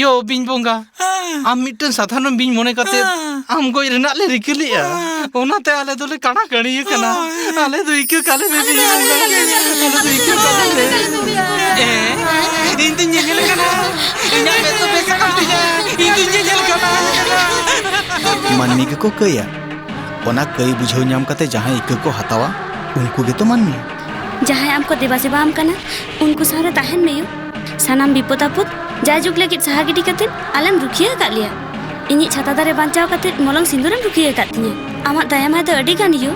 ᱭᱳ ᱵᱤᱧ ᱵᱚᱸᱜᱟ, ᱟᱢ ᱢᱤᱫᱴᱟᱝ ᱥᱟᱫᱷᱟᱨᱚᱱ ᱵᱤᱧ ᱢᱚᱱᱮ ᱠᱟᱛᱮ ᱟᱢ ᱜᱚᱡ ᱨᱮᱱᱟᱜ ᱞᱮ ᱨᱤᱠᱟᱹ ᱞᱮᱜᱼᱟ᱾ ᱚᱱᱟᱛᱮ ᱟᱞᱮ ᱫᱚᱞᱮ ᱠᱟᱬᱟ ᱠᱟᱹᱲᱤ ᱟᱠᱟᱱᱟ᱾ ᱟᱞᱮ ᱫᱚ ᱤᱠᱟᱹ ᱠᱟᱞᱮ ᱢᱮ ᱵᱤᱧ ᱵᱚᱸᱜᱟ᱾ ᱟᱞᱮ ᱫᱚ ᱤᱠᱟᱹ ᱠᱟᱞᱮ ᱢᱮ᱾ ᱮ, ᱤᱧ ᱫᱩᱧ ᱧᱮᱧᱮᱞ ᱠᱟᱱᱟ᱾ ᱤᱧᱟᱜ ᱢᱮᱫ ᱫᱚ ᱵᱮᱥ ᱟᱠᱟᱱ ᱛᱤᱧᱟ᱾ ᱤᱧ ᱫᱩᱧ ᱧᱮᱧᱮᱞ ᱠᱟᱱᱟ᱾ ᱢᱟᱹᱱᱢᱤ ᱜᱮᱠᱚ ᱠᱟᱹᱭᱟ᱾ ᱚᱱᱟ ᱠᱟᱹᱭ ᱵᱩᱡᱷᱟᱹᱣ ᱧᱟᱢ ᱠᱟᱛᱮ ᱡᱟᱦᱟᱸᱭ ᱤᱠᱟᱹ ᱠᱚ ᱦᱟᱛᱟᱣᱟ, ᱩᱱᱠᱩ ᱜᱮᱛᱚ ᱢᱟᱹᱱᱢᱤ᱾ ᱡᱟᱦᱟᱸᱭ ᱟᱢ ᱠᱚ ᱫᱮᱵᱟ ᱥᱮᱵᱟ ᱟᱢ ᱠᱟᱱᱟ, ᱩᱱᱠᱩ ᱥᱟᱶ ᱨᱮ ᱛᱟᱦᱮᱱ ᱢᱮ ᱭᱳ᱾ ᱥᱟᱱᱟᱢ ᱵᱤᱯᱚᱫ ᱟᱯᱚᱫ ᱡᱟᱭᱡᱩᱜᱽ ᱞᱟᱹᱜᱤᱫ ᱥᱟᱦᱟ ᱜᱤᱰᱤ ᱠᱟᱛᱮ ᱟᱞᱮᱢ ᱨᱩᱠᱷᱤᱭᱟᱹ ᱟᱠᱟᱫ ᱞᱮᱭᱟ᱾ ᱤᱧᱤᱡ ᱪᱷᱟᱛᱟ ᱫᱟᱨᱮ ᱵᱟᱧᱪᱟᱣ ᱠᱟᱛᱮ ᱢᱚᱞᱚᱝ ᱥᱤᱸᱫᱩᱨᱮᱢ ᱨᱩᱠᱷᱤᱭᱟᱹ ᱟᱠᱟᱫ ᱛᱤᱧᱟᱹ᱾ ᱟᱢᱟᱜ ᱫᱟᱭᱟ ᱢᱟᱭᱟ ᱫᱚ ᱟᱹᱰᱤ ᱜᱟᱱ ᱭᱳ᱾